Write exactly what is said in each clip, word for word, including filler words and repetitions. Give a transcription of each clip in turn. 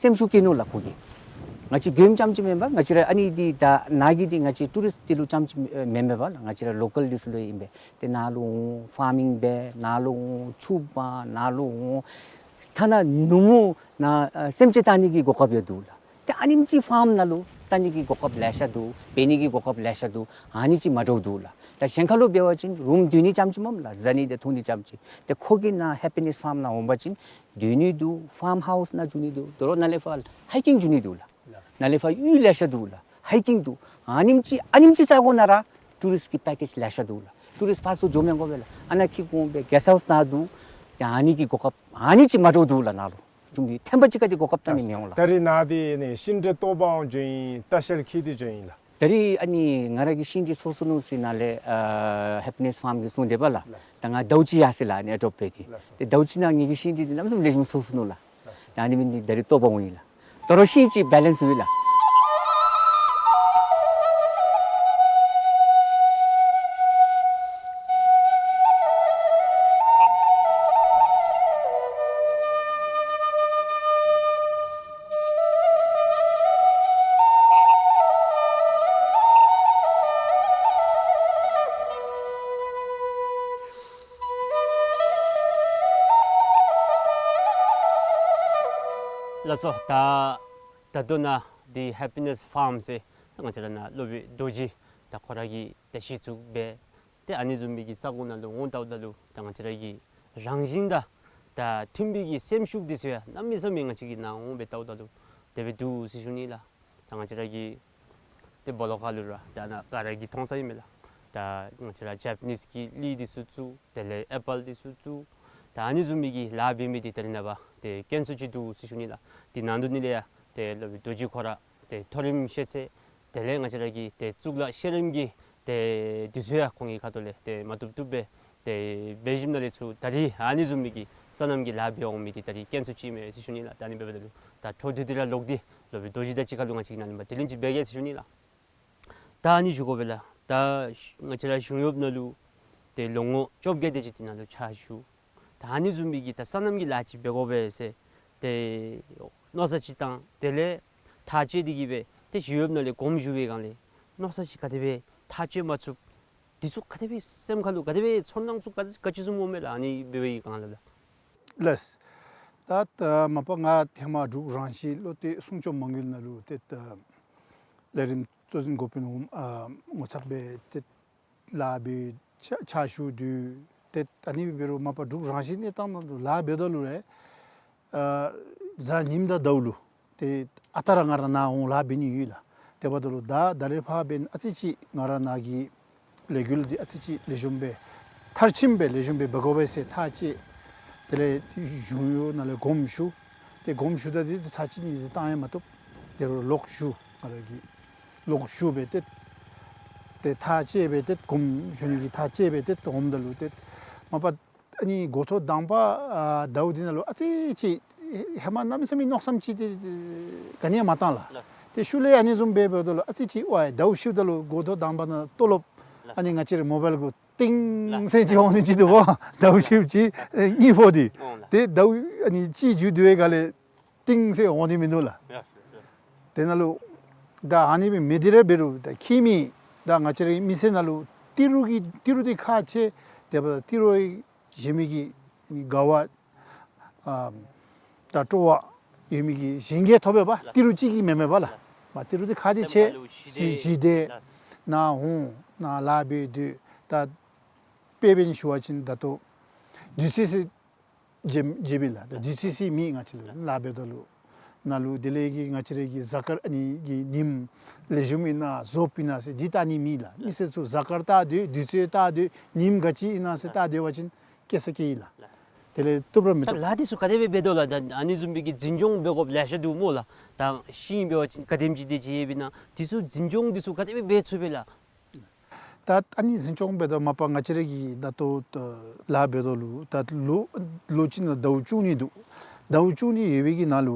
སེམས་ཤུགས་སྐྱེ་ནུག་ལགས་ཁོ་གིས། ང་བཅས་མགྱོནམ་རྐྱངམ་ཅིག་མེན་པར་ང་བཅས་ར་ཨ་ནི་འདི་ད་ནཱ་གི་འདི་ང་བཅས་ཊུ་རིསཊ་འདི་ལུ་རྐྱངམ་ཅིག་མེན་མེན་པར་ལགས། ང་བཅས་ར་ལོ་ཀཱལ་འདི་ཚུ་ལུ་ཨིན་པས། ཏེ་ནཱ་ལུ་འོང་ཕཱར་མིང་འབད། ནཱ་ལུ་འོང་ཕྱུགཔ་འབད། ནཱ་ལུ་འོང་ཐ་ན་ནུབ་མོ་ནཱ་ཨ་སེམས་ཅན་བལྟ་ནི་གི་གོ་སྐབས་ཡང་འདུག་ལགས། ཏེ་ཨ་ནེམ་ཅིག་ཕཱརམ་ནང་ལུ་བལྟ་ནི་གི་གོ་སྐབས་ལེ་ཤ་འདུག། འབད་ནི་གི་གོ་སྐབས་ལེ་ཤ་འདུག། ཨ་ནི་ཅིག་མ་འདྲཝ་འདུག་ལགས། ད་གཞན་ཁ་ལུ་འབད་བ་ཅིན་རུམ་སྡོད་ནི་རྐྱངམ་ཅིག་མེན་ལགས། བཟའ་ནི་དང་འཐུང་ནི་རྐྱངམ་ཅིག། ཏེ་ཁོ་གིས་ནཱ་ཧེ་པི་ནེསི་ཕཱརམ་ནང་འོང་པ་ཅིན་སྡོད་ནི་འདུག། ཕཱརམ་ཧའུསི་ནང་འགྱོ་ནི་འདུག། དོ་རུང་ནཱ་ལས་ཕར་ཧའི་ཀིང་འགྱོ་ནི་འདུག་ལགས། ནཱ་ལས་ཕར་གཡུས་ལེ་ཤ་འདུག་ལགས། ཧའི་ཀིང་འདུག། ཨ་ནེམ་ཅིག་ཨ་ནེམ་ཅིག་ས་གོ་ནང་ར་ཊུ་རིསཊ་གི་པེ་ཀེཇ་ལེ་ཤ་འདུག་ལགས། ཊུ་རིསཊ་ཕར་ཚུར་འགྱོ་མི་དགོ་པས་ལགས། ཨ་ནཱ་འཁྱིད་འོང་སྦེ་གེསཊ་ཧའུསི་ནང་འདུག། ཏེ་ཨ་ནི་གི་གོ་སྐབས་ཨ་ནི་ཅིག་མ་འདྲཝ་འདུག་ལགས་ནཱ་ལུ། ཅུང་གི་ཐེམ་པ་ཅིག་ཁར་འདི་གོ་སྐབས་བལྟ་ནི་མི་འོང་ལགས། ད་རིས་ནཱ་འདི་ནི་ཤིང་འབྲས་གཏོར་པར་འགྱོཝ་ཨིན། ལྟ་བཤལ་འཁྱིད་དེ་འགྱོཝ་ཨིན་ལགས། ད་རིས་ཨ་ནི་ང་ར་གི་ཤིང་འབྲས་སོ་སོ་ནུག་ཟེར་ནཱ་ལས་ཨ་ཧེ་པི་ནེསི་ཕཱརམ་གྱིས་གསུངས་དེས་པ་ལགས། ལགས་སོ། ད་ང་ཟླཝ་གཅིག་ཡར་སོ་ཡི་ལགས། ཨ་ནི་ཨེ་ཌོབ་འབད་དེ། ལགས་སོ། ཏེ་ཟླཝ་གཅིག་ནང་ངེ་གི་ཤིང་འབྲས་འདི་གནམ་མེད་ས་མེད་ལེགས་ཤོམ་སོ་སོ་ནུག་ལགས། ལགས་སོ། ད་ཨ་ནི་འབད་ནི་འདི་ད་རིས་གཏོར་པར་འོང་ཡི་ལགས། དོ་རུང་ཤིང་ཅིག་བེ་ལེནསི་འོང་ཡི་ལགས། ལགས་སོ། ད་ད་ལྟོ་ནཱ་འདི་ཧེ་པི་ནེསི་ཕཱརམ་ཟེར་ད་ང་བཅས་ར་ནཱ་སློབ་དཔོན་རྡོ་རྗེ་ད་ཁོ་ར་གིས་ད་གཞི་བཙུགས་འབད། ཏེ་ཨ་ནི་བཟུམ་མའི་གི་ས་གོ་ནང་ལུ་འོང་ལྟཝ་ད་ལུ་ད་ང་བཅས་ར་གི་རང་བཞིན་དང་ད་མཐུན་པའི་གི་སེམས་ཤུགས་འདི་ཚུ་ཡང་གནམ་མེད་ས་མེད་ང་བཅས་ཀྱིས་ནཱ་འོང་སྦེ་ལྟཝ་ད་ལུ་དེ་སྦེ་འདུག་ཟེར་ཞུ་ནི་ལགས། ད་ང་བཅས་ར་གི་ཏེ་སྦོ་ལོགས་ཁ་ལུ་ར་ད་ནཱ་ག་ར་གིས་མཐོང་ས་ཨིན་མས་ལགས། ད་ང་བཅས་ར་ཇ་པ་ནིསི་གི་ལི་འདི་ཚུ་བཙུགས། དེ་ལས་ཨེ་པཱལ་འདི་ཚུ་བཙུགས། ད་ཨ་ནི་བཟུམ་མའི་གི་ལཱ་འབད་མི་འདི་ད་རིས་ནངས་པ་ཏེ་དཀོན་སུ་ཅིག་འདུག་ཟེར་ཞུ་ནི་ལགས། འདི་ནང་དོག་ནི་ལས་ཡང་ཏེ་སློབ་དཔོན་རྡོ་རྗེ་ཁོ་ར་ཏེ་མཐོ་རིམ་ཤེས་ཚད་དེ་ལས་ང་བཅས་ར་གི་ཏེ་གཙུག་ལག་ཤེས་རབ་ཀྱི་ཏེ་འདི་ཚུ་ཡང་ཁོང་གི་ཁ་ཐུག་ལས་ཏེ་མ་བཏུབ་བཏུབ་སྦེ་ཏེ་འབད་ཞིནམ་ལས་ཚུར་ད་རིས་ཨ་ནི་བཟུམ་མའི་གི་སོ་ནམ་གྱི་ལཱ་འབད་འོང་མི་འདི་ད་རིས་དཀོན་སུ་ཅིག་མས་ཟེར་ཞུ་ནི་ལགས། ད་ཨ་ནི་འབདཝ་ད་ལུ་ད་འཕྲོ་མཐུད་དེ་ར་ལོག་སྟེ་སློབ་དཔོན་རྡོ་རྗེ་དང་གཅིག་ཁར་ལུ་ང་བཅས་ཀྱིས་ནཱ་ལུ་འབད་དྲི་ལན་ཅིག་འབད་གེ་ཟེར་ཞུ་ནི་ལགས། ད་ཨ་ནི་ཞུ་དགོ་པས་ལགས། ད་ང་བཅས་ར་གཞུང་གཡོགཔ་ནང་ལུ་ཏེ་ལོ་ངོ་བཅོ་བརྒྱད་དེ་ཅིག་འདི་ནང་ལུ་ཕྱག་ཞུ། ད་ཨ་ནི་བཟུམ་མའི་གི་ད་སོ་ནམ་གྱི་ལཱ་ཅིག་འབད་དགོ་པས་ཟེར་ཏེ་མནོ་བསམ་ཅིག་བཏང་། དེ་ལས་ཐག་བཅད་དེ་གིས་སྦེ་ཏེ་གཞུང་གཡོགཔ་ནང་ལས་དགོངསམ་ཞུ་བའི་སྒང་ལས་མནོ་བསམ་ཅིག་ག་དེ་སྦེ་ཐག་བཅད་མ་ཚུགས། འདི་ཚུ་ག་དེ་སྦེ་སེམས་ཁ་ལུ་ག་དེ་སྦེ་ཚོར་སྣང་ཚུ་ག་ག་ཅི་ཚུ་སྨོ་མས་ལགས། ཨ་ནི་འབད་བའི་སྒང་ལས་ལགས། ལགས། ད་ད་མ་པ་ང་ཧེ་མ་འབྲུག་རང་བཞིན་བློ་གཏད་སྲུང་སྐྱོབ་མ་དངུལ་ནང་ལུ་ཏེ་ད་ལས་རིམ་གཙོ་འཛིན་འགོ་དཔོན་འོགམ་ཨ་ངོ་ཚབ་སྦེ་ཏེ་ལཱ་འབད་ཕྱག་ཕྱག་ཞུ་དོ། ཏེ་ཨ་ནི་འབད་རུང་མ་པ་འབྲུག་རང་བཞིན་གནས་སྟངས་ནང་ལུ་ལཱ་འབདཝ་ད་ལུ་ར་ཨ་གཟའ་ཉིམ་དང་ཟླཝ་ལུ་ཏེ་ཨ་རྟག་ར་ང་ར་ནཱ་འོང་ལཱ་འབད་ནི་ཡོད་ལགས། དེ་འབདཝ་ད་ལུ་ད་ད་རེས་ཕར་འབདན་ཨ་ཙི་ཅིག་ང་ར་ནཱ་གི་ལས་འགུལ་འདི་ཨ་ཙི་ཅིག་ལེགས་ཤོམ་སྦེ་མཐར་ཕྱིནམ་སྦེ་ལེགས་ཤོམ་སྦེ་འབད་དགོ་པས་ཟེར་ཐག་བཅད། དེ་ལས་གཞུང་གཡོག་ནང་ལས་དགོངསམ་ཞུ། ཏེ་དགོངསམ་ཞུཝ་ད་འདི་ཚར་གཅིག་གཉིས་ཅིག་བཏང་ཡང་མ་བཏུབ། དེ་རུང་ལོག་ཞུ། ང་ར་གིས་ལོག་ཞུ་སྦེ་ཏེ་ཏེ་ཐག་བཅད་སྦེ་ཏེ་དགོངསམ་ཞུ་ནི་གི་ཐག་བཅད་སྦེ་ཏེ་འོངམ་ད་ལུ་ཏེ་མ་པ་ཨ་ནི་འགོ་ཐོག་དང་པ་ཨ་ཟླཝ་འདི་ནང་ལུ་ཨ་ཙི་ཅིག་ཧེ་མ་གནམ་མེད་ས་མེད་མནོ་བསམ་ཅིག་ཏེ་ག་ནི་ཡང་མ་བཏང་ལགས། ལགས། ཏེ་ཤུལ་ལས་ཨ་ནི་བཟུམ་སྦེ་འབདཝ་ད་ལུ་ཨ་ཙི་ཅིག་ཝའི་ཟླཝ་བཞི་པ་ད་ལུ་འགོ་ཐོག་དང་པ་ནང་ལྟོ་ལོག་ལགས། ཨ་ནི་ང་བཅས་རའི་མོ་བཱའིལ་གུ་ཏིང་ལགས། ཟེར་ཅིག་འོང་ནི་ཅིག་འདུག་པ། ཟླཝ་བཞི་པ་ཅིག་ཨེ་གཉིས་པོ་འདི། འོང་ལགས། ཏེ་ཟླཝ་ཨ་ནི་གཅིག་མཇུག་བསྡུ་བའི་སྒང་ལས་ཏིང་ཟེར་འོང་ནི་མིན་འདུག་ལགས། ཡ་ཡ། དེ་ནང་ལུ་ད་ཨ་ནི་སྦེ་མི་འདི་ར་འབད་རུང་ད་ཁྱིམ་མི་ད་ང་བཅས་རའི་མི་ཚེ་ནང་ལུ་ཏི་རུ་གི་ཏི་རུ་འདི་ཁག་ཆེ། དེ་འབདཝ་ད་ཏི་རུ་བཞེས་མི་གི་དགའ་བ་ཨ་ད་སྤྲོ་བ་ཡོད་མི་གི་གཞན་གྱིས་ཐོབ་པས་པ། ཏི་རུ་གཅིག་གིས་མེན་མས་པ་ལགས། མ་ཏི་རུ་འདི་ཁག་འདི་ཆེ། ཞི་བདེ། ནཱ་འོང་ནཱ་ལཱ་འབད་སྡོད། ད་དཔེ་འབད་ནི་ཞུ་བ་ཅིན་ད་ལྟོ་དུས་ཚོད་ཟེར་བརྗེད་བརྗེད་པས་ལགས། ད་དུས་ཚོད་ཟེར་མེད་ང་བཅས་ལུ་ལཱ་འབདཝ་ད་ལུ། ནཱ་ལུ་དེ་ལས་ཀྱི་ང་བཅས་རའི་གི་གཟའ་སྐར་ཨ་ནི་གི་ཉིནམ་ལེགས་ཤོམ་ཨིན་ན་རྫོགསཔ་ཨིན་ན་ཟེར་འདི་བལྟ་ནི་མེད་ལགས། མི་སེར་ཚུ་གཟའ་སྐར་བལྟ་སྡོད་དུས་ཚོད་བལྟ་སྡོད་ཉིནམ་ག་ཅི་ཨིན་ན་ཟེར་བལྟ་སྡོད་པ་ཅིན་སྐྱེ་ས་སྐྱེ་ཡི་ལགས། དེ་ལས་བཏུབ་ར་མི་ད་བཏུབ། ལཱ་འདི་ཚུ་ག་དེ་སྦེ་འབད་དོ་ལགས། ད་ཨ་ནི་བཟུམ་མའི་གི་འཛིན་སྐྱོང་འབད་དགོཔ་ལེ་ཤ་འདུག་སྨོ་ལགས། ད་ཤིང་འབད་བ་ཅིན་ག་དེམ་ཅིག་དེ་ཅིག་ཡོདཔ་ཨིན་ན་འདི་ཚུ་འཛིན་སྐྱོང་འདི་ཚུ་ག་དེ་སྦེ་འབད་ཚུགས་པས་ལགས། ད་ཨ་ནི་འཛིན་སྐྱོང་འབད་དོ་མ་པ་ང་བཅས་རའི་གི་ད་ལྟོ་ལཱ་འབད་དོ་ལུ་ད་ལོ་ལོ་གཅིག་ནང་ཟླཝ་བཅུ་གཉིས་འདུག། ཟླཝ་བཅུ་གཉིས་ཡོད་པའི་གི་ནང་ལུ་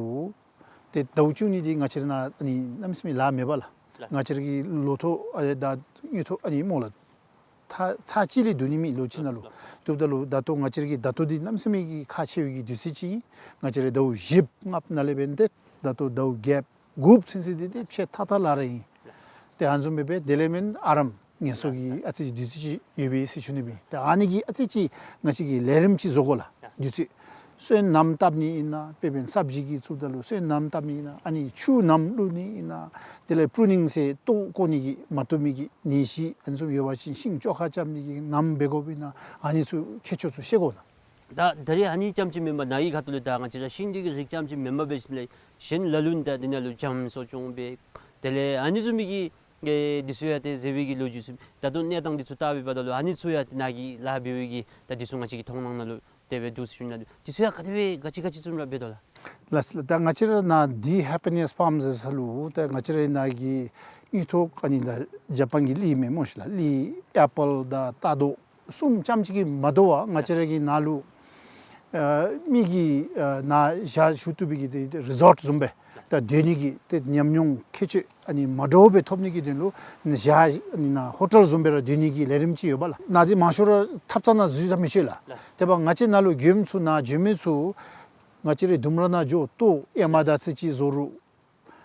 ཏེ་ཟླཝ་བཅུ་གཉིས་འདི་ང་བཅས་ར་ནཱ་ཨ་ནི་གནམ་མེད་ས་མེད་ལཱ་མེད་པ་ལགས། ལགས། ང་བཅས་ར་གི་ལོ་ཐོག་ཨ་ད་དངུལ་ཐོག་ཨ་ནི་སྨོ་ལགས། ད་ཚར་གཅིག་ལས་བསྡུ་ནི་མེད་ལོ་གཅིག་ནང་ལུ། ལགས། བསྡུཝ་ད་ལུ་ད་ལྟོ་ང་བཅས་ར་གི་ད་ལྟོ་འདི་གནམ་མེད་ས་མེད་ཀྱི་ཁག་ཆེ་བའི་གི་དུས་ཚོད་ཅིག་ཨིན། ང་བཅས་ར་ཟླཝ་བཞི་པ་ལྔ་པ་ནང་ལས་འབད་ཏེ་ ད་ལྟོ་ཟླཝ་བརྒྱད་དགུ་ཚུན་ཚོད་འདི་ཏེ་ཕྱེད་ཐག་ཐག་ལ་ར་ཨིན། ཏེ་ཨ་ནི་བཟུམ་སྦེ་སྦེ་དེ་ལས་མེན་ཨ་རམ་ངལ་གསོ་གི་ཨ་ཙི་ཅིག་དུས་ཚོད་ཅིག་ཡོད་པས་ཟེར་ཞུ་ནི་སྦེ། ཏེ་ཨ་ནི་གི་ཨ་ཙི་ཅིག་ང་བཅས་ཀྱིས་ལས་རིམ་ཅིག་བཟོ་དགོ་ལགས། དུས་ཚོད་སོན་སྣམ་བཏབ་ནི་ཨིན་ན་དཔེ་འབད་བ་ཅིན་སབ་ཇི་གི་བཙུགསཔ་ད་ལུ་སོན་སྣམ་བཏབ་ནི་ཨིན་ན་ཨ་ནི་ཆུ་སྣམ་བླུག་ནི་ཨིན་ན་དེ་ལས་པྲུ་ནིང་ཟེར་ཏོག་བཀོག་ནི་གི་མ་བཏུབ་མི་གི་ནད་གཞི་ཨ་ནི་བཟུམ་ཡོད་པ་ཅིན་ཤིང་བཅོ་ཁ་རྐྱབ་ནི་གི་སྣམ་འབད་དགོཔ་ཨིན་ན་ཨ་ནི་ཚུ་ཁྱད་ཆོས་ཚུ་ཤེས་དགོ་ལགས། ད་ད་རེས་ཨ་ནི་རྐྱངམ་ཅིག་མེན་པར་ནཱ་གི་ཁ་ཐུག་ལས་ད་ང་བཅས་ར་ཤིང་འདི་གི་རིགས་རྐྱངམ་ཅིག་མེན་པར་འབད་ཞིནམ་ལས་གཞན་ལ་ལུ་ད་འདི་ནང་ལུ་འཇམ་གསོ་སྐྱོང་འབད་དེ་ལས་ཨ་ནི་བཟུམ་མའི་གི་ཨེ་འདི་ཚུ་ཡང་ཏེ་ཟེར་བའི་གི་ལོ་རྒྱུས་ཚུ་ད་ལྟོ་གནས་སྟངས་འདི་ཚུ་བལྟ་བའི་བར་ན་ལུ་ཨ་ནི་ཚུ་ཡང་ཏེ་ནཱ་གི་ལཱ་འབད་བའི་གི་ད་འདི་ཚུ་ང་བཅས་ཀྱི་མཐོང་སྣང་ནང་ལུ་དེ་སྦེ་འདུག་ཟེར་ཞུ་ནི་ལགས། འདི་ཚུ་ཡང་ག་དེ་སྦེ་ག་ཅི་ག་ཅི་བཟུམ་ར་འབད་དོ་ལགས། ལགས་ལགས། ད་ང་བཅས་ར་ནཱ་འདི་ཧེ་པི་ནེསི་ཕཱརམ་ཟེར་ས་ལུ་ད་ང་བཅས་ར་ནཱ་གི་དངུལ་ཐོག་ཨ་ནི་ད་ཇ་པཱན་གྱི་གླི་མེན་སྨོ་ཤིག་ལགས། གླི་ཨེ་པཱལ་དང་རྟ་རྡོག་གསུམ་རྐྱངམ་ཅིག་གིས་མ་དོ་བར་ང་བཅས་ར་གི་ནཱ་ལུ་ཨ་མི་གིས་ཨ་ནཱ་ཞག་བཞུགས་བཏུབ་པའི་གི་ཏེ་རི་ཟོཊ་བཟུམ་སྦེ་ད་སྡོད་ནི་གི་ཏེ་ཉམས་མྱོང་ཁྱད་ཆོས་ཨ་ནི་མ་འདྲཝ་སྦེ་ཐོབ་ནི་གི་དོན་ལུ་ཞག་ཨ་ནི་ནཱ་ཧོ་ཊེལ་བཟུམ་སྦེ་ར་སྡོད་ནི་གི་ལས་རིམ་ཅིག་ཡོད་པས་ལགས། ནཱ་འདི་མང་ཤོས་ར་ཐབ་ཚང་ནང་འཛུལ་ད་མི་ཆོག་ལགས། ལགས། དེ་འབདཝ་ང་བཅས་ནཱ་ལུ་འགྱོ་མི་ཚུ་ནཱ་འགྱོ་མི་ཚུ་ང་བཅས་རའི་ལྡུམ་ར་ནང་འགྱོ་ལྟོ་ཨེ་མ་དར་ཚིལ་ཅིག་བཟོ་རུང་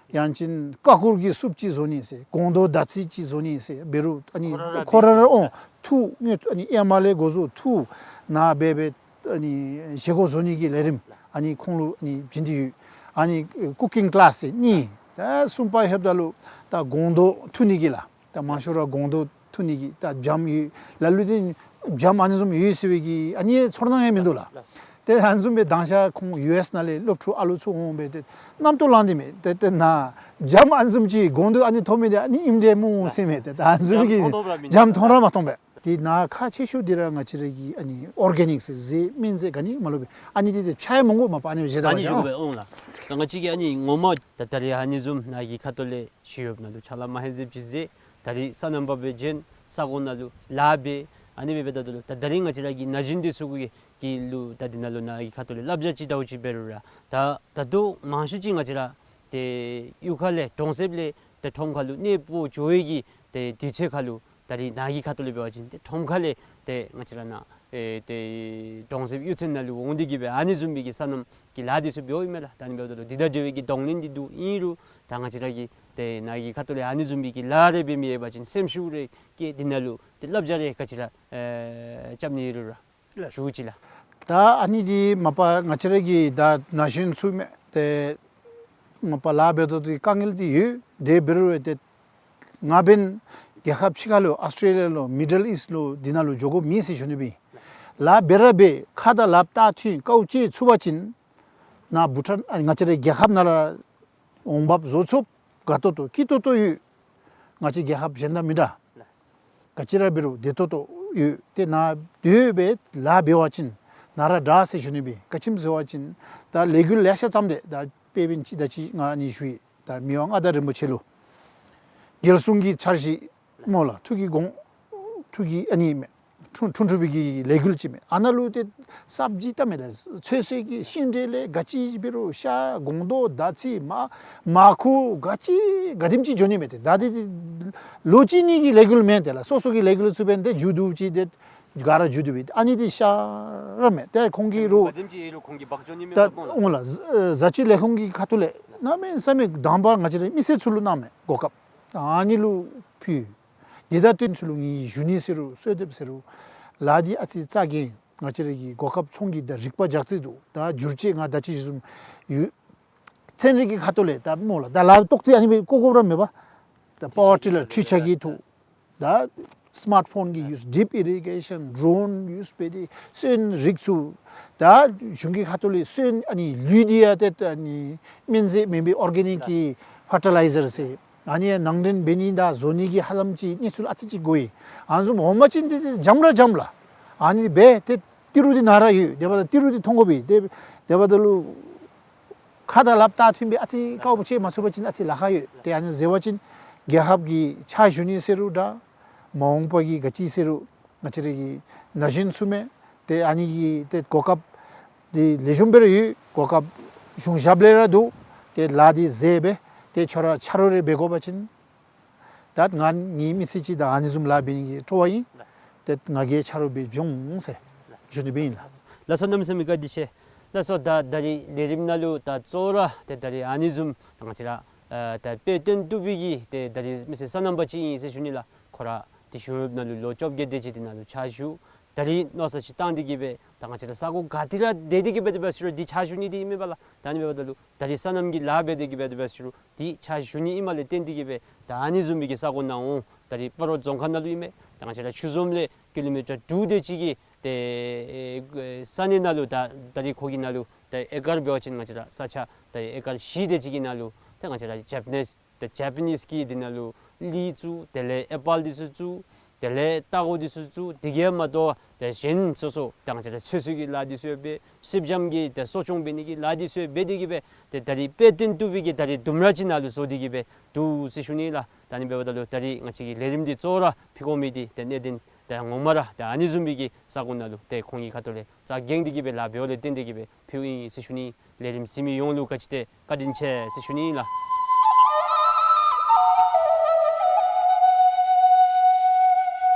ཡང་ཅིན་ཀ་ཀུར་གྱི་སུབ་ཅིག་བཟོ་ནི་ཟེར་སྒོང་རྡོག་དར་ཚིལ་ཅིག་བཟོ་ནི་ཟེར་འབད་རུང་ཨ་ནི་ཁོ་ར་ར་ཁོ་ར་ར་འོང་འཐུ་ཨ་ནི་ཨེ་མ་ལས་འགོ་བཟུང་འཐུ་ནཱ་འབད་འབད་ཨ་ནི་བཞེས་སྒོ་བཟོ་ནི་གི་ལས་རིམ་ཨ་ནི་ཁོང་ལུ་ཨ་ནི་བྱིན་ཏེ་ཡོད། ཨ་ནི་ཀུ་ཀིང་ཀི་ལཱསི་ཟེར་གཉིས། ད་གསུམ་པ་ལྷོདཔ་ད་ལུ་ད་སྒོང་རྡོག་འཐུ་ནི་གི་ལགས། ད་མང་ཤོས་ར་སྒོང་རྡོག་འཐུ་ནི་གི་ད་སྦྱངམ་ཡོད། ལ་ལུ་འདི་སྦྱངམ་ཨ་ནི་བཟུམ་ཡོད་ཟེར་བའི་གི་ཨ་ནི་ཚོར་སྣང་ཡང་མིན་འདུག་ལགས། ཏེ་ཨ་ནི་བཟུམ་སྦེ་དང་ཤ་ཁོང་ཡུ་ཨེསི་ནང་ལས་སློབ་ཕྲུག་ཨ་ལུ་ཚུ་འོང་སྦེ་ཏེ་རྣམ་རྟོག་ལངས་ཏེ་མས། ཏེ་ཏེ་ནཱ་སྦྱངམ་ཨ་ནི་བཟུམ་ཅིག་སྒོང་རྡོག་ཨ་ནི་ཐོབ་མི་འདི་ཨ་ནི་ཨིནམ་འདྲས་སྨོ་ཟེར་མས། ཏེ་ད་ཨ་ནི་བཟུམ་གྱི་སྦྱངམ་མཐོང་ར་མ་མཐོང་པས། ཏེ་ནཱ་ཁག་ཆེ་ཤོས་འདི་ར་ང་བཅས་ར་གི་ཨ་ནི་ཨོར་གེ་ནིཀ་ཟེར་ཟས་སྨན་རྫས་ག་ནི་མ་ལུ་སྦེ་ཨ་ནི་འདི་ཏེ་ཆ་ཡང་མང་པོ་མ་པ་ཨ་ནི་བཞེས་ད་ཨ་ནི་བཞེས་ད་འོང་ལགས། ད་ང་བཅས་ཀྱིས་ཨ་ནི་ངོ་མ་ད་ད་རེས་ཨ་ནི་བཟུམ་ནཱ་གི་ཁ་ཐུག་ལས་ཞི་གཡོགཔ་ནང་ལུ་ཕྱག་ལཱ་མ་ཧེ་ཟེར་ཅིག་མཛད། ད་རེས་སོ་ནམ་པ་སྦེ་བྱོན། ས་གོ་ནང་ལུ་ལཱ་འབད། ཨ་ནི་འབད་འབདཝ་ད་ལུ་ད་ད་རེས་ང་བཅས་ར་གི་ན་གཞོན་འདི་ཚུ་གི་གི་ལུ་ད་འདི་ནང་ལུ་ནཱ་གི་ཁ་ཐུག་ལས་བསླབ་བྱ་ཅིག་འདྲཝ་ཅིག་འབད་རུང་ར་ད་ད་ལྟོ་མང་ཤོས་ཅིག་ང་བཅས་ར་ཏེ་གཡུས་ཁ་ལས་གྲོང་གསེབ་ལས་ཏེ་ཁྲོམ་ཁ་ལུ་གནས་སྤོ་འགྱོ་བའི་གི་ཏེ་དུས་ཚོད་ཁ་ལུ་ད་རེས་ནཱ་གི་ཁ་ཐུག་ལས་འབད་བ་ཅིན་ཏེ་ཁྲོམ་ཁ་ལས་ཏེ་ང་བཅས་ར་ནཱ་ཨེ་ཏེ་གྲོང་གསེབ་གཡུས་ཚན་ནང་ལུ་འོང་སྟེ་གི་སྦེ་ཨ་ནི་བཟུམ་མའི་གི་སོ་ནམ་གྱི་ལཱ་འདི་ཚུ་འབདཝ་ཨིན་མས་ལགས། ད་ཨ་ནི་འབདཝ་ད་ལུ་འདི་དང་འབྲེལ་བའི་གི་གདོང་ལེན་འདི་འདུག། ཨིན་རུང་ད་ང་བཅས་ར་གིས་ཏེ་ནཱ་གི་ཁ་ཐུག་ལས་ཨ་ནི་བཟུམ་མའི་གི་ལཱ་རེ་འབད་མི་ཡོད་པ་ཅིན་སེམས་ཤུགས་རེ་བསྐྱེད་འདི་ནང་ལུ་ཏེ་བསླབ་བྱ་རེ་ག་ཅི་ར་ཨེ་རྐྱབ་ནི་ཡོད་རུང་ར་ཞུ་ཅི་ལགས། ད་ཨ་ནི་འདི་མ་པ་ང་བཅས་ར་གི་ད་ན་གཞོན་ཚུ་མས། ཏེ་མ་པ་ལཱ་འབད་དོ་འདི་དཀའ་ངལ་འདི་ཡོད། དེ་འབད་རུང་ཏེ་ང་འབདན་རྒྱལ་ཁབ་ཕྱི་ཁ་ལུ་ཨཱོས་ཊེ་ལི་ཡ་ལུ་མི་ཌལ་ཨིསཊ་ལུ་འདི་ནང་ལུ་འགྱོ་དགོཔ་མེད་ཟེར་ཞུ་ནི་སྦེ། ལཱ་འབད་ར་འབད་ཁ་དང་ལགཔ་བལྟ་ཐོན་དཀའཝ་སྤྱད་ཚུགས་པ་ཅིན་ནཱ་བྷུ་ཊཱན་ཨ་ང་བཅས་རའི་རྒྱལ་ཁབ་ནང་ར་འོང་འབབ་བཟོ་ཚུགསཔ་དགའ་ཏོག་ཏོ་སྐྱིད་ཏོག་ཏོ་ཡོད། ང་བཅས་རྒྱལ་ཁབ་གཞན་དང་མི་འདྲ། ག་ཅི་ར་འབད་རུང་བདེ་ཏོག་ཏོ་ཡོད། ཏེ་ནཱ་སྡོད་སྦེ་ལཱ་འབད་བ་ཅིན་ནཱ་ར་དྲག་ཟེར་ཞུ་ནི་སྦེ། ག་ཅི་སྨོ་ཟེར་བ་ཅིན་ད་ལས་འགུལ་ལེ་ཤ་བརྩམས་ཏེ་ད་དཔེ་འབདན་ཅིག་ད་ཅི་ང་ཨ་ནི་ཞུ་ཡི། ད་མི་དབང་མངའ་བདག་རིན་པོ་ཆེ་ལུ་རྒྱལ་སྲུང་གི་འཆར་གཞི་སྨོ་ལགས། ཐུགས་ཀྱི་དགོངས་ཐུགས་ཀྱི་ཨ་ནི་མས། འཁྲུངས་འཁྲུངས་འཁྲུངས་པའི་གི་ལས་འགུལ་ཅིག་མས། ཨ་ནཱ་ལུ་ཏེ་སབ་ཇི་བལྟ་མས་ལགས། ཚོད་བསྲེ་གི་ཤིང་འབྲས་ལས་ག་ཅི་འབད་རུང་ཤ་སྒོང་རྡོག་དར་ཚིལ་མར་མར་ཁུ་ག་ཅི་ག་དེམ་ཅིག་འགྱོ་ནི་མས། ཏེ་ད་འདི་ལོ་གཅིག་གཉིས་ཀྱི་ལས་འགུལ་མེན་ཏེ་ལགས། སོ་སོ་གི་ལས་འགུལ་ཚུ་འབདན་ཏེ་མཇུག་བསྡུ་ཅིག་ཏེ་ག་ར་མཇུག་བསྡུ་སྦེ་ཨ་ནི་འདི་ཤ་ར་མས། ཏེ་ཁོང་གིས་རུང་ག་དེམ་ཅིག་ཡོད་རུང་ཁོང་གིས་འབག་འགྱོ་ནི་མས་ད་པ་སྨོ་ལགས། འོང་ལགས། བཟའ་བཅའི་ལས་ཁུངས་ཀྱི་ཁ་ཐུག་ལས་གནམ་མེད་ས་མེད་དང་པ་ང་བཅས་རའི་མི་སེར་ཚུ་ལུ་གནང་མས་གོ་སྐབས། ཨ་ནི་ལུ་ཕུལ། འདི་དང་བསྟུན་ཚུ་ལུ་ངེའི་གཞུང་ནི་ཟེར་རུང་གསོལ་འདེབས་ཟེར་རུང་ལཱ་འདི་ཨ་ཙི་ཙ་གེ་ང་བཅས་ར་གི་གོ་སྐབས་ཚོང་གི་ད་རིག་པ་རྒྱགས་ཚད་འདུག། ད་བསྒྱུར་བཅོས་ང་ད་ཅི་ཞུ་བཟུམ་ཡོད། ཚན་རིག་གི་ཁ་ཐུག་ལས་ད་སྨོ་ལགས། ད་ལཱ་ཏོག་ཙི་ཨ་ནི་སྦེ་བཀོ་དགོཔ་ར་མེད་པ། ད་པ་ཝར་ཊི་ལར་འཕྲུལ་ཆས་ཀྱི་ཐོག་ད་སི་མཱརཊ་ཕོན་གྱི་ཡུས་ཌིབ་ཨི་རི་གེ་ཤཱན་ཌོ་རོན་ཡུས་འབད་དེ་སོན་རིགས་ཚུ་ད་གཞུང་གི་ཁ་ཐུག་ལས་སོན་ཨ་ནི་ལུད་འདི་ཡང་ཏེ་ཨ་ནི་སྨན་རྫས་མེན་པའི་ཨོར་གེ་ནིཀ་གི་ཕར་ཊི་ལའི་ཛར་ཟེར། ཨ་ནི་ནང་འདྲེན་འབད་ནི་དང་བཟོ་ནི་གི་ཧ་ལམ་ཅིག་གནས་ཚུལ་ཨ་ཙི་ཅིག་དགོ་ཡི། ཨ་ནི་བཟུམ་འོང་པ་ཅིན་འདི་འདི་འཇམ་ར་འཇམ་ལགས། ཨ་ནི་འབད་དེ་ཏི་རུ་འདི་ནཱ་ར་ཡོད། དེ་འབདཝ་ད་ཏི་རུ་འདི་མཐོང་དགོ་པས། དེ་དེ་འབདཝ་ད་ལུ་ཁ་དང་ལགཔ་བལྟ་ཐོན་སྦེ་ཨ་ཙི་དཀའཝ་སྤྱད་མ་ཚུགས་པ་ཅིན་ཨ་ཙི་ལཱ་ཁག་ཡོད། ཏེ་ཨ་ནི་ཟེར་བ་ཅིན་རྒྱལ་ཁབ་ཀྱི་ཕྱག་ཞུ་ནི་ཟེར་རུང་འདྲ། མ་འོངས་པ་གི་ག་ཅི་ཟེར་རུང་ང་བཅས་ར་གི་ན་གཞོན་ཚུ་མས། ཏེ་ཨ་ནི་གི་ཏེ་གོ་སྐབས་འདི་ལེགས་ཤོམ་སྦེ་ར་ཡོད། གོ་སྐབས་གཞུང་ཞབས་ལས་ར་འདུག། ཏེ་ལཱ་འདི་མཛད་སྦེ་ཏེ་ཁྱོད་ར་ཆ་རོགས་རེ་འབད་དགོ་པ་ཅིན་ད་ང་ངེའི་མི་ཚེ་གཅིག་ད་ཨ་ནི་བཟུམ་ལཱ་འབད་ནི་གི་སྤྲོ་བ་ཨིན། ཏེ་ང་གིས་ཆ་རོགས་སྦེ་འབྱུང་ཟེར་ཞུ་ནི་སྦེ་ཨིན་ལགས། ལགས་སོ། གནམ་མེད་ས་མེད་བཀའ་དྲིན་ཆེ། ལགས་སོ། ད་ད་རིས་ལས་རིམ་ནང་ལུ་ད་གཙོ་བོ་ར་ཏེ་ད་རིས་ཨ་ནི་བཟུམ་ད་ང་བཅས་ར་ཨ་ད་དཔེ་སྟོན་བཏུབ་པའི་གི་ཏེ་ད་རིས་མི་སེར་སོ་ནམ་པ་ཅིག་ཨིན་ཟེར་ཞུ་ནི་ལགས། ཁོ་ར་ཏེ་གཞུང་གཡོགཔ་ནང་ལུ་ལོ་བཅོ་བརྒྱད་དེ་ཅིག་དེ་ནང་ལུ་ཕྱག་ཞུ། ད་རིས་མནོ་བསམ་ཅིག་བཏང་སྟེ་གི་སྦེ་ད་ང་བཅས་ར་ས་གོ་ག་ཏེ་ར་སྡོད་དེ་གི་སྦེ་དེ་སྦེ་ཟེར་རུང་འདི་ཕྱག་ཞུ་ནི་འདི་ཨིན་མས་པ་ལགས། ད་ཨ་ནི་འབདཝ་ད་ལུ་ད་རིས་སོ་ནམ་གྱི་ལཱ་འབད་དེ་གི་སྦེ་དེ་སྦེ་ཟེར་རུང་འདི་ཕྱག་ཞུ་ནི་ཨིནམ་ལས་བརྟེན་ཏེ་གི་སྦེ་ད་ཨ་ནི་བཟུམ་མའི་གི་ས་གོ་ནང་འོང་། ད་རིས་སྤ་རོ་རྫོང་ཁག་ནང་ལུ་ཨིན་མས། ད་ང་བཅས་ར་ཆུ་འཛོམས་ལས་ཀི་ལོ་མི་ཊར་དྲུག་དེ་ཅིག་གི་ཏེ་ས་གནས་ནང་ལུ་ད་ད་རིས་ཁོ་གི་ནང་ལུ་ད་ཨེ་ཀར་འབད་བ་ཅིན་ང་བཅས་ར་ས་ཆ་ད་ཨེ་ཀར་བཞི་དེ་ཅིག་གི་ནང་ལུ་ད་ང་བཅས་ར་ཇེ་པ་ནིས་ད་ཇེ་པ་ནིས་ཀྱི་དེ་ནང་ལུ་ལི་བཙུགས། དེ་ལས་ཨེ་པཱལ་འདི་ཚུ་བཙུགས། དེ་ལས་ལྟག་གོ་འདི་ཚུ་བཙུགས། དེ་གིས་མ་དོ་ད་གཞན་སོ་སོ་ད་ང་བཅས་ར་ཚོད་བསྲེ་གི་ལཱ་འདི་ཚུ་ཡང་འབད། སེར་སྦྱངམ་གི་ད་གསོ་སྐྱོང་འབད་ནི་གི་ལཱ་འདི་ཚུ་ཡང་འབད་དེ་གི་སྦེ་ཏེ་ད་རིས་དཔེ་སྟོན་བཏུབ་པའི་གི་ད་རིས་ལྡུམ་ར་ཅིག་ནང་ལུ་བཟོ་སྟེ་གི་སྦེ་འདུག་ཟེར་ཞུ་ནི་ལགས། ད་ཨ་ནི་འབདཝ་ད་ལུ་ད་རིས་ང་བཅས་ཀྱི་ལས་རིམ་འདི་གཙོ་བོ་ར་ཕུལ་དགོ་མི་འདི་ཏེ་གནད་དོན་ད་ངོ་མ་ར་ད་ཨ་ནི་བཟུམ་མའི་གི་ས་གོ་ནང་ལུ་ཏེ་ཁོང་གི་ཁ་ཐུག་ལས་རྩ་འགེངས་ཏེ་གི་སྦེ་ལཱ་འབདཝ་ལས་བརྟེན་ཏེ་གི་སྦེ་ཕུལཝ་ཨིན་ཟེར་ཞུ་ནི། ལས་རིམ་གཟིགས་མི་ཡོངས་ལུ་བཀའ་དྲིན་ཆེ་ཟེར་ཞུ་ནི་ལགས།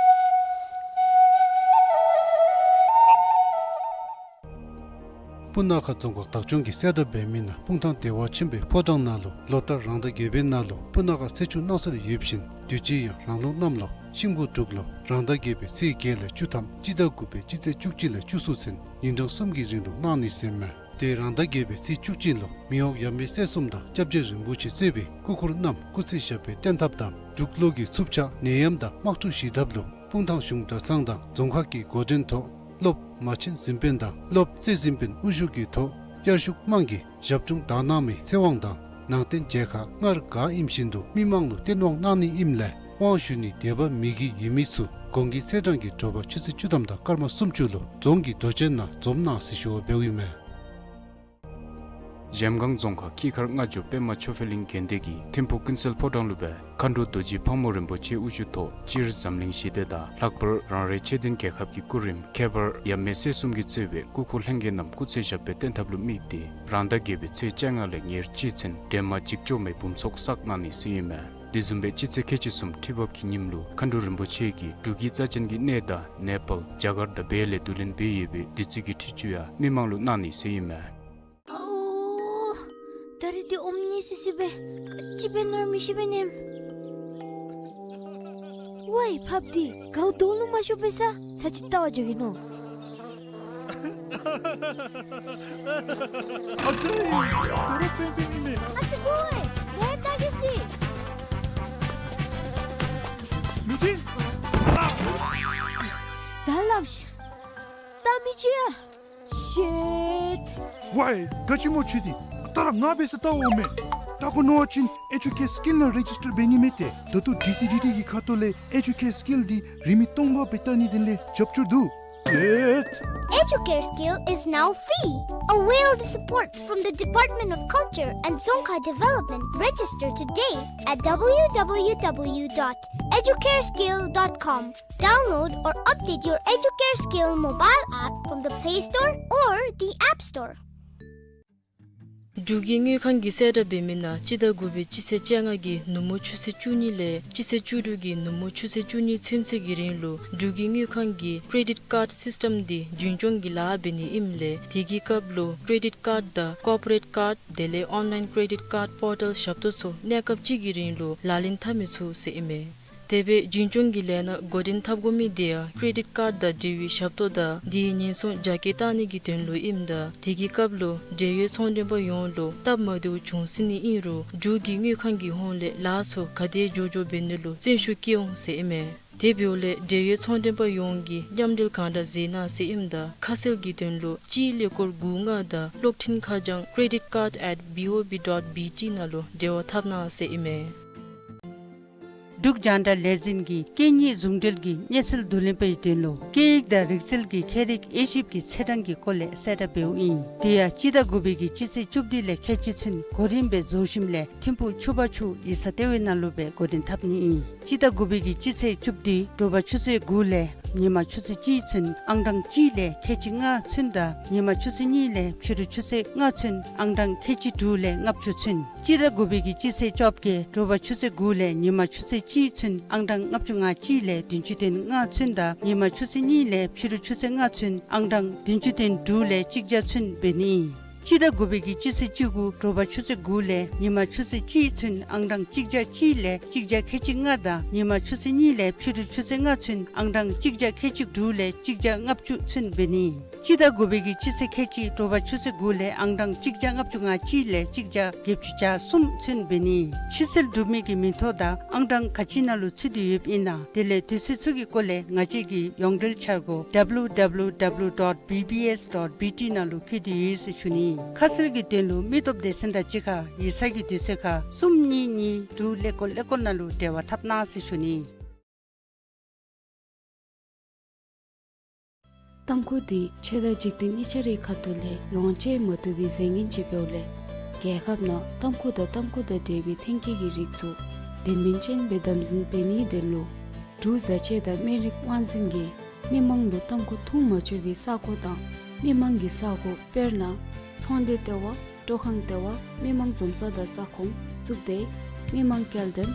སྤུ་ན་ཁ་རྫོང་ཁག་བདག་སྐྱོང་གིས་གསལ་བསྒྲགས་འབད་མི་ནང་སྤུངས་ཐང་བདེ་བ་ཆེན་པོའི་ཕོ་བྲང་ནང་ལུ་ལོ་ལྟར་རང་ཟླ་བརྒྱད་པའི་ནང་ལུ་སྤུ་ན་ཁ་ཚེས་བཅུ་གནང་སྲོལ་ཡོདཔ་བཞིན་དུས་ཅི་ཡང་རང་ལུགས་གནམ་ལོ་ཤིང་ཕོ་འབྲུག་ལོ་རང་ཟླ་བརྒྱད་པའི་ཚེས་བརྒྱད་ལས་བཅུ་ཐམ་སྤྱི་ཟླ་དགུ་པའི་སྤྱི་ཚེས་བཅུ་གཅིག་ལས་བཅུ་གསུམ་ཚུན་ཉིན་གྲངས་གསུམ་གྱི་རིང་ལུ་གནང་ནི་ཟེར་མས། ཏེ་རང་ཟླ་བརྒྱད་པའི་ཚེས་བཅུ་གཅིག་ལུ་མི་དབང་ཡབ་མེས་སྲས་གསུམ་དང་སྐྱབས་རྗེ་རིན་པོ་ཆེ་གཙོས་པའི་སྐུ་འཁོར་རྣམས་སྐུ་ཚེ་ཞབས་པད་བརྟན་ཐབས་དང་འབྲུག་ལུ་གི་འཚུབ་ཆ་ནད་ཡམས་དང་དམག་འཁྲུག་ཞི་ཐབས་ལུ་སྤུངས་ཐང་གཞུང་གྲྭ་ཚང་དང་རྫོང་ཁག་གི་འགོ་འདྲེན་ཐོག་སློབ་མ་བྱན་གཟིམ་དཔོན་དང་སློབ་རྩེ་གཟིམ་དཔོན་དབུ་བཞུགས་ཀྱི་ཐོག་དབྱར་ཆུ་དམངས་ཀྱིས་ཞབས་དྲུང་དག་སྣང་མའི་ཚེ་དབང་དང་ནང་རྟེན་མཇལ་ཁ་སྔར་ག་ཨིནམ་བཞིན་དུ་མི་མང་ལུ་བསྟན་དབང་གནང་ནི་ཨིནམ་ལས་དབང་ཞུ་ནི་དད་པ་མི་དགེ་ཡོད་མི་ཚུ་གོང་གི་ཚེས་གྲངས་ཀྱི་དྲོ་པ་ཆུ་ཚོད་བཅུ་ཐམ་དང་སྐར་མ་སུམ་ཅུ་ལུ་རྫོང་གི་རྡོ་གཅལ་ནང་འཛོམས་གནང་ཟེར་ཞུ་བ་འབདཝ་ཨིན་མས། གཞལམ་སྒང་རྫོང་ཁག་ཁྱི་ཁར་རྔ་ལྗོངས་པདྨ་ཆོས་འཕེལ་གླིང་དགོན་སྡེ་གིས་ཐིམ་ཕུག་ཀུན་གསལ་ཕོ་བྲང་ལུ་སྦེ་མཁའ་འགྲོ་རྡོ་རྗེ་ཕག་མོ་རིན་པོ་ཆེ་དབུ་བཞུགས་ཐོག་སྤྱིར་འཛམ་གླིང་ཞི་བདེ་དང་ལྷག་པར་རང་རེ་ཆེ་མཐོང་རྒྱལ་ཁབ་ཀྱི་སྐུ་རིམ་ཁྱད་པར་ཡབ་མེས་སྲས་གསུམ་གྱིས་གཙོས་པའི་སྐུ་འཁོར་ལྷན་རྒྱས་རྣམས་སྐུ་ཚེ་ཞབས་པད་བརྟན་ཐབས་ལུ་དམིགས་ཏེ་རང་ཟླ་བརྒྱད་པའི་ཚེས་བཅོ་ལྔ་ལས་ཉེར་གཅིག་ཚུན་འདྲེས་མ་འཇིགས་སྐྱོབ་མའི་འབུམ་ཚོགས་བསགས་གནང་ནི་ཟེར་ཨིན་མས། དེ་བཟུམ་སྦེ་སྤྱི་ཚེས་ཁལ་གཅིག་གསུམ་ཁྲི་འབབ་ཀྱི་ཉིནམ་ལུ་མཁའ་འགྲོ་རིན་པོ་ཆེ་གིས་འབྲུག་གི་རྩ་ཅན་གྱི་གནས་བདག་ནེ་པཱལ་རྒྱ་གར་དང་བལ་ལས་བསྡུ་ལེན་འབད་ཡོད་པའི་བདུད་རྩི་གི་ཁྲུས་ཆུ་ཡང་མི་མང་ལུ་གནང་ནི་ཟེར་ཨིན་མས། ཨོ། ད་རིས་འདི་ཨོམ་ནི་སི་སི་སྦེ་ཅིག་འབད་ནི་ར་མི་ཤེས་པས་ནམ། ཝའི་ཕགཔ་འདི་གའུ་དོང་ལུ་མ་ཤོར་བའི་ས་ས་ཅིག་བལྟ་བར་འགྱོ་གེ་ནོ། ཨ་ཙི། ད་རུང་པེན་པེན་ཨིན་མས། ཨ་ཙི་ཀོ་ཨེ། ལེ་ད་གི་སི། ལུ་ཅིན། ད་སླབ་ཤིག། ད་མི་ཅིག་ཡ། ཤིཊ། ཝའི་ག་ཅི་སྨོ་ཁྱོད་འདི། ད་ར་ང་འབད་ས་བལྟ་འོང་མས། བལྟ་དགོ་མནོ་བ་ཅིན་ཨེ་ཇུ་ཀེར་སི་ཀིལ་ནང་རེ་ཇིས་ཊར་འབད་ནི་མས་ཏེ། ད་ལྟོ་ཌི་སི་ཌི་ཊི་གི་ཁ་ཐུག་ལས་ཨེ་ཇུ་ཀེར་སི་ཀིལ་འདི་རིན་མེད་སྟོང་པ་སྦེ་བལྟ་ནི་དེ་ལས་རྒྱབ་སྐྱོར་འདུག། ཨེ། Educare Skill is now free. Avail the support from the Department of Culture and Dzongkha Development. Register today at w w w dot educareskill dot com. Download or update your Educare Skill mobile app from the Play Store or the App Store. འབྲུག་གི་དངུལ་ཁང་གིས་གསལ་བསྒྲགས་འབད་མི་ནང་སྤྱི་ཟླ་དགུ་པའི་སྤྱི་ཚེས་བཅོ་ལྔ་གི་ནུབ་མོ་ཆུ་ཚོད་བཅུ་གཉིས་ལས་སྤྱི་ཚེས་བཅུ་དྲུག་གི་ནུབ་མོ་ཆུ་ཚོད་བཅུ་གཉིས་ཚུན་ཚོད་ཀྱི་རིང་ལུ་འབྲུག་གི་དངུལ་ཁང་གི་ཀེ་རེ་ཌིཊ་ཀཱརཌ་སིསི་ཊམ་འདི་རྒྱུན་སྐྱོང་གི་ལཱ་འབད་ནི་ཨིནམ་ལས་དེ་གི་སྐབས་ལུ་ཀེ་རེ་ཌིཊ་ཀཱརཌ་དང་ཀོར་པོ་རེཊ་ཀཱརཌ་དེ་ལས་ཨོན་ལཱའིན་ཀེ་རེ་ཌིཊ་ཀཱརཌ་པོར་ཊལ་ཞབས་ཏོག་ཚུ་གནས་སྐབས་གཅིག་གི་རིང་ལུ་ལག་ལེན་འཐབ་མི་ཚུགས་ཟེར་ཨིན་མས། དེ་སྦེ་རྒྱུན་སྐྱོང་གི་ལས་སྣ་འགོ་འདྲེན་འཐབ་དགོ་མི་དེ་ཡང་ཀེ་རེ་ཌིཊ་ཀཱརཌ་དང་འབྲེལ་བའི་ཞབས་ཏོག་དང་དེའི་ཉེན་སྲུང་རྒྱ་སྐྱེད་བཏང་ནི་གི་དོན་ལུ་ཨིནམ་ད་དེ་གི་སྐབས་ལུ་འབྲེལ་ཡོད་ཚོང་མགྲོན་པ་ཡོངས་ལུ་སྟབས་མ་བདེཝ་བྱུང་སྲིད་ནི་ཨིན་རུང་འབྲུག་གི་དངུལ་ཁང་གི་ཧོངས་ལས་ལཱ་ཚུ་ག་དེ་མགྱོགས་མགྱོགས་འབད་ནི་ལུ་བརྩོན་ཤུགས་བསྐྱེད་འོང་ཟེར་ཨིན་མས། དེ་འབདཝ་ལས་འབྲེལ་ཡོད་ཚོང་མགྲོན་པ་ཡོངས་ཀྱིས་མཉམ་འབྲེལ་གང་དྲག་མཛད་གནང་ཟེར་ཨིནམ་ད་ཁ་གསལ་གྱི་དོན་ལུ་སྤྱིའི་ཀླད་ཀོར་དགུ་ལྔ་དང་གློག་འཕྲིན་ཁ་བྱང་credit card at B O B dot B T ནང་ལུ་འབྲེལ་བ་འཐབ་གནང་ཟེར་ཨིན་མས། འབྲུག་རྒྱང་བསྒྲགས་ལས་འཛིན་གྱིས་སྐད་གཉིས་ཟུང་འབྲེལ་གྱི་གནས་ཚུལ་བསྡུ་ལེན་པའི་དོན་ལུ་སྐད་ཡིག་དང་རིག་རྩལ་གྱི་ཁྱད་རིག་དབྱེ་ཞིབ་ཀྱི་ཚེས་གྲངས་ཀྱི་སྐོར་ལས་གསལ་བསྒྲགས་འབདཝ་ཨིན། དེ་ཡང་སྤྱི་ཟླ་དགུ་པའི་གི་སྤྱི་ཚེས་བཅུ་བདུན་ལས་ཁལ་གཅིག་ཚུན་གོ་རིམ་སྦེ་རྫོགས་ཞིནམ་ལས་ཐིམ་ཕུག་ཆུ་བར་ཆུ་ཡིག་ཚང་ལྟེ་བའི་ནང་ལུ་སྦེ་འགོ་འདྲེན་འཐབ་ནི་ཨིན། སྤྱི་ཟླ་དགུ་པའི་གི་སྤྱི་ཚེས་བཅུ་བདུན་དྲོ་པ་ཆུ་ཚོད་དགུ་ལས་ཉིན་མ་ཆུ་ཚོད་གཅིག་ཚུན་ཨང་གྲངས་གཅིག་ལས་ཁལ་གཅིག་ལྔ་ཚུན་དང་ཉིན་མ་ཆུ་ཚོད་གཉིས་ལས་ཕྱི་རུ་ཆུ་ཚོད་ལྔ་ཚུན་ཨང་གྲངས་ཁལ་གཅིག་དྲུག་ལས་ལྔ་བཅུ་ཚུན། སྤྱི་ཟླ་དགུ་པའི་གི་སྤྱི་ཚེས་བཅོ་བརྒྱད་དྲོ་པ་ཆུ་ཚོད་དགུ་ལས་ཉིན་མ་ཆུ་ཚོད་ གཅིག་ཚུན་ཨང་གྲངས་ལྔ་བཅུ་ང་གཅིག་ལས་བདུན་ཅུ་དོན་ལྔ་ཚུན་དང་ཉིན་མ་ཆུ་ཚོད་གཉིས་ལས་ཕྱི་རུ་ཆུ་ཚོད་ལྔ་ཚུན་ཨང་གྲངས་བདུན་ཅུ་དོན་དྲུག་ལས་གཅིག་བརྒྱ་ཚུན་འབད་ནི། སྤྱི་ཟླ་དགུ་པའི་གི་སྤྱི་ཚེས་བཅུ་དགུ་དྲོ་པ་ཆུ་ཚོད་དགུ་ལས་ཉིན་མ་ཆུ་ཚོད་གཅིག་ཚུན་ཨང་གྲངས་གཅིག་བརྒྱ་གཅིག་ལས་གཅིག་བརྒྱ་ཁལ་གཅིག་ལྔ་དང་ཉིན་མ་ཆུ་ཚོད་གཉིས་ལས་ཕྱི་རུ་ཆུ་ཚོད་ལྔ་ཚུན་ཨང་གྲངས་གཅིག་བརྒྱ་ཁལ་གཅིག་དྲུག་ལས་གཅིག་བརྒྱ་ལྔ་བཅུ་ཚུན་འབད་ནི། སྤྱི་ཟླ་དགུ་པའི་གི་སྤྱི་ཚེས་ཁལ་གཅིག་དྲོ་པ་ཆུ་ཚོད་དགུ་ལས་ཨང་གྲངས་གཅིག་བརྒྱ་ལྔ་བཅུ་ང་གཅིག་ལས་གཅིག་བརྒྱ་བརྒྱད་ཅུ་གྱ་གསུམ་ཚུན་འབད་ནི། ཕྱིར་སེལ་གྲུབ་མི་གི་མིང་ཐོ་དང་ཨང་གྲངས་ག་ཅི་ནང་ལུ་ཚུད་དེ་ཡོདཔ་ཨིན་ན། དེ་ལས་དུས་ཚོད་ཚུ་གི་སྐོར་ལས་ང་བཅས་ཀྱི་ཡོངས་འབྲེལ་འཆར་སྒོ་W W W dot B B S dot B T ནང་ལུ་བཀོད་དེ་ཡོད་ཟེར་ཞུ་ནི། ཁ་གསལ་གྱི་དོན་ལུ་མི་སྟོབས་སྡེ་ཚན་དང་གཅིག་ཁར་ཡིག་ཚང་གི་དུས་ཚོད་ཁར་གསུམ་གཉིས་གཉིས་དྲུག་ཀླད་ཀོར་ཀླད་ཀོར་ནང་ལུ་འབྲེལ་བ་འཐབ་གནང་ཟེར་ཞུ་ནི། ཏམ་ཁུ་འདི་ཆོས་དང་འཇིག་རྟེན་གཉིས་ཆ་རའི་ཁ་ཐུག་ལས་ལོངས་སྤྱོད་མ་བཏུབ་པའི་རྫས་ངན་ཅིག་འབདཝ་ལས། རྒྱལ་ཁབ་ནང་ཏམ་ཁུ་དང་ཏམ་ཁུ་དང་འབྲེལ་བའི་ཐོན་སྐྱེད་ཀྱི་རིགས་ཚུ་དོན་སྨིན་ཅན་སྦེ་དམ་འཛིན་འབད་ནིའི་དོན་ལུ་འབྲུག་བཟའ་ཆས་དང་སྨན་རིགས་དབང་འཛིན་གྱིས་མི་མང་ལུ་ཏམ་ཁུ་འཐུང་མ་ཆོག་པའི་ས་གོ་དང་མི་མང་གི་ས་གོ་དཔེར་ན་ཚོང་སྡེ་ལྟེ་བ། སྤྲོ་ཁང་ལྟེ་བ། མི་མང་འཛོམས་ས་དང་ས་ཁོངས་བཙུགས་ཏེ་མི་མང་སྐྱེལ་འདྲེན།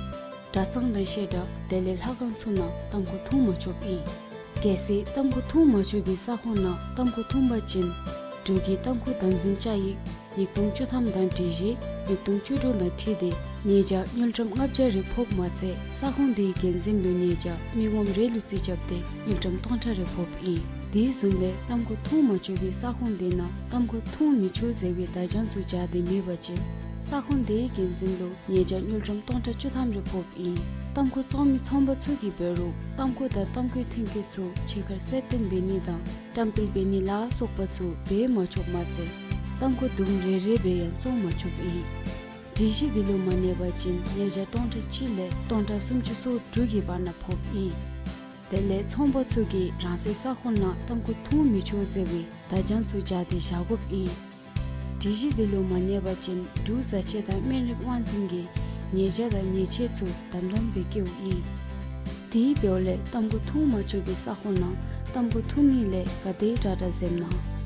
གྲྭ་ཚང་དང་བཤད་གྲྭ་དེ་ལས་ལྷ་ཁང་ཚུ་ནང་ཏམ་ཁུ་འཐུང་མ་ཆོགཔ་ཨིན། གལ་སྲིད་ཏམ་ཁུ་འཐུང་མ་ཆོག་པའི་ས་ཁོངས་ནང་ཏམ་ཁུ་འཐུང་པ་ཅིན་འབྲུག་གི་ཏམ་ཁུ་དམ་འཛིན་བཅའ་ཡིག་ཉིས་སྟོང་བཅུ་ཐམ་དང་སྒྲིག་གཞི་ཉིས་སྟོང་བཅུ་དྲུག་དང་འཁྲིལ་ཏེ་ཉེས་བྱ་དངུལ་ཀྲམ་ལྔ་བརྒྱ་རེ་ཕོགཔ་མ་ཚད་ས་ཁོངས་དེའི་འགན་འཛིན་ལུ་ཉེས་བྱ་མི་ངོམ་རེ་ལུ་རྩིས་རྐྱབ་སྟེ་དངུལ་ཀྲམ་སྟོང་ཕྲག་རེ་ཕོགཔ་ཨིན། དེ་བཟུམ་སྦེ་ཏམ་ཁུ་འཐུང་མ་ཆོག་པའི་ས་ཁོངས་དེ་ནང་ཏམ་ཁུ་འཐུང་མི་ཆོག་ཟེར་བའི་བརྡ་བྱང་ཚུ་སྦྱར་ཏེ་མེད་པ་ཅིན་ས་ཁོངས་དེའི་འགན་འཛིན་ལུ་ཉེས་བྱ་དངུལ་ཀྲམ་སྟོང་ཕྲག་བཅུ་ཐམ་རེ་ཕོགཔ་ཨིན། ཏམ་ཁུ་བཙོང་མི་ཚོང་པ་ཚུ་གིས་འབད་རུང་ཏམ་ཁུ་དང་ཏམ་ཁུའི་ཐོན་སྐྱེད་ཚུ་ཕྱི་ཁར་གསལ་སྟོན་འབད་ནི་དང་བཀྲམ་སྤེལ་འབད་ནི་ལ་སོགས་པ་ཚུ་འབད་མ་ཆོགཔ་མ་ཚད་ཏམ་ཁུ་དུམ་རེ་རེ་སྦེ་ཡང་བཙོང་མ་ཆོགཔ་ཨིན། སྒྲིག་གཞི་འདི་ལུ་མ་གནས་པ་ཅིན་ཉེས་བྱ་སྟོང་ཕྲག་གཅིག་ལས་སྟོང་ཕྲག་སུམ་ཅུ་སོ་དྲུག་གི་བར་ན་ཕོགཔ་ཨིན། དེ་ལས་ཚོང་པ་ཚུ་གིས་རང་སོའི་ས་ཁོངས་ནང་ཏམ་ཁུ་འཐུང་མི་ཆོག་ཟེར་བའི་བརྡ་བྱང་ཚུ་སྦྱར་ཏེ་བཞག་དགོཔ་ཨིན། སྒྲིག་གཞི་འདི་ལུ་མ་གནས་པ་ཅིན་འབྲུག་བཟའ་ཆས་དང་སྨན་རིགས་དབང་འཛིན་གྱིས་ཉེས་བྱ་དང་ཉེས་ཆད་ཚུ་དམ་དམ་སྦེ་བཀལཝ་ཨིན། དེ་འབདཝ་ལས་ཏམ་ཁུ་འཐུང་མ་ཆོག་པའི་ས་ཁོངས་ནང་ཏམ་ཁུ་འཐུང་ནི་ལས་ག་དེ་དྲག་དྲག་འཛེམ་གནང་།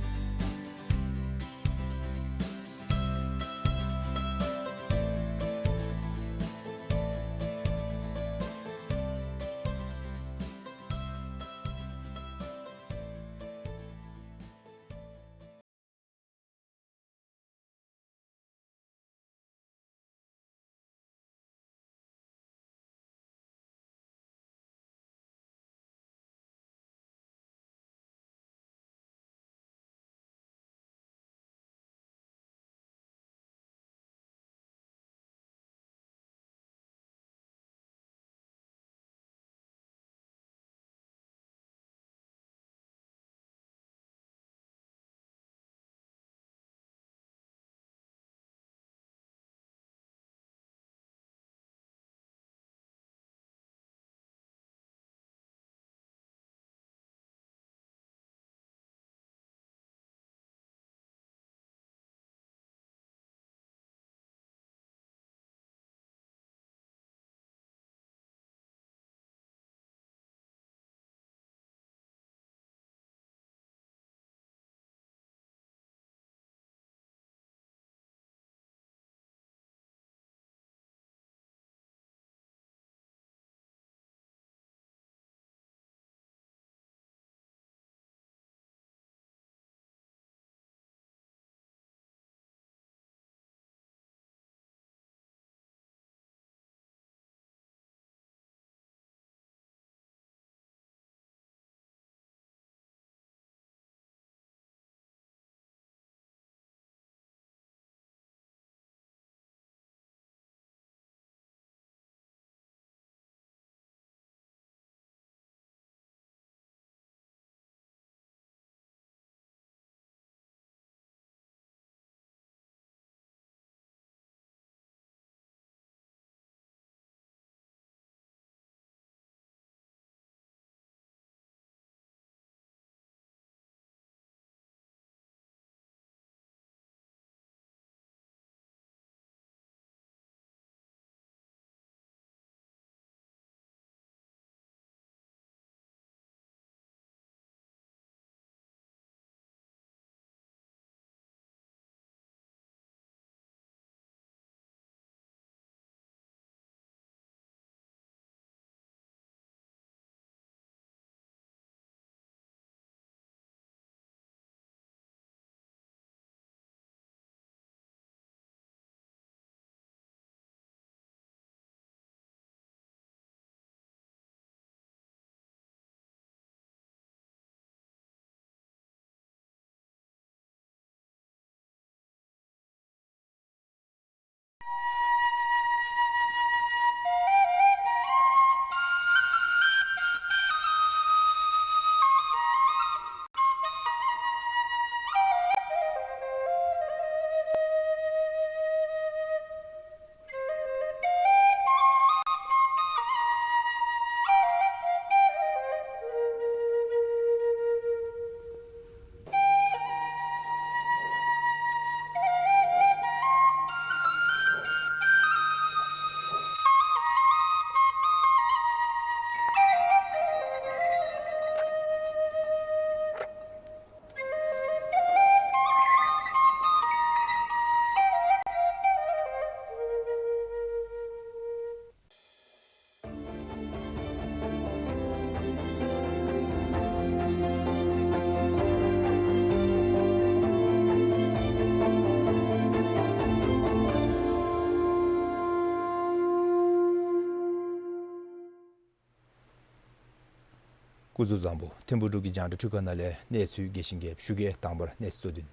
སྐུ་གཟུགས་བཟང་པོ། ཐིམ་ཕུག་འབྲུག་གི་རྒྱང་བསྒྲགས་འཕྲུལ་ཁང་ནང་ལས་གནས་ཚུལ་རྒྱས་ཤིང་རྒྱསཔ་ཞུ་གེ། དང་པ་ར་གནས་ཚུལ་གཙོ་དོན།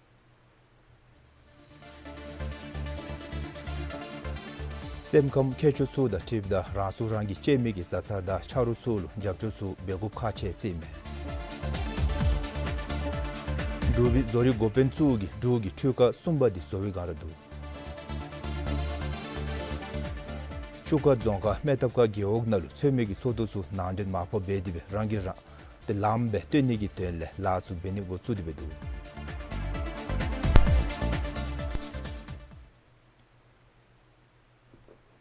སེམས་ཁམས་མཁས་མཆོག་ཚུ་དང་འཁྲིལཝ་ད་རང་སོ་རང་གིས་གཅེས་མི་གི་བཟའ་ཚང་དང་ཆ་རོགས་ཚུ་ལུ་རྒྱབ་སྐྱོར་ཚུ་འབད་དགོཔ་ཁག་ཆེ་ཟེར་ཨིན་མས། འབྲུག་པའི་བཟོ་རིག་འགོ་དཔོན་ཚུ་གིས་འབྲུག་གི་འཕྲུལ་ཁང་གསུམ་པ་དེ་བཟོ་བའི་སྒང་ར་འདུག། ཆུ་ཁ་རྫོང་ཁག་སྨད་ཐབ་ཁ་རྒེད་འོག་ནང་ལུ་ཚོད་མའི་གི་ཚོགས་འདུ་ཚུ་ནང་འདྲེན་མར་ཕབ་འབད་དེ་སྦེ་རང་གིས་རང་ཏེ་ལངམ་སྦེ་སྟོན་ནི་གི་དོན་ལས་ལཱ་ཚུ་འབད་ནི་འགོ་བཙུགས་ཏེ་སྦེ་འདུག།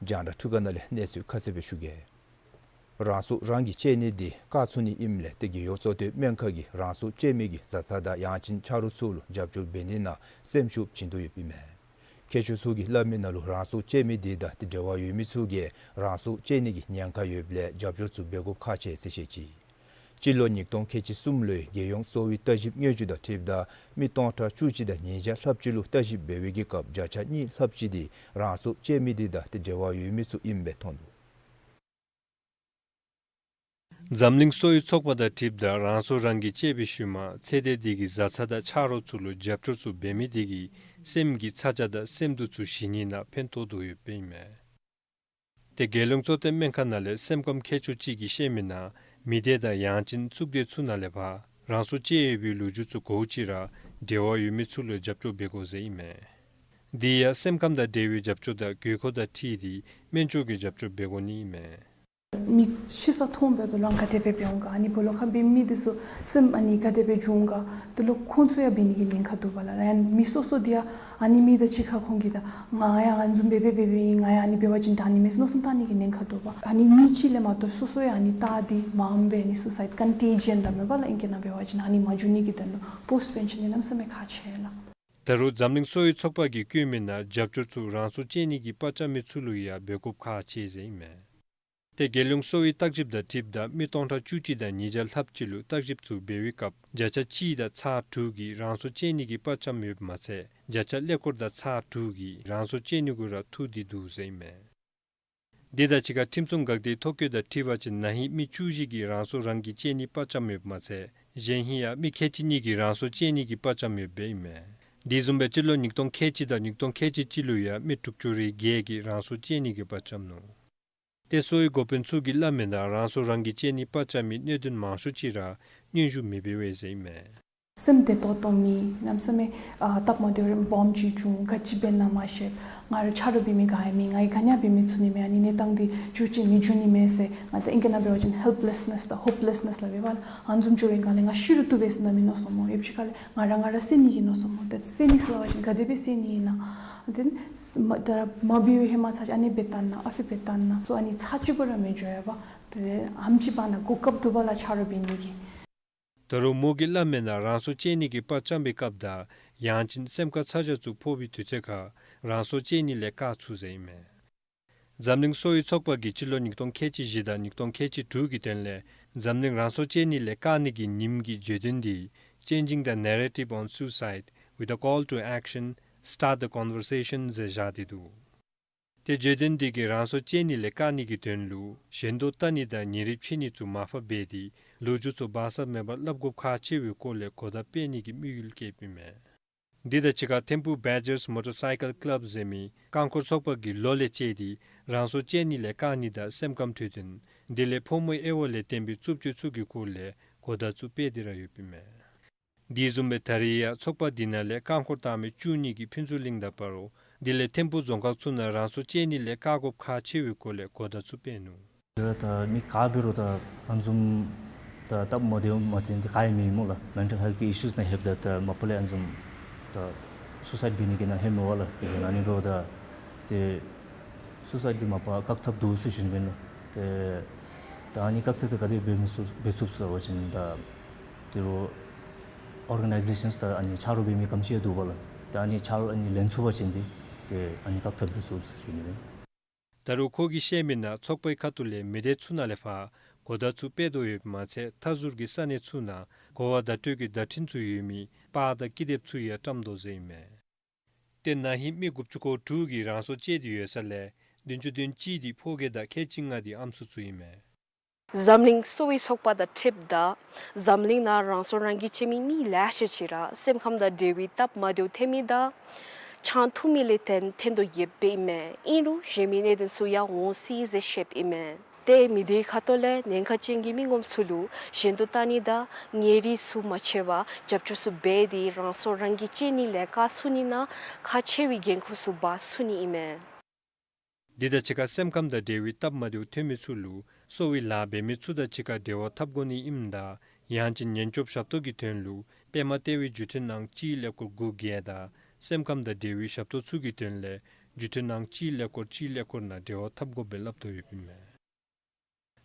རྒྱང་བསྒྲགས་འཕྲུལ་ཁང་ནང་ལས་གནས་ཚུལ་ཁ་གསལ་སྦེ་ཞུ་གེ། རང་སོ་རང་གིས་གཅེས་ནི་འདི་བཀག་ཚུགས་ནི་ཨིནམ་ལས་ཏེ་རྒྱལ་ཡོངས་གཙོ་བསྟེན་སྨན་ཁང་གིས་རང་སོ་གཅེས་མི་གི་བཟའ་ཚང་དང་ཡང་ཅིན་ཆ་རོགས་ཚུ་ལུ་རྒྱབ་སྐྱོར་འབད་ནི་ནང་སེམས་ཤུགས་བྱིན་དོ་ཡོདཔ་ཨིན་མས། མཁས་མཆོག་ཚུ་གིས་སླབ་མི་ནང་ལུ་རང་སོ་གཅེས་མི་འདི་དང་ཏེ་འབྲེལ་བ་ཡོད་མི་ཚུ་གིས་རང་སོ་གཅེས་ནི་གི་ཉེན་ཁ་ཡོདཔ་ལས་རྒྱབ་སྐྱོར་ཚུ་འབད་དགོཔ་ཁག་ཆེ་ཟེར་བཤད་ཅི། སྤྱི་ལོ་ཉིས་སྟོང་ཁལ་གཅིག་གསུམ་ལོའི་རྒྱལ་ཡོངས་གསོ་བའི་བརྟག་ཞིབ་དངོས་བཅུད་དང་འཁྲིལཝ་ད་མི་སྟོང་ཕྲག་བཅུ་གཅིག་དང་ཉིས་བརྒྱ་ལྷགཔ་ཅིག་ལུ་བརྟག་ཞིབ་འབད་བའི་གི་སྐབས་བརྒྱ་ཆ་གཉིས་ལྷགཔ་ཅིག་འདི་རང་སོ་གཅེས་མི་འདི་དང་ཏེ་འབྲེལ་བ་ཡོད་མི་ཚུ་ཨིནམ་སྦེ་མཐོང་ནུག། འཛམ་གླིང་གསོ་བའི་ཚོགས་པ་དང་འཁྲིལཝ་ད་རང་སོ་རང་གིས་གཅེས་པའི་ཤུལ་མ་ཚེ་འདས་འདི་གི་བཟའ་ཚང་དང་ཆ་རོགས་ཚུ་ལུ་རྒྱབ་སྐྱོར་ཚུ་འབད་མི་འདི་གིས་སེམས་ཀྱི་ཚ་གྱང་དང་སེམས་སྡུག་ཚུ་ཞི་ནི་ནང་ཕན་ཐོགས་དོ་ཡོདཔ་ཨིན་མས། ཏེ་རྒྱལ་ཡོངས་གཙོ་བསྟེན་སྨན་ཁང་ནང་ལས་སེམས་ཁམས་མཁས་མཆོག་ཅིག་གིས་བཤད་མི་ནང་མི་སྡེ་དང་ཡང་ཅིན་གཙུག་སྡེ་ཚུ་ནང་ལས་ཕར་རང་སོ་གཅེས་ཡོད་པའི་ལོ་རྒྱུས་ཚུ་གོཝ་ཅིག་ར་འབྲེལ་བ་ཡོད་མི་ཚུ་ལུ་རྒྱབ་སྐྱོར་འབད་དགོ་ཟེར་ཨིན་མས། འདི་ཡང་སེམས་ཁམས་དང་འབྲེལ་བའི་རྒྱབ་སྐྱོར་དང་དགོས་མཁོ་དང་འཁྲིལ་ཏེ་སྨན་བཅོས་ཀྱི་རྒྱབ་སྐྱོར་འབད་དགོ་ནི་ཨིན་མས། མི་ཤི་ས་མཐོངམ་འབདཝ་ད་ལུ་ག་དེ་སྦེ་འབད་འོང་ག། ཨ་ནི་སྦོ་ལོགས་ཁར་འབད་མི་འདི་ཚུ་སེམས་ཨ་ནི་ག་དེ་སྦེ་འགྱོ་འོང་ག། དེ་ལུ་ཁོང་ཚུ་ཡང་འབད་ནི་གི་ཉེན་ཁ་འདུག་པ་ལགས། ཨ་ནི་མི་སོ་སོ་འདི་ཡང་ཨ་ནི་མི་དང་གཅིག་ཁར་ཁོང་གིས་ད་ང་ཡང་ཨ་ནི་བཟུམ་སྦེ་འབད་འབད་འབདཝ་ཨིན། ང་ཡང་ཨ་ནི་འབད་བ་ཅིན་དྲག་ནི་མས་ཟེར་མནོ་བསམ་བཏང་ནི་གི་ཉེན་ཁ་འདུག་པ། ཨ་ནི་མི་གཅིག་ལས་མ་གཏོགས་སོ་སོ་ཡང་ཨ་ནི་བཏགས་ཏེ་མངམ་སྦེ་ཨ་ནི་སུ་སའིཌ་ཀོན་ཊེ་ཇེན་ཊི་ད་མེན་པ་ལགས། ཨིང་སྐད་ནང་འབད་བ་ཅིན་ཨ་ནི་མ་འགྱོ་ནི་གི་དོན་ལུ་པོསཊ་བེན་ཤཱན་འདི་གནམ་མེད་ས་མེད་ཁག་ཆེ་ལགས། ད་རུང་འཛམ་གླིང་གསོ་བའི་ཚོགས་པ་གིས་བཀོད་མི་ནང་རྒྱབ་སྐྱོར་ཚུ་རང་སོ་གཅེས་ནི་གི་པར་རྐྱབ་མི་ཚུ་ལུ་ཡང་འབད་དགོཔ་ཁག་ཆེ་ཟེར་ཨིན་མས། ཏེ་རྒྱལ་ཡོངས་གསོ་བའི་བརྟག་ཞིབ་དང་འཁྲིལཝ་ད་མི་སྟོང་ཕྲག་བཅུ་གཅིག་དང་ཉིས་བརྒྱ་ལྷགཔ་ཅིག་ལུ་བརྟག་ཞིབ་ཚུ་འབད་བའི་སྐབས་བརྒྱ་ཆ་གཅིག་དང་ཚག་དྲུག་གིས་རང་སོ་གཅེས་ནི་གི་པར་རྐྱབ་ཡོདཔ་མ་ཚད་བརྒྱ་ཆ་ཀླད་ཀོར་དང་ཚག་དྲུག་གིས་རང་སོ་གཅེས་ནི་གུ་ར་ཐུག་སྟེ་འདུག་ཟེར་ཨིན་མས། འདི་དང་གཅིག་ཁར་ཁྲིམས་སྲུང་འགག་སྡེའི་ཐོ་བཀོད་དང་འཁྲིལ་བ་ཅིན་ན་ཧིང་མི་བཅུ་བཞི་གིས་རང་སོ་རང་གིས་གཅེས་ནི་པར་རྐྱབ་ཡོདཔ་མ་ཚད་གཞན་ཧིང་ཡང་མི་ཁལ་གཅིག་གཉིས་ཀྱིས་རང་སོ་གཅེས་ནི་གི་པར་རྐྱབ་ཡོདཔ་ཨིན་མས། དེ་བཟུམ་སྦེ་སྤྱི་ལོ་ཉིས་སྟོང་ཁལ་གཅིག་དང་ཉིས་སྟོང་ཁལ་གཅིག་གཅིག་ལུ་ཡང་མི་དྲུག་ཅུ་རེ་བརྒྱད་ཀྱིས་རང་སོ་གཅེས་ནི་གི་པར་རྐྱབ་ནུག། ཏེ་གསོ་བའི་འགོ་དཔོན་ཚུ་གིས་སླབ་མི་ནང་རང་སོ་རང་གིས་གཅེས་ནི་པར་རྐྱབ་མི་གནད་དོན་མང་ཤོས་ཅིག་ར་གནོན་ཤུགས་མེད་པའི་འོག་ཟེར་ཨིན་མས། སེམས་བདེ་ཏོག་ཏོ་མེད། གནམ་མེད་ས་མེད་ཨ་སྟབས་མ་བདེཝ་རེ་སྦོམ་ཅིག་བྱུང་། ག་ཅི་འབད་ན་མ་ཤེས། ང་ར་ཆ་རོགས་འབད་མི་ག་ཡང་མེད། ང་གིས་ག་ནི་ཡང་འབད་མི་ཚུགས་ནི་མས། ཨ་ནི་གནས་སྟངས་འདི་འགྱུར་ཅིག་མི་འགྱུར་ནི་མས་ཟེར། ང་ད་ཨིང་སྐད་ནང་འབད་བ་ཅིན་ཧེལཔ་ལེས་ནེས་དང་ཧོཔ་ལེས་ནེས་སླབ་འབདཝ་ལས་ཨ་ནི་བཟུམ་འགྱོ་བའི་སྒང་ལས་ང་ཤི་རུང་བཏུབ་པས་ཟེར་ནི་མི་མནོ་སོང་སྨོ། ཡོད་པ་ཅིག་ཁ་ལས་ང་ར་ང་ར་བསད་ནི་གི་མནོ་སོང་སྨོ། ཏེ་བསད་ནི་ཟེར་བ་ཅིན་ག་དེ་སྦེ་བསད་ནི་ཨིན་ན། ཏེ་མ་ད་ར་མ་འབད་བའི་ཧེ་མ་ཚར་ཅིག་ཨ་ནི་འབད་བལྟ་ན་ཨ་ཕི་འབད་བལྟ་ན་སོ་ཨ་ནི་ཚར་གཅིག་གུ་ར་མི་འགྱོ་ཡ་པ། ཏེ་ཨེམ་ཅིག་བར་ན་གོ་སྐབས་འདུག་པ་ལགས་ཆ་རོགས་འབད་ནི་གི། ད་རུང་མོ་གིས་སླབ་མི་ནང་རང་སོ་གཅེས་ནི་གི་པར་རྐྱབ་པའི་སྐབས་དང་ཡང་ཅིན་སེམས་ཁར་ཚ་གྱང་ཚུ་ཕོག་པའི་དུས་ཚོད་ཁར་རང་སོ་གཅེས་ནི་ལས་བཀག་ཚུགས་ཟེར་ཨིན་མས། འཛམ་གླིང་གསོ་བའི་ཚོགས་པ་གིས་སྤྱི་ལོ་ཉིས་སྟོང་ཁལ་གཅིག་བཞི་དང་ཉིས་སྟོང་ཁལ་གཅིག་དྲུག་གི་དོན་ལས་འཛམ་གླིང་རང་སོ་གཅེས་ནི་ལས་བཀག་ནི་གི་ཉིནམ་གྱི་བརྗོད་དོན་འདི་Changing the Narrative on Suicide with a Call to Action, Start the Conversation ཟེར་བཞག་སྟེ་འདུག། ཏེ་བརྗོད་དོན་འདི་གིས་རང་སོ་གཅེས་ནི་ལས་བཀག་ནི་གི་དོན་ལུ་ཞེན་ལྟོས་བལྟ་ནི་དང་ཉིན་རེ་ཕྱི་ནི་ཚུ་མར་ཕབ་འབད་དེ་ལོ་རྒྱུས་ཚུ་སྦ་གསང་མེད་པར་སླབ་དགོཔ་ཁག་ཆེ་བའི་སྐོར་ལས་གོ་བརྡ་སྤེལ་ནི་གི་དམིགས་ཡུལ་བསྐྱེདཔ་ཨིན་མས། འདི་དང་གཅིག་ཁར་ཐིམ་ཕུག་བེ་ཇརས་མོ་ཊར་སའི་ཀལ་ཀླབ་ཟེར་མི་རྐང་འཁོར་ཚོགས་པ་གིས་ལོ་ལས་བཅད་དེ་རང་སོ་གཅེས་ནི་ལས་བཀག་ནི་དང་སེམས་ཁམས་འཕྲོད་བསྟེན་དེ་ལས་ཕོ་མོའི་དབྱེ་བ་ལས་བརྟེན་པའི་རྩུབ་སྤྱོད་ཚུ་གི་སྐོར་ལས་གོ་བརྡ་ཚུ་སྤེལ་ཏེ་ར་ཡོདཔ་ཨིན་མས། དེ་བཟུམ་སྦེ་ད་རེས་ཡང་ཚོགས་པ་འདི་ནང་ལས་རྐང་འཁོར་བཏང་མི་བཅུ་གཉིས་ཀྱིས་ཕུན་ཚོགས་གླིང་དང་སྤ་རོ་དེ་ལས་ཐིམ་ཕུག་རྫོང་ཁག་ཚུ་ནང་རང་སོ་གཅེས་ནི་ལས་བཀག་དགོཔ་ཁག་ཆེ་བའི་སྐོར་ལས་གོ་བརྡ་ཚུ་སྤེལ་ནུག། ད་མི་ག་འབད་རུང་ད་ཨ་ནི་བཟུམ་ད་སྟབས་མ་བདེཝ་མ་བདེཝ་འདི་ག་ཡང་མེད་སྨོ་ལགས། མེན་ཊལ་ཧེལཐ་གི་ཨི་ཤུས་ནང་ལྷོདཔ་ད་ད་མ་པ་ལས་ཨ་ནི་བཟུམ་ད་སུ་སའིཌ་འབད་ནི་གི་ནང་ལྷོད་མི་འོང་ལགས། དེ་ཨ་ནི་འབདཝ་ད་ཏེ་སུ་སའིཌ་འདི་མ་པ་བཀག་ཐབས་འདུག་ཟེར་ཞུ་ནི་ཨིན་ལགས། ཏེ་ད་ཨ་ནི་བཀག་ཐབས་འདི་ག་དེ་འབད་མི་ཚུགས་འབད་ཚུགསཔ་ཟེར་བ་ཅིན་ད་དེ་རུང་ཨོར་ག་ནའི་ཟེ་ཤཱནསི་ད་ཨ་ནི་ཆ་རོགས་འབད་མི་ག་དེམ་ཅིག་ཡང་འདུག་པ་ལགས། ད་ཨ་ནི་ཆ་རོགས་ཨ་ནི་ལེན་ཚུགས་པ་ཅིན་འདི་ཏེ་ཨ་ནི་བཀག་ཐབས་འབད་ཚུགས་ཟེར་ཞུ་ནི་ཨིན། ད་རུང་ཁོ་གིས་བཤད་མི་ནང་ཚོགས་པའི་ཁ་ཐུག་ལས་མི་སྡེ་ཚུ་ནང་ལས་ཕར་གོ་བརྡ་ཚུ་སྤེལ་དོ་ཡོདཔ་མ་ཚད་མཐའ་ཟུར་གྱི་ས་གནས་ཚུ་ནང་གོ་བ་བརྡ་སྤྲོད་ཀྱི་བརྡ་འཕྲིན་ཚུ་ཡོད་མི་པར་དང་ཀི་དེབ་ཚུ་ཡང་བཀྲམ་དོ་ཟེར་ཨིན་མས། ཏེ་ན་ཧིང་མི་དགུ་བཅུ་གོ་དྲུག་གིས་རང་སོ་བཅད་དེ་ཡོད་ས་ལས་བདུན་ཅུ་དོན་གཅིག་འདི་ཕོ་སྐྱེས་དང་ཁལ་གཅིག་ལྔ་འདི་ཨམ་སྲུ་ཚུ་ཨིན་མས། འཛམ་གླིང་གསོ་བའི་ཚོགས་པ་དང་འཁྲིལཝ་ད་འཛམ་གླིང་ནང་རང་སྲོག་རང་གིས་བཅད་མི་མི་ལེ་ཤ་ཅིག་ར་སེམས་ཁམས་དང་འབྲེལ་བའི་སྟབས་མ་བདེཝ་ཐོན་མི་དང་ཆང་འཐུང་མི་ལས་བརྟེན་ཐོན་དོ་ཡོདཔ་ཨིན་མས། ཨིན་རུང་གཞན་མི་གནད་དོན་ཚུ་ཡང་འོང་སྲིད་ཟེར་བཤདཔ་ཨིན་མས། ཏེ་མི་སྡེ་ཁ་ཐུག་ལས་ཉེན་ཁ་ཅན་གྱི་མི་ངོམ་ཚུ་ལུ་གཞན་དུ་བལྟ་ནི་དང་ཉེ་རིང་ཚུ་མ་ཕྱེ་བར་རྒྱབ་སྐྱོར་ཚུ་འབད་དེ་རང་སྲོག་རང་གིས་བཅད་ནི་ལས་བཀག་ཚུགས་ནི་ནང་ཁག་ཆེ་བའི་འགན་ཁུར་ཚུ་འབག་ཚུགས་ནི་ཨིན་མས། འདི་དང་གཅིག་ཁར་སེམས་ཁམས་དང་འབྲེལ་བའི་སྟབས་མ་བདེཝ་ཐོན་མི་ཚུ་ལུ་གསོ་བའི་ལཱ་འབད་མི་ཚུ་དང་གཅིག་ཁར་འབྲེལ་བ་འཐབ་དགོ་ནི་ཨིནམ་ད་ཡང་ཅིན་ཉེན་སྐྱོབ་ཞབས་ཏོག་གི་དོན་ལུ་པདྨ་ལྟེ་བའི་བརྒྱུད་འཕྲིན་ཨང་གཅིག་ཀླད་ཀོར་དགུ་བརྒྱད་དང་སེམས་ཁམས་དང་འབྲེལ་བའི་ཞབས་ཏོག་ཚུ་གི་དོན་ལས་བརྒྱུད་འཕྲིན་ཨང་གཅིག་ཀླད་ཀོར་གཅིག་ཀླད་ཀོར་ནང་འབྲེལ་བ་འཐབ་དགོ་པའི་སླབ་དོ་ཡོདཔ་ཨིན་མས།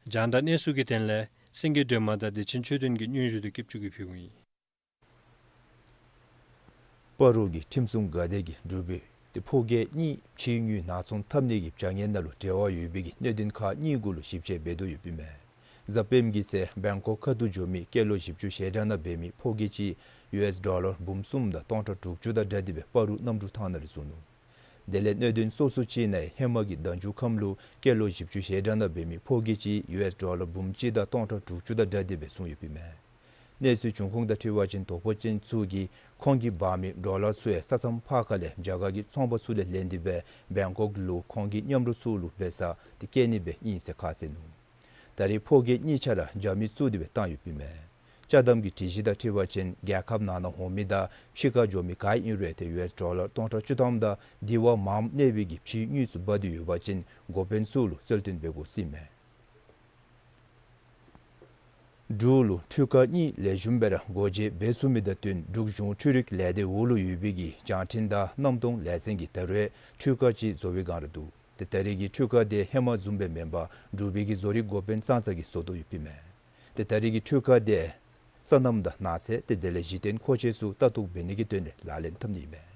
རྒྱང་བསྒྲགས་གནས་ཚུལ་གྱི་དོན་ལས་སེང་གེ་སྒྲོལ་མ་དང་བདེ་ཆེན་ཆོས་སྒྲོན་གྱི་སྙན་ཞུ་དེ་སྐྱིད་ཆུ་གིས་ཕུལཝ་ཨིན། སྤ་རོ་གི་ཁྲིམས་སྲུང་འགག་སྡེ་གིས་འབྲུག་པའི་ཏེ་ཕོ་སྐྱེས་གཉིས་ཕྱིའི་དངུལ་ནག་ཚོང་འཐབ་ནི་གི་བྱ་ངན་ནང་ལུ་འབྲེལ་བ་ཡོད་པའི་གི་གནད་དོན་ཁག་གཉིས་གུ་ལུ་ཞིབ་དཔྱད་འབད་དོ་ཡོདཔ་ཨིན་མས། གཟའ་སྤེནམ་གི་ཚེ་བེང་ཀོག་ཁ་ཐུག་འགྱོ་མི་སྐྱེས་ལོ་བཞི་བཅུ་ཞེ་གྲངས་ནང་འབད་མི་ཕོ་སྐྱེས་ཅིག་ཡུ་ཨེས་ཌོ་ལར་འབུམ་གསུམ་དང་སྟོང་ཕྲག་དྲུག་ཅུ་དང་འདྲ་སྟེ་སྦེ་སྤ་རོ་གནམ་གྲུ་ཐང་ནང་ལས་བཟུང་ནུག། དེ་ལས་གནད་དོན་སོ་སོ་ཅིག་ནང་ཧེ་མ་གི་ཟླ་མཇུག་ཁམས་ལུ་སྐྱེས་ལོ་བཞི་བཅུ་ཞེ་གྲངས་ནང་འབད་མི་ཕོ་སྐྱེས་ཅིག་ཡུ་ཨེས་ཌོ་ལར་འབུམ་གཅིག་དང་སྟོང་ཕྲག་དྲུག་ཅུ་དང་འདྲ་སྟེ་སྦེ་བཟུང་ཡོདཔ་ཨིན་མས། གནས་ཚུལ་འབྱུང་ཁུངས་དང་འཁྲིལ་བ་ཅིན་དོགས་པ་ཅན་ཚུ་གིས་ཁོང་གིས་འབག་མི་ཌོ་ལར་ཚུ་ཡང་ས་མཚམས་ཕར་ཁ་ལས་རྒྱ་གར་གྱི་ཚོང་པ་ཚུ་ལས་ལེན་ཏེ་སྦེ་བེང་ཀོག་ལུ་ཁོང་གི་མཉམ་རོགས་ཚུ་ལུ་འབད་སར་ཏེ་བསྐྱལ་ནི་སྦེ་ཨིན་ཟེར་ཁ་གསལ་ནུག། ད་རེས་ཕོ་སྐྱེས་གཉིས་ཆ་ར་རྒྱ་མི་བཙུགས་ཏེ་སྦེ་བཏང་ཡོདཔ་ཨིན་མས། ཅ་དམ་གྱི་སྒྲིག་གཞི་དང་འཁྲིལ་བ་ཅིན་རྒྱལ་ཁབ་ནང་ན་འོང་མི་དང་ཕྱི་ཁར་འགྱོ་མི་ག་ཨིན་རུང་ཏེ་ཡུ་ཨེས་ཌོ་ལར་སྟོང་ཕྲག་བཅུ་ཐམ་དང་དེ་བ་མངམ་གནས་པའི་གི་ཕྱིའི་དངུལ་ཚུ་འབག་སྟེ་ཡོད་པ་ཅིན་འགོ་དཔོན་ཚུ་ལུ་རྩལ་བཏོན་འབད་དགོ་ཟེར་ཨིན་མས། འབྲུག་ལུ་འཕྲུལ་ཁང་གཉིས་ལེགས་ཤོམ་སྦེ་ར་སྒོ་འབྱེད་འབད་ཚུགས་མི་དང་བསྟུན་འབྲུག་གཞུང་འཕྲུལ་རིག་ལས་སྡེ་འོག་ལུ་ཡོད་པའི་གི་བྱང་ཁྲིན་དང་གནམ་སྟོང་ལས་ཚན་གྱིས་ད་རུང་འཕྲུལ་ཁང་ཅིག་བཟོ་བའི་བསྒང་ར་འདུག། ཏེ་ད་རེས་ཀྱི་འཕྲུལ་ཁང་དེ་ཧེ་མ་བཟུམ་སྦེ་མེན་པར་འབྲུག་པའི་གི་བཟོ་རིག་འགོ་དཔོན་ཙང་ཙང་གིས་བཟོ་དོ་ཡོདཔ་ཨིན་མས། ཏེ་ད་རེས་ཀྱི་འཕྲུལ་ཁང་དེ་སོ་ནམ་དང་ནགས་ཚལ་ཏེ་དེ་ལས་གཞི་རྟེན་མཁོ་ཆས་ཚུ་ལྟ་རྟོག་འབད་ནི་གི་དོན་ལས་ལག་ལེན་འཐབ་ནི་ཨིན་མས།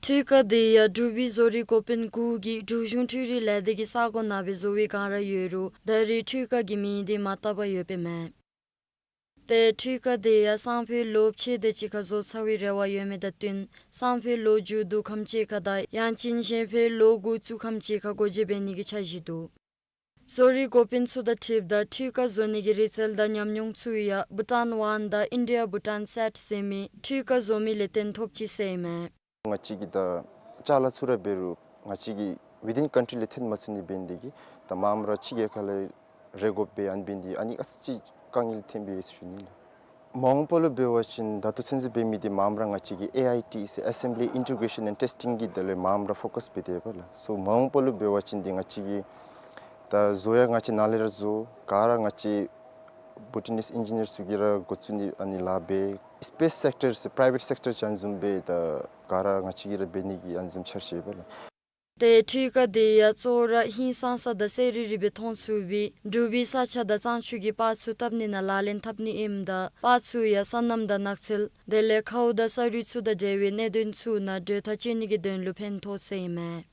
འཕྲུལ་ཁང་དེ་ཡང་འབྲུག་པའི་བཟོ་རིག་འགོ་དཔོན་དགུ་གིས་འབྲུག་གཞུང་འཕྲུལ་རིག་ལས་སྡེ་གི་ས་གོ་ནང་སྦེ་བཟོ་བའི་བསྒང་ར་ཡོད་རུང་ད་རེས་འཕྲུལ་ཁང་གི་མིང་དེ་མ་བཏགས་པར་ཡོདཔ་ཨིན་མས། ཏེ་འཕྲུལ་ཁང་དེ་ཡང་སང་ཕོད་ལོ་ཕྱེད་དེ་ཅིག་ཁར་བཟོ་ཚར་བའི་རེ་བ་ཡོད་མི་དང་བསྟུན་སང་ཕོད་ལོ་མཇུག་བསྡུ་ཁམས་ཅིག་ཁར་དང་ཡང་ཅིན་གཞན་ཕོད་ལོ་འགོ་བཙུགས་ཁམས་ཅིག་ཁར་སྒོ་འབྱེད་འབད་ནི་གི་འཆར་གཞི་འདུག། བཟོ་རིག་འགོ་དཔོན་ཚུ་དང་འཁྲིལཝ་ད་འཕྲུལ་ཁང་བཟོ་ནི་གི་རིག་རྩལ་དང་ཉམས་མྱོང་ཚུ་ཡང་བྷུ་ཊཱན་ཝཱན་དང་ཨིན་ཌི་ཡ་བྷུ་ཊཱན་སེཊ་ཟེར་མི་འཕྲུལ་ཁང་བཟོ་མི་ལས་བརྟེན་ཐོབ་ཅི་ཟེར་ཨིན་མས། ང་བཅས་ཀྱི་ད་ཅ་ལ་ཚུ་ར་འབད་རུང་ང་བཅས་ཀྱི་ཝི་དིན་ཀཱན་ཊི་ལས་འཐོན་མ་ཚུགས་ནི་འབད་ནི་དེ་གིས་ད་མངམ་ར་ཕྱི་རྒྱལ་ཁ་ལས་རེ་དགོཔ་སྦེ་ཨ་ནི་འབད་ནི་དེ་ཨ་ནི་ཨ་ཙི་ཅིག་དཀའ་ངལ་ཐོན་པས་ཟེར་ཞུ་ནི་ལགས། མ་འོངས་པ་ལུ་འབད་བ་ཅིན་ད་ལྟོ་ཚུན་ཚོད་འབད་མི་དེ་མངམ་ར་ང་བཅས་ཀྱི་ཨེ་ཨའི་ཊི་ཟེར་Assembly Integration and Testing གི་དེ་ལས་མངམ་ར་ཕོ་ཀཱས་འབད་དེ་ཡོདཔ་ལགས། སོ་མ་འོངས་པ་ལུ་འབད་བ་ཅིན་དེ་ང་བཅས་ཀྱི་ད་བཟོ་ཡང་ང་བཅས་ནཱ་ལས་ར་བཟོ། ག་ར་ང་བཅས་བྷུ་ཊཱ་ནིས་ཨིན་ཇི་ནིར་ཚུ་གིས་ར་འགོ་བཙུགས་ནི་ཨ་ནི་ལཱ་འབད། སི་པེསི་སེཀ་ཊར་ཟེར་པ་རའི་ཝེཊ་སེཀ་ཊར་ཅན་བཟུམ་སྦེ་ད་ག་ར་ང་བཅས་ཀྱིས་ར་འབད་ནི་གི་ཨ་ནི་བཟུམ་འཆར་གཞི་ཡོདཔ་ལགས། ཏེ་འཕྲུལ་ཁང་དེ་ཡང་གཙོ་བོ་ར་ཧིང་སངས་ས་དང་གསལ་རི་རི་སྦེ་མཐོང་ཚུགས་པའི་འབྲུག་པའི་ས་ཆ་དང་གཙང་ཆུ་གི་པར་ཚུ་བཏབ་ནི་ནང་ལག་ལེན་འཐབ་ནི་ཨིནམ་ད་པར་ཚུ་ཡང་སོ་ནམ་དང་ནགས་ཚལ་དེ་ལས་མཁརཝ་དང་ས་རུད་ཚུ་དང་འབྲེལ་བའི་གནད་དོན་ཚུ་ནང་གྲོས་ཐག་བཅད་ནི་གི་དོན་ལུ་ཕན་ཐོགས་ཟེར་ཨིན་མས།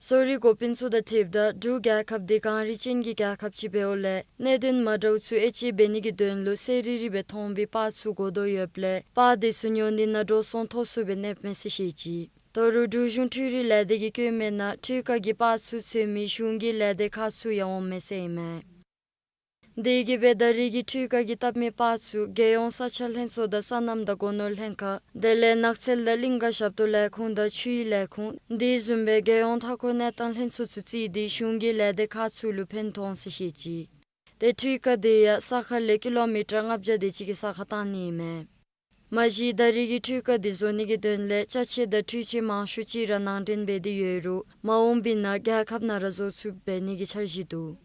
བཟོ་རིག་འགོ་དཔོན་ཚུ་དང་འཁྲིལཝ་ད་འབྲུག་རྒྱལ་ཁབ་དེ་གངས་རི་ཅན་གྱི་རྒྱལ་ཁབ་ཅིག་འབདཝ་ལས་གནད་དོན་མ་འདྲཝ་ཚུ་དབྱེ་དཔྱད་འབད་ནི་གི་དོན་ལུ་གསལ་རི་རི་སྦེ་མཐོང་བའི་པར་ཚུ་དགོ་དོ་ཡོདཔ་ལས་པར་དེ་ཚུ་ཉོ་ནི་ནང་འགྲོ་སོང་མཐོ་སུ་སྦེ་གནསཔ་མས་ཟེར་བཤད་ཅི། ད་རུང་འབྲུག་གཞུང་འཕྲུལ་རིག་ལས་སྡེ་གིས་བཀོད་མི་ནང་འཕྲུལ་ཁང་གི་པར་ཚུ་འཚོལ་མི་གཞུང་གི་ལས་སྡེ་ཁག་ཚུ་ཡང་འོངམ་མས་ཟེར་ཨིན་མས། དེ་གིས་སྦེ་ད་རེས་ཀྱི་འཕྲུལ་ཁང་གིས་བཏབ་མི་པར་ཚུ་རྒྱལ་ཡོངས་ས་ཆ་ལྷན་ཚོགས་དང་སོ་ནམ་དང་སྒོ་ནོར་ལྷན་ཁག་དེ་ལས་ནགས་ཚལ་དང་གླིང་ག་ཞབས་ཏོག་ལས་ཁུངས་དང་ཆུའི་ལས་ཁུངས་དེ་བཟུམ་སྦེ་རྒྱལ་ཡོངས་མཐའ་འཁོར་གནས་སྟངས་ལྷན་ཚོགས་ཚུ་བརྩིས་ཏེ་གཞུང་གི་ལས་སྡེ་ཁག་ཚུ་ལུ་ཕན་ཐོགས་ཟེར་བཤད་ཅི། ཏེ་འཕྲུལ་ཁང་དེ་ཡང་ས་ཁ་ལས་ཀི་ལོ་མི་ཊར་ལྔ་བརྒྱ་དེ་ཅིག་གི་ས་ཁར་བཏང་ནི་ཨིན་མས། མ་གཞི་ད་རེས་ཀྱི་འཕྲུལ་ཁང་དེ་བཟོ་ནི་གི་དོན་ལས་ཅ་ཆས་དང་འཕྲུལ་ཆས་མང་ཤོས་ཅིག་ར་ནང་འདྲེན་འབད་དེ་ཡོད་རུང་མ་འོངས་པའི་ནང་རྒྱལ་ཁབ་ནང་ར་བཟོ་ཚུགསཔ་འབད་ནི་གི་འཆར་གཞི་འདུག།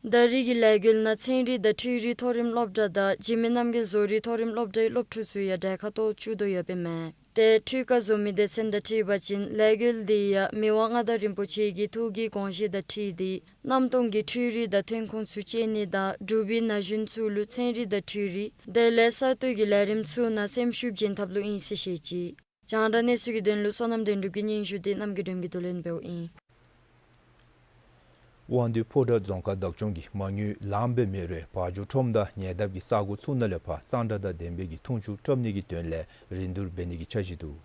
ད་རེས་ཀྱི་ལས་འགུལ་ནང་ཚན་རིག་དང་འཕྲུལ་རིག་མཐོ་རིམ་སློབ་གྲྭ་དང་འཇིགས་མེད་རྣམ་རྒྱལ་བཟོ་རིག་མཐོ་རིམ་སློབ་གྲྭའི་སློབ་ཕྲུག་ཚུ་ཡང་གྲལ་ཁར་གཏོགས་བཅུག་དོ་ཡོདཔ་ཨིན་མས། ཏེ་འཕྲུལ་ཁང་བཟོ་མི་སྡེ་ཚན་དང་འཁྲིལ་བ་ཅིན་ལས་འགུལ་དེ་ཡང་མི་དབང་མངའ་བདག་རིན་པོ་ཆེ་གི་ཐུགས་ཀྱི་དགོངས་བཞེད་དང་འཁྲིལ་ཏེ་གནམ་སྟོང་གི་འཕྲུལ་རིག་དང་ཐོན་ཁུངས་ཚུ་སྤྱོད་ནི་དང་འབྲུག་པའི་ན་གཞོན་ཚུ་ལུ་ཚན་རིག་དང་འཕྲུལ་རིག་དེ་ལས་གསར་གཏོད་ཀྱི་ལས་རིམ་ཚུ་ནང་སེམས་ཤུགས་བརྒྱུན་ཐབས་ལུ་ཨིན་ཟེར་བཤད་ཅི། རྒྱང་བསྒྲགས་གནས་ཚུལ་གྱི་དོན་ལུ་བསོད་ནམས་དོན་གྲུབ་ཀྱི་སྙན་ཞུ་དེ་རྣམ་རྒྱལ་སྒྲོལ་མ་གིས་བསྡུ་ལེན་འབདཝ་ཨིན། དབང་འདུས་ཕོ་བྲང་རྫོང་ཁག་བདག་སྐྱོང་གིས་མ་དངུལ་ལངམ་སྦེ་མེད་རུང་བ་འཇུ་ཁྲོམ་དང་ཉེ་འདབས་ཀྱི་ས་གོ་ཚུ་ནང་ལས་ཕར་གཙང་སྦྲ་དང་ལྡན་པའི་གི་འཐུང་ཆུ་བཀྲམ་ནི་གི་དོན་ལས་རིན་བསྡུར་འབད་ནི་གི་འཆར་གཞི་འདུག།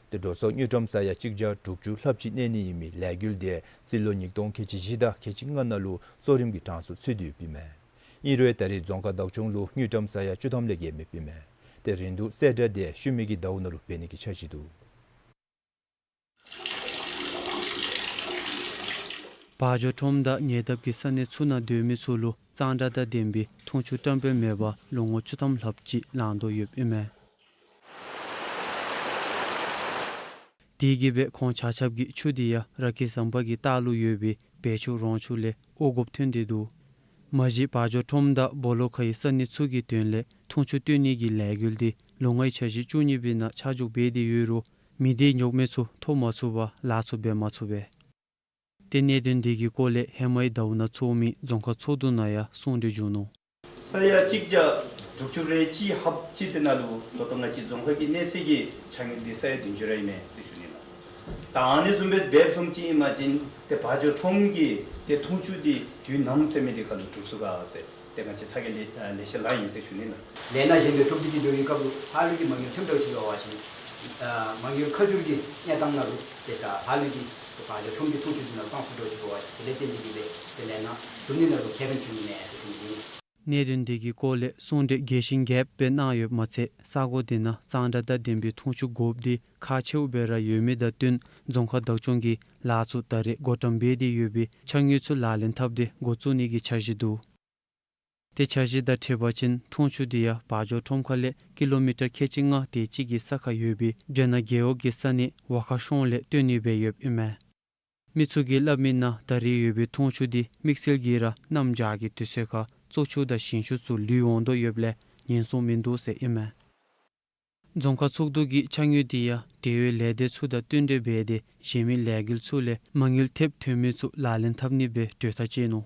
ཏེ་འགྲོ་སོང་དངུལ་ཀྲམ་ས་ཡ་གཅིག་བརྒྱ་དྲུག་ཅུ་ལྷགཔ་ཅིག་གནས་ནི་ཨིན་མི་ལས་འགུལ་དེ་རྩིས་ལོ་ཉིས་སྟོང་ཁལ་གཅིག་བཞི་དང་ཁལ་གཅིག་ལྔ་ནང་ལུ་གཙོ་རིམ་གྱི་གྲངས་སུ་ཚུད་དེ་ཡོདཔ་ཨིན་མས། ཨིན་རུང་ད་རེས་རྫོང་ཁག་བདག་སྐྱོང་ལུ་དངུལ་ཀྲམ་ས་ཡ་བཅུ་ཐམ་ལས་བརྒལ་མེདཔ་ཨིན་མས། ཏེ་རིན་བསྡུར་གསལ་བསྒྲགས་དེ་ཤུལ་མའི་གི་ཟླཝ་ནང་ལུ་འབད་ནི་གི་འཆར་གཞི་འདུག། བ་འཇོ་ཁྲོམ་དང་ཉེ་འདབས་ཀྱི་ས་གནས་ཚུ་ནང་སྡོད་མི་ཚུ་ལུ་གཙང་སྦྲ་དང་ལྡན་པའི་འཐུང་ཆུ་བཀྲམ་སྤེལ་མེད་པར་ལོ་ངོ་བཅུ་ཐམ་ལྷགཔ་ཅིག་ལང་དོ་ཡོདཔ་ཨིན་མས། དེ་གིས་སྦེ་ཁོང་ཆ་ཁྱབ་ཀྱིས་ཆུ་དེ་ཡང་ར་སྐྱེས་ཟམ་པ་གི་ལྟག་ལུ་ཡོད་པའི་བལ་ཆུ་རོང་ཆུ་ལས་དབོ་དགོཔ་ཐོན་ཏེ་འདུག། མ་གཞི་བ་འཇོ་ཁྲོམ་དང་སྦོ་ལོ་ཁ་ཡི་ས་གནས་ཚུ་གི་དོན་ལས་འཐུང་ཆུ་བཏོན་ནི་གི་ལས་འགུལ་དེ་ལོ་ལྔའི་འཆར་གཞི་བཅུ་གཉིས་པའི་ནང་ཆ་འཇོག་འབད་དེ་ཡོད་རུང་མི་སྡེའི་ཉོག་མེད་ཚུ་ཐོབ་མ་ཚུགས་པར་ལཱ་ཚུ་འབད་མ་ཚུགས་པས། ཏེ་གནད་དོན་དེ་གི་སྐོར་ལས་ཧེ་མའི་ཟླཝ་ནང་ཚོགས་མི་རྫོང་ཁག་ཚོགས་འདུ་ནང་ཡང་གསུང་གྲོས་བྱུང་ནུག། ས་ཡ་གཅིག་བརྒྱ་དྲུག་ཅུ་རེ་གཅིག་ལྷགཔ་ཅིག་དེ་ནང་ལུ་ད་ལྟོ་ང་བཅས་རྫོང་ཁག་གི་གནས་ཚད་ཀྱི་ཆ་དངུལ་འདི་ས་ཡ་བདུན་ཅུ་ར་ཨིན་མས་ཟེར་ཞུ་ནི་ལགས། ད་ཨ་ནི་བཟུམ་སྦེ་འབད་བཟུམ་ཅིག་ཨིན་པ་ཅིན་ཏེ་བ་འཇོ་ཁྲོམ་གྱི་ཏེ་འཐུང་ཆུ་འདི་དུས་ནམ་ཟེར་མི་འདི་ཁར་ལུ་གྲུབ་ཚུགས་ག་ཟེར། ཏེ་ང་བཅས་ཚ་གྱང་ལེ་ལེ་ཤ་ལང་ཡི་ཟེར་ཞུ་ནི་ལགས། ལས་སྣ་གཞན་སྦེ་གྲུབ་སྟེ་གི་འགྱོ་བའི་སྐབས་ལུ་ལྷག་ལུས་ཀྱི་མ་དངུལ་ཐེབས་འདྲཝ་ཅིག་འབད་བ་ཅིན་ཨ་མ་དངུལ་ཁ་བསྒྱུར་གྱི་གནས་སྟངས་ནང་ལུ་ཏེ་ད་ལྷག་ལུས་ཀྱི་བ་འཇོ་ཁྲོམ་གྱི་འཐུང་ཆུ་འདི་ནང་ལུ་གཏང་ཚུགས་འདྲཝ་ཅིག་འབད་བ་ཅིན་དེ་ལས་བརྟེན་ཏེ་གི་སྦེ་ཏེ་ལས་སྣ་གྲུབ་ནི་ནང་ལུ་ཁེ་ཕན་བྱུང་ནི་མས་ཟེར་ཞུ་ནི་ཨིན། གནད་དོན་དེ་གི་སྐོར་ལས་གསུང་གྲོས་རྒྱས་ཤིང་རྒྱསཔ་སྦེ་གནང་ཡོདཔ་མ་ཚད་ས་གོ་དེ་ནང་གཙང་སྦྲ་དང་ལྡན་པའི་འཐུང་ཆུ་དགོཔ་འདི་ཁག་ཆེཝ་སྦེ་ར་ཡོད་མི་དང་བསྟུན་རྫོང་ཁག་བདག་སྐྱོང་གིས་ལཱ་ཚུ་ད་རེས་འགོ་འདྲེན་འབད་དེ་ཡོད་པའི་ཕྱགས་སྙིགས་ཚུ་ལག་ལེན་འཐབ་སྟེ་འགོ་བཙུགས་ནི་གི་འཆར་གཞི་འདུག། ཏེ་འཆར་གཞི་དང་འཁྲིལ་བ་ཅིན་འཐུང་ཆུ་དེ་ཡང་བ་འཇོ་ཁྲོམ་ཁ་ལས་ཀི་ལོ་མི་ཊར་ཁལ་གཅིག་ལྔ་དེ་ཅིག་གི་ས་ཁར་ཡོད་པའི་སྦྱ་ནག་རྒེད་འོག་གི་ས་གནས་ཝ་ཁ་གཤོང་ལས་བཏོན་ནི་སྦེ་ཡོདཔ་ཨིན་མས། མི་ཚུ་གིས་སླབ་མི་ནང་ད་རེས་ཡོད་པའི་འཐུང་ཆུ་འདི་དམིགས་བསལ་གྱིས་ར་གནམ་བྱཱར་གྱི་དུས་ཚོད་ཁར་བཙོག་ཆུ་དང་ཞིང་ཆུ་ཚུ་ལུད་འོང་དོ་ཡོདཔ་ལས་ཉེན་སྲུང་མིན་འདུག་ཟེར་ཨིན་མས། རྫོང་ཁག་ཚོགས་འདུ་གིས་ཕྱགས་སྙིགས་དེ་ཡང་འབྲེལ་ཡོད་ལས་སྡེ་ཚུ་དང་བསྟུན་གྲོས་འབད་དེ་གཞན་མི་ལས་འགུལ་ཚུ་ལས་མ་དངུལ་ཐེབས་ཐོན་མི་ཚུ་ལག་ལེན་འཐབ་ནི་སྦེ་གྲོས་ཐག་བཅད་ནུག།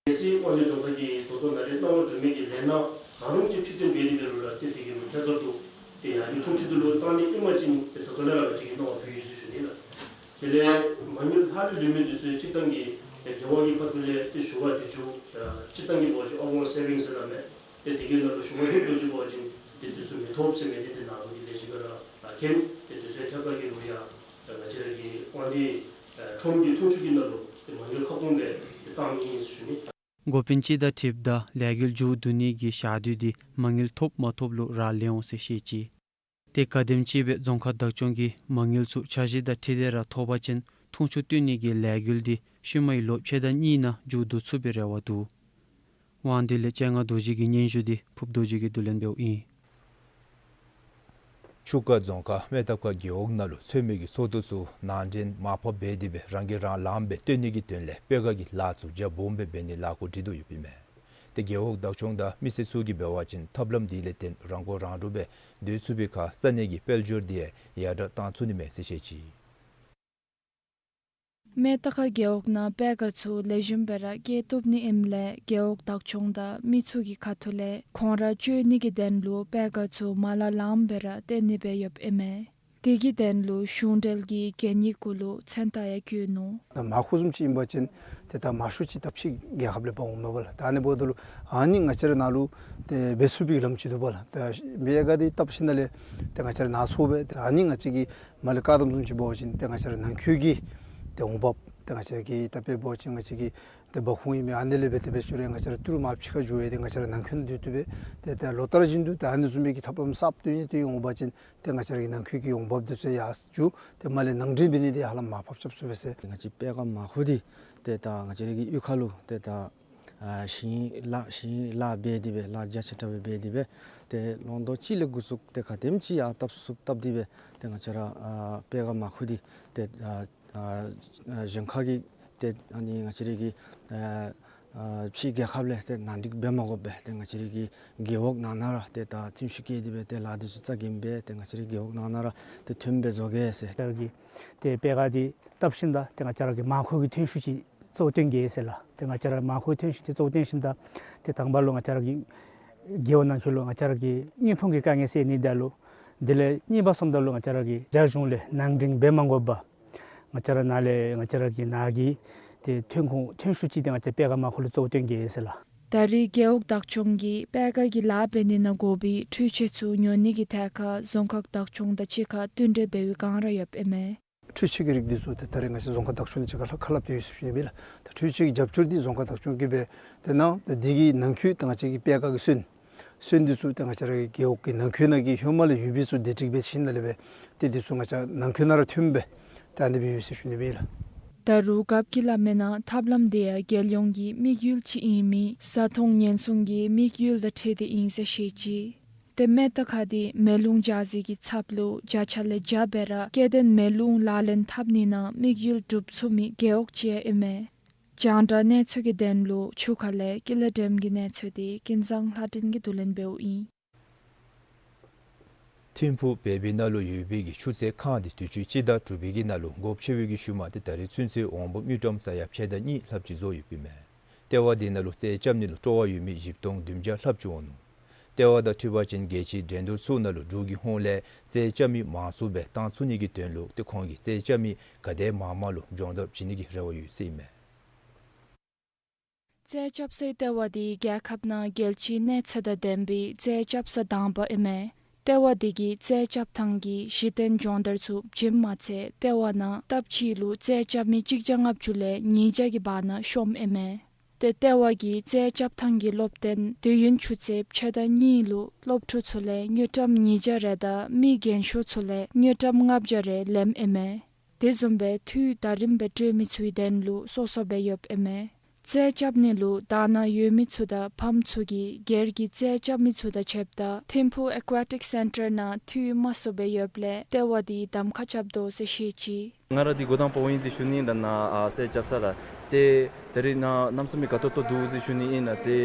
གལ་སྲིད་དབང་འདུས་རྫོང་ཁག་གིས་ད་ལྟོ་ནཱ་ལས་གནང་བ་གྲུབ་མི་གི་ལས་སྣ་ག་རུང་ཅིག་ཕྱིར་ཐོན་འབད་དེ་འབད་རུང་ར་ཏེ་དེ་གི་ལུ་ཐད་ཀར་དུ་ཏེ་ཡར་རྒྱས་འཐུང་ཆུ་འདི་ལུ་བཏང་ནི་ཨིན་པ་ཅིན་ཏེ་ད་ལྟོ་ལས་ར་ང་བཅས་ཀྱིས་གནང་བ་ཕུལ་ཡི་ཟེར་ཞུ་ནི་ལགས། དེ་ལས་མ་དངུལ་ལྷག་ལུས་ལུས་མི་འདི་ཚུ་སྤྱིར་བཏང་གི་ཏེ་རྒེད་འོག་གི་ཁ་ཐུག་ལས་ཏེ་ཞུ་བ་དེ་ཚུ་སྤྱིར་བཏང་གི་འབད་བ་ཅིན་ཨོ་ཝར་སེ་བིང་ཟེར་སླབ་མས། ཏེ་དེ་གི་ནང་ལུ་ཞུ་བ་ལྷོད་འགྱོ་ཅི་འབད་བ་ཅིན་ཏེ་དེ་ཚུ་མི་ཐོབ་ཟེར་མི་འདི་ཏེ་ནཱ་ལུ་གི་ལས་གཞི་ཁར་ར་མཁྱེན། ཏེ་དེ་ཚུ་ཐད་ཀར་གྱི་ལུ་ཡང་ང་བཅས་ར་གི་དབང་འདུས་ཁྲོམ་གྱི་འཐུང་ཆུ་གི་ནང་ལུ་ཏེ་མ་དངུལ་ཁ་སྐོང་སྦེ་ཏེ་བཏང་ནི་ཨིན་ཟེར་ཞུ་ནི། འགོ་དཔོན་ཅིག་དང་འཁྲིལཝ་ད་ལས་འགུལ་མཇུག་བསྡུ་ནི་གི་ཞག་དུས་འདི་མ་དངུལ་ཐོབ་མ་ཐོབ་ལུ་རག་ལས་འོང་ཟེར་བཤད་ཅི། ཏེ་ག་དེམ་ཅིག་སྦེ་རྫོང་ཁག་བདག་སྐྱོང་གིས་མ་དངུལ་ཚུ་འཆར་གཞི་དང་འཁྲིལ་ཏེ་ར་ཐོབ་པ་ཅིན་འཐུང་ཆུ་བཏོན་ནི་གི་ལས་འགུལ་འདི་ཤུལ་མའི་ལོ་ཕྱེད་དང་གཉིས་ནང་མཇུག་བསྡུ་ཚུགས་པའི་རེ་བ་འདུག། དབང་འདུས་ལས་སྤྱན་སྔ་རྡོ་རྗེ་གི་སྙན་ཞུ་འདི་ཕུརབ་རྡོ་རྗེ་གིས་བསྡུ་ལེན་འབདཝ་ཨིན། ཆུ་ཁ་རྫོང་ཁག་སྨད་ཐབ་ཁ་རྒེད་འོག་ནང་ལུ་ཚོད་མའི་གི་ཚོགས་འདུ་ཚུ་ནང་འདྲེན་མར་ཕབ་འབད་དེ་སྦེ་རང་གིས་རང་ལངམ་སྦེ་བཏོན་ནི་གི་དོན་ལས་སྤེལ་ཁ་གི་ལཱ་ཚུ་རྒྱ་སྦོམ་སྦེ་འབད་ནི་ལཱ་འགོ་འདྲེན་དོ་ཡོདཔ་ཨིན་མས། ཏེ་རྒེད་འོག་བདག་སྐྱོང་དང་མི་སེར་ཚུ་གིས་འབད་བ་ཅིན་ཐབས་ལམ་དེ་ལས་བརྟེན་རང་མགོ་རང་འདྲོངས་སྦེ་སྡོད་ཚུགས་པའི་ཁར་ས་གནས་ཀྱི་དཔལ་འབྱོར་དེ་ཡང་ཡར་དྲག་བཏང་ཚུགས་ནི་མས་ཟེར་བཤད་ཅི། སྨད་ཐབ་ཁ་རྒེད་འོག་ནང་སྤེལ་ཁ་ཚུ་ལེགས་ཤོམ་སྦེ་ར་སྐྱེལ་བཏུབ་ནི་ཨིནམ་ལས་རྒེད་འོག་བདག་སྐྱོང་དང་མི་ཚུ་གི་ཁ་ཐུག་ལས་ཁོང་ར་སྤྱོད་ནི་གི་དོན་ལུ་སྤེལ་ཁ་ཚུ་མ་ལ་ལངམ་སྦེ་ར་བཏོན་ནི་སྦེ་ཡོདཔ་ཨིན་མས། དེ་གི་དོན་ལུ་གཞུང་འབྲེལ་གྱི་གད་སྙིགས་གུ་ལུ་མཚན་རྟགས་ཡང་བཀོད་ནུག། ད་མར་ཁུ་བཟུམ་ཅིག་ཨིན་པ་ཅིན་ཏེ་ད་མར་ཤུགས་ཅིག་ད་ཕྱི་རྒྱལ་ཁབ་ལས་འབག་འོངམ་མས་པ་ལགས། ད་ཨ་ནི་འབདཝ་ད་ལུ་ཨ་ནི་ང་བཅས་ར་ནཱ་ལུ་ཏེ་འབད་ཚུགས་པའི་ལམ་ཅིག་འདུག་པ་ལགས། ད་མི་ཡ་ག་དེ་བཏབ་ཞིནམ་ལས་ཏེ་ང་བཅས་ར་ནཱ་ཚུར་འབད་ཏེ་ཨ་ནི་ང་བཅས་ཀྱིས་མར་ལས་བཀག་དམ་བཟུམ་ཅིག་འབད་བ་ཅིན་ཏེ་ང་བཅས་ར་ནང་འཁོད་ཀྱི་ཏེ་འོང་འབབ་ཏེ་ང་བཅས་ཀྱི་ད་དཔེ་འབད་བ་ཅིན་ང་བཅས་ཀྱི་ཏེ་འབག་ཁུངས་ཨིན་མི་ཨ་ནི་ལས་འབད་དེ་འབད་ཞུ་རུང་ང་བཅས་ར་ཏི་རུ་མར་ཕྱི་ཁར་འགྱོ་ཡི། ཏེ་ང་བཅས་ར་ནང་འཁོད་ནང་སྡོད་དེ་འབད་ཏེ་ད་ལོ་ལྟར་བཞིན་དུ་ཏེ་ཨ་ནི་བཟུམ་མའི་གི་ཐབས་ལམ་གསརཔ་བཏོན་ཡི། ཏེ་འོང་པ་ཅིན་ཏེ་ང་བཅས་ར་གི་ནང་འཁོད་ཀྱི་འོང་འབབ་དེ་ཚུ་ཡར་འགྱོ་ཏེ་མར་ལས་ནང་འདྲེན་འབད་ནི་དེ་ཧ་ལམ་མར་ཕབ་རྐྱབ་ཚུགས་པས་ཟེར། ང་བཅས་སྤེལ་ཁ་མར་ཁུ་འདི་ཏེ་ད་ང་བཅས་ར་གི་གཡུས་ཁ་ལུ་ཏེ་ད་ཨ་ཞིང་ལཱ་ཞིང་ལཱ་འབད་དེ་འབད་ལཱ་རྒྱ་ཆེ་དྲགས་སྦེ་འབད་དེ་འབད་ཏེ་ལོ་ཐོག་གཅིག་ལས་འགོ་བཙུགས་ཏེ་ག་དེམ་ཅིག་ཡར་བཏབ་ཚུགས་བཏབ་སྟེ་འབད་ཏེ་ང་བཅས་ར་ཨ་སྤེལ་ཁ་མར་ཁུ་འདི་ཏེ་ཨ་ཨ་གཞན་ཁ་གི་ཏེ་ཨ་ནི་ང་བཅས་ར་གི་ཨ་ཨ་ཕྱི་རྒྱལ་ཁབ་ལས་ཏེ་ནང་འགྲིག་འབད་མ་དགོ་པར་ཏེ་ང་བཅས་ར་གི་རྒེད་འོག་ནང་ན་ར་ཏེ་ད་རྩིས་ཞིབ་བཀལ་ཏེ་འབད་ཏེ་ལཱ་འདི་ཚུ་རྩ་འགེངས་འབད་ཏེ་ང་བཅས་ར་གི་རྒེད་འོག་ནང་ན་ར་ཏེ་ཐོན་སྦེ་བཟོ་གེ་ཟེར། ང་བཅས་ར་གི་ཏེ་སྤེལ་ཁ་འདི་བཏབ་ཞིནམ་ད་ཏེ་ང་བཅས་ར་གི་མར་ཁུ་གི་ཐོན་ཤུགས་ཅིག་གཙོ་བོ་བཏོན་གེ་ཟེར་ལགས། ཏེ་ང་བཅས་ར་མར་ཁུ་ཐོན་ཤུགས་ཅིག་གཙོ་བོ་བཏོན་ཞིནམ་ད་ཏེ་དང་པ་ལུ་ང་བཅས་ར་གི་རྒེད་འོག་ནང་འཁོད་ལུ་ང་བཅས་ར་གི་དངུལ་ཕོན་གྱི་དཀའ་ངལ་སེལ་ནི་དང་ལུ་དེ་ལས་གཉིས་པ་སོངམ་ད་ལུ་ང་བཅས་ར་གི་རྒྱ་གཞུང་ལས་ནང་འདྲེན་འབད་མ་དགོ་པར་ང་བཅས་ར་ནཱ་ལས་ང་བཅས་ར་གི་ནཱ་གི་ཏེ་ཐོན་ཁུངས་ཐོན་ཤུགས་ཅིག་ཏེ་ང་བཅས་སྤེལ་ཁ་མར་ཁུ་ལུ་གཙོ་བོ་བཏོན་གེ་ཟེར་ལགས། ད་རེས་རྒེད་འོག་བདག་སྐྱོང་གིས་སྤེལ་ཁ་གི་ལཱ་འབད་ནི་ནང་དགོ་པའི་འཕྲུལ་ཆས་ཚུ་ཉོ་ནི་གི་ཐད་ཁར་རྫོང་ཁག་བདག་སྐྱོང་དང་གཅིག་ཁར་བསྟུན་གྲོས་འབད་བའི་བསྒང་ར་ཡོདཔ་ཨིན་མས། འཕྲུལ་ཆས་ཀྱི་རིགས་འདི་ཚུ་ཏེ་ད་རེས་ང་བཅས་རྫོང་ཁག་བདག་སྐྱོང་དང་གཅིག་ཁར་ཁ་སླབ་སྟེ་ཡོད་ཟེར་ཞུ་ནི་ཨིན་ལགས། ད་འཕྲུལ་ཆས་ཀྱི་རྒྱབ་སྐྱོར་འདི་རྫོང་ཁག་བདག་སྐྱོང་གིས་འབད། ཏེ་ནང་ད་འདི་གི་ནང་འཁོད་ད་ང་བཅས་ཀྱི་སྤེལ་ཁ་གི་སོན་སོན་འདི་ཚུ་ཏེ་ང་བཅས་ར་གི་རྒེད་འོག་གི་ནང་འཁོད་ནང་གི་ཧེ་མ་ལས་ཡོད་པའི་ཚུ་བདེ་སྒྲིག་འབད་ཞིནམ་ལས་འབད། ཏེ་འདི་ཚུ་ང་བཅས་ནང་འཁོད་ནང་ར་ཐོནམ་སྦེ་ཏེ་ཨ་ནི་སྦེ་ཡོད་ཟེར་ཞུ་ནི་ཨིན་ལགས། ད་རུང་རྒཔོ་གིས་སླབ་མིའི་ནང་ཐབས་ལམ་འདི་ཡང་རྒྱལ་ཡོངས་ཀྱི་དམིགས་ཡུལ་ཅིག་ཨིན་མི་བཟའ་འཐུང་ཉེན་སྲུང་གི་དམིགས་ཡུལ་དང་འཁྲིལ་ཏེ་ཨིན་ཟེར་བཤད་ཅི། ཏེ་མེ་རྟ་ཁ་འདི་མེ་རླུང་འཇའ་ཟེར་གྱི་ཚབ་ལུ་བརྒྱ་ཆ་ལས་བརྒྱ་སྦེ་ར་སྐྱེ་ལྡན་མེ་རླུང་ལག་ལེན་འཐབ་ནི་ནང་དམིགས་ཡུལ་སྒྲུབ་ཚུགས་མི་རྒེད་འོག་ཅིག་ཡང་ཨིན་མས། རྒྱང་བསྒྲགས་གནས་ཚུལ་གྱི་དོན་ལུ་ཆུ་ཁ་ལས་ཀུན་ལེགས་སྒྲོལམ་གྱི་གནས་ཚུལ་འདི་ཀུན་བཟང་ལྷ་སྒྲོན་གྱིས་བསྡུ་ལེན་འབདཝ་ཨིན། ཐིམ་ཕུག་བལ་བི་ནང་ལུ་ཡོད་པའི་གི་ཆུ་ཚོད་ཁང་འདི་དུས་ཅི་སྤྱི་ཟླ་དྲུག་པའི་གི་ནང་ལུ་སྒོ་ཕྱེ་བའི་གི་ཤུལ་མ་ཏེ་ད་རེས་ཚུན་ཚོད་འོང་འབབ་དངུལ་ཀྲམ་ས་ཡ་ཕྱེད་དང་གཉིས་ལྷགཔ་ཅིག་བཟོ་ཡོདཔ་ཨིན་མས། ལྟེ་བ་འདི་ནང་ལུ་རྩེད་རྐྱབ་ནི་ལུ་སྤྲོ་བ་ཡོད་མི་བཞི་སྟོང་བདུན་བརྒྱ་ལྷགཔ་ཅིག་འོང་ནུག། ལྟེ་བ་དང་འཁྲིལ་བ་ཅིན་རྒྱལ་སྤྱིའི་འགྲན་བསྡུར་ཚུ་ནང་ལུ་འབྲུག་གི་ཧོངས་ལས་རྩེད་རྐྱབ་མི་མང་སུ་སྦེ་བཏང་ཚུགས་ནི་གི་དོན་ལུ་ཏེ་ཁོང་གིས་རྩེད་རྐྱབ་མི་ག་དེ་མང་མང་ལུ་སྦྱོང་བརྡར་བྱིན་ནི་གི་རེ་བ་ཡོད་ཟེར་ཨིན་མས། རྩེད་རྐྱབ་སའི་ལྟེ་བ་འདི་རྒྱལ་ཁབ་ནང་རྒྱལ་སྤྱིའི་གནས་ཚད་དང་ལྡན་པའི་རྩེད་རྐྱབ་ས་དང་པ་ཨིན་མས། ལྟེ་བ་འདི་གིས་རྩེད་རྐྱབ་ཐངས་ཀྱི་གཞི་རྟེན་སྦྱོང་བརྡར་ཚུ་བྱིནམ་མ་ཚད་ལྟེ་བ་ནང་སྟབས་གཅིག་ལུ་རྩེད་རྐྱབ་མི་གཅིག་བརྒྱ་ལྔ་བཅུ་ལས་ཉིས་བརྒྱ་གི་བར་ན་ཤོངམ་ཨིན་མས། ཏེ་ལྟེ་བ་གིས་རྩེད་རྐྱབ་ཐངས་ཀྱི་སློབ་སྟོན་དུས་ཡུན་ཆུ་ཚོད་ཕྱེད་དང་གཉིས་ལུ་སློབ་ཕྲུག་ཚུ་ལས་དངུལ་ཀྲམ་ཉིས་བརྒྱ་རེ་དང་མི་རྒན་ཤོས་ཚུ་ལས་དངུལ་ཀྲམ་ལྔ་བརྒྱ་རེ་ལེནམ་ཨིན་མས། དེ་བཟུམ་སྦེ་འཐུས་དང་རིམ་སྦེ་སྤྲོད་མི་ཚུའི་དོན་ལུ་སོ་སོ་སྦེ་ཡོདཔ་ཨིན་མས། རྩེད་རྐྱབ་ནི་ལུ་དར་ནང་ཡོད་མི་ཚུ་དང་ཕམ་ཚུ་གིས་སྒེར་གྱི་རྩེད་རྐྱབ་མི་ཚུ་དང་ཕྱདཔ་ད་ཐིམ་ཕུག་ཨེ་ཀུ་ཡ་ཊིཀ་སེན་ཊར་ནང་འཐུས་མང་སུ་སྦེ་ཡོདཔ་ལས་ལྟེ་བ་འདི་གདམ་ཁ་རྐྱབ་དོ་ཟེར་བཤད་ཅི། ང་ར་འདི་འགོ་དང་པ་ཨིན་ཟེར་ཞུ་ནི་ཨིན་ལགས། ནཱ་ཨ་རྩེད་རྐྱབ་ས་ར་ཏེ་ད་རེས་ནཱ་གནམ་མེད་ས་མེད་དགའ་ཏོག་ཏོ་འདུག་ཟེར་ཞུ་ནི་ཨིན་ལགས། ཏེ་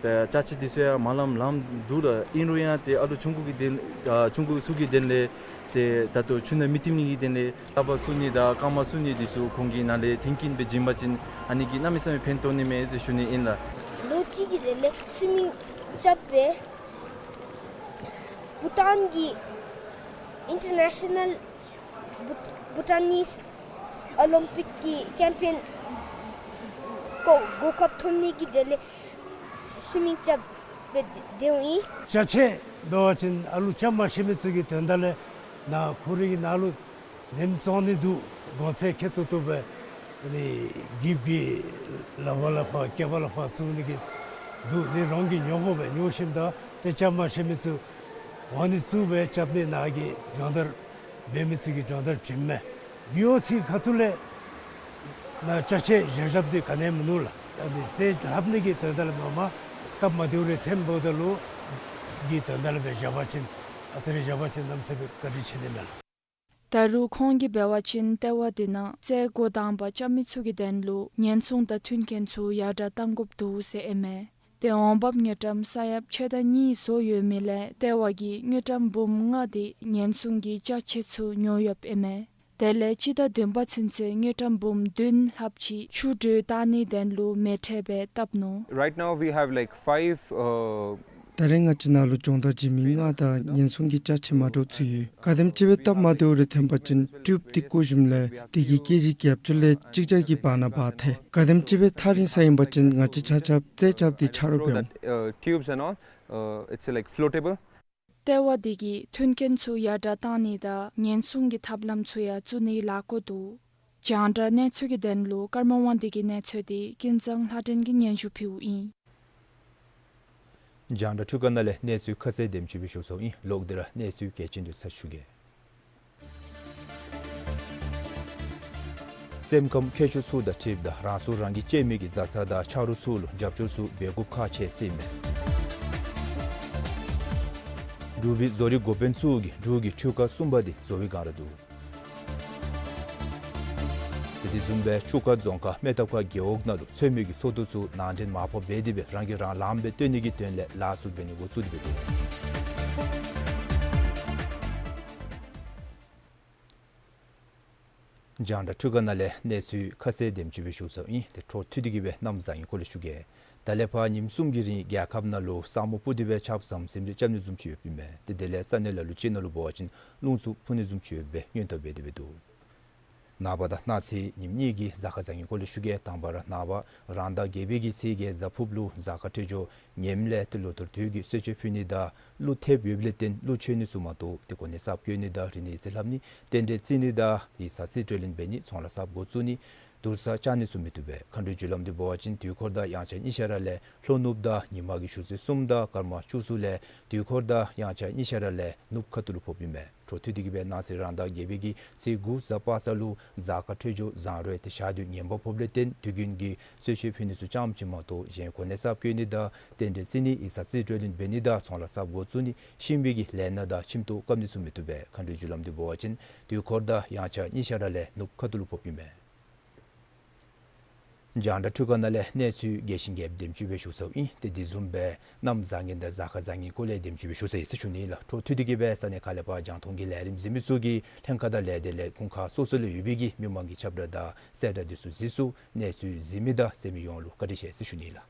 ད་ཅ་ཆས་འདི་ཚུ་ཡང་མ་ལངམ་ལངམ་འདུག་ལགས། ཨིན་རུང་ཡང་ཏེ་ཨ་ལུ་ཆུང་ཀུ་གི་དོན་ཨ་ཆུང་ཀུ་ཚུ་གི་དོན་ལས་ཏེ་ད་ལྟོ་ཆུ་ནང་མི་ཐིམ་ནི་གི་དོན་ལས་རྟ་པ་བཙུགས་ནི་དང་རྐངམ་བཙུགས་ནི་འདི་ཚུ་ཁོང་གིས་ནཱ་ལས་མཐུན་རྐྱེན་སྦེ་བྱིན་པ་ཅིན་ཨ་ནི་གིས་གནམ་མེད་ས་མེད་ཕན་ཐོགས་ནི་མས་ཟེར་ཞུ་ནི་ཨིན་ལགས། ལོ་གཅིག་གི་རིང་ལས་སུའི་མིང་རྐྱབ་སྦེ་བྷུ་ཊཱན་གྱི་ཨིན་ཊར་ནེ་ཤ་ནཱལ་བྷུ་ཊཱ་ནིས་ཨོ་ལིམ་པིཀ་གི་ཅེམ་པི་ཡཱན་གོ་གོ་སྐབས་ཐོབ་ནི་གི་དོན་ལས་སུའི་མིང་རྐྱབ་སྦེ་སྡོདཔ་ཨིན། ཅ་ཆས་འབད་བ་ཅིན་ཨ་ལུ་རྐྱབ་མ་ཤེས་མི་ཚུ་གི་དོན་དག་ལས་ནཱ་ཁོ་རའི་ནང་ལུ་ནེམ་བཙོང་ནི་འདུག། གོང་ཚད་ཁེ་ཏོག་ཏོ་སྦེ་ཨ་ནི་གིབ་ཀྱི་ལགཔ་ལས་ཕར་སྐེདཔ་ལས་ཕར་བཙུགས་ནི་གི་འདུག། ཨ་ནི་རང་གིས་ཉོ་དགོ་པས། ཉོ་ཞིནམ་ད་ཏེ་རྐྱབ་མ་ཤེས་མི་ཚུ་འོང་ནི་བཙུགས་སྦེ་རྐྱབ་ནི་ནང་གི་སྦྱོང་བརྡར་འབད་མི་ཚུ་གིས་སྦྱོང་བརྡར་བྱིནམ་མས། འབད་བ་ཅིན་ཁ་ཐུག་ལས་ནཱ་ཅ་ཆས་བཞག་བཞགཔ་འདི་ག་ནི་ཡང་མིན་ནུག་ལགས། ཨ་ནི་རྩེད་ལྷབ་ནི་གི་དོན་དག་ལས་མ་མ་སྟབས་མ་བདེཝ་རེ་ཐོནམ་ད་ལུ་གི་དོན་དག་ལས་སྦེ་བཞག་པ་ཅིན་ཨ་ཙི་རེ་བཞག་པ་ཅིན་གནམ་མེད་ས་མེད་བཀའ་དྲིན་ཆེ་ནི་མས་ལགས། ད་རུང་ཁོང་གིས་འབད་བ་ཅིན་ལྟེ་བ་འདི་ནང་རྩེད་འགོ་དང་པ་རྐྱབ་མི་ཚུ་གི་དོན་ལུ་ཉེན་སྲུང་དང་མཐུན་རྐྱེན་ཚུ་ཡར་དྲགས་གཏང་དགོཔ་འདུག་ཟེར་ཨིན་མས། ཏེ་འོང་འབབ་དངུལ་ཀྲམ་ས་ཡ་ཕྱེད་དང་གཉིས་བཟོ་ཡོད་མི་ལས་ལྟེ་བ་གིས་དངུལ་ཀྲམ་འབུམ་ལྔ་འདི་ཉེན་སྲུང་གི་ཅ་ཆས་ཚུ་ཉོ་ཡོདཔ་ཨིན་མས། དེ་ལས་སྤྱི་ཟླ་བདུན་པ་ཚུན་ཚོད་དངུལ་ཀྲམ་འབུམ་བདུན་ལྷགཔ་ཅིག་ཆུ་དྲོད་བཏང་ནིའི་དོན་ལུ་མེ་ཁྲལ་སྦེ་བཏབ་ནུག། Right now we have, like, five, uh, ད་རེས་ང་བཅས་ནང་ལུ་སྦྱོང་བརྡར་བྱིན་མི་ལྔ་དང་ཉེན་སྲུང་གི་ཅ་ཆས་མ་འདྲཝ་ཚུ་ཡོད། ག་དེམ་ཅིག་སྦེ་སྟབས་མ་བདེཝ་རེ་ཐོན་པ་ཅིན་ཊིའུབ་འདི་བརྐུ་ཞིནམ་ལས་དེ་གི་ཀེ་ཇི་བརྒྱད་ཅུ་ལས་གཅིག་བརྒྱ་གི་བར་ན་འབག་ཐལ། ག་དེམ་ཅིག་སྦེ་ཐག་རིང་ས་ཨིན་པ་ཅིན་ང་བཅས་ཆ་ཁྱབ་རྩེད་རྐྱབ་སྟེ་ཆ་རོགས་འབདཝ། That, uh, tubes and all, uh, it's, like, floatable. ལྟེ་བ་འདི་གིས་མཐུན་རྐྱེན་ཚུ་ཡར་དྲགས་གཏང་ནི་དང་ཉེན་སྲུང་གི་ཐབས་ལམ་ཚུ་ཡང་བཙུགས་ནིའི་ལས་འགུལ་འདུག། རྒྱང་བསྒྲགས་གནས་ཚུལ་གྱི་དོན་ལུ་ཀརྨ་དབང་འདུས་ཀྱི་གནས་ཚུལ་འདི་ཀུན་བཟང་ལྷ་སྒྲོན་གྱིས་སྙན་ཞུ་ཕུལཝ་ཨིན། རྒྱང་བསྒྲགས་འཕྲུལ་ཁང་ནང་ལས་གནས་ཚུལ་ཁ་གསལ་དེམ་ཅིག་སྦེ་ཞུ་ཚརཝ་ཨིན། ལོག་སྟེ་ར་གནས་ཚུལ་གལ་ཆེན་འདི་ཚུ་ཞུ་གེ། སེམས་ཁམས་ཁྱད་ཆོས་ཚུ་དང་འཁྲིལཝ་ད་རང་སོ་རང་གིས་གཅེས་མི་གི་བཟའ་ཚང་དང་ཆ་རོགས་ཚུ་ལུ་རྒྱབ་སྐྱོར་ཚུ་འབད་དགོཔ་ཁག་ཆེ་ཟེར་ཨིན་མས། འབྲུག་པའི་བཟོ་རིག་འགོ་དཔོན་ཚུ་གིས་འབྲུག་གི་འཕྲུལ་ཁང་གསུམ་པ་འདི་བཟོ་བའི་བསྒང་ར་འདུག། དེ་དེ་བཟུམ་སྦེ་ཆུ་ཁ་རྫོང་ཁག་སྨད་ཐབ་ཁ་རྒེད་འོག་ནང་ལུ་ཚོད་མའི་གི་ཚོགས་འདུ་ཚུ་ནང་འདྲེན་མར་ཕབ་འབད་དེ་སྦེ་རང་གིས་རང་ལངམ་སྦེ་སྟོན་ནི་གི་དོན་ལས་ལཱ་ཚུ་འབད་ནི་འགོ་བཙུགས་ཏེ་འབད་འདུག། རྒྱང་བསྒྲགས་འཕྲུལ་ཁང་ནང་ལས་གནས་ཚུལ་ཁ་གསལ་དེམ་ཅིག་སྦེ་ཞུ་ཚརཝ་ཨིན། ཏེ་འཕྲོ་མཐུད་དེ་གི་སྦེ་གནམ་བཟང་ངན་སྐོར་ལས་ཞུ་གེ། ད་ལས་ཕར་ཉིནམ་གསུམ་གྱི་རིང་རྒྱལ་ཁབ་ནང་ལུ་ས་སྨུག་སྤུབས་ཏེ་སྦེ་ཆརཔ་ཟམ་ཟིམ་རེ་རྐྱབ་ནི་བཟུམ་ཅིག་ཡོདཔ་ཨིན་མས། ཏེ་དེ་ལས་ས་གནས་ལ་ལུ་ཅིག་ནང་ལུ་འབད་བ་ཅིན་རླུང་འཚུབ་འཕུ་ནི་བཟུམ་ཅིག་ཡོད་པའི་སྔོན་བརྡ་འབད་དེ་འབད་འདུག། ནངས་པ་དང་གནངས་ཚེ་ཉིནམ་གཉིས་ཀྱི་གཟའ་སྐར་བཟང་ངན་སྐོར་ལས་ཞུ་གེ། དང་པ་ར་ནངས་པ་རང་ཟླ་བརྒྱད་པའི་གི་ཚེས་བརྒྱད་གཟའ་ཕུརཔ་ལུ་གཟའ་སྐར་འཕྲོད་སྦྱོར་ངནམ་ལས་ཏེ་ལོ་ལྟར་དུས་ཀྱི་གསོལ་མཆོད་ཕུལ་ནི་དང་གླུ་ཐེབས་ཡོདཔ་ལས་བརྟེན་གླུ་མཆོད་ནི་ཚུ་མ་གཏོགས་ཏེ་གོ་གནས་གསརཔ་བསྐོ་ནི་དང་རིག་གནས་ཡིག་རྩིས་ལྷབ་ནི་རྟེན་འབྲེལ་བརྩི་ནི་དང་ཡིག་ཚང་རྩིས་སྤྲོད་ལེན་འབད་ནི་ཚོང་ལཱ་གསརཔ་འགོ་བཙུགས་ནི་དུར་ས་བཅག་ནི་ཚུ་མི་བཏུབ་པས། མཁའ་འགྲོའི་རྒྱུ་ལམ་འདི་འབད་བ་ཅིན་དུས་འཁོར་དང་དབྱངས་འཆར་གཉིས་ཆ་ར་ལས་ལྷོ་ནུབ་དང་ཉིན་མ་གི་ཆུ་ཚོད་གསུམ་དང་སྐར་མ་བཅུ་གསུམ་ལས་དུས་འཁོར་དང་དབྱངས་འཆར་གཉིས་ཆ་ར་ལས་ནུབ་ཁ་ཐུག་ལུ་ཕོགཔ་ཨིན་མས། འཕྲོ་མཐུད་དེ་གིས་སྦེ་གནངས་ཚེ་རང་ཟླ་བརྒྱད་པའི་གི་ཚེས་དགུ་གཟའ་པ་སངས་ལུ་གཟའ་སྐར་འཕྲོད་སྦྱོར་བཟང་རུང་ཏེ་ཞག་དུས་ངན་པ་ཕོགཔ་ལས་བརྟེན་དུས་རྒྱུན་གྱི་གསོལ་མཆོད་ཕུལ་ནི་ཚུ་རྐྱངམ་ཅིག་མ་གཏོགས་གཞན་གོ་གནས་གསརཔ་བསྐོ་ནི་དང་རྟེན་འབྲེལ་བརྩི་ནི་ཡིག་ཚང་རྩིས་སྤྲོད་ལེན་འབད་ནི་དང་ཚོང་ལཱ་གསརཔ་འགོ་བཙུགས་ནི་གཤིན་པོའི་གི་ལས་སྣ་དང་ཁྱིམ་ཐོག་བཀབ་ནི་ཚུ་མི་བཏུབ་པས། མཁའ་འགྲོའི་རྒྱུ་ལམ་འདི་འབད་བ་ཅིན་དུས་འཁོར་དང་དབྱངས་འཆར་གཉིས་ཆ་ར་ལས་ནུབ་ཁ་ཐུག་ལུ་ཕོགཔ་ཨིན་མས། རྒྱང་བསྒྲགས་འཕྲུལ་ཁང་ནང་ལས་གནས་ཚུལ་རྒྱས་ཤིང་རྒྱསཔ་དེམ་ཅིག་སྦེ་ཞུ་ཚརཝ་ཨིན། ཏེ་དེ་བཟུམ་སྦེ་གནམ་བཟང་ངན་དང་གཟའ་སྐར་བཟང་ངན་སྐོར་ལས་དེམ་ཅིག་སྦེ་ཞུ་ཚར་ཡི་ཟེར་ཞུ་ནི་ལགས། འཕྲོ་མཐུད་དེ་གིས་སྦེ་ས་གནས་ཁག་ལས་ཕར་རྒྱང་མཐོང་གི་ལས་རིམ་གཟིགས་མི་ཚུ་གིས་ལྷན་ཁག་དང་ལས་སྡེ་ལས་ཁུངས་ཁང་སོ་སོ་ལུ་ཡོད་པའི་གི་མི་མང་གི་ཁྱབ་བསྒྲགས་དང་གསལ་བསྒྲགས་འདི་ཚུ་གཟིགས་ཚུགས། གནས་ཚུལ་གཟིགས་མི་དང་གསན་མི་ཡོངས་ལུ་བཀའ་དྲིན་ཆེ་ཟེར་ཞུ་ནི་ལགས།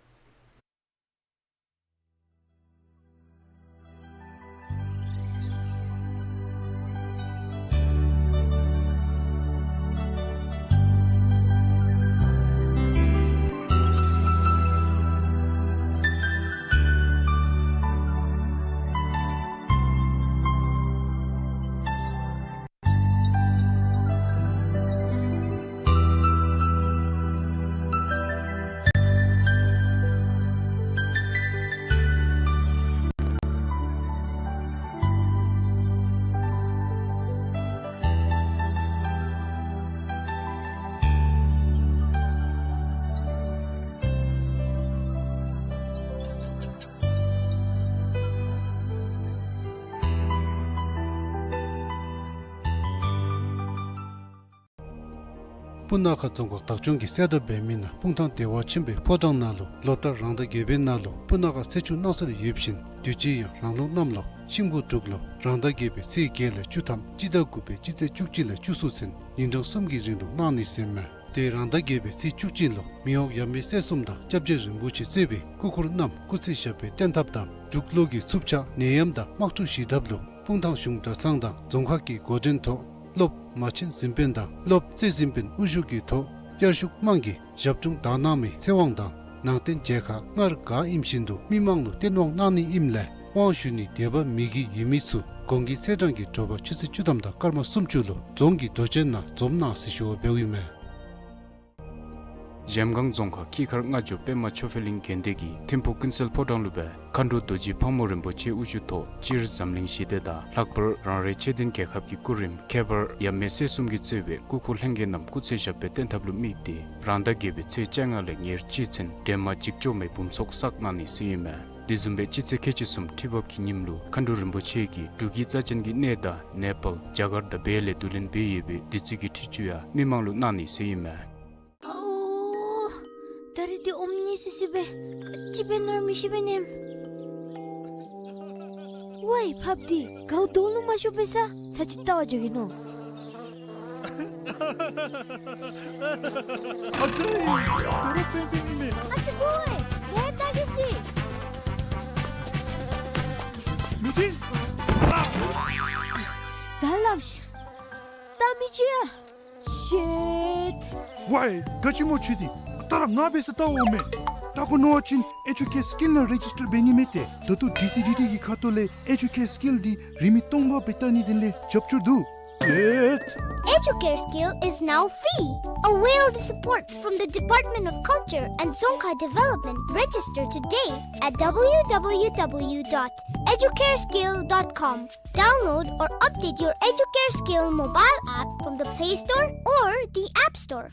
སྤུ་ན་ཁ་རྫོང་ཁག་བདག་སྐྱོང་གིས་གསལ་བསྒྲགས་འབད་མི་ནང་སྤུངས་ཐང་བདེ་བ་ཆེན་པོའི་ཕོ་བྲང་ནང་ལུ་ལོ་ལྟར་རང་ཟླ་བརྒྱད་པའི་ནང་ལུ་སྤུ་ན་ཁ་ཚེས་བཅུ་གནངས་ཚེ་ལུ་ཡོད་པ་ཅིན་དུས་ཅི་ཡང་རང་ལུགས་གནམ་ལོ་ཤིང་ཕོ་འབྲུག་ལོ་རང་ཟླ་བརྒྱད་པའི་ཚེས་བརྒྱད་ལས་བཅུ་ཐམ་སྤྱི་ཟླ་དགུ་པའི་སྤྱི་ཚེས་བཅུ་གཅིག་ལས་བཅུ་གསུམ་ཚུན་ཉིན་གྲངས་གསུམ་གྱི་རིང་ལུ་གནང་ནི་ཟེར་མས། ཏེ་རང་ཟླ་བརྒྱད་པའི་ཚེས་བཅུ་གཅིག་ལུ་མི་དབང་ཡབ་མེས་སྲས་གསུམ་དང་སྐྱབས་རྗེ་རིན་པོ་ཆེ་གཙོས་པའི་སྐུ་འཁོར་རྣམས་སྐུ་ཚེ་ཞབས་པད་བརྟན་ཐབས་དང་འབྲུག་ལུགས་ཀྱི་འཚུབ་ཆ་ནད་ཡམས་དང་དམག་འཁྲུག་ཞི་ཐབས་ལུ་སྤུངས་ཐང་གཞུང་གྲྭ་ཚང་དང་རྫོང་ཁག་གི་འགོ་འདྲེན་ཐོག་སློབ་མ་ཆེན་གཟིམ་དཔོན་དང་སློབ་རྩེ་གཟིམ་དཔོན་དབུ་བཞུགས་ཀྱི་ཐོག་དབྱར་ཆུ་དམངས་ཀྱི་ཞབས་དྲུང་དག་སྣང་མའི་ཚེ་དབང་དང་ནང་རྟེན་མཇལ་ཁ་སྔར་ག་ཨིནམ་བཞིན་དུ་མི་མང་ལུ་སྟོན་དབང་གནང་ནི་ཨིནམ་ལས་དབང་ཞུ་ནི་དད་པ་མི་དགེ་ཡོད་མི་ཚུ་གོང་གི་ཚེས་གྲངས་ཀྱི་དྲོ་པ་ཆུ་ཚོད་བཅུ་ཐམ་དང་སྐར་མ་སུམ་ཅུ་ལུ་རྫོང་གི་རྡོ་གཅལ་ནང་འཛོམས་གནང་ཟེར་ཞུ་བ་འབདཝ་ཨིན་མས། གཞལམ་སྒང་རྫོང་ཁག་ཁྱི་ཁར་རྔ་ལྗོངས་པདྨ་ཆོས་འཕེལ་གླིང་དགོན་སྡེ་གི་ཐིམ་ཕུག་ཀུན་གསལ་ཕོ་བྲང་ལུ་སྦེ་མཁའ་འགྲོ་རྡོ་རྗེ་ཕག་མོ་རིན་པོ་ཆེ་དབུ་བཞུགས་ཐོག་སྤྱིར་འཛམ་གླིང་ཞི་བདེ་དང་ལྷག་པར་རང་རེ་ཆོས་ལྡན་རྒྱལ་ཁབ་ཀྱི་སྐུ་རིམ་ཁྱད་པར་ཡབ་མེས་སྲས་གསུམ་གྱིས་གཙོས་པའི་སྐུ་འཁོར་ལྷན་རྒྱས་རྣམས་སྐུ་ཚེ་ཞབས་པད་བརྟན་ཐབས་ལུ་དམིགས་ཏེ་རང་ཟླ་བརྒྱད་པའི་ཚེས་བཅོ་ལྔ་ལས་ཉེར་གཅིག་ཚུན་སྒྲོལ་མ་འཇིགས་བྱེད་མའི་འབུམ་ཚོགས་བསགས་གནང་ནི་ཟེར་ཨིན་མས། དེ་བཟུམ་སྦེ་སྤྱི་ཚེས་ཁལ་གཅིག་གསུམ་ཁྲི་འབབ་ཀྱི་ཉིནམ་ལུ་མཁའ་འགྲོ་རིན་པོ་ཆེ་གིས་འབྲུག་གི་རྩ་ཅན་གྱི་གནས་བདག་ནེ་པཱལ་རྒྱ་གར་དང་བལ་ལས་བསྡུ་ལེན་འབད་ཡོད་པའི་བདུད་རྩི་གི་ཁྲུས་ཆུ་ཡང་མི་མང་ལུ་གནང་ནི་ཟེར་ཨིན་མས། ཨོ། ད་རིས་འདི་ཨོམ་ཉི་སི་སི་སྦེ་ག་ཅི་འབད་ནི་ར་མི་ཤེས་པས་ནམ། ཝའི་ཕགཔ་འདི་གའུ་དོང་ལུ་མ་ཤོར་བའི་ས་ཚར་ཅིག་བལྟ་བར་འགྱོ་གེ་ནོ། ཨ་ཙི། ད་རུང་པེན་པེན་ཨིན་མས། ཨ་ཙི་ཀོ་ཝའི་ད་གི་སི། མི་ཅིག། ད་སླབ་ཤིག། ད་མི་ཅིག་ཡ། ཤིཊ། ཝའི་ག་ཅི་སྨོ་ཁྱོད་འདི། ད་ར་ང་འབད་ས་བལྟ་འོང་མས། བལྟ་དགོ་མནོ་བ་ཅིན་ཨེ་ཇུ་ཀེར་སི་ཀིལ་ནང་རེ་ཇིས་ཊར་འབད་ནི་མས་ཏེ། ད་ལྟོ་ཌི་སི་ཌི་ཊི་གི་ཁ་ཐུག་ལས་ཨེ་ཇུ་ཀེར་སི་ཀིལ་འདི་རིན་མེད་སྟོང་པ་སྦེ་བལྟ་ནི་དེ་ལས་རྒྱབ་སྐྱོར་འདུག། ཨེ་ཇུ་ཀེར་སི་ཀིལ་is now free. Avail the support from the Department of Culture and Dzongkha Development. Register today at w w w dot educareskill dot com. Download or update your Educare Skill mobile app from the Play Store or the App Store.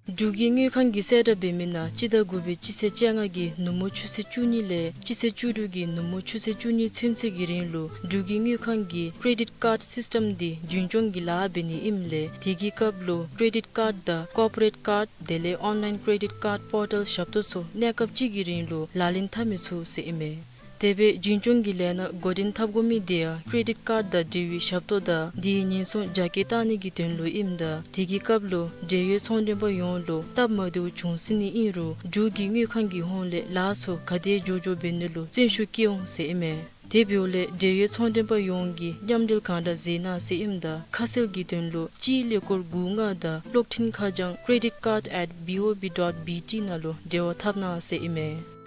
འབྲུག་གི་དངུལ་ཁང་གིས་གསལ་བསྒྲགས་འབད་མི་ནང་སྤྱི་ཟླ་དགུ་པའི་སྤྱི་ཚེས་བཅོ་ལྔ་གི་ནུབ་མོ་ཆུ་ཚོད་བཅུ་གཉིས་ལས་སྤྱི་ཚེས་བཅུ་དྲུག་གི་ནུབ་མོ་ཆུ་ཚོད་བཅུ་གཉིས་ཚུན་ཚོད་ཀྱི་རིང་ལུ་འབྲུག་གི་དངུལ་ཁང་གིས་ཀེ་རེ་ཌིཊ་ཀཱཌ་སིསི་ཊམ་འདི་རྒྱུན་སྐྱོང་གི་ལཱ་འབད་ནི་ཨིནམ་ལས་དེ་གི་སྐབས་ལུ་ཀེ་རེ་ཌིཊ་ཀཱཌ་དང་ཀོར་པོ་རེཊ་ཀཱཌ་དེ་ལས་ཨོན་ལཱའིན་ཀེ་རེ་ཌིཊ་ཀཱཌ་པོར་ཊལ་ཞབས་ཏོག་ཚུ་གནས་སྐབས་གཅིག་གི་རིང་ལུ་ལག་ལེན་འཐབ་མི་ཚུགས་ཟེར་ཨིན་མས། དེ་སྦེ་རྒྱུན་སྐྱོང་གི་ལས་སྣ་འགོ་འདྲེན་འཐབ་དགོ་མི་དེ་ཡང་ཀེ་རེ་ཌིཊ་ཀཱཌ་དང་འབྲེལ་བའི་ཞབས་ཏོག་དང་དེའི་ཉེན་སྲུང་རྒྱ་སྐྱེད་གཏང་ནི་གི་དོན་ལུ་ཨིནམ་ད་དེ་གི་སྐབས་ལུ་འབྲེལ་ཡོད་ཚོང་མགྲོན་པ་ཡོངས་ལུ་སྟབས་མ་བདེཝ་བྱུང་སྲིད་ནི་ཨིན་རུང་འབྲུག་གི་དངུལ་ཁང་གི་ཧོངས་ལས་ལཱ་ཚུ་ག་དེ་མགྱོགས་མགྱོགས་འབད་ནི་ལུ་བརྩོན་ཤུགས་བསྐྱེད་འོང་ཟེར་ཨིན་མས། དེ་འབདཝ་ལས་འབྲེལ་ཡོད་ཚོང་མགྲོན་པ་ཡོངས་ཀྱིས་མཉམ་འབྲེལ་གང་དྲག་མཛད་གནང་ཟེར་ཨིནམ་ད་ཁ་གསལ་གྱི་དོན་ལུ་གཅིག་ཀླད་ཀོར་དགུ་ལྔ་དང་གློག་འཕྲིན་ཁ་བྱང་credit card at B O B dot B T ནང་ལུ་འབྲེལ་བ་འཐབ་གནང་ཟེར་ཨིན་མས།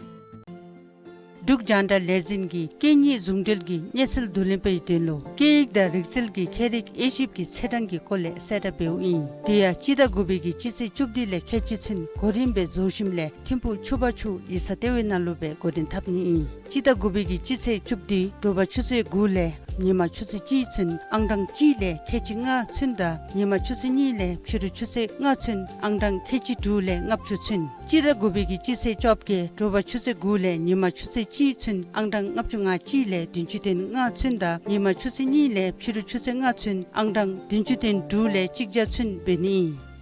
འབྲུག་རྒྱང་བསྒྲགས་ལས་འཛིན་གྱིས་སྐད་གཉིས་ཟུང་འབྲེལ་གྱི་གནས་ཚུལ་བསྡུ་ལེན་པའི་དོན་ལུ་སྐད་ཡིག་དང་རིག་རྩལ་གྱི་ཁྱད་རིག་དབྱེ་ཞིབ་ཀྱི་ཚེས་གྲངས་ཀྱི་སྐོར་ལས་གསལ་བསྒྲགས་འབདཝ་ཨིན། དེ་ཡང་སྤྱི་ཟླ་དགུ་པའི་གི་སྤྱི་ཚེས་བཅུ་བདུན་ལས་ཁལ་གཅིག་ཚུན་གོ་རིམ་སྦེ་རྫོང་གཞིས་ལས་ཐིམ་ཕུག་ཆུ་བར་ཆུ་ཡིག་ཚང་ལྟེ་བའི་ནང་ལུ་སྦེ་འགོ་འདྲེན་འཐབ་ནི་ཨིན། སྤྱི་ཟླ་དགུ་པའི་གི་སྤྱི་ཚེས་བཅུ་བདུན་དྲོ་པ་ཆུ་ཚོད་དགུ་ལས་ཉིན་མ་ཆུ་ཚོད་གཅིག་ཚུན་ཨང་གྲངས་གཅིག་ལས་ཁལ་གཅིག་ལྔ་ཚུན་དང་ཉིན་མ་ཆུ་ཚོད་གཉིས་ལས་ཕྱི་རུ་ཆུ་ཚོད་ལྔ་ཚུན་ཨང་གྲངས་ཁལ་གཅིག་དྲུག་ལས་ལྔ་བཅུ་ཚུན། སྤྱི་ཟླ་དགུ་པའི་གི་སྤྱི་ཚེས་བཅོ་བརྒྱད་དྲོ་པ་ཆུ་ཚོད་དགུ་ལས་ཉིན་མ་ཆུ་ཚོད་གཅིག་ཚུན་ཨང་གྲངས་ལྔ་བཅུ་ང་གཅིག་ལས་བདུན་ཅུ་དོན་ལྔ་ཚུན་དང་ཉིན་མ་ཆུ་ཚོད་གཉིས་ལས་ཕྱི་རུ་ཆུ་ཚོད་ལྔ་ཚུན་ཨང་གྲངས་བདུན་ཅུ་དོན་དྲུག་ལས་གཅིག་བརྒྱ་ཚུན་འབད་ནི།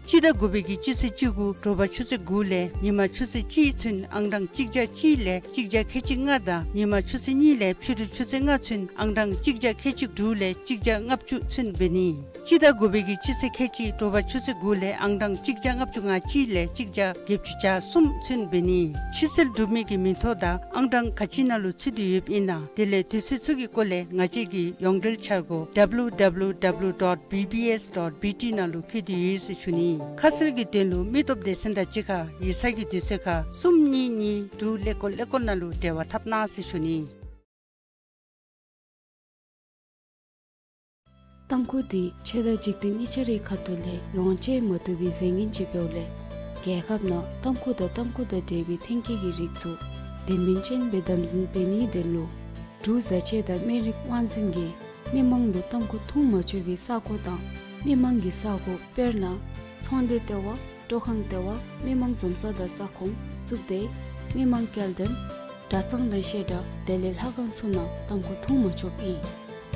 སྤྱི་ཟླ་དགུ་པའི་གི་སྤྱི་ཚེས་བཅུ་དགུ་དྲོ་པ་ཆུ་ཚོད་དགུ་ལས་ཉིན་མ་ཆུ་ཚོད་གཅིག་ཚུན་ཨང་གྲངས་གཅིག་བརྒྱ་གཅིག་ལས་གཅིག་བརྒྱ་ཁལ་གཅིག་ལྔ་དང་ཉིན་མ་ཆུ་ཚོད་གཉིས་ལས་ཕྱི་རུ་ཆུ་ཚོད་ལྔ་ཚུན་ཨང་གྲངས་གཅིག་བརྒྱ་ཁལ་གཅིག་དྲུག་ལས་གཅིག་བརྒྱ་ལྔ་བཅུ་ཚུན་འབད་ནི། སྤྱི་ཟླ་དགུ་པའི་གི་སྤྱི་ཚེས་ཁལ་གཅིག་དྲོ་པ་ཆུ་ཚོད་དགུ་ལས་ཨང་གྲངས་གཅིག་བརྒྱ་ལྔ་བཅུ་ང་གཅིག་ལས་གཅིག་བརྒྱ་བརྒྱད་ཅུ་གྱ་གསུམ་ཚུན་འབད་ནི། ཕྱིར་སེལ་གྲུབ་མི་གི་མིང་ཐོ་དང་ཨང་གྲངས་ག་ཅི་ནང་ལུ་ཚུད་དེ་ཡོདཔ་ཨིན་ན། དེ་ལས་དུས་ཚོད་ཚུ་གི་སྐོར་ལས་ང་བཅས་ཀྱི་ཡོངས་འབྲེལ་འཆར་སྒོ་W W W dot B B S dot B T ནང་ལུ་བཀོད་དེ་ཡོད་ཟེར་ཞུ་ནི། ཁ་གསལ་གྱི་དོན་ལུ་མི་སྟོབས་སྡེ་ཚན་དང་གཅིག་ཁར་ཡིག་ཚང་གི་དུས་ཚོད་ཁར་གསུམ་གཉིས་གཉིས་དྲུག་ཀླད་ཀོར་ཀླད་ཀོར་ནང་ལུ་འབྲེལ་བ་འཐབ་གནང་ཟེར་ཞུ་ནི། ཏམ་ཁུ་འདི་ཆོས་དང་འཇིག་རྟེན་གཉིས་ཆ་རའི་ཁ་ཐུག་ལས་ལོངས་སྤྱོད་མ་བཏུབ་པའི་རྫས་ངན་ཅིག་འབདཝ་ལས་རྒྱལ་ཁབ་ནང་ཏམ་ཁུ་དང་ཏམ་ཁུ་དང་འབྲེལ་བའི་ཐོན་སྐྱེད་ཀྱི་རིགས་ཚུ་དོན་སྨིན་ཅན་སྦེ་དམ་འཛིན་འབད་ནིའི་དོན་ལུ་འབྲུག་བཟའ་ཆས་དང་སྨན་རིགས་དབང་འཛིན་གྱིས་མི་མང་ལུ་ཏམ་ཁུ་འཐུང་མ་ཆོག་པའི་ས་གོ་དང་མི་མང་གི་ས་གོ་དཔེར་ན་ཚོང་སྡེ་ལྟེ་བ། སྤྲོ་ཁང་ལྟེ་བ། མི་མང་འཛོམས་ས་དང་ས་ཁོངས་བཙུགས་ཏེ་མི་མང་སྐྱེལ་འདྲེན་གྲྭ་ཚང་དང་བཤད་གྲྭ་དེ་ལས་ལྷ་ཁང་ཚུ་ནང་ཏམ་ཁུ་འཐུང་མ་ཆོགཔ་ཨིན།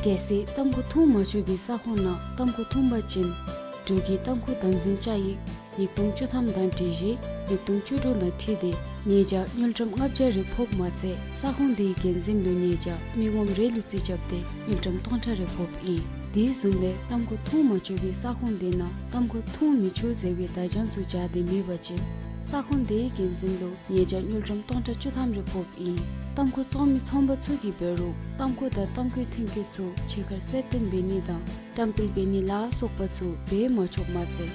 གལ་སྲིད་ཏམ་ཁུ་འཐུང་མ་ཆོག་པའི་ས་ཁོངས་ནང་ཏམ་ཁུ་འཐུང་པ་ཅིན་འབྲུག་གི་ཏམ་ཁུ་དམ་འཛིན་བཅའ་ཡིག་ཉིས་སྟོང་བཅུ་ཐམ་དང་སྒྲིག་གཞི་ཉིས་སྟོང་བཅུ་དྲུག་དང་འཁྲིལ་ཏེ་ཉེས་བྱ་དངུལ་ཀྲམ་ལྔ་བརྒྱ་རེ་ཕོགཔ་མ་ཚད་ས་ཁོངས་དེའི་འགན་འཛིན་ལུ་ཉེས་བྱ་མི་ངོམ་རེ་ལུ་རྩིས་རྐྱབ་སྟེ་དངུལ་ཀྲམ་སྟོང་ཕྲག་རེ་ཕོགཔ་ཨིན། དེ་བཟུམ་སྦེ་ཏམ་ཁུ་འཐུང་མ་ཆོག་པའི་ས་ཁོངས་དེ་ནང་ཏམ་ཁུ་འཐུང་མི་ཆོག་ཟེར་བའི་བརྡ་བྱང་ཚུ་སྦྱར་ཏེ་མེད་པ་ཅིན་ས་ཁོངས་དེའི་འགན་འཛིན་ལུ་ཉེས་བྱ་དངུལ་ཀྲམ་སྟོང་ཕྲག་བཅུ་ཐམ་རེ་ཕོགཔ་ཨིན། ཏམ་ཁུ་བཙོང་མི་ཚོང་པ་ཚུ་གིས་འབད་རུང་ཏམ་ཁུ་དང་ཏམ་ཁུའི་ཐོན་སྐྱེད་ཚུ་ཕྱི་ཁར་གསལ་སྟོན་འབད་ནི་དང་བཀྲམ་སྤེལ་འབད་ནི་ལ་སོགས་པ་ཚུ་འབད་མ་ཆོགཔ་མ་ཚད་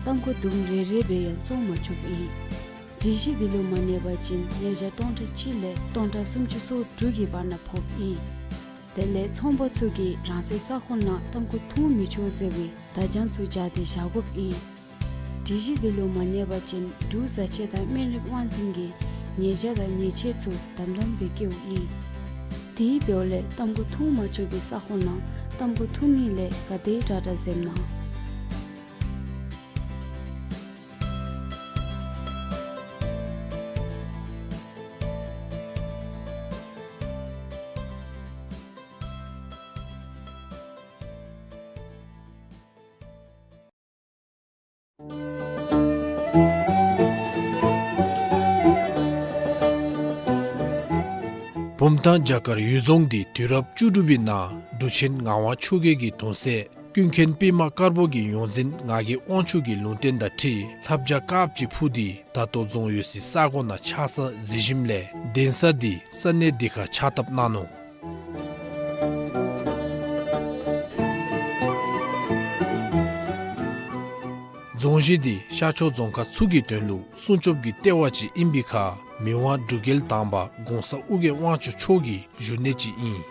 ཏམ་ཁུ་དུམ་རེ་རེ་སྦེ་ཡང་བཙོང་མ་ཆོགཔ་ཨིན། སྒྲིག་གཞི་དེ་ལུ་མ་གནས་པ་ཅིན་ཉེས་བྱ་སྟོང་ཕྲག་གཅིག་ལས་སྟོང་ཕྲག་སུམ་ཅུ་སོ་དྲུག་གི་བར་ན་ཕོགཔ་ཨིན། དེ་ལས་ཚོང་པ་ཚུ་གིས་རང་སོའི་ས་ཁོངས་ནང་ཏམ་ཁུ་འཐུང་མི་ཆོག་ཟེར་བའི་བརྡ་བྱང་ཚུ་སྦྱར་ཏེ་བཞག་དགོཔ་ཨིན། སྒྲིག་གཞི་དེ་ལུ་མ་གནས་པ་ཅིན་འབྲུག་བཟའ་ཆས་དང་སྨན་རིགས་དབང་འཛིན་གྱིས་ཉེས་བྱ་དང་ཉེས་ཆད་ཚུ་དམ་དམ་སྦེ་བཀལཝ་ཨིན། དེ་འབདཝ་ལས་ཏམ་ཁུ་འཐུང་མ་ཆོག་པའི་ས་ཁོངས་ནང་ཏམ་ཁུ་འཐུང་ནི་ལས་ག་དེ་དྲག་དྲག་འཛེམ་གནང་། བུམ་ཐང་བྱ་དཀར་གཡུལ་རྫོང་འདི་དུས་རབས་བཅུ་དྲུག་པའི་ནང་འབྲུག་ཆེན་ངག་དབང་ཆོས་རྒྱལ་གྱི་གདུང་སྲས་ཀུན་མཁྱེན་པདྨ་དཀར་པོ་གི་ཡོངས་འཛིན་ངག་གི་དབང་ཕྱུག་གི་ལུང་བསྟན་དང་འཁྲིལ་ལྷ་བྱ་དཀརཔོ་ཅིག་འཕུར་ཏེ་ད་ལྟོ་རྫོང་ཡོད་སའི་ས་གོ་ནང་ཆགས་ས་གཟིགས་ཞིནམ་ལས་གདན་ས་འདི་ས་གནས་འདི་ཁར་ཕྱག་བཏབ་གནང་ནུག། རྫོང་གཞི་འདི་ཤར་ཕྱོགས་རྫོང་ཁག་ཚུ་གི་དོན་ལུ་སྲུང་སྐྱོབ་ཀྱི་ལྟེ་བ་ཅིག་ཨིན་པའི་ཁར་མི་དབང་འབྲུག་རྒྱལ་དང་པ་གོང་ས་ཨོ་རྒྱན་དབང་ཕྱུག་མཆོག་གི་བཞུགས་གནས་ཅིག་ཨིན།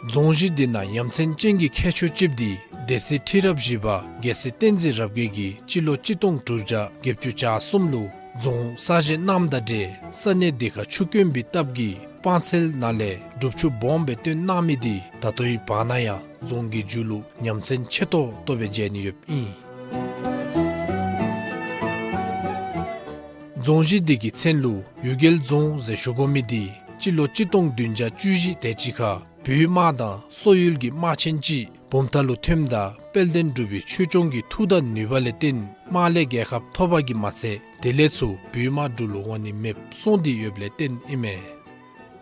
རྫོང་གཞི་འདི་ནང་ཡ་མཚན་ཅན་གྱི་ཁྱད་ཆོས་ཅིག་འདི་སྡེ་སྲིད་ཁྲི་རབས་བཞི་པ་རྒྱལ་སྲས་བསྟན་འཛིན་རབ་རྒྱས་ཀྱིས་སྤྱི་ལོ་གཅིག་སྟོང་དྲུག་བརྒྱ་བརྒྱད་ཅུ་གྱ་གསུམ་ལུ་རྫོང་གསར་བཞེངས་གནངམ་དང་འབྲེལ་ས་གནས་འདི་ཁར་ཆུ་དཀོན་པའི་སྟབས་ཀྱིས་སྤང་ཚལ་ནང་ལས་སྒྲུབ་ཆུ་སྦོམ་སྦེ་བཏོན་གནང་མི་འདི་ད་ལྟོའི་བར་ན་ཡང་རྫོང་གི་མཇུག་ལུ་ཡ་མཚན་ཆེ་ཏོག་ཏོ་སྦེ་མཇལ་ནི་ཡོདཔ་ཨིན། རྫོང་གཞི་འདི་གི་མཚན་ལུ་གཡུལ་རྒྱལ་རྫོང་ཟེར་ཞུ་དགོ་མི་འདི་སྤྱི་ལོ་གཅིག་སྟོང་བདུན་བརྒྱ་བཅུ་བཞི་དེ་ཅིག་ཁར་བོད་དམག་དང་སོག་ཡུལ་གྱི་དམག་ཆེན་ཅིག་བུམ་ཐང་ལུ་ཐོནམ་ད་དཔལ་ལྡན་འབྲུག་པའི་ཆོས་སྐྱོང་གི་མཐུ་དང་ནུས་པ་ལས་བརྟེན་དམག་ལས་རྒྱལ་ཁ་ཐོབ་པ་གིས་མ་ཚད་དེ་ལས་ཚུར་བོད་དམག་འབྲུག་ལུ་འོང་ནི་མེདཔ་སོང་སྟེ་ཡོདཔ་ལས་བརྟེན་ཨིན་མས།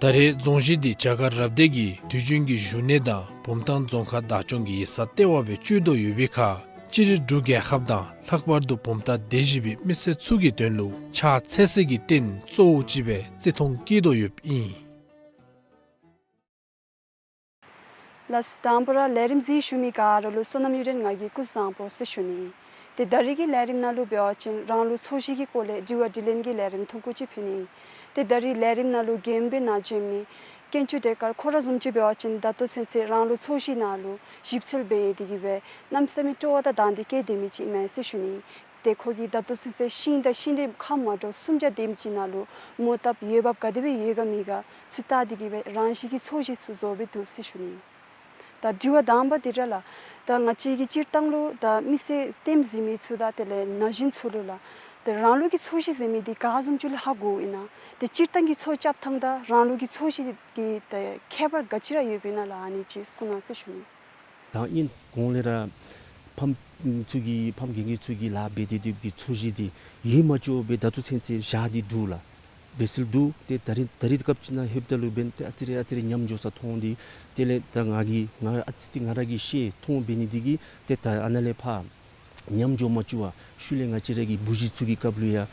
ད་རེས་རྫོང་གཞི་འདི་བྱ་དཀར་རབ་སྡེ་གི་དུས་རྒྱུན་གྱི་བཞུགས་གནས་དང་བུམ་ཐང་རྫོང་ཁག་བདག་སྐྱོང་གི་ཡིག་ཚང་ལྟེ་བ་སྦེ་སྤྱོད་དོ་ཡོད་པའི་ཁར་སྤྱིར་འབྲུག་རྒྱལ་ཁབ་དང་ལྷག་པར་དུ་བུམ་ཐང་སྡེ་བཞི་པའི་མི་སེར་ཚུ་གི་དོན་ལུ་ཕྱག་འཚལ་སའི་རྟེན་གཙོ་བོ་ཅིག་སྦེ་བརྩི་མཐོང་བསྐྱེད་དོ་ཡོདཔ་ཨིན། ལགས། དང་པ་ར་ལས་རིམ་གཟིགས་བཞུགས་མི་ག་ར་ལུ་བསོད་ནམས་གཡུ་སྒྲོན་ང་གིས་སྐུ་གཟུགས་བཟང་པོ་ཟེར་ཞུ་ནི། ཏེ་ད་རིས་ཀྱི་ལས་རིམ་ནང་ལུ་འབད་བ་ཅིན་རང་ལུགས་ཚོས་གཞི་གི་སྐོར་ལས་དྲི་བ་དྲིས་ལན་གྱི་ལས་རིམ་ཐུང་ཀུ་ཅིག་ཕུལ་ནི། ཏེ་ད་རིས་ལས་རིམ་ནང་ལུ་རྒྱན་འབད་ནི་བྱོན་མི་དཀོན་མཆོག་གྲལ་དཀར་ཁོ་ར་བཟུམ་ཅིག་འབད་བ་ཅིན་ད་ལྟོ་ཚུན་ཚོད་རང་ལུགས་ཚོས་གཞི་ནང་ལུ་ཞིབ་འཚོལ་འབད་དེ་གིས་སྦེ་གནམ་མེད་ས་མེད་སྤྲོ་བ་དང་དང་འདོད་བསྐྱེད་དེ་མི་ཅིག་ཨིན་མས་ཟེར་ཞུ་ནི། ཏེ་ཁོ་གིས་ད་ལྟོ་ཚུན་ཚོད་ཤིང་དང་ཤིང་འབྲས་ཁམས་མ་འདྲཝ་སུམ་བརྒྱ་དེམ་ཅིག་ནང་ལུ་མོ་བཏབ་འོས་འབབ་ག་དེ་སྦེ་ཡོད་ག་མེད་ག་ཚུ་བལྟ་སྟེ་གིས་སྦེ་རང་བཞིན་གྱི་ཚོས་གཞི་ཚུ་བཟོ་སྦེ་འདུག་ཟེར་ཞུ་ནི། ད་དྲི་བ་དང་པ་འདི་ར་ལགས། ད་ང་བཅས་ཀྱི་སྤྱིར་བཏང་ལུ་ད་མི་སེར་ལྟདམོ་གཟིགས་མི་ཚུ་དང་དེ་ལས་ན་གཞོན་ཚུ་ལུ་ལགས། ད་རང་ལུགས་ཀྱི་ཚོས་གཞི་ཟེར་མི་འདི་ག་བཟུམ་ཅིག་ལུ་ཧ་གོཝ་ཨིན་ན། ཏེ་སྤྱིར་བཏང་གི་ཚོས་རྐྱབ་ཐངས་དང་རང་ལུགས་ཀྱི་ཚོས་གཞི་གི་ད་ཁྱད་པར་ག་ཅི་ར་ཡོདཔ་ཨིན་ན་ལགས། ཨ་ནི་ཅིག་གསུང་གནང་ཟེར་ཞུ་ནི། ད་ཨིན་གོང་ལས་ར་ཕམ་ཚུ་གིས་ཕམ་རྒན་རྒས་ཚུ་གིས་ལཱ་འབད་དེ་དེ་གི་ཚོས་གཞི་འདི་ཡོད་མ་བཅུག་སྦེ་ད་ལྟོ་ཚུན་ཚོད་བཞག་སྟེ་འདུག་ལགས། འབད་སྲོལ་འདུག། ཏེ་ད་རིས་ད་རིས་སྐབས་ཅིག་ནང་ལྷོདཔ་ད་ལུ་འབདན་ཏེ་ཨ་ཙི་རེ་ཨ་ཙི་རེ་ཉམས་འགྱོ་ས་མཐོང་སྟེ། དེ་ལས་ད་ང་གིས་ང་ཨ་ཙི་ཅིག་ང་ར་གིས་ཤེས་མཐོང་འབད་ནི་འདི་གིས་ཏེ་ད་ཨ་ནཱ་ལས་ཕར་ཉམས་འགྱོ་མ་བཅུག་པར་ཤུལ་ལས་ང་བཅས་ར་གི་བུ་གཞི་ཚུ་གི་སྐབས་ལུ་ཡང་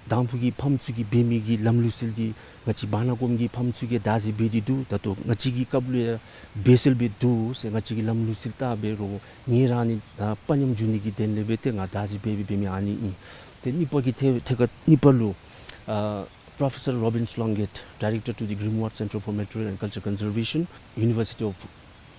དང་ཕུ་གི་ཕམ་ཚུ་གིས་འབད་མི་གི་ལམ་ལུགས་སྲོལ་འདི་ང་བཅས་བར་ན་གོངམ་གི་ཕམ་ཚུ་གིས་བདག་འཛིན་འབད་དེ་འདུག། ད་ལྟོ་ང་བཅས་ཀྱི་སྐབས་ལུ་ཡང་འབད་སྲོལ་སྦེ་འདུག་ཟེར་ང་བཅས་ཀྱིས་ལམ་ལུགས་སྲོལ་བལྟ་སྦེ་རོགས་ངེ་ར་ནི་ད་དཔའ་ཉམས་འགྱོ་ནི་གི་དོན་ལས་སྦེ་ཏེ་ང་བདག་འཛིན་འབད་འབད་འབད་མི་ཨ་ནི་ཨིན། ཏེ་གཉིས་པ་གི་ཐད་ཐད་ཁར་གཉིས་པ་ལུ་ཨ་Professor Robin Slungate, Director to the Grimoire Centre for Military and Cultural Conservation, University of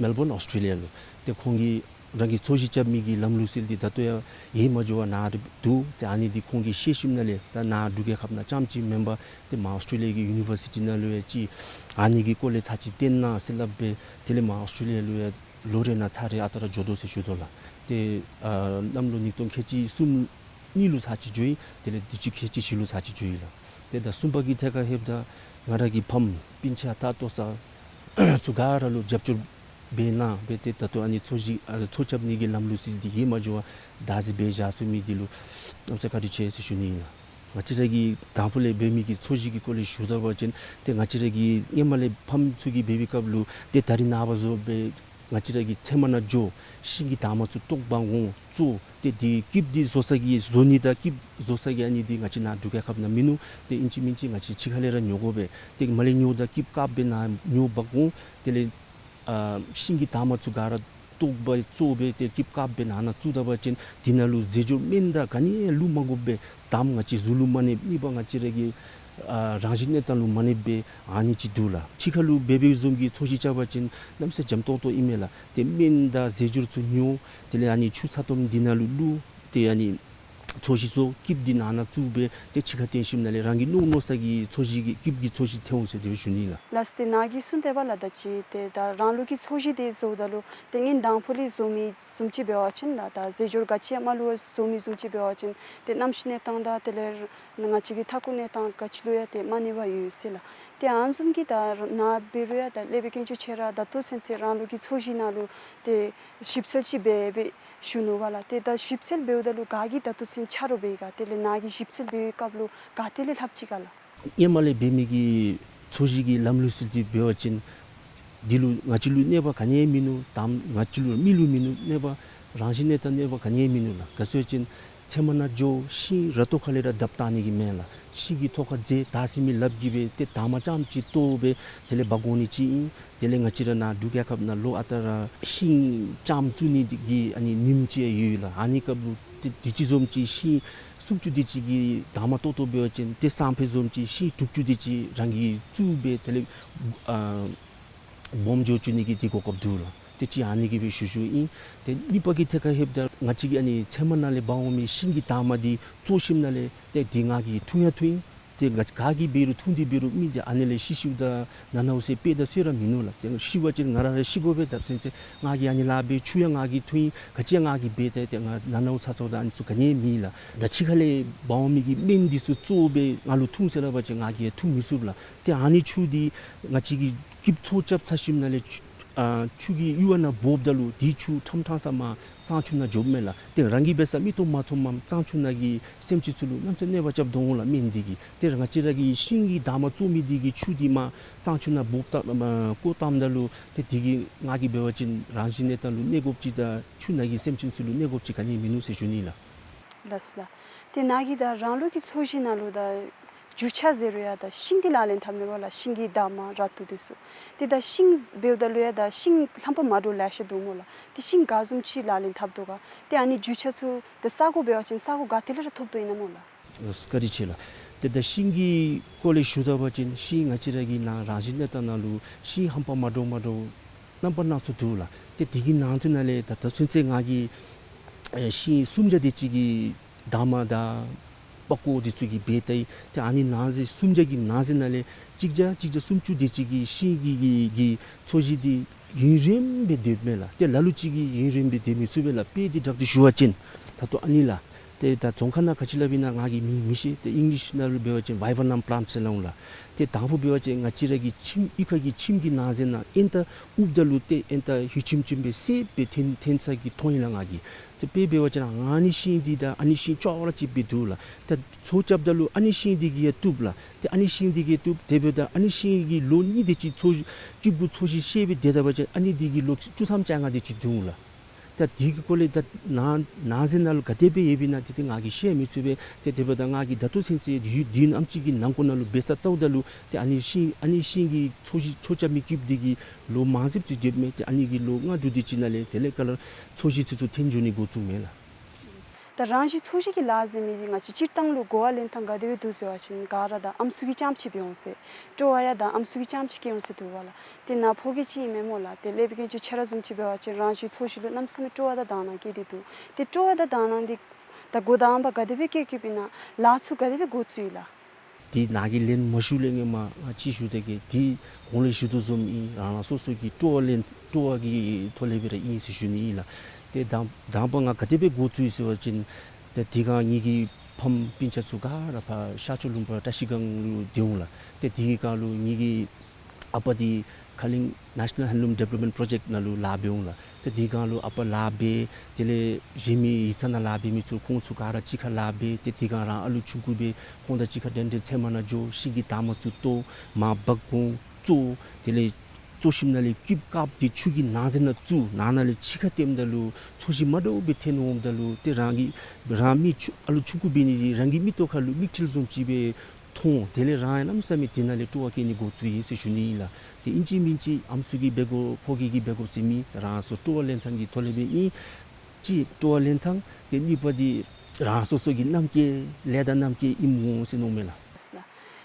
Melbourne, Australia ལུ། ཏེ་ཁོང་གིས་རང་གི་ཚོས་གཞི་རྐྱབ་མི་གི་ལམ་ལུགས་སྲོལ་འདི་ད་ལྟོ་ཡང་ཡོད་མ་འགྱོ་བར་ནཱ་ར་འདུག། ཏེ་ཨ་ནི་འདི་ཁོང་གིས་ཤེས་ཞིནམ་ལས་ད་ནཱ་འབྲུག་རྒྱལ་ཁབ་ནང་རྐྱངམ་ཅིག་མེན་པར་ཏེ་མར་ཨོསི་ཊྲེ་ལི་ཡ་གི་ཡུ་ནི་བར་སི་ཊི་ནང་ལུ་ཡང་ཅིག་ཨ་ནི་གི་སྐོར་ལས་ཚར་ཅིག་སྟོན་གནང་ཟེར་སླབ་སྦེ་དེ་ལས་མར་ཨོསི་ཊྲེ་ལི་ཡ་ལུ་ཡང་ལོ་རེ་ནང་ཚར་རེ་ཨ་རྟག་ར་འགྱོ་དོ་ཟེར་ཞུ་དོ་ལགས། ཏེ་ཨ་གནམ་ལོ་ཉིས་སྟོང་ཁལ་གཅིག་གསུམ་གཉིས་ལུ་ཚར་ཅིག་འགྱོ་ཡི། དེ་ལས་དུས་ཅི་ཁལ་གཅིག་བཞི་ལུ་ཚར་ཅིག་འགྱོ་ཡི་ལགས། ཏེ་ད་གསུམ་པ་གི་ཐད་ཁར་ལྷོདཔ་ད་ང་ར་གི་ཕམ་སྤུན་ཆ་ད་ལྟོ་ས་ཚུ་ག་ར་ལུ་རྒྱབ་སྐྱོར་འབད་གནང་སྦེ་ཏེ་ད་ལྟོ་ཨ་ནི་ཚོས་གཞི་ཨ་ཚོས་རྐྱབ་ནི་གི་ལམ་ལུགས་སྲོལ་འདི་ཡོད་མ་འགྱོ་བར་བདག་འཛིན་འབད་བཞག་ཚུགས་མི་འདི་ལུ་གནམ་མེད་ས་མེད་བཀའ་དྲིན་ཆེ་ཟེར་ཞུ་ནི་ཨིན་ལགས། ང་བཅས་ར་གི་དང་ཕུ་ལས་འབད་མི་གི་ཚོས་གཞི་གི་སྐོར་ལས་ཞུ་ད་པ་ཅིན་ཏེ་ང་བཅས་ར་གི་སྔོན་མ་ལས་ཕམ་ཚུ་གིས་འབད་བའི་སྐབས་ལུ་ཏེ་ད་རིས་ནངས་པ་བཟུམ་སྦེ་ང་བཅས་ར་གིས་ཚལ་མ་ནང་འགྱོ་ཤིང་གི་འདབ་མ་ཚུ་བཏོག་འབག་འོང་བཙོ། ཏེ་དེ་སྐྱིབས་འདི་བཟོ་ས་གི་བཟོ་ནི་དང་སྐྱིབས་བཟོ་ས་གི་ཨ་ནི་འདི་ང་བཅས་ནཱ་འབྲུག་རྒྱལ་ཁབ་ནང་མིན་ནུག། ཏེ་ཨིན་ཅི་མིན་ཅི་ང་བཅས་ཕྱི་ཁ་ལས་ར་ཉོ་དགོ་པས། ཏེ་མར་ལས་ཉོཝ་ད་སྐྱིབས་དཀརཔོ་སྦེ་ནཱ་ཉོ་འབག་འོང་། དེ་ལས་ཨ་ཤིང་གི་འདབ་མ་ཚུ་ག་ར་བཏོག་སྦེ་བཙོ་སྦེ་ཏེ་སྐྱིབས་དཀརཔོ་སྦེ་ནང་ན་བཙུགས་ད་པ་ཅིན་དེ་ནང་ལུ་རྫས་སྦྱོར་སྨན་དང་ག་ནི་ཡང་བླུག་མ་དགོ་པས། དམ་ང་བཅས་གཟུགས་ལུ་མ་གནོད་མི་པ་ང་བཅས་ར་གི་ཨ་རང་བཞིན་གནས་སྟངས་ལུ་མ་གནོད་པས། ཨ་ནི་ཅིག་འདུག་ལགས། ཕྱི་ཁ་ལུ་འབད་བའི་བཟུམ་གྱི་ཚོས་གཞི་རྐྱབ་པ་ཅིན་གནམ་མེད་ས་མེད་འཇམ་ཏོང་ཏོ་ཨིན་མས་ལགས། ཏེ་སྨན་དང་རྫས་སྦྱོར་ཚུ་ཉོ། དེ་ལས་ཨ་ནི་ཆུ་ཚ་ཏོམ་འདི་ནང་ལུ་བླུག། ཏེ་ཨ་ནི་ཚོས་གཞི་བཙོ། སྐྱིབས་འདི་ནང་ན་བཙུགས་སྦེ་ཏེ་ཕྱི་ཁར་བཏོན་ཞིནམ་ལས་རང་གི་མནོ་མནོ་ས་གི་ཚོས་གཞི་གི་སྐྱིབས་ཀྱི་ཚོས་གཞི་ཐོན་འོང་ཟེར་དེ་སྦེ་ཞུ་ནི་ལགས། ལགས་སོ། ཏེ་ནཱ་གིས་གསུངས་ཏེ་འབདཝ་ལས་ད་ཅི་ཏེ་ད་རང་ལུགས་ཀྱི་ཚོས་གཞི་འདི་བཟོཝ་ད་ལུ་ཏེ་སྔོན་དང་ཕུ་ལས་བཟོ་མི་བཟུམ་ཅིག་འབད་བ་ཅིན་ལགས། ད་རྫས་སྦྱོར་ག་ཅི་ཡང་མ་བླུག་པར་བཟོ་མི་བཟུམ་ཅིག་འབད་བ་ཅིན་ཏེ་གནམ་གཤིས་གནས་སྟངས་དང་དེ་ལས་ང་བཅས་ཀྱི་མཐའ་འཁོར་གནས་སྟངས་ག་ཅི་ལུ་ཡང་ཏེ་མ་གནོད་པ་ཡོད་ཟེར་ལགས། ཏེ་ཨ་ནི་བཟུམ་གྱི་ད་ནཱ་འབད་རུང་ཡང་ད་སློབ་དཔོན་དཀོན་མཆོག་ཁྱོད་ར་ད་ལྟོ་ཚུན་ཚོད་རང་ལུགས་ཀྱི་ཚོས་གཞི་ནང་ལུ་ཏེ་ཞིབ་འཚོལ་ཅིག་འབད་འབད་ཞུ་ནུག་པ་ལགས། ཏེ་ད་ཞིབ་འཚོལ་འབདཝ་ད་ལུ་ག་གིས་ད་ལྟོ་ཚུན་ཆ་རོགས་འབད་ཡི་ག། དེ་ལས་ནཱ་གིས་ཞིབ་འཚོལ་འབད་བའི་སྐབས་ལུ་ག་ཏེ་ལས་ལྷགཔ་ཅིག་ག་ལགས། སྔོན་མ་ལས་འབད་མི་གི་ཚོས་གཞི་གི་ལམ་ལུགས་སྲོལ་འདི་འབད་བ་ཅིན་འདི་ལུ་ང་བཅས་ལུ་གནོད་པ་ག་ནི་ཡང་མིན་ནུག། དམ་ང་བཅས་ལུ་མི་ལུ་མིན་ནུག། གནོད་པ་རང་བཞིན་གནས་སྟངས་གནོད་པ་ག་ནི་ཡང་མིན་ནུག་ལགས། ག་ཅི་སྦེ་ཟེར་བ་ཅིན་ཚལ་མ་ནང་འགྱོ་ཤིང་ར་ཏོག་ཁ་ལས་ར་བརྡབ་བཏང་ནི་གི་མེན་ལགས། ཤིང་གི་ཐོག་ཁར་རྫས་བཏགས་ཟེར་མི་ལགཔ་གིས་སྦེ་ཏེ་འདབ་མ་རྐྱངམ་ཅིག་བཏོག་སྦེ་དེ་ལས་འབག་འོང་ནི་ཅིག་ཨིན། དེ་ལས་ང་བཅས་ར་ནཱ་འབྲུག་རྒྱལ་ཁབ་ནང་ལོ་ཨ་རྟག་ར་ཤིང་རྐྱངམ་བཙུགས་ནི་གི་ཨ་ནི་ཉིནམ་ཅིག་ཡོད་ལགས། ཨ་ནི་སྐབས་ལུ་ཏེ་དུས་ཅི་བཟུམ་ཅིག་ཤིང་སུམ་ཅུ་དེ་ཅིག་གི་འདབ་མ་བཏོག་བཏོགཔ་འབད་བ་ཅིན་ཏེ་སང་ཕོད་བཟུམ་ཅིག་ཤིང་དྲུག་ཅུ་དེ་ཅིག་རང་གིས་བཙུགས་སྦེ་དེ་ལས་ཨ་སྦོམ་འགྱོ་བཅུག་ནི་གི་དེ་གོ་སྐབས་འདུག་ལགས། ཏེ་གཅིག་ཨ་ནི་གི་སྦེ་ཞུ་ཞུཝ་ཨིན། ཏེ་གཉིས་པ་གི་ཐད་ཁར་ལྷོདཔ་ད་ང་བཅས་ཀྱིས་ཨ་ནི་ཚལ་མ་ནང་ལས་འབག་འོང་མི་ཤིང་གི་འདབ་མ་འདི་བཙོ་ཞིནམ་ལས་ཏེ་འདི་ང་གིས་འཐུང་ཡང་འཐུང་ཡི། ཏེ་ང་ག་གིས་འབད་རུང་འཐུང་སྟེ་འབད་རུང་མི་འདི་ཨ་ནི་ལས་ཤི་ཤིཝ་ད་ན་ནཝ་ཟེར་དཔེ་དང་སྲོལ་ར་མིན་ནུག་ལགས། ཏེ་ཤི་བ་ཅིན་ང་ར་ར་ཤི་དགོ་པས། ད་ཚུན་ཚོད་ང་གིས་ཨ་ནི་ལཱ་འབད་ཆུ་ཡང་ང་གིས་འཐུང་ཡི། ག་ཅི་ཡང་ང་གིས་འབད་ཏེ་ཏེ་ང་ན་ནཝ་ཚ་ཚ་ད་ཨ་ནི་ཚུ་ག་ནི་ཡང་མེད་ལགས། ད་ཕྱི་ཁ་ལས་འབག་འོང་མི་གི་སྨན་འདི་ཚུ་བཙོ་སྦེ་ང་ལུ་འཐུང་ཟེར་སླབ་པ་ཅིན་ང་གིས་ཡང་འཐུང་མི་ཚུགས་ལགས། ཏེ་ཨ་ནི་ཆུ་འདི་ང་བཅས་ཀྱིས་སྐྱིབས་ཚོས་རྐྱབ་ཚར་ཞིནམ་ལས་ཆུ་ཨ་ཆུ་གི་ཡུར་བ་ནང་འབོཝ་ད་ལུ་དེ་ཆུ་ཕྲང་ཕྲང་ས་མར་གཙང་ཆུ་ནང་འགྱོཝ་མས་ལགས། ཏེ་རང་གིས་འབད་ས་མིག་ཏོ་མ་མཐོངམ་གཙང་ཆུ་ནང་གི་སེམས་ཅན་ཚུ་ལུ་གནམ་མེད་ས་མེད་གནོད་པ་རྐྱབ་དོ་འོང་ལགས་སྨན་འདི་གིས། ཏེ་ང་བཅས་ར་གིས་ཤིང་གི་འདབ་མ་བཙོ་མི་འདི་གི་ཆུ་འདི་མར་གཙང་ཆུ་ནང་འབོཝ་ད་མར་བཀོ་བཏངམ་ད་ལུ་ཏེ་དེ་གིས་ང་གིས་འབད་བ་ཅིན་རང་བཞིན་གནས་སྟངས་ལུ་གནོད་དགོཔ་ཅིག་དང་ཆུ་ནང་གི་སེམས་ཅན་ཚུ་ལུ་གནོད་དགོཔ་ཅིག་ག་ནི་ཡང་མིན་ནུག་ཟེར་ཞུ་ནི་ལགས། ལགས་སོ་ལགས། ཏེ་ནཱ་གིས་ད་རང་ལུགས་ཀྱི་ཚོས་གཞི་ནང་ལུ་ད་ རྒྱུ་ཆ་ཟེར་རུང་ཡང་ད་ཤིང་འདི་ལག་ལེན་འཐབ་མི་འབདཝ་ལས་ཤིང་གི་འདབ་མ་ར་ཏོ་འདི་ཚུ། ཏེ་ད་ཤིང་འབདཝ་ད་ལུ་ཡང་ད་ཤིང་རྣམ་པ་མ་འདྲཝ་ལེ་ཤ་འདུག་སྨོ་ལགས། ཏེ་ཤིང་ག་བཟུམ་ཅིག་ལག་ལེན་འཐབ་དོ་ག། ཏེ་ཨ་ནི་རྒྱུ་ཆ་ཚུ་ཏེ་ས་གོ་འབད་བ་ཅིན་ས་གོ་ག་ཏེ་ལས་ར་ཐོབ་དོ་ཨིན་ན་སྨོ་ལགས། བཀའ་དྲིན་ཆེ་ལགས། ཏེ་ད་ཤིང་གི་སྐོར་ལས་ཞུ་ད་པ་ཅིན་ཤིང་ང་བཅས་ར་གི་ནཱ་རང་བཞིན་གནས་སྟངས་ནང་ལུ་ཤིང་རྣམ་པ་མ་འདྲཝ་མ་འདྲཝ་རྣམ་པ་སྣ་ཚོགས་འདུག་ལགས། ཏེ་དེ་གི་ནང་དོན་ནང་ལས་ད་ད་ཚུན་ཚོད་ང་གིས་ཨེ་ཤིང་སུམ་བརྒྱ་དེ་ཅིག་གི་འདབ་མ་དང་པགས་ཀོ་འདི་ཚུ་གིས་འབད་ད་ཡི། ཏེ་ཨ་ནི་ནང་གསེས་སུམ་བརྒྱ་གི་ནང་གསེས་ནང་ལས་གཅིག་བརྒྱ་གཅིག་བརྒྱ་སུམ་ཅུ་དེ་ཅིག་གི་ཤིང་གི་གི་གི་ཚོས་གཞི་འདི་ཡུན་རིངམོ་སྦེ་སྡོདཔ་མས་ལགས། ཏེ་ལ་ལུ་ཅིག་གིས་ཡུན་རིངམོ་སྦེ་སྡོད་མི་ཚུགས་པས་ལགས། དཔེ་འདི་དྲག་ཏུ་ཞུ་བ་ཅིན་ད་ལྟོ་ཨ་ནི་ལགས། ཏེ་ད་རྫོང་ཁ་ནང་ག་ཅི་སླབ་ཨིན་ན་ང་གིས་མིང་མི་ཤེས། ཏེ་ཨིང་ལིཤ་ནང་ལུ་འབད་བ་ཅིན་བའི་བར་ནམ་པ་ལཱནཊ་ཟེར་སླབ་འོང་ལགས། ཏེ་དང་ཕུ་འབད་བ་ཅིན་ང་བཅས་ར་གི་ཁྱིམ་གཡུས་ཁ་གི་ཁྱིམ་གྱི་ནང་གསེས་ནང་ཨེན་ཏ་འུབ་ད་ལུ་ཏེ་ཨེན་ཏ་ཧུད་ཆེམ་ཆེམ་སྦེ་སེརཔོ་སྦེ་ཐོན་ཐོན་ས་གི་མཐོང་ཡི་ལགས་ང་གིས། ཏེ་དཔེ་འབད་བ་ཅིན་ཨ་ནི་ཤིང་འདི་དང་ཨ་ནི་ཤིང་ཅོག་ར་གཅིགཔ་སྦེ་འདུག་ལགས། ཏེ་ཚོས་རྐྱབ་ད་ལུ་ཨ་ནི་ཤིང་འདི་གིས་ཡང་བཏུབ་ལགས། ཏེ་ཨ་ནི་ཤིང་འདི་གིས་བཏུབ། དེ་འབདཝ་ད་ཨ་ནི་ཤིང་གི་ལོ་གཉིས་དེ་ཅིག་ཚོས་སྐྱིབས་གུ་ཚོས་གཞི་བཤལ་སྦེ་སྡོད་ད་པ་ཅིན་ཨ་ནི་འདི་གིས་ལོ་བཅུ་ཐམ་བཅོ་ལྔ་དེ་ཅིག་འདུག་ལགས། ད་དེ་གི་སྐོར་ལས་ད་ནང་ནང་གསེས་ནང་ལུ་ག་དེ་སྦེ་ཡོདཔ་ཨིན་ན་དེ་ཏེ་ང་གིས་བཤད་མི་ཚུགས་པས། ཏེ་དེ་འབདཝ་ད་ང་གིས་ད་ལྟོ་ཚུན་ཚོད་ཡུན་བདུན་ཨམ་ཅིག་གི་ནང་འཁོད་ནང་ལུ་འབད་ས་ལྟཝ་ད་ལུ་ཏེ་ཨ་ནི་ཤིང་ཨ་ནི་ཤིང་གི་ཚོས་གཞི་ཚོས་རྐྱབ་མི་སྐྱིབས་འདི་གིས་ལོ་མང་རབས་ཅིག་སྡོདཔ་མས། ཏེ་ཨ་ནི་གིས་ལོ་ལྔ་དྲུག་དེ་ཅིག་ནང་ལས་དེ་ལས་ཁ་ལས་ཚོས་གཞི་ཚུ་ཚུ་འཐོན་འགྱོ་ནི་འགོ་བཙུགས་མས་ལགས། ད་རང་བཞིན་ཚོས་གཞི་གི་ལཱ་ཟེར་མི་འདི་ང་བཅས་སྤྱིར་བཏང་ལུ་གོ་བ་ལེན་ཐངས་ག་དེ་སྦེ་འདུག་ཟེར་བ་ཅིན་ག་ར་ད་ཨམ་སྲུ་གིས་རྐྱངམ་ཅིག་འབད་འོང་ཟེར། སྤྲོ་བ་ཡང་ད་ཨམ་སྲུ་གིས་རྐྱངམ་ཅིག་བསྐྱེད་འོང་ཟེར་འདུག་པ་ལགས། ཏེ་ནཱ་ཕོ་སྐྱེས་ཅིག་ཨིན་མས་སྨོ་ལགས། ཏེ་ལས་སྦེ་མཁན་ཆུ་ཁྱོད་ར་བཟུམ་ཅིག་འབད་བ་ཅིན་རང་བཞིན་ཚོས་གཞི་ལུ་གནམ་མེད་ས་མེད་སྤྲོ་བ་དང་དག་སྣང་བསྐྱེད་དེ་འདུག། ཏེ་སྤྲོ་བ་དང་དག་སྣང་འདི་ད་འགོ་དང་པ་ག་དེ་སྦེ་བསྐྱེད་བསྐྱེདཔ་ཨིན་ན་ལཱ་ཚུ་ག་དེ་སྦེ་འགོ་བཙུགས་ཡི་ལགས། དེ་ནཱ་གིས་ལན་མ་ཞུ་ལས་སྔོན་མ་ང་ཅིག་ཞུ་ད་གེ། དེ་གོང་ལས་ཞུ་དོ་བཟུམ་ཨིན། རང་རང་སོ་སོ་གི་སྤྲོ་བ་ལེན་སྤྲོ་བ་གི་ཐོག་ལས་སྦེ་ར་ཨིན་ཟེར་ཞུ་ནི་ཨིན་ལགས། ཏེ་དང་དང་པ་ང་ག་དེ་སྦེ་འགོ་བཙུགས་ཡི་ཟེར་བ་ཅིན་ཏེ་དེ་སྒང་ངེ་གི་ཕམ་སྤུན་ཆ་ཚུ་ག་ར་ཕར་ཤར་ཕྱོགས་ལུང་པ་བཀྲ་ཤིས་སྒང་ལུ་སྡོད་འོང་ལགས། ཏེ་དེ་སྒང་ལུ་ངེ་གི་ཨ་པ་འདི་ཁ་གླིང་National Handloom Development Project ནང་ལུ་ལཱ་འབད་འོང་ལགས། ཏེ་དེ་སྒང་ལུ་ཨ་པ་ལཱ་འབད། དེ་ལས་གཞན་མི་ཡིག་ཚང་ནང་ལཱ་འབད་མི་ཚུ་ཁོང་ཚུ་ག་ར་གཅིག་ཁར་ལཱ་འབད། ཏེ་དེ་སྒང་རང་ཨ་ལུ་ཆུང་ཀུ་འབད། ཁོང་དང་གཅིག་ཁར་འགྲན་འགྲན་ཚལ་མ་ནང་འགྱོ། ཤིང་གི་འདབ་མ་ཚུ་བཏོག། མར་འབག་འོང་བཙོ། དེ་ལས་བཙོ་ཞིནམ་ལས་སྐྱིབས་དཀརཔོ་འདི་ཆུ་གི་ནང་གསེས་ནང་བཙུགས། ནང་ན་ལས་ཕྱི་ཁར་བཏོནམ་ད་ལུ་ཚོས་གཞི་མ་འདྲཝ་སྦེ་འཐོན་འོངམ་ད་ལུ་ཏེ་རང་གི་རང་མི་ཆུང་ཨ་ལུ་ཆུང་ཀུ་འབད་ནི་འདི་རང་གི་མིག་ཏོ་ཁར་ལུ་མིག་འཕྲུལ་བཟུམ་ཅིག་སྦེ་མཐོང་། དེ་ལས་རང་ཡང་གནམ་མེད་ས་མེད་དེ་ནང་ལས་སྤྲོ་བ་བསྐྱེད་ནི་འགོ་བཙུགས་ཡི་ཟེར་ཞུ་ནི་ཨིན་ལགས། ཏེ་ཨིན་ཅི་མིན་ཅི་ཨམ་སྲུ་གིས་འབད་དགོ་ཕོ་སྐྱེས་ཀྱིས་འབད་དགོ་ཟེར་མེད། རང་སོ་སྤྲོ་བ་ལེན་ཐངས་ཀྱི་ཐོག་ལས་སྦེ་ཨིན། གཅིག་སྤྲོ་བ་ལེན་ཐངས། ཏེ་གཉིས་པ་འདི་རང་སོ་སོ་གི་རྣམ་འགྱུར་ལས་དང་རྣམ་འགྱུར་ཨིནམ་འོང་ཟེར་མནོཝ་མས་ལགས།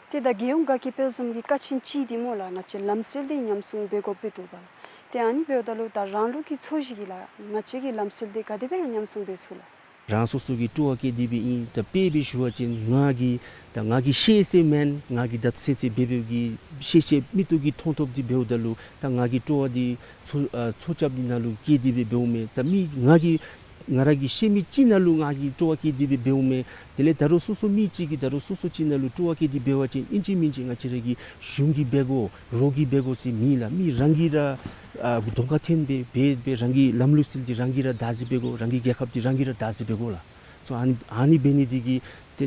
ཏེ་ད་རྒྱལ་ཡོངས་དགའ་སྐྱིད་དཔལ་འཛོམས་ཀྱི་ཀ་ཆེན་ཅིག་འདི་སྨོ་ལགས། ང་བཅས་ལམ་སྲོལ་འདི་ཉམས་སྲུང་འབད་དགོཔ་སྦེ་འདུག་པ་ལགས། ཏེ་ཨ་ནི་འབདཝ་ད་ལུ་ད་རང་ལུགས་ཀྱི་ཚོས་གཞི་གི་ལགས་ང་བཅས་ཀྱི་ལམ་སྲོལ་འདི་ག་དེ་སྦེ་ར་ཉམས་སྲུང་འབད་ཚུགས་ལགས། རང་སོ་སོ་གི་སྤྲོ་བ་བསྐྱེད་དེ་སྦེ་ཨིན། ད་དཔེ་སྦེ་ཞུ་བ་ཅིན་ང་གིས་ད་ང་གིས་ཤེས་ཤེས་མེན། ང་གིས་ད་ཚུན་ཚོད་འབད་འབདཝ་གི་ཤེས་ཤེས་མིག་ཏོ་གིས་མཐོང་མཐོངམ་འདི་འབདཝ་ད་ལུ་ད་ང་གི་སྤྲོ་བ་འདི་ཚོས་ཨ་ཚོས་རྐྱབ་འདི་ནང་ལུ་བསྐྱེད་དེ་སྦེ་འབདཝ་མས། ད་མི་ང་གིས་ང་ར་གིས་ཤེས་མི་ཅིག་ནང་ལུ་ང་གིས་སྤྲོ་བ་བསྐྱེད་དེ་སྦེ་འབདཝ་མས། དེ་ལས་ད་རུང་སོ་སོ་མི་ཅིག་གིས་ད་རུང་སོ་སོ་ཅིག་ནང་ལུ་སྤྲོ་བ་བསྐྱེད་དེ་འབད་བ་ཅིན་ཨིན་ཅི་མིན་ཅི་ང་བཅས་ར་གི་གཞུང་གིས་འབད་དགོ་རོགས་ཀྱིས་འབད་དགོ་ཟེར་མེད་ལགས། མི་རང་གིས་ར་ཨ་གདོང་ཁར་འཐོན་སྦེ་འབད་སྦེ་རང་གི་ལམ་ལུགས་སྲོལ་འདི་རང་གིས་ར་བདག་འཛིན་འབད་དགོ། རང་གི་རྒྱལ་ཁབ་འདི་རང་གིས་ར་བདག་འཛིན་འབད་དགོ་ལགས། སོ་ཨ་ནི་ཨ་ནི་འབད་ནི་འདི་གིས་ཏེ་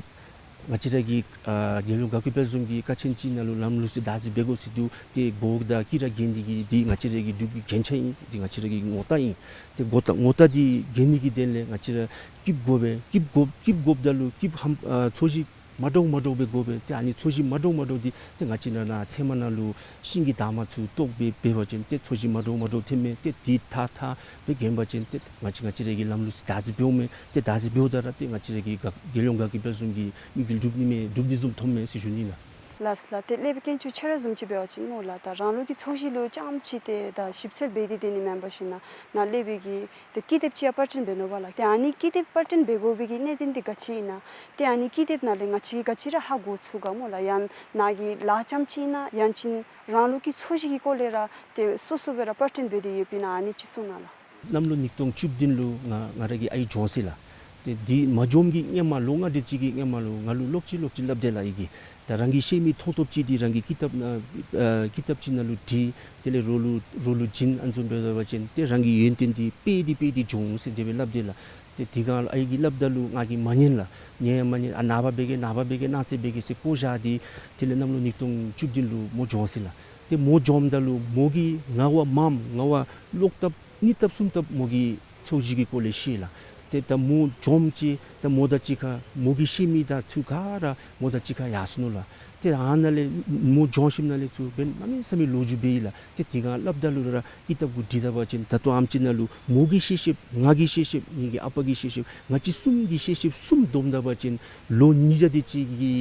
ང་བཅས་ར་གི་ཨ་རྒྱལ་ཡོངས་དགའ་སྐྱིད་དཔལ་འཛོམས་ཀྱི་ཀ་ཆེན་ཅིག་ནང་ལུ་ལམ་ལུགས་སྲོལ་བདག་འཛིན་འབད་དགོ་ཟེར་འདུག། ཏེ་གོ་དང་སྐྱིད་ར་གྱོན་ནི་གི་འདི་ང་བཅས་ར་གི་འབྲུག་གི་རྒྱན་ཆ་ཨིན། འདི་ང་བཅས་ར་གི་ངོ་རྟགས་ཨིན། ཏེ་གོ་རྟགས་ངོ་རྟགས་འདི་གྱོན་ནི་གི་དོན་ལས་ང་བཅས་ར་སྐྱིབས་དགོ་པས། སྐྱིབས་དགོ་སྐྱིབས་དགོཔ་ད་ལུ་སྐྱིབས་ཧམ་ཨ་ཚོས་གཞི་མ་འདྲཝ་མ་འདྲཝ་སྦེ་དགོ་པས། ཏེ་ཨ་ནི་ཚོས་གཞི་མ་འདྲཝ་མ་འདྲཝ་འདི་ཏེ་ང་བཅས་ནཱ་ནཱ་ཚལ་མ་ནང་ལུ་ཤིང་གི་འདབ་མ་ཚུ་བཏོག་སྦེ་འབད་བ་ཅིན་ཏེ་ཚོས་གཞི་མ་འདྲཝ་མ་འདྲཝ་འཐོནམ་མས། ཏེ་འདི་ཐག་ཐག་སྦེ་གྱོན་པ་ཅིན་ཏེ་ང་བཅས་ང་བཅས་ར་གི་ལམ་ལུགས་སྲོལ་བདག་འཛིན་འབདཝ་མས། ཏེ་བདག་འཛིན་འབདཝ་ད་ར་ཏེ་ང་བཅས་ར་གི་དགའ་རྒྱལ་ཡོངས་དགའ་སྐྱིད་དཔལ་འཛོམས་ཀྱི་དམིགས་ཡུལ་འགྲུབ་ནི་མས། འགྲུབ་ནི་བཟུམ་མཐོངམ་མས་ཟེར་ཞུ་ནི་ལགས། ལགས་ལགས། ཏེ་ཀླད་པའི་དཀོན་མཆོག་ཁྱོད་ར་བཟུམ་ཅིག་འབད་བ་ཅིན་སྨོ་ལགས། ད་རང་ལུགས་ཀྱི་ཚོས་གཞི་ལུ་རྐྱངམ་ཅིག་ཏེ་ད་ཞིབ་འཚོལ་འབད་དེ་སྡོད་ནི་མེན་པར་ཞིན་ན་ནཱ་ཀླད་པའི་གི་ཏེ་ཀི་དེབ་ཅིག་ཡང་པར་སྐྲུན་འབད་ནུག་པ་ལགས། ཏེ་ཨ་ནི་ཀི་དེབ་པར་སྐྲུན་འབད་དགོ་པའི་གི་གནད་དོན་འདི་ག་ཅི་ཨིན་ན། ཏེ་ཨ་ནི་ཀི་དེབ་ནང་ལས་ང་བཅས་ཀྱིས་ག་ཅི་ར་ཧ་གོ་ཚུགས་ག་སྨོ་ལགས། ཡང་ནཱ་གི་ལཱ་རྐྱངམ་ཅིག་ཨིན་ན་ཡང་ཅིན་རང་ལུགས་ཀྱི་ཚོས་གཞི་གི་སྐོར་ལས་ར་ཏེ་སོ་སོ་སྦེ་ར་པར་སྐྲུན་འབད་དེ་ཡོདཔ་ཨིན་ན་ཨ་ནི་ཅིག་གསུང་གནང་ལགས། གནམ་ལོ་ཉིས་སྟོང་བཅུ་བདུན་ལུ་ང་ང་ར་གི་ཨའི་གྱོངས་ཅི་ལགས། ཏེ་འདི་མ་གྱོངམ་གི་སྔོན་མ་ལོ་ལྔ་དེ་ཅིག་གི་སྔོན་མ་ལུ་ང་ལུ་ལོག་ཅི་ལོག་ཅི་སླབ་དེས་ལགས། ཨའི་གིས་ད་རང་གིས་ཤེས་མི་མཐོང་ཐོབ་ཅིག་འདི་རང་གི་ཀི་དེབ་ནང་ཨ་ཀི་དེབ་ཅིག་ནང་ལུ་བྲིས། དེ་ལས་རོགས་ལུ་རོགས་ལུ་བྱིན། ཨ་ནི་བཟུམ་འབད་བ་ཅིན་ཏེ་རང་གི་ཡོན་ཏན་འདི་སྤེལ་ཏེ་སྤེལ་ཏེ་འགྱོ་འོང་ཟེར་དེ་སྦེ་སླབ་དེས་ལགས། ཏེ་དེ་སྒང་ཨའི་གིས་སླབ་ད་ལུ་ང་གིས་མ་ཉན་ལགས། ཉན་ཡང་མ་ཉན། ཨ་ནངས་པ་འབད་གེ་ནངས་པ་འབད་གེ་གནངས་ཚེ་འབད་གེ་ཟེར་བཀོ་བཞག་སྟེ་དེ་ལས་གནམ་ལོ་ཉིས་སྟོང་བཅུ་བདུན་ལུ་མོ་གྱོངས་ཅི་ལགས། ཏེ་མོ་གྱོངམ་ད་ལུ་མོ་གིས་ང་བ་མངམ་ང་བ་ལོག་ལྟབ་གཉིས་ལྟབ་གསུམ་ལྟབ་མོ་གིས་ཚོས་གཞི་གི་སྐོར་ལས་ཤེས་ལགས། ཏེ་ད་མོ་བྱོནམ་ཅིག་ད་མོ་དང་གཅིག་ཁར་མོ་གིས་ཤེས་མི་དང་ཚུ་ག་ར་མོ་དང་གཅིག་ཁར་ཡར་སོ་ནུག་ལགས། ཏེ་ཨ་ནཱ་ལས་མོ་བྱོན་ཞིནམ་ལས་ཚུར་འབདན་གནམ་མེད་ས་མེད་ལོ་རྒྱུས་འབད་ཡི་ལགས། ཏེ་དེ་སྒང་སླབ་ད་ལུ་ར་ཀི་ཏབ་གུ་བྲིས་ད་པ་ཅིན་ད་ལྟོ་ཨམ་ཅིག་ནང་ལུ་མོ་གིས་ཤེས་ཤེསཔ་ང་གིས་ཤེས་ཤེསཔ་ངེ་གི་ཨ་པ་གིས་ཤེས་ཤེསཔ་ང་བཅས་གསུམ་གྱིས་ཤེས་ཤེསཔ་གསུམ་བསྡོམས་ད་པ་ཅིན་ལོ་ཉིས་བརྒྱ་དེ་ཅིག་གི་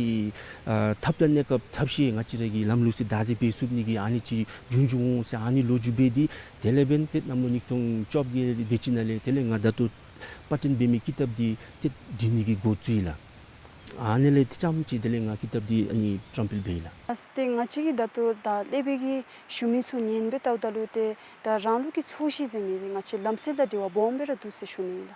ཨ་ཐབས་དང་གནས་སྐབས་ཐབས་ཤེས་ང་བཅས་ར་གི་ལམ་ལུགས་སྲོལ་བདག་འཛིན་འབད་ཚུགས་ནི་གི་ཨ་ནི་ཅིག་རྒྱུན་བྱུང་འོང་ཟེར་ཨ་ནི་ལོ་རྒྱུས་འབད་དེ་དེ་ལས་འབདན་ཏེ་གནམ་ལོ་ཉིས་སྟོང་བཅོ་བརྒྱད་དེ་ཅིག་ནང་ལས་དེ་ལས་ང་ད་ལྟོ་པར་སྐྲུན་འབད་མི་ཀི་ཏབ་འདི་ཏེ་འབྲི་ནི་གི་འགོ་བཙུགས་ཡི་ལགས། ཨ་ནི་ལས་ཏེ་རྐྱངམ་ཅིག་དེ་ལས་ང་ཀི་ཏབ་འདི་ཨ་ནི་བཀྲམ་སྤེལ་འབད་ཡི་ལགས། ཨ་ཏེ་ང་བཅས་ཀྱིས་ད་ལྟོ་ད་ཀླད་པའི་གི་ཞུ་མི་ཚུ་ཉན་སྦེ་བལྟཝ་ད་ལུ་ཏེ་ད་རང་ལུགས་ཀྱི་ཚོས་གཞི་ཟེར་མི་འདི་ང་བཅས་ལམ་སྲོལ་དང་འབྲེལ་བ་སྦོམ་སྦེ་ར་འདུག་ཟེར་ཞུ་ནི་ཨིན་ལགས།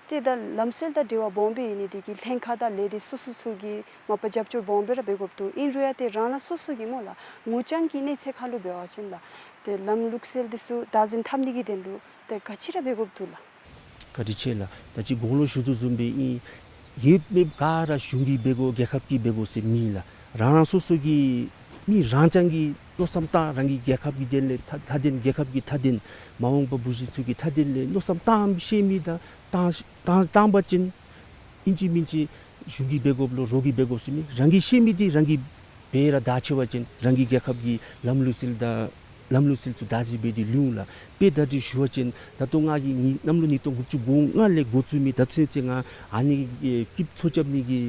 ཏེ་ད་ལམ་སྲོལ་དང་འབྲེལ་བ་སྦོམ་སྦེ་ཨིན་ནི་འདི་གིས་ལྷན་ཁག་དང་ལས་སྡེ་སོ་སོ་ཚུ་གིས་མ་པ་རྒྱབ་སྐྱོར་སྦོམ་སྦེ་ར་འབད་དགོཔ་འདུག། ཨིན་རུང་ཡང་ཏེ་རང་རང་སོ་སོ་གི་སྨོ་ལགས་ངོ་རྐྱང་གི་གནས་ཚད་ཁར་ལུ་འབད་བ་ཅིན་ལགས་ཏེ་ལམ་ལུགས་སྲོལ་འདི་ཚུ་བདག་འཛིན་འཐབ་ནི་གི་དོན་ལུ་ཏེ་ག་ཅི་ར་འབད་དགོཔ་འདུག་ལགས། བཀའ་དྲིན་ཆེ་ལགས། ད་ཅི་གོང་ལུ་ཞུ་དོ་བཟུམ་སྦེ་ཨིན། ཡོད་མེད་ག་ར་གཞུང་གིས་འབད་དགོ་རྒྱལ་ཁབ་ཀྱིས་འབད་དགོ་ཟེར་མེད་ལགས། རང་རང་སོ་སོ་གི་མི་རང་རྐྱང་གིས་མནོ་བསམ་བཏང་རང་གི་རྒྱལ་ཁབ་ཀྱི་དོན་ལས་མཐའ་མཐའ་དོན་རྒྱལ་ཁབ་ཀྱི་མཐའ་དོན་མ་འོངས་པ་བུ་གཞི་ཚུ་གི་མཐའ་དོན་ལས་མནོ་བསམ་བཏང་ཤེས་མི་དང་བཏང་བཏང་བཏང་པ་ཅིན་ཨིན་ཅི་མིན་ཅི་གཞུང་གིས་འབད་དགོཔ་ལོ་རོགས་ཀྱིས་འབད་དགོ་ཟེར་མེད། རང་གིས་ཤེས་མི་འདི་རང་གིས་འབད་ར་བདག་ཆ་བ་ཅིན་རང་གི་རྒྱལ་ཁབ་ཀྱི་ལམ་ལུགས་སྲོལ་དང་ལམ་ལུགས་སྲོལ་ཚུ་བདག་འཛིན་འབད་དེ་ལུས་འོང་ལགས། དཔེ་ད་རེས་ཞུ་བ་ཅིན་ད་ལྟོ་ང་གིས་ནི་གནམ་ལོ་ཉིས་སྟོང་དགུ་བཅུ་གོ་ལྔ་ལས་འགོ་བཙུགས་མི་ད་ཚུན་ཚོད་ང་ཨ་ནི་ཨེ་སྐྱིདཔ་འཚོ་རྐྱབ་ནི་གི་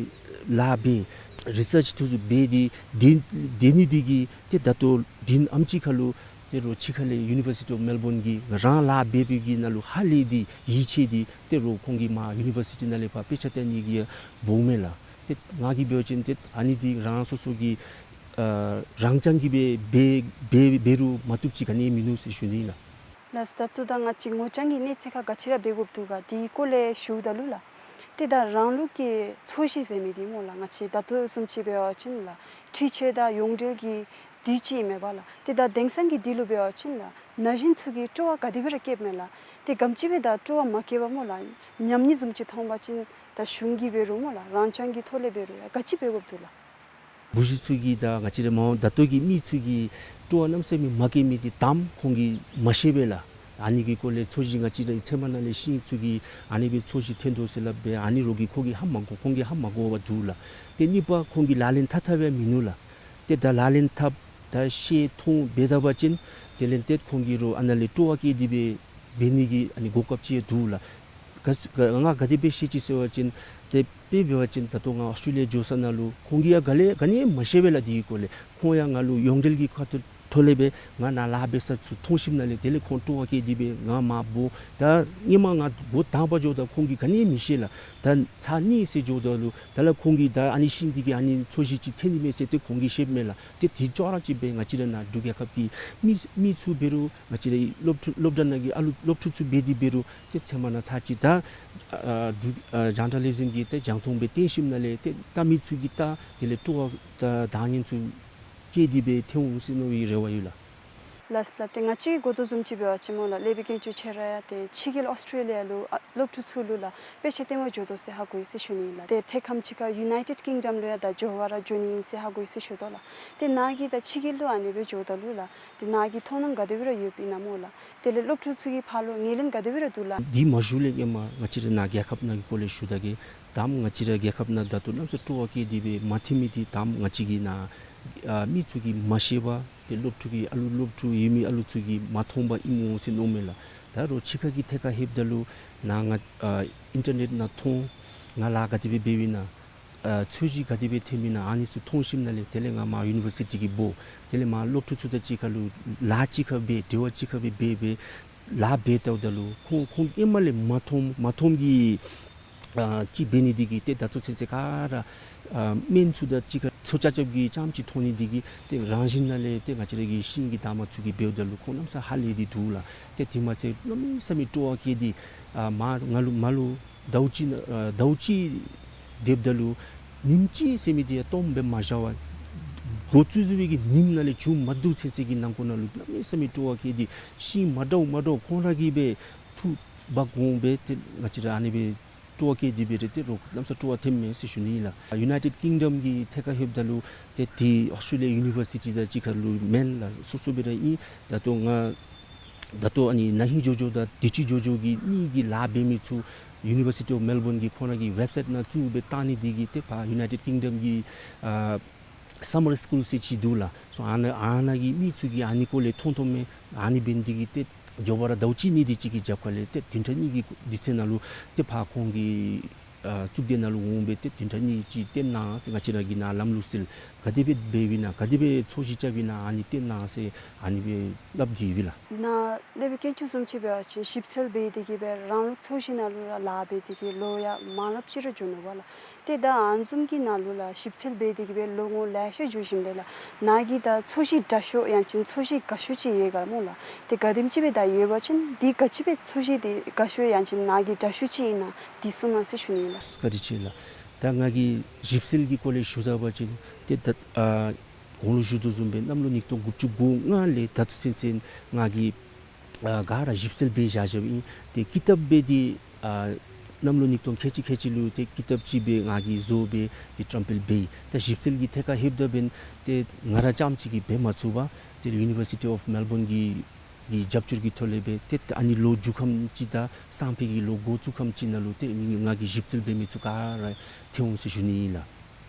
ལཱ་འབད་རི་སརཆ་ཚུ་འབད་དེ་དེ་དེ་ནི་འདི་གིས་ཏེ་ད་ལྟོ་དྲིན་ཨམ་ཅིག་ཁར་ལུ་ཏེ་རོགས་ཕྱི་ཁ་ལས་ཡུ་ནི་བར་སི་ཊི་ཨོཕ་མེལ་བོན་གྱི་རང་ལཱ་འབད་བའི་གི་ནང་ལུ་ཧ་ལས་ཏེ་ཡིད་ཆེས་ཏེ་ཏེ་རོགས་ཁོང་གིས་མར་ཡུ་ནི་བར་སི་ཊི་ནང་ལས་ཕར་དཔེ་ཆ་སྟོན་ནི་གི་འབོཝ་མས་ལགས། ཏེ་ང་གིས་འབད་བ་ཅིན་ཏེ་ཨ་ནི་འདི་རང་སོ་སོ་གི་ཨ་རང་རྐྱང་གིས་འབད་འབད་འབད་འབད་རུང་མ་བཏུབ་ཅིག་ག་ནི་ཡང་མིན་ནུག་ཟེར་ཞུ་ནི་ཨིན་ལགས། ལགས་སོ། ད་ལྟོ་ད་ང་བཅས་ངོ་རྐྱང་གི་གནས་ཚད་ཁར་ག་ཅི་ར་འབད་དགོཔ་འདུག་ག་དེའི་སྐོར་ལས་ཞུཝ་ད་ལུ་ལགས། ཏེ་ད་རང་ལུགས་ཀྱི་ཚོས་གཞི་ཟེར་མི་འདི་སྨོ་ལགས། ང་བཅས་ད་ལྟོ་བཟུམ་ཅིག་འབད་བ་ཅིན་ལགས་འཕྲུལ་ཆས་དང་ཡོངས་འབྲེལ་གྱི་དུས་ཅིག་མེན་པ་ལགས། ཏེ་ད་དེང་སང་གི་དུས་ལུ་འབད་བ་ཅིན་ལགས་ན་གཞོན་ཚུ་གིས་སྤྲོ་བ་ག་དེ་སྦེ་ར་བསྐྱེདཔ་མས་ལགས། ཏེ་ག་དེམ་ཅིག་སྦེ་ད་སྤྲོ་བ་མ་བསྐྱེད་པར་སྨོ་ལགས་ཉམས་ནི་བཟུམ་ཅིག་མཐོང་པ་ཅིན་ད་གཞུང་གིས་འབད་རུང་སྨོ་ལགས་རང་རྐྱང་གི་ཐོག་ལས་འབད་རུང་ཡང་ག་ཅི་འབད་དགོཔ་འདུག་ལགས། བུ་གཞི་ཚུ་གིས་ད་ང་བཅས་ར་མ་འོངས་ད་ལྟོ་གི་མི་ཚུ་གིས་སྤྲོ་བ་གནམ་མེད་ས་མེད་མ་བསྐྱེད་མི་འདི་དང་པ་ཁོང་གིས་མ་ཤེས་པས་ལགས། ཨ་ནི་གི་སྐོར་ལས་ཚོས་གཞི་ང་བཅས་ར་ཚལ་མ་ནང་ལས་ཤིང་ཚུ་གིས་ཨ་ནི་སྦེ་ཚོས་གཞི་ཐོན་དོ་ཟེར་སླབ་སྦེ་ཨ་ནི་རོགས་ཀྱིས་ཁོང་གིས་ཧ་མ་གོ་ཁོང་གིས་ཧ་མ་གོ་བར་འདུག་ལགས། ཏེ་གཉིས་པ་ཁོང་གིས་ལག་ལེན་འཐབ་འཐབ་ཡང་མིན་ནུག་ལགས། ཏེ་ད་ལག་ལེན་འཐབ་ད་ཤེས་མཐོང་འབད་ད་པ་ཅིན་དེ་ལས་ཏེ་ཁོང་གིས་རོགས་ཨ་ནཱ་ལས་སྤྲོ་བ་བསྐྱེད་དེ་སྦེ་འབད་ནི་གི་ཨ་ནི་གོ་སྐབས་ཅིག་ཡང་འདུག་ལགས། ག་ང་ག་དེ་སྦེ་ཤེས་ཅི་ཟེར་བ་ཅིན་ཏེ་དཔེ་འབད་བ་ཅིན་ད་ལྟོ་ང་ཨོསི་ཊྲེ་ལི་ཡ་འགྱོ་ས་ནང་ལུ་ཁོང་གིས་ཡང་ག་ལས་ག་ནི་ཡང་མ་ཤེས་པས་ལགས། དེའི་སྐོར་ལས་ཁོང་ཡང་ང་ལུ་ཡོངས་འབྲེལ་གྱི་ཁ་ཐུག་ཐོག་ལས་སྦེ་ང་ནཱ་ལཱ་འབད་ས་ཚུ་མཐོང་ཞིནམ་ལས་དེ་ལས་ཁོང་སྤྲོ་བ་བསྐྱེད་དེ་སྦེ་ང་མར་འབོ། ད་སྔོན་མ་ང་འགོ་དང་པ་འགྱོཝ་ད་ཁོང་གིས་ག་ནི་ཡང་མི་ཤེས་ལགས། ད་ཚར་གཉིས་ཚེ་འགྱོཝ་ད་ལུ་ད་ལགས་ཁོང་གིས་ད་ཨ་ནི་ཤིང་འདི་གི་ཨ་ནི་ཚོས་གཞི་ཅིག་ཐོན་ནི་མས་ཟེར་ཏེ་ཁོང་གིས་ཤེསཔ་མས་ལགས། ཏེ་དེ་ཅོག་ར་གཅིག་སྦེ་ང་བཅས་ར་ནཱ་འབྲུག་རྒྱལ་ཁབ་ཀྱི་མི་མི་ཚུ་འབད་རུང་ང་བཅས་ར་སློབ་ཕྲུག་སློབ་གྲྭ་ནང་གི་ཨ་ལུ་སློབ་ཕྲུག་ཚུ་འབད་དེ་འབད་རུང་ཏེ་ཚལ་མ་ནང་ཚར་གཅིག་ད་ཨ་འབྲུག་ཨ་ཇཱར་ནཱ་ལི་ཛིམ་གྱི་ཏེ་རྒྱང་མཐོང་སྦེ་སྟོན་ཞིནམ་ལས་ཏེ་ལྟ་མི་ཚུ་གིས་ད་དེ་ལས་སྤྲོ་བ་ད་དང་ཉན་ཚུ་བསྐྱེད་དེ་སྦེ་ཐོན་འོང་ཟེར་མནོ་བའི་རེ་བ་ཡོད་ལགས། ལགས་སོ་ལགས། ཏེ་ང་བཅས་ཀྱིས་གོ་དོ་བཟུམ་ཅིག་འབད་བ་ཅིན་སྨོ་ལགས་ཀླད་པའི་དཀོན་མཆོག་ཁྱོད་ར་ཡང་ཏེ་ཕྱི་རྒྱལ་ཨོསི་ཊྲེ་ལི་ཡ་ལུ་ཨ་སློབ་ཕྲུག་ཚུ་ལུ་ལགས་དཔེ་ཆ་སྟོན་པར་འགྱོ་དོ་ཟེར་ཧ་གོ་ཡི་ཟེར་ཞུ་ནི་ཨིན་ལགས། ཏེ་འཕྲལ་ཁམས་ཅིག་ཁར་ཡུ་ནའི་ཊེཌ་ཀིང་ཌམ་ལུ་ཡང་ད་འགྱོ་བར་འགྱོ་ནི་ཨིན་ཟེར་ཧ་གོ་ཡི་ཟེར་ཞུ་དོ་ལགས། ཏེ་ནཱ་གིས་ད་ཕྱི་རྒྱལ་ལུ་ཨ་ནི་སྦེ་འགྱོཝ་ད་ལུ་ལགས་ཏེ་ནཱ་གི་མཐོང་སྣང་ག་དེ་སྦེ་ར་ཡོདཔ་ཨིན་ན་སྨོ་ལགས། དེ་ལས་སློབ་ཕྲུག་ཚུ་གི་ཕར་ལུ་ངོས་ལེན་ག་དེ་སྦེ་ར་འདུག་ལགས། འདི་མ་ཞུ་ལས་སྔོན་མ་ང་བཅས་ར་ནཱ་རྒྱལ་ཁབ་ནང་གི་སྐོར་ལས་ཞུ་ད་གེ། དང་པ་ང་བཅས་ར་རྒྱལ་ཁབ་ནང་ད་ལྟོ་གནམ་ས་སྤྲོ་བ་བསྐྱེད་དེ་སྦེ་མ་ཐོན་མི་འདི་དང་པ་ང་བཅས་ཀྱི་ནཱ་ཨ་མི་ཚུ་གིས་མ་ཤེས་པར་ཏེ་སློབ་ཕྲུག་གི་ཨ་ལུ་སློབ་ཕྲུག་ཡོད་མི་ཨ་ལུ་ཚུ་གིས་མ་མཐོང་པར་ཨིནམ་འོང་ཟེར་མནོཝ་མས་ལགས། ད་རོགས་ཕྱི་ཁ་གི་ཐད་ཁར་ལྷོདཔ་ད་ལུ་ནཱ་ང་ཨ་ཨིན་ཊར་ནེཊ་ནང་མཐོང་། ང་ལཱ་ག་དེ་སྦེ་འབདཝ་ཨིན་ན་ཨ་ཚོས་གཞི་ག་དེ་སྦེ་ཐོནམ་ཨིན་ན་ཨ་ནི་ཚུ་མཐོང་ཞིནམ་ལས་དེ་ལས་ང་མར་ཡུ་ནི་བར་སི་ཊི་གི་འབོ། དེ་ལས་མར་སློབ་ཕྲུག་ཚུ་དང་གཅིག་ཁར་ལུ་ལཱ་གཅིག་ཁར་སྦེ་འབྲེལ་བ་གཅིག་ཁར་སྦེ་འབད་འབད་ལཱ་འབད་བལྟཝ་ད་ལུ་ཁོང་ཁོང་ཧེ་མ་ལས་མ་མཐོངམ་མ་མཐོངམ་གྱི་ཨ་ཅིག་འབད་ནི་འདི་གིས་ཏེ་ད་ལྟོ་ཚུན་ཚོད་ག་ར་ཨ་སྨན་ཚུ་དང་གཅིག་ཁར་ཚོས་རྐྱབ་རྐྱབ་ཀྱི་རྐྱངམ་ཅིག་མཐོང་ནི་འདི་གིས་ཏེ་རང་བཞིན་ནང་ལས་ཏེ་ང་བཅས་ར་གི་ཤིང་གི་འདབ་མ་ཚུ་གིས་འབདཝ་ད་ལུ་ཁོང་གནམ་མེད་ས་མེད་ཧ་ལས་ཏེ་འདུག་ལགས། ཏེ་དེ་མ་ཚད་གནམ་མེད་ས་མེད་སྤྲོ་བ་བསྐྱེད་དེ་ཨ་མར་ང་ལུ་མར་ལུ་ཟླཝ་གཅིག་ཨ་ཟླཝ་གཅིག་སྡོདཔ་ད་ལུ་ཉིནམ་གཅིག་ཟེར་མི་འདི་ཡང་སྟོངམ་སྦེ་མ་བཞག་པར་འགོ་བཙུགས་བཙུགས་པའི་གི་ཉིནམ་ནང་ལས་མཇུག་མ་བསྡུ་ཚུན་ཚོད་ཀྱི་ནང་འཁོད་ནང་ལུ་གནམ་མེད་ས་མེད་སྤྲོ་བ་བསྐྱེད་དེ་ཤིང་མ་འདྲཝ་མ་འདྲཝ་ཁོང་ར་གིས་སྦེ་འཐུ་འབག་འོང་སྦེ་ཏེ་ང་བཅས་ར་ཨ་ནི་སྦེ་སྤྲོ་བ་བསྐྱེད་དེ་སྦེ་ར་ཏེ་རོགས་གནམ་མེད་ས་མེད་སྤྲོ་བ་ཐོནམ་མས་ཟེར་ཞུ་ནི་ཨིན་ལགས། ཡུ་ནའི་ཊེཌ་ཀིང་ཌམ་གྱི་ཐད་ཁར་ལྷོདཔ་ད་ལུ་ཏེ་དེ་ཨོསི་ཊྲེ་ལི་ཡ་ཡུ་ནི་བར་སི་ཊི་དང་གཅིག་ཁར་ལུ་མེན་ལགས། སོ་སོ་སྦེ་ར་ཨིན། ད་ལྟོ་ང་ད་ལྟོ་ཨ་ནི་ན་ཧིང་ཇོ་ཇོ་དང་དུས་ཅི་ཇོ་ཇོ་གི་གཉིས་ཀྱི་ལཱ་འབད་མི་ཚུ་ University of Melbourne གི་ཁོང་ར་གི་ཝེབ་སའིཊ་ནང་བཙུགས་སྦེ་བཏང་ནི་འདི་གིས་ཏེ་ཕར་ཡུ་ནའི་ཊེཌ་ཀིང་ཌམ་གི་ཨ་སམ་མར་སི་ཀུལ་ཟེར་ཅིག་འདུག་ལགས། སོ་ཨ་ནཱ་ཨ་ནཱ་གི་མི་ཚུ་གིས་ཨ་ནི་སྐོར་ལས་མཐོང་མཐོངམ་མས། ཨ་ནི་འབད་ནི་འདི་གིས་ཏེ་མགྱོགས་པ་ར་ཟླཝ་གཅིག་གཉིས་དེ་ཅིག་གི་རྒྱབ་ཁ་ལས་ཏེ་བདུན་ཕྲག་གཉིས་ཀྱི་དུས་ཚོད་ནང་ལུ་ཏེ་ཕར་ཁོང་གི་ཨ་གཙུག་སྡེ་ནང་ལུ་འོང་སྦེ་ཏེ་བདུན་ཕྲག་གཉིས་ཅིག་བསྟེན་གནང་ཏེ་ང་བཅས་ར་གིས་ནཱ་ལམ་ལུགས་སྲོལ་ག་དེ་སྦེ་འབདཝ་ཨིན་ན་ག་དེ་སྦེ་ཚོས་གཞི་རྐྱབ་ཨིན་ན་ཨ་ནི་བསྟེན་གནང་ཟེར་ཨ་ནི་སྦེ་སླབ་སྟེ་ཡོད་པས་ལགས། ནཱ་ལས་སྦེ་དཀོན་མཆོག་གསུམ་ཅིག་འབད་བ་ཅིན་ཞིབ་འཚོལ་འབད་དེ་གིས་སྦེ་རང་ལུགས་ཚོས་གཞི་ནང་ལུ་ར་ལཱ་འབད་དེ་གིས་ལོ་ཡང་མང་རབས་ཅིག་ར་འགྱོ་ནུག་པ་ལགས། ཏེ་ད་ཨ་ནི་བཟུམ་གྱི་ནང་ལུ་ལགས་ཞིབ་འཚོལ་འབད་དེ་གིས་སྦེ་ལོ་ངོ་ལེ་ཤ་འགྱོ་ཞིནམ་ལས་ལགས་ནཱ་གིས་ད་ཚོས་གཞི་དྲག་ཤོས་ཡང་ཅིན་ཚོས་གཞི་དགའ་ཤོས་ཅིག་ཡོད་ག་སྨོ་ལགས། ཏེ་ག་དེམ་ཅིག་སྦེ་ད་ཡོད་པ་ཅིན་འདི་ག་ཅི་སྦེ་ཚོས་གཞི་འདི་དགའ་ཤོས་ཡང་ཅིན་ནཱ་གི་དྲག་ཤོས་ཅིག་ཨིན་ན་འདི་གསུང་གནང་ཟེར་ཞུ་ནི་ལགས། བཀའ་དྲིན་ཆེ་ལགས། ད་ང་གིས་ཞིབ་འཚོལ་གྱི་སྐོར་ལས་ཞུ་ད་པ་ཅིན་ཏེ་ད་ཨ་གོང་ལུ་ཞུ་དོ་བཟུམ་སྦེ་གནམ་ལོ་ཉིས་སྟོང་དགུ་བཅུ་གོ་ལྔ་ལས་ད་ལྟོ་ཚུན་ཚོད་ང་གིས་ཨ་ག་ར་ཞིབ་འཚོལ་འབད་བཞག་བཞགཔ་ཨིན། ཏེ་ཀི་དེབ་སྦེ་འདི་ཨ་གནམ་ལོ་ཉིས་སྟོང་ཁལ་གཅིག་ཁལ་གཅིག་ལུ་ཏེ་ཀི་དེབ་ཅིག་སྦེ་ང་གིས་བཟོ་སྦེ་འདི་བཀྲམ་སྤེལ་འབད་ཡི། ད་ཞིབ་འཚོལ་གྱི་ཐད་ཁར་ལྷོདཔ་ད་འབདན་ཏེ་ང་ར་རྐྱངམ་ཅིག་གིས་འབད་མ་ཚུགས་པར་ཏེ་ཡུ་ནི་ཝར་སི་ཊི་ཨོཕ་མེལ་བོརན་གྱི་གི་རྒྱབ་སྐྱོར་གྱི་ཐོག་ལས་སྦེ་ཏེ་ཨ་ནི་ལོ་མཇུག་ཁམས་ཅིག་དང་སང་ཕོད་ཀྱི་ལོ་འགོ་བཙུགས་ཁམས་ཅིག་ནང་ལུ་ཏེ་ང་གིས་ཞིབ་འཚོལ་འབད་མི་ཚུ་ག་ར་ཐོན་འོང་ཟེར་ཞུ་ནི་ཨིན་ལགས།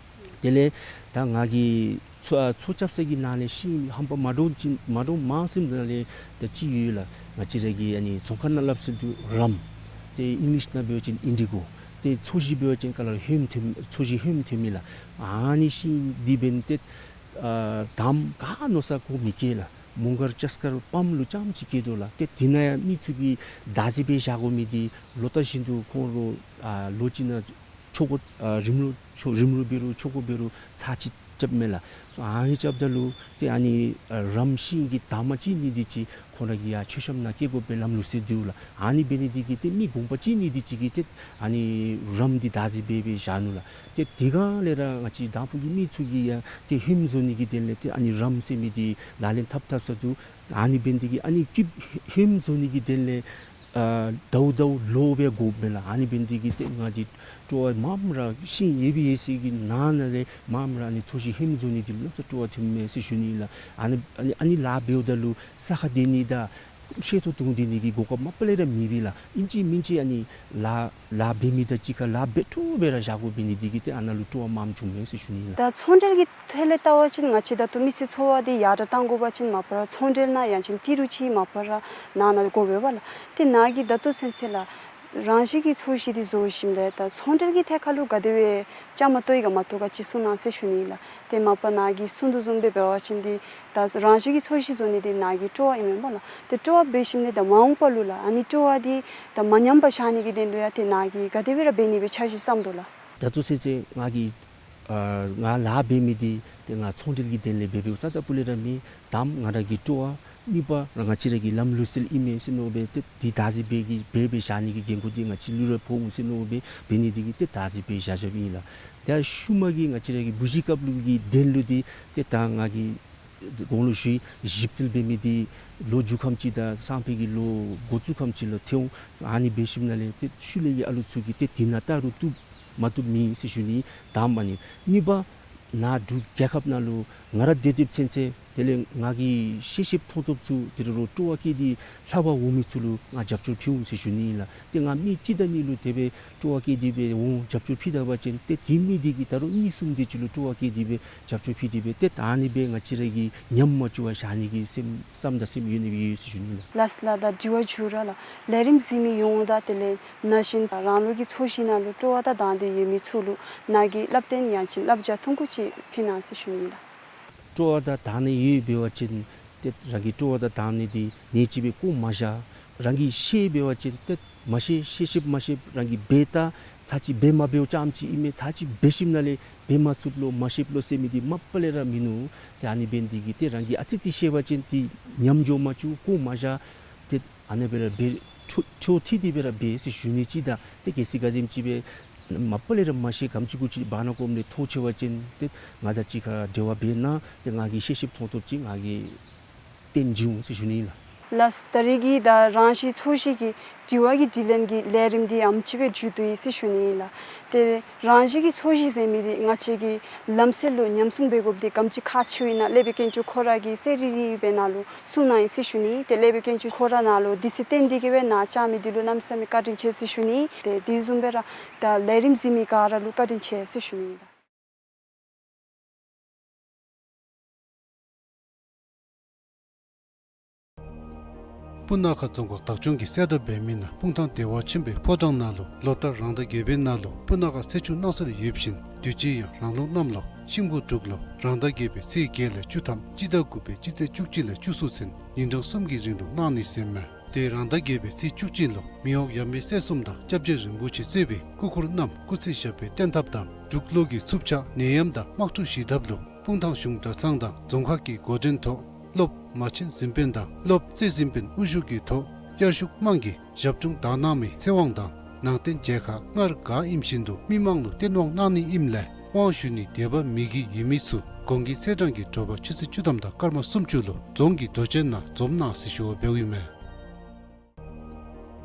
དེ་ལས་ད་ང་གིས་ཚོས་ཨ་ཚོས་རྐྱབ་ས་གི་ནང་ལས་ཤིང་ཧམ་པ་མ་འདྲཝ་ཅིག་མ་འདྲཝ་མང་སུ་ནང་ལས་ད་ཅིག་ཡོད་ལགས། ང་བཅས་ར་གི་ཨ་ནི་རྫོང་ཁ་ནང་སླབ་སྲོལ་འདུག་རམ། ཏེ་ཨིང་ལིཤ་ནང་འབད་བ་ཅིན་ཨིན་ཌི་གོ། ཏེ་ཚོས་གཞི་འབད་བ་ཅིན་ག་ལ་ཧོནམ་ཐོནམ་ཚོས་གཞི་ཧོནམ་ཐོནམ་ཨིན་ལགས། ཨ་ནི་ཤིང་འདི་འབདན་ཏེ་ཨ་དམ་ག་མནོ་ས་གོ་མི་སྐྱེ་ལགས། མོང་སྒར་ལྕགས་མཁར་པམ་ལུ་རྐྱངམ་ཅིག་སྐྱེ་དོ་ལགས། ཏེ་དེ་ནང་ཡང་མི་ཚུ་གིས་བདག་འཛིན་འབད་བཞག་དགོ་མི་འདི་ལོ་ལྟར་བཞིན་དུ་ཁོང་ར་ཨ་ལོ་གཅིག་ནང་ཆོ་ག་ཨ་རིམ་ལུགས་ཆོ་རིམ་ལུགས་འབད་རུང་ཆོ་ག་འབད་རུང་ཚར་གཅིག་རྐྱབ་མས་ལགས། སོ་ཨ་ནི་རྐྱབ་ད་ལུ་ཏེ་ཨ་ནི་ཨ་རམ་ཤིང་གི་དར་མ་ཅིག་ནི་འདི་ཅིག་ཁོང་ར་གི་ཡར་མཆོད་བཤམ་ནང་བཀལ་དགོ་པའི་ལམ་ལུགས་སྲོལ་འདུག་ལགས། ཨ་ནི་འབད་ནི་འདི་གིས་ཏེ་མི་གོང་པ་ཅིག་ནི་འདི་ཅིག་གིས་ཏེ་ཨ་ནི་རམ་འདི་བདག་འཛིན་འབད་འབད་བཞག་ནུག་ལགས། ཏེ་དེ་སྒང་ལས་ར་ང་བཅས་དང་ཕུ་གི་མི་ཚུ་གིས་ཡང་ཏེ་ཧོནམ་བཟོ་ནི་གི་དོན་ལས་ཏེ་ཨ་ནི་རམ་ཟེར་མི་འདི་ལག་ལེན་འཐབ་འཐབ་ས་འདུག། ཨ་ནི་འབད་ནི་འདི་གིས་ཨ་ནི་སྐྱིདཔ་ཧོནམ་བཟོ་ནི་གི་དོན་ལས་ཨ་ཟླཝ་ཟླཝ་ལོ་སྦེ་དགོཔ་མས་ལགས། ཨ་ནི་འབད་ནི་འདི་གིས་ཏེ་ང་འདི་སྤྲོ་བ་མངམ་ར་ཤིང་ཡོད་པའི་ཡོད་ས་གི་ནང་ན་ལས་མངམ་ར་ཨ་ནི་ཚོས་གཞི་ཧོནམ་བཟོ་ནི་འདི་ལུ་གནམ་ས་སྤྲོ་བ་ཐོནམ་མས་ཟེར་ཞུ་ནི་ལགས། ཨ་ནི་ཨ་ནི་ཨ་ནི་ལཱ་འབདཝ་ད་ལུ་ས་ཁར་སྡོད་ནི་དང་ཤེལ་ཏོག་བརྡུང་སྡོད་ནི་གི་གོ་སྐབས་མ་པ་ལས་ར་མེད་པས་ལགས། ཨིན་ཅི་མིན་ཅི་ཨ་ནི་ལཱ་ལཱ་འབད་མི་དང་གཅིག་ཁར་ལཱ་འབད་འཕྲོ་སྦེ་ར་བཞག་དགོ་པའི་ནི་འདི་གིས་ཏེ་ཨ་ནཱ་ལུ་སྤྲོ་བ་མངམ་བྱུང་མས་ཟེར་ཞུ་ནི་ལགས། ད་ཚོང་འབྲེལ་གྱི་ཐད་ལས་བལྟ་བ་ཅིན་ང་བཅས་ད་ལྟོ་མི་སེར་འཚོ་བ་འདི་ཡར་དྲག་གཏང་དགོ་པ་ཅིན་མ་པ་ར་ཚོང་འབྲེལ་ནང་ཡང་ཅིན་ཏི་རུ་ཅིག་མ་པ་ར་ནང་ན་དགོ་པས་པ་ལགས། ཏེ་ནཱ་གིས་ད་ལྟོ་ཚུན་ཚོད་ལགས་རང་བཞིན་གྱི་ཚོས་གཞི་འདི་བཟོ་ཞིནམ་ལས་ད་ཚོང་འབྲེལ་གྱི་ཐད་ཁར་ལུ་ག་དེ་སྦེ་བཅའ་མར་གཏོགས་ཡི་ག་མ་གཏོགས་ག་ཅིག་གསུང་གནང་ཟེར་ཞུ་ནི་ལགས། ཏེ་མ་པ་ནཱ་གིས་གསུང་དོ་བཟུམ་སྦེ་འབད་བ་ཅིན་འདི་ད་རང་བཞིན་གྱི་ཚོས་གཞི་བཟོ་ནི་འདི་ནཱ་གི་སྤྲོ་བ་ཨིན་མས་པ་ལགས། ཏེ་སྤྲོ་བ་འབད་ཞིནམ་ལས་ད་མ་འོངས་པ་ལུ་ལགས་ཨ་ནི་སྤྲོ་བ་འདི་ད་མ་ཉམས་པར་བཞག་ནི་གི་དོན་ལུ་ཡང་ཏེ་ནཱ་གིས་ག་དེ་སྦེ་ར་འབད་ནི་སྦེ་འཆར་གཞི་བརྩམ་དོ་ལགས། ད་ལྟོ་ཚུན་ཚོད་ང་གིས་ཨ་ང་ལཱ་འབད་མི་འདི་ཏེ་ང་ཚོང་འབྲེལ་གྱི་དོན་ལས་འབད་འབདཝ་རྩ་དང་སྤུ་ལས་ར་མེན། དང་པ་ང་ར་གི་སྤྲོ་བ། གཉིས་པ་ར་ང་བཅས་ར་གི་ལམ་ལུགས་སྲོལ་ཨིན་མས་ཟེར་མནོ་སྦེ་ཏེ་འདི་བདག་འཛིན་འབད་གི་འབད་འབད་བཞག་ནི་གི་འགན་ཁུར་འདི་ང་བཅས་ལུ་ར་ཕོག་འོང་ཟེར་མནོ་སྦེ་འབད་ནི་འདི་གིས་ཏེ་བདག་འཛིན་འབད་བཞག་བཞགཔ་ཨིན་ལགས། ད་ཤུལ་མ་གི་ང་བཅས་ར་གི་བུ་གཞི་རྐྱབ་ལུགས་ཀྱི་དོན་ལུ་འདི་ཏེ་ད་ང་གིས་གོང་ལུ་ཞུ་ཡི་ཞིབ་འཚོལ་འབད་མི་འདི་ལོ་མཇུག་ཁམས་ཅིག་དང་སང་ཕོད་ཀྱི་ལོ་འགོ་བཙུགས་ཁམས་ཅིག་ལུ་ཐོན་འོང་། ཨ་ནི་འབད་ཞིནམ་ལས་ཏེ་ཤུལ་ལས་ཀྱི་ཨ་ལུ་ཚུ་གིས་ཏེ་དེ་ནང་བལྟ་རུང་བཏུབ་མ་བཏུབ་མེད་ཟེར་ཞུ་ནི་དང་པ་ཨ་ནི། གཉིས་པ་ནཱ་འབྲུག་རྒྱལ་ཁབ་ནང་ལུ་ང་ར་སྡོད་སྡོདཔ་ཚུན་ཚོད་དེ་ལས་ང་གིས་ཤེས་ཤེསཔ་མཐོང་ཐོབ་ཚུ་དེ་རུ་སྤྲོ་བ་བསྐྱེད་དེ་ལྷབ་པར་འོང་མི་ཚུ་ལུ་ང་རྒྱབ་སྐྱོར་ཕུལ་འོང་ཟེར་ཞུ་ནི་ཨིན་ལགས། ཏེ་ང་མི་གཅིག་དང་གཉིས་ལུ་དེ་སྦེ་སྤྲོ་བ་བསྐྱེད་དེ་སྦེ་འོང་རྒྱབ་སྐྱོར་ཕུལ་ད་པ་ཅིན་ཏེ་དེ་མི་འདི་གིས་ད་རུང་གཉིས་གསུམ་དེ་ཅིག་ལུ་སྤྲོ་བ་བསྐྱེད་དེ་སྦེ་རྒྱབ་སྐྱོར་ཕུལ་ཏེ་སྦེ་ཏེ་ད་ཨ་ནི་སྦེ་ང་བཅས་ར་གིས་ཉམས་མ་བཅུག་པར་བཞག་ནི་གི་སེམས་བསམ་དང་སེམས་ཡོད་ནི་སྦེ་ཡོད་ཟེར་ཞུ་ནི་ལགས། ལགས་སོ་ལགས། ད་དྲི་བ་མཇུག་ར་ལགས་ལས་རིམ་གཟིགས་མི་ཡོངས་དང་དེ་ལས་ན་གཞོན་རང་ལུགས་ཀྱི་ཚོས་གཞི་ནང་ལུ་སྤྲོ་བ་དང་དང་འདོད་ཡོད་མི་ཚུ་ལུ་ནཱ་གིས་བསླབ་སྟོན་ཡང་ཅིན་བསླབ་བྱ་ཐུང་ཀུ་ཅིག་ཕུལ་གནང་ཟེར་ཞུ་ནི་ལགས། སྤྲོ་བ་དང་དང་འདོད་ཡོད་འབད་བ་ཅིན་ཏེ་རང་གི་སྤྲོ་བ་དང་དང་འདོད་འདི་ཉེས་ཅིག་སྦེ་བཀོ་མ་བཞག། རང་གིས་ཤེས་འབད་བ་ཅིན་ཏེ་མ་ཤེས་ཤེས་ཤེསཔ་མ་ཤེསཔ་རང་གིས་འབད་ད་ཚར་གཅིག་འབད་མ་འབདཝ་ཙམ་ཅིག་ཨིན་མས། ཚར་གཅིག་འབད་ཞིནམ་ལས་འབད་མ་ཚུགསཔ་ལོ་མ་ཤེསཔ་ལོ་ཟེར་མི་འདི་མ་པ་ལས་ར་མིན་ནུག། ཏེ་ཨ་ནི་འབད་ནི་འདི་གིས་ཏེ་རང་གིས་ཨ་ཙི་ཙི་ཤེས་པ་ཅིན་འདི་ཉམས་འགྱོ་མ་བཅུག། བཀོ་མ་བཞག། ཏེ་ཨ་ནི་སྦེ་ར་འབད་འཕྲོ་འཕྲོ་མཐུད་དེ་སྦེ་ར་འབད་ཟེར་ཞུ་ནི་ཅིག་དང་ཏེ་གལ་སྲིད་ག་དེམ་ཅིག་སྦེ་མ་པ་ལས་ར་མ་ཤེས་གམ་ཅིག་གུ་ཅིག་བར་ན་ཀོམ་ལས་མཐོང་ཆེ་བ་ཅིན་ཏེ་ང་དང་གཅིག་ཁར་འབྲེལ་བ་འབད་གནང་། ཏེ་ང་གིས་ཤེས་ཤེསཔ་མཐོང་ཐོབ་ཅིག་ང་གིས་སྟོན་བྱིན་འོང་ཟེར་ཞུ་ནི་ཨིན་ལགས། ལགས། ད་རེས་ཀྱི་ད་རང་བཞིན་ཚོས་གཞི་གི་དྲི་བ་གི་དྲིས་ལན་གྱི་ལས་རིམ་འདི་ཨམ་ཅིག་སྦེ་མཇུག་བསྡུ་ཡི་ཟེར་ཞུ་ནི་ཨིན་ལགས། ཏེ་རང་བཞིན་གྱི་ཚོས་གཞི་ཟེར་མི་འདི་ང་བཅས་ཀྱི་ལམ་སྲོལ་ལུ་ཉམས་སྲུང་འབད་དགོཔ་འདི་ག་དེམ་ཅིག་ཁག་ཆེཝ་ཨིན་ན་ཀླད་པའི་དཀོན་མཆོག་ཁོ་ར་གིས་གསལ་རི་རི་སྦེ་ནཱ་ལུ་གསུངས་གནང་ཡི་ཟེར་ཞུ་ནི། ཏེ་ཀླད་པའི་དཀོན་མཆོག་ཁོ་ར་ནཱ་ལུ་དུས་ཚོད་བཏོན་ཏེ་གིས་སྦེ་ནཱ་བཅར་མི་འདི་ལུ་གནམ་མེད་ས་མེད་བཀའ་དྲིན་ཆེ་ཟེར་ཞུ་ནི། ཏེ་དེ་བཟུམ་སྦེ་ར་ད་ལས་རིམ་གཟིགས་མི་ག་ར་ལུ་བཀའ་དྲིན་ཆེ་ཟེར་ཞུ་ནི་ལགས། སྤུ་ན་ཁ་རྫོང་ཁག་བདག་སྐྱོང་གིས་གསལ་བསྒྲགས་འབད་མི་ནང་སྤུངས་ཐང་བདེ་བ་ཆེན་པོའི་ཕོ་བྲང་ནང་ལུ་ལོ་ལྟར་རང་ཟླ་བརྒྱད་པའི་ནང་ལུ་སྤུ་ན་ཁ་ཚེས་བཅུ་གནངས་ཚེ་ལུ་ཡོདཔ་བཞིན་དུས་ཅི་ཡང་རང་ལུགས་གནམ་ལོ་ཤིང་ཕོ་འབྲུག་ལོ་རང་ཟླ་བརྒྱད་པའི་ཚེས་བརྒྱད་ལས་བཅུ་ཐམ་སྤྱི་ཟླ་དགུ་པའི་སྤྱི་ཚེས་བཅུ་གཅིག་ལས་བཅུ་གསུམ་ཚུན་ཉིན་གྲངས་གསུམ་གྱི་རིང་ལུ་གནང་ནི་ཟེར་མས། ཏེ་རང་ཟླ་བརྒྱད་པའི་ཚེས་བཅུ་གཅིག་ལུ་མི་དབང་ཡབ་མེས་སྲས་གསུམ་དང་སྐྱབས་རྗེ་རིན་པོ་ཆེ་གཙོས་པའི་སྐུ་འཁོར་རྣམས་སྐུ་ཚེ་ཞབས་པད་བརྟན་ཐབས་དང་འབྲུག་ལུགས་ཀྱི་འཚུབ་ཆ་ནད་ཡམས་དང་དམག་འཁྲུག་ཞི་ཐབས་ལུ་སྤུངས་ཐང་གཞུང་གྲྭ་ཚང་དང་རྫོང་ཁག་གི་འགོ་འདྲེན་ཐོག་སློབ་མ་ཆེན་གཟིམ་དཔོན་དང་སློབ་རྩེ་གཟིམ་དཔོན་དབུ་བཞུགས་ཀྱི་ཐོག་དབྱར་ཞུགས་དམངས་ཀྱིས་ཞབས་དྲུང་བདག་གནང་མི་ཚེ་དབང་དང་ནང་རྟེན་མཇལ་ཁ་སྔར་ག་ཨིནམ་བཞིན་དུ་མི་མང་ལུ་སྟོན་དབང་གནང་ནི་ཨིནམ་ལས་དབང་ཞུ་ནི་དད་པ་མི་དགེ་ཡོད་མི་ཚུ་གོང་གི་ཚེས་གྲངས་ཀྱི་དྲོ་པ་ཆུ་ཚོད་བཅུ་ཐམ་དང་སྐར་མ་སུམ་ཅུ་ལུ་རྫོང་གི་རྡོ་གཅལ་ནང་འཛོམས་གནང་ཟེར་ཞུ་བ་འབདཝ་ཨིན་མས།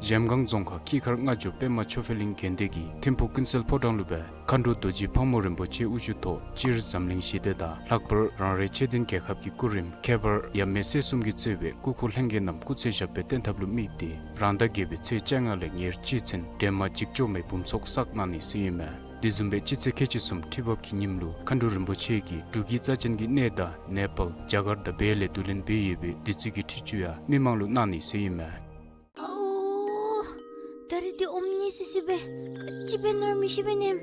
གཞལམ་སྒང་རྫོང་ཁག་ཁྱི་ཁར་རྔ་ཆུ་པདྨ་ཆོས་འཕེལ་གླིང་དགོན་སྡེ་གི་ཐིམ་ཕུག་ཀུན་གསལ་ཕོ་བྲང་ལུ་སྦེ་མཁའ་འགྲོ་རྡོ་རྗེ་ཕག་མོ་རིན་པོ་ཆེ་དབུ་བཞུགས་ཐོག་སྤྱིར་འཛམ་གླིང་ཞི་བདེ་དང་ལྷག་པར་རང་རེ་ཆོས་ལྡན་རྒྱལ་ཁབ་ཀྱི་སྐུ་རིམ་ཁྱད་པར་ཡབ་མེས་སྲས་གསུམ་གྱིས་གཙོས་པའི་སྐུ་འཁོར་ལྷན་རྒྱས་རྣམས་སྐུ་ཚེ་ཞབས་པད་བརྟན་ཐབས་ལུ་དམིགས་ཏེ་རང་ཟླ་བརྒྱད་པའི་ཚེས་བཅོ་ལྔ་ལས་ཉེར་གཅིག་ཚུན་སྒྲོལ་མ་འཇིགས་བྱེད་མའི་འབུམ་ཚོགས་བསགས་གནང་ནི་ཟེར་ཨིན་མས། དེ་བཟུམ་སྦེ་སྤྱི་ཚེས་ཁལ་གཅིག་གསུམ་ཁྲི་འབབ་ཀྱི་ཉིནམ་ལུ་མཁའ་འགྲོ་རིན་པོ་ཆེ་གིས་འབྲུག་གི་རྩ་ཅན་གྱི་གནས་བདག་ནེ་པཱལ་རྒྱ་གར་དང་བལ་ལས་བསྡུ་ལེན་འབད་ཡོད་པའི་བདུད་རྩི་གི་ཁྲུས་ཆུ་ཡང་མི་མང་ལུ་གནང་ནི་ཟེར་ཨིན་མས། ཨའོ། ད་རིས་འདི་ཨོམ་ཉེ་སི་སི་སྦེ་ག་ཅི་འབད་ནི་ར་མི་ཤེས་པས་ནམ།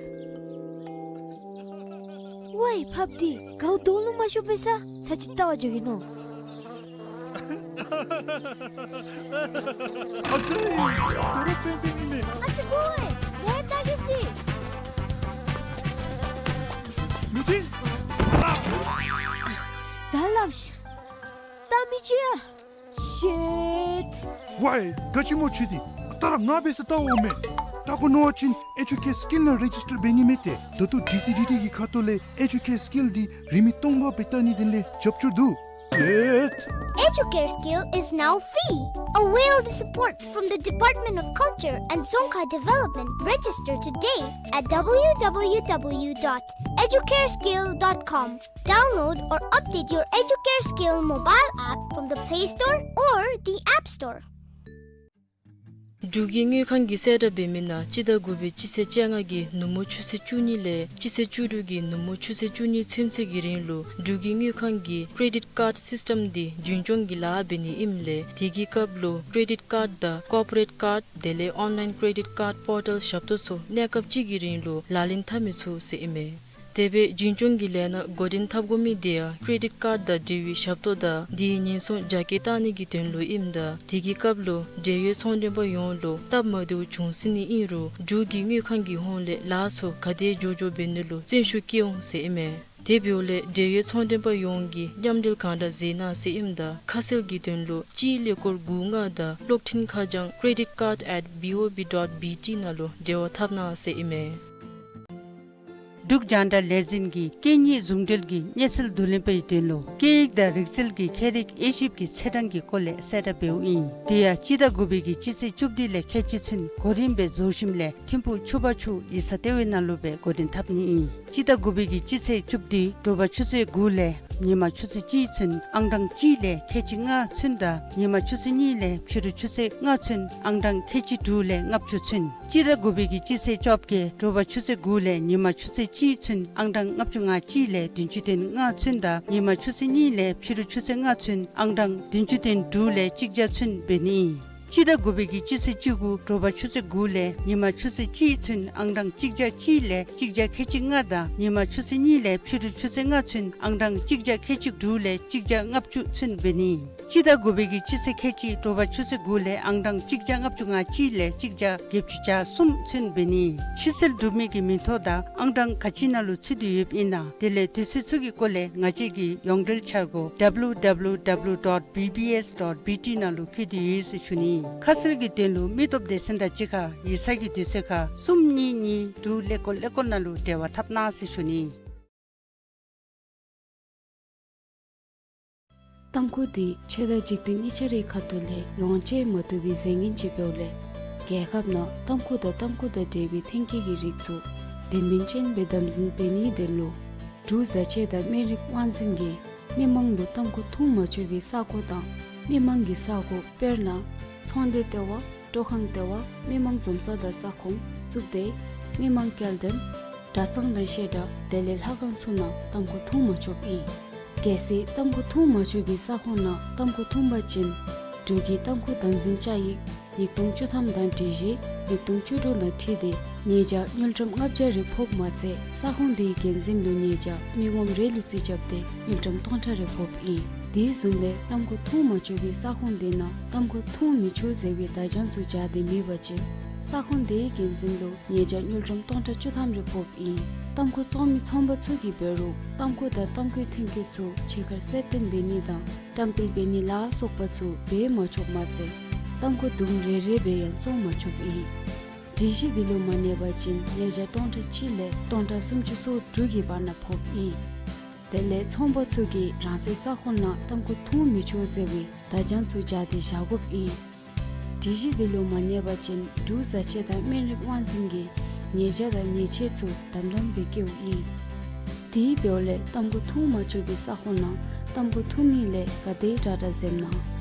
ཝའི་ཕགཔ་འདི་གའུ་དོང་ལུ་མ་ཤོར་བའི་ས་ས་ཅིག་བལྟ་བར་འགྱོ་གེ་ནོ། ཨ་ཙི། ད་རུང་པེན་པེན་ཨིན་མས། ཨ་ཙི་ཀོ་ཝའི་ལས་བལྟ་གེ་སི། ལུ་ཅིན། ད་སླབ་ཤིག། ད་མི་ཅིག་ཡ། ཤིཊ། ཝའི་ག་ཅི་སྨོ་ཁྱོད་འདི། ད་ར་ང་འབད་སར་བལྟ་འོང་མས། བལྟ་དགོ་མནོ་བ་ཅིན་ཨེ་ཇུ་ཀེར་སི་ཀིལ་ནང་རེ་ཇིསི་ཊར་འབད་ནི་མས་ཏེ། ད་ལྟོ་ཌི་སི་ཌི་ཊི་གི་ཁ་ཐུག་ལས་ཨེ་ཇུ་ཀེར་སི་ཀིལ་འདི་རིན་མེད་སྟོང་པ་སྦེ་བལྟ་ནི་དོན་ལས་རྒྱབ་སྐྱོར་འདུག། ཤིཊ། Educare Skill is now free. Avail the support from the Department of Culture and Dzongkha Development. Register today at w w w dot educare skill dot com. Download or update your Educare Skill mobile app from the Play Store or the App Store. འབྲུག་གི་དངུལ་ཁང་གིས་གསལ་བསྒྲགས་འབད་མི་ནང་སྤྱི་ཟླ་དགུ་པའི་སྤྱི་ཚེས་བཅོ་ལྔ་གི་ནུབ་མོ་ཆུ་ཚོད་བཅུ་གཉིས་ལས་སྤྱི་ཚེས་བཅུ་དྲུག་གི་ནུབ་མོ་ཆུ་ཚོད་བཅུ་གཉིས་ཚུན་ཚོད་ཀྱི་རིང་ལུ་འབྲུག་གི་དངུལ་ཁང་གི་ཀེ་རེ་ཌིཊ་ཀཱརཌ་སིསི་ཊམ་འདི་རྒྱུན་སྐྱོང་གི་ལཱ་འབད་ནི་ཨིནམ་ལས་དེ་གི་སྐབས་ལུ་ཀེ་རེ་ཌིཊ་ཀཱརཌ་དང་ཀོར་པོ་རེཊ་ཀཱརཌ་དེ་ལས་ཨོན་ལཱའིན་ཀེ་རེ་ཌིཊ་ཀཱརཌ་པོར་ཊལ་ཞབས་ཏོག་ཚུ་གནས་སྐབས་ཅིག་གི་རིང་ལུ་ལག་ལེན་འཐབ་མི་ཚུགས་ཟེར་ཨིན་མས། དེ་སྦེ་རྒྱུན་སྐྱོང་གི་ལས་སྣ་འགོ་འདྲེན་འཐབ་དགོ་མི་དེ་ཡང་ཀེ་རེ་ཌིཊ་ཀཱརཌ་དང་འབྲེལ་བའི་ཞབས་ཏོག་དང་དེའི་ཉེན་སྲུང་རྒྱ་སྐྱེད་གཏང་ནི་གི་དོན་ལུ་ཨིནམ་ད་དེ་གི་སྐབས་ལུ་འབྲེལ་ཡོད་ཚོང་མགྲོན་པ་ཡོངས་ལུ་སྟབས་མ་བདེཝ་བྱུང་སྲིད་ནི་ཨིན་རུང་འབྲུག་གི་དངུལ་ཁང་གི་ཧོངས་ལས་ལཱ་ཚུ་ག་དེ་མགྱོགས་མགྱོགས་འབད་ནི་ལུ་བརྩོན་ཤུགས་བསྐྱེད་འོང་ཟེར་ཨིན་མས། དེ་འབདཝ་ལས་འབྲེལ་ཡོད་ཚོང་མགྲོན་པ་ཡོངས་ཀྱིས་མཉམ་འབྲེལ་གང་དྲག་མཛད་གནང་ཟེར་ཨིནམ་ད་ཁ་གསལ་གྱི་དོན་ལུ་སྤྱིའི་ཀླད་ཀོར་དགུ་ལྔ་དང་གློག་འཕྲིན་ཁ་བྱང་credit card at B O B dot B T ནང་ལུ་འབྲེལ་བ་འཐབ་གནང་ཟེར་ཨིན་མས། འབྲུག་རྒྱང་བསྒྲགས་ལས་འཛིན་གྱིས་སྐད་གཉིས་ཟུང་འབྲེལ་གྱི་གནས་ཚུལ་བསྡུ་ལེན་པའི་དོན་ལུ་སྐད་ཡིག་དང་རིག་རྩལ་གྱི་ཁྱད་རིག་དབྱེ་ཞིབ་ཀྱི་ཚེས་གྲངས་ཀྱི་སྐོར་ལས་གསལ་བསྒྲགས་འབདཝ་ཨིན། དེ་ཡང་སྤྱི་ཟླ་དགུ་པའི་གི་སྤྱི་ཚེས་བཅུ་བདུན་ལས་ཁལ་གཅིག་ཚུན་གོ་རིམ་སྦེ་རྫོགས་ཞིནམ་ལས་ཐིམ་ཕུག་ཆུ་བར་ཆུ་ཡིག་ཚང་ལྟེ་བའི་ནང་ལུ་སྦེ་གོ་རིམ་འཐབ་ནི་ཨིན། སྤྱི་ཟླ་དགུ་པའི་གི་སྤྱི་ཚེས་བཅུ་བདུན་དྲོ་པ་ཆུ་ཚོད་དགུ་ལས་ཉིན་མ་ཆུ་ཚོད་གཅིག་ཚུན་ཨང་གྲངས་གཅིག་ལས་ཁལ་གཅིག་ལྔ་ཚུན་དང་ཉིན་མ་ཆུ་ཚོད་གཉིས་ལས་ཕྱི་རུ་ཆུ་ཚོད་ལྔ་ཚུན་ཨང་གྲངས་ཁལ་གཅིག་དྲུག་ལས་ལྔ་བཅུ་ཚུན། སྤྱི་ཟླ་དགུ་པའི་གི་སྤྱི་ཚེས་བཅོ་བརྒྱད་དྲོ་པ་ཆུ་ཚོད་དགུ་ལས་ཉིན་མ་ཆུ་ཚོད་གཅིག་ཚུན་ཨང་གྲངས་ལྔ་བཅུ་ང་གཅིག་ལས་བདུན་ཅུ་དོན་ལྔ་ཚུན་དང་ཉིན་མ་ཆུ་ཚོད་གཉིས་ལས་ཕྱི་རུ་ཆུ་ཚོད་ལྔ་ཚུན་ཨང་གྲངས་བདུན་ཅུ་དོན་དྲུག་ལས་གཅིག་བརྒྱ་ཚུན་འབད་ནི་ཨིན། སྤྱི་ཟླ་དགུ་པའི་གི་སྤྱི་ཚེས་བཅུ་དགུ་དྲོ་པ་ཆུ་ཚོད་དགུ་ལས་ཉིན་མ་ཆུ་ཚོད་གཅིག་ཚུན་ཨང་གྲངས་གཅིག་བརྒྱ་གཅིག་ལས་གཅིག་བརྒྱ་ཁལ་གཅིག་ལྔ་དང་ཉིན་མ་ཆུ་ཚོད་གཉིས་ལས་ཕྱི་རུ་ཆུ་ཚོད་ལྔ་ཚུན་ཨང་གྲངས་གཅིག་བརྒྱ་ཁལ་གཅིག་དྲུག་ལས་གཅིག་བརྒྱ་ལྔ་བཅུ་ཚུན་འབད་ནི་ཨིན། སྤྱི་ཟླ་དགུ་པའི་གི་སྤྱི་ཚེས་ཁལ་གཅིག་དྲོ་པ་ཆུ་ཚོད་དགུ་ལས་ཨང་གྲངས་གཅིག་བརྒྱ་ལྔ་བཅུ་ང་གཅིག་ལས་གཅིག་བརྒྱ་བརྒྱད་ཅུ་གྱ་གསུམ་ཚུན་འབད་ནི་ཨིན། ཕྱིར་སེལ་གྲུབ་མི་གི་མིང་ཐོ་དང་ཨང་གྲངས་ག་ཅི་ནང་ལུ་ཚུད་དེ་ཡོདཔ་ཨིན་ན་དེ་ལས་དུས་ཚོད་ཚུ་གི་སྐོར་ལས་ང་བཅས་ཀྱི་ཡོངས་འབྲེལ་འཆར་སྒོ་W W W dot B B S dot B T ནང་ལུ་བཀོད་དེ་ཡོད་ཟེར་ཞུ་ནི། ཁ་གསལ་གྱི་དོན་ལུ་མི་སྟོབས་སྡེ་ཚན་དང་གཅིག་ཁར་ཡིག་ཚང་གི་དུས་ཚོད་ཁར་གསུམ་གཉིས་གཉིས་དྲུག་ཀླད་ཀོར་ཀླད་ཀོར་ནང་ལུ་འབྲེལ་བ་འཐབ་གནང་ཟེར་ཞུ་ནི། ཏམ་ཁུ་འདི་ཆོས་དང་འཇིག་རྟེན་གཉིས་ཆ་རའི་ཁ་ཐུག་ལས་ལོངས་སྤྱོད་མ་བཏུབ་པའི་རྫས་ངན་ཅིག་འབདཝ་ལས། རྒྱལ་ཁབ་ནང་ཏམ་ཁུ་དང་ཏམ་ཁུ་དང་འབྲེལ་བའི་ཐོན་སྐྱེད་ཀྱི་རིགས་ཚུ་དོན་སྨིན་ཅན་སྦེ་དམ་འཛིན་འབད་ནིའི་དོན་ལུ་འབྲུག་བཟའ་ཆས་དང་སྨན་རིགས་དབང་འཛིན་གྱིས་མི་མང་ལུ་ཏམ་ཁུ་འཐུང་མ་ཆོག་པའི་ས་གོ་དང་མི་མང་གི་ས་གོ་དཔེར་ན་ཚོང་སྡེ་ལྟེ་བ། སྤྲོ་ཁང་ལྟེ་བ། མི་མང་འཛོམས་ས་དང་ས་ཁོངས་བཙུགས་ཏེ་མི་མང་སྐྱེལ་འདྲེན། གྲྭ་ཚང་དང་བཤད་གྲྭ་དེ་ལས་ལྷ་ཁང་ཚུ་ནང་ཏམ་ཁུ་འཐུང་མ་ཆོགཔ་ཨིན། གལ་སྲིད་ཏམ་ཁུ་འཐུང་མ་ཆོག་པའི་ས་ཁོངས་ནང་ཏམ་ཁུ་འཐུང་པ་ཅིན་འབྲུག་གི་ཏམ་ཁུ་དམ་འཛིན་བཅའ་ཡིག་ཉིས་སྟོང་བཅུ་ཐམ་དང་སྒྲིག་གཞི་ཉིས་སྟོང་བཅུ་དྲུག་དང་འཁྲིལ་ཏེ་ཉེས་བྱ་དངུལ་ཀྲམ་ལྔ་བརྒྱ་རེ་ཕོགཔ་མ་ཚད་ས་ཁོངས་དེའི་འགན་འཛིན་ལུ་ཉེས་བྱ་མི་ངོམ་རེ་ལུ་རྩིས་རྐྱབ་སྟེ་དངུལ་ཀྲམ་སྟོང་ཕྲག་རེ་ཕོགཔ་ཨིན། དེ་བཟུམ་སྦེ་ཏམ་ཁུ་འཐུང་མ་ཆོག་པའི་ས་ཁོངས་དེ་ནང་ཏམ་ཁུ་འཐུང་མི་ཆོག་ཟེར་བའི་བརྡ་བྱང་ཚུ་སྦྱར་ཏེ་མེད་པ་ཅིན་ས་ཁོངས་དེའི་འགན་འཛིན་ལུ་ཉེས་བྱ་དངུལ་ཀྲམ་སྟོང་ཕྲག་བཅུ་ཐམ་རེ་ཕོགཔ་ཨིན། ཏམ་ཁུ་བཙོང་མི་ཚོང་པ་ཚུ་གིས་འབད་རུང་ཏམ་ཁུ་དང་ཏམ་ཁུའི་ཐོན་སྐྱེད་ཚུ་ཕྱི་ཁར་གསལ་སྟོན་འབད་ནི་དང་བཀྲམ་སྤེལ་འབད་ནི་ལ་སོགས་པ་ཚུ་འབད་མ་ཆོགཔ་མ་ཚད་ཏམ་ཁུ་དུམ་རེ་རེ་སྦེ་ཡང་བཙོང་མ་ཆོགཔ་ཨིན། སྒྲིག་གཞི་འདི་ལུ་མ་གནས་པ་ཅིན་ཉེས་བྱ་སྟོང་ཕྲག་གཅིག་ལས་སྟོང་ཕྲག་སུམ་ཅུ་སོ་དྲུག་གི་བར་ན་ཕོགཔ་ཨིན། དེ་ལས་ཚོང་པ་ཚུ་གིས་རང་སོའི་ས་ཁོངས་ནང་ཏམ་ཁུ་འཐུང་མི་ཆོག་ཟེར་བའི་བརྡ་བྱང་ཚུ་སྦྱར་ཏེ་བཞག་དགོཔ་ཨིན། སྒྲིག་གཞི་འདི་ལུ་མ་གནས་པ་ཅིན་འབྲུག་བཟའ་ཆས་དང་སྨན་རིགས་དབང་འཛིན་གྱིས་ཉེས་བྱ་དང་ཉེས་ཆད་ཚུ་དམ་དམ་སྦེ་བཀལཝ་ཨིན། དེ་འབདཝ་ལས་ཏམ་ཁུ་འཐུང་མ་ཆོག་པའི་ས་ཁོངས་ནང་ཏམ་ཁུ་འཐུང་ནི་ལས་ག་དེ་དྲག་དྲག་འཛེམ་གནང་།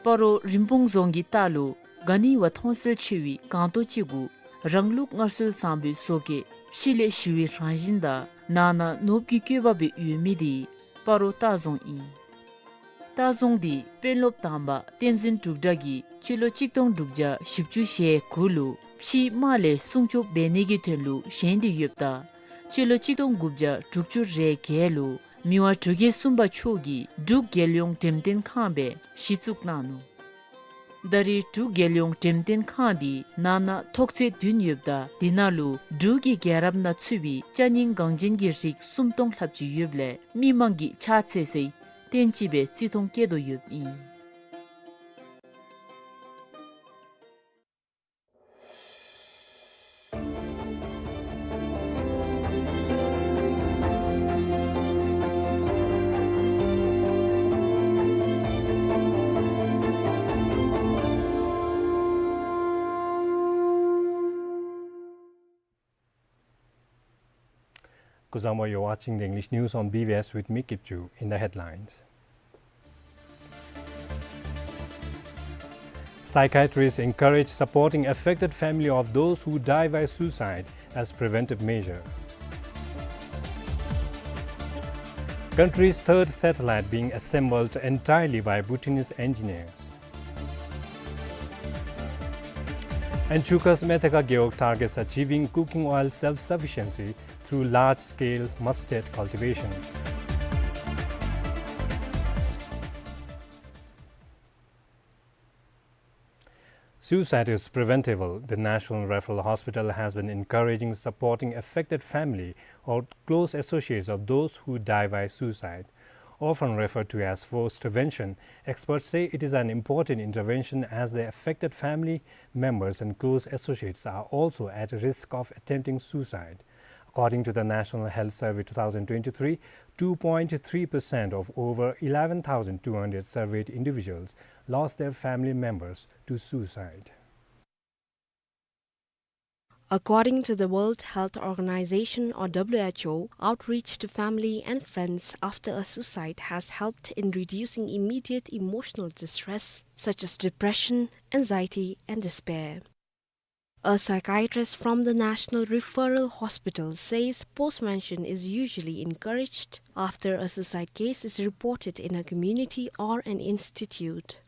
སྤ་རོ་རིན་སྤུངས་རྫོང་གི་ལྟག་ལུ་ག་ནི་བ་མཐོང་གསལ་ཆེ་བའི་སྒང་ཏོག་ཅིག་གུ་རང་ལུགས་སྔར་སྲོལ་བཟང་པོའི་བཟོ་བཀོད་ཕྱི་ལས་ཞི་བའི་རང་བཞིན་དང་ནང་ན་ནོར་བུ་གི་བཀོད་པ་སྦེ་ཡོད་མི་དེ་ སྤ་རོ་ལྟ་རྫོང་ཨིན། ལྟ་རྫོང་འདི་དཔོན་སློབ་དང་པ་བསྟན་འཛིན་འབྲུག་སྒྲ་གིས་སྤྱི་ལོ་གཅིག་སྟོང་དྲུག་བརྒྱ་བཞི་བཅུ་ཞེ་དགུ་ལུ་ཕྱིའི་དམག་ལས་སྲུང་སྐྱོབ་འབད་ནི་གི་དོན་ལུ་བཞེངས་ཏེ་ཡོདཔ་ད་སྤྱི་ལོ་གཅིག་སྟོང་དགུ་བརྒྱ་དྲུག་ཅུ་རེ་བརྒྱད་ལུ་མི་དབང་འབྲུག་རྒྱལ་གསུམ་པ་མཆོག་གིས་འབྲུག་རྒྱལ་ཡོངས་འགྲེམས་སྟོན་ཁང་སྦེ་གཞི་བཙུགས་གནང་ནུག། ད་རེས་འབྲུག་རྒྱལ་ཡོངས་འགྲེམས་སྟོན་ཁང་འདི་ནང་ན་ཐོག་ཚད་བདུན་ཡོདཔ་ད་དེ་ནང་ལུ་འབྲུག་གི་རྒྱལ་རབས་ནང་ཚུད་པའི་ཅ་རྙིང་འགངས་ཅན་གྱི་རིགས་སུམ་སྟོང་ལྷགཔ་ཅིག་ཡོདཔ་ལས་མི་མང་གིས་ཕྱག་འཚལ་སའི་རྟེན་ཅིག་སྦེ་བརྩི་མཐོང་བསྐྱེད་དོ་ཡོདཔ་ཨིན། Kuzuzangpo, you're watching the English news on B B S with me, Kipchu. In the headlines: Psychiatrists encourage supporting affected family of those who die by suicide as preventive measure. Country's third satellite being assembled entirely by Bhutanese engineers. And Chuukha's Methaka Gewog targets achieving cooking oil self-sufficiency through large-scale mustard cultivation. Suicide is preventable. The National Referral Hospital has been encouraging supporting affected family or close associates of those who die by suicide. Often referred to as forced vention, experts say it is an important intervention as the affected family members and close associates are also at risk of attempting suicide. According to the National Health Survey two thousand twenty-three, two point three percent of over eleven thousand two hundred surveyed individuals lost their family members to suicide. According to the World Health Organization, or W H O, outreach to family and friends after a suicide has helped in reducing immediate emotional distress, such as depression, anxiety, and despair. A psychiatrist from the National Referral Hospital says postvention is usually encouraged after a suicide case is reported in a community or an institute.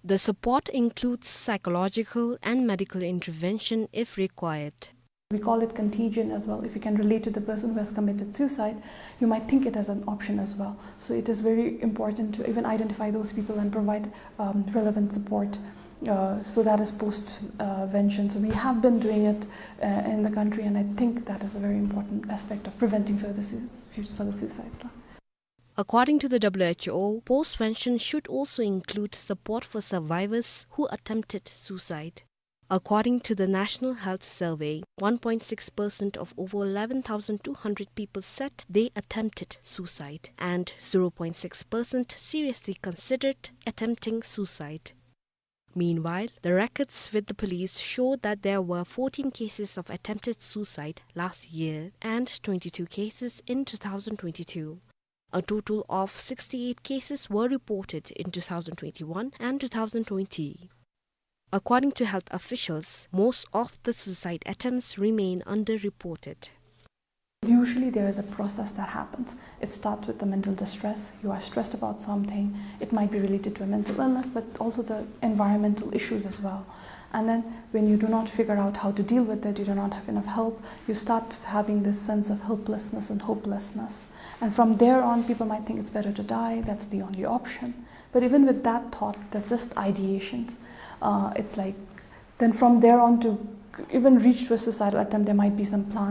The support includes psychological and medical intervention if required. We call it contagion as well. If you can relate to the person who has committed suicide, you might think it as an option as well. So it is very important to even identify those people and provide, um, relevant support. Uh, so that is post, uh, vention. So we have been doing it, uh, in the country, and I think that is a very important aspect of preventing further, sui- further suicides. According to the W H O, postvention should also include support for survivors who attempted suicide. According to the National Health Survey, one point six percent of over eleven thousand two hundred people said they attempted suicide, and zero point six percent seriously considered attempting suicide. Meanwhile, the records with the police show that there were fourteen cases of attempted suicide last year and twenty-two cases in two thousand twenty-two. A total of sixty-eight cases were reported in two thousand twenty-one and two thousand twenty. According to health officials, most of the suicide attempts remain underreported. Usually there is a process that happens. It starts with the mental distress. You are stressed about something. It might be related to a mental illness, but also the environmental issues as well. And then when you do not figure out how to deal with it, you do not have enough help, you start having this sense of helplessness and hopelessness. And from there on, people might think it's better to die, that's the only option. But even with that thought, that's just ideations. Uh, it's like, then from there on to even reach to a suicidal attempt, there might be some plan.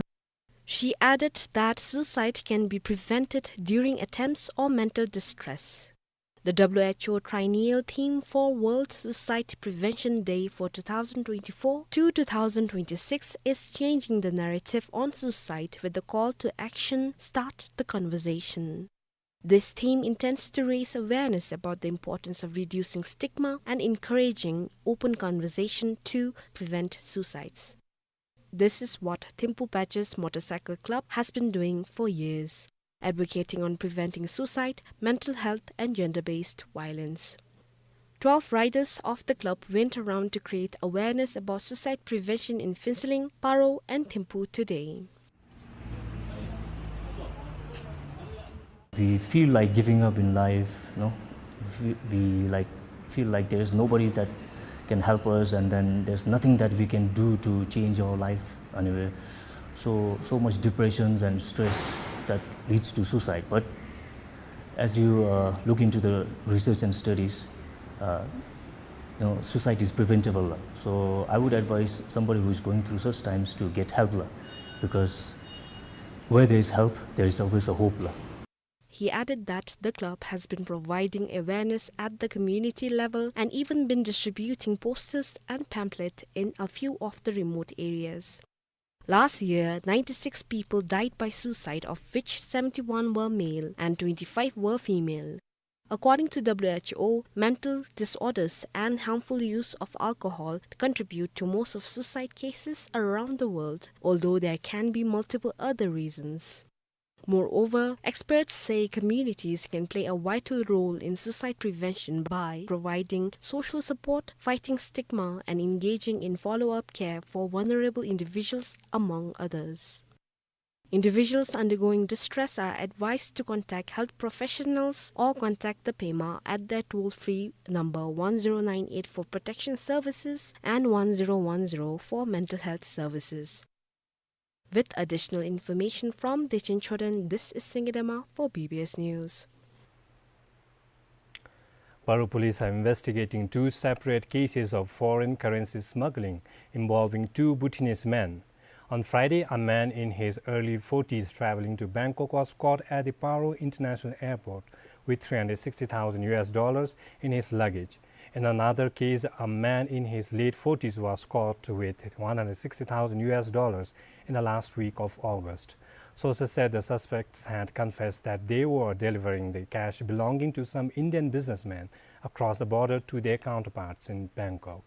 She added that suicide can be prevented during attempts or mental distress. The W H O triennial theme for World Suicide Prevention Day for two thousand twenty-four to two thousand twenty-six is changing the narrative on suicide with the call to action, "Start the conversation." This theme intends to raise awareness about the importance of reducing stigma and encouraging open conversation to prevent suicides. This is what Thimphu Badgers Motorcycle Club has been doing for years, advocating on preventing suicide, mental health, and gender-based violence. Twelve riders of the club went around to create awareness about suicide prevention in Phuentsholing, Paro, and Thimphu today. We feel like giving up in life, no? We, we, like, feel like there is nobody that can help us, and then there's nothing that we can do to change our life anyway. So, so much depressions and stress that leads to suicide. But as you, uh, look into the research and studies, uh, you know, suicide is preventable la. So I would advise somebody who is going through such times to get help la, because where there is help, there is always a hope la. He added that the club has been providing awareness at the community level and even been distributing posters and pamphlet in a few of the remote areas. Last year, ninety-six people died by suicide, of which seventy-one were male and twenty-five were female. According to W H O, mental disorders and harmful use of alcohol contribute to most of suicide cases around the world, although there can be multiple other reasons. Moreover, experts say communities can play a vital role in suicide prevention by providing social support, fighting stigma, and engaging in follow-up care for vulnerable individuals, among others. Individuals undergoing distress are advised to contact health professionals or contact the pema at their toll-free number one zero nine eight for protection services and one zero one zero for mental health services. With additional information from Dechen Choden, this is Singye Dema for B B S News. Paro police are investigating two separate cases of foreign currency smuggling involving two Bhutanese men. On Friday, a man in his early forties traveling to Bangkok was caught at the Paro International Airport with three hundred sixty thousand U S dollars in his luggage. In another case, a man in his late forties was caught with one hundred sixty thousand U S dollars in the last week of August. Sources said the suspects had confessed that they were delivering the cash belonging to some Indian businessmen across the border to their counterparts in Bangkok.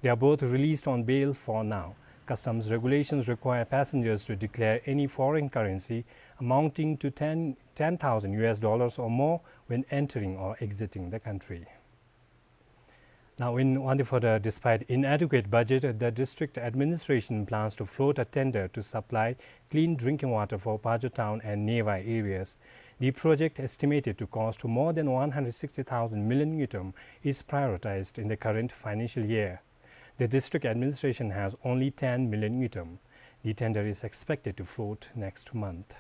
They are both released on bail for now. Customs regulations require passengers to declare any foreign currency amounting to ten, ten thousand U S dollars or more when entering or exiting the country. Now, in Wangdue Phodrang, despite inadequate budget, the district administration plans to float a tender to supply clean drinking water for Pajo town and nearby areas. The project, estimated to cost more than one hundred sixty thousand million ngultrum, is prioritized in the current financial year. The district administration has only ten million ngultrum. The tender is expected to float next month.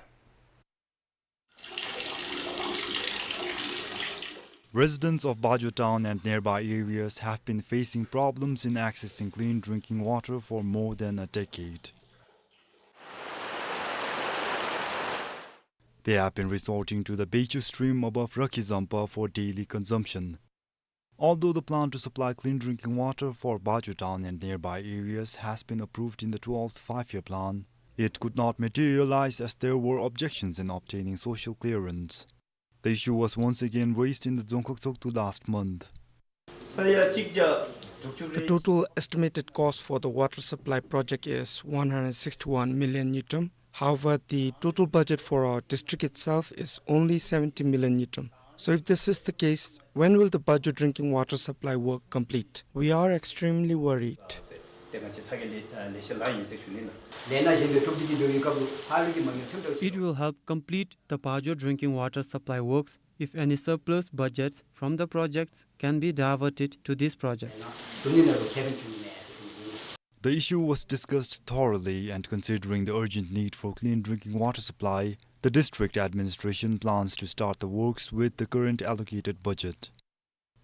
Residents of Pajo town and nearby areas have been facing problems in accessing clean drinking water for more than a decade. They have been resorting to the Bechu stream above Rakhizampa for daily consumption. Although the plan to supply clean drinking water for Pajo town and nearby areas has been approved in the twelfth Five-Year Plan, it could not materialize as there were objections in obtaining social clearance. The issue was once again raised in the Dzongkhag Tshogdu last month. The total estimated cost for the water supply project is one hundred sixty-one million ngultrum. However, the total budget for our district itself is only seventy million ngultrum. So if this is the case, when will the Pajo drinking water supply work complete? We are extremely worried. It will help complete the Pajo drinking water supply works if any surplus budgets from the projects can be diverted to this project. The issue was discussed thoroughly, and considering the urgent need for clean drinking water supply, the district administration plans to start the works with the current allocated budget.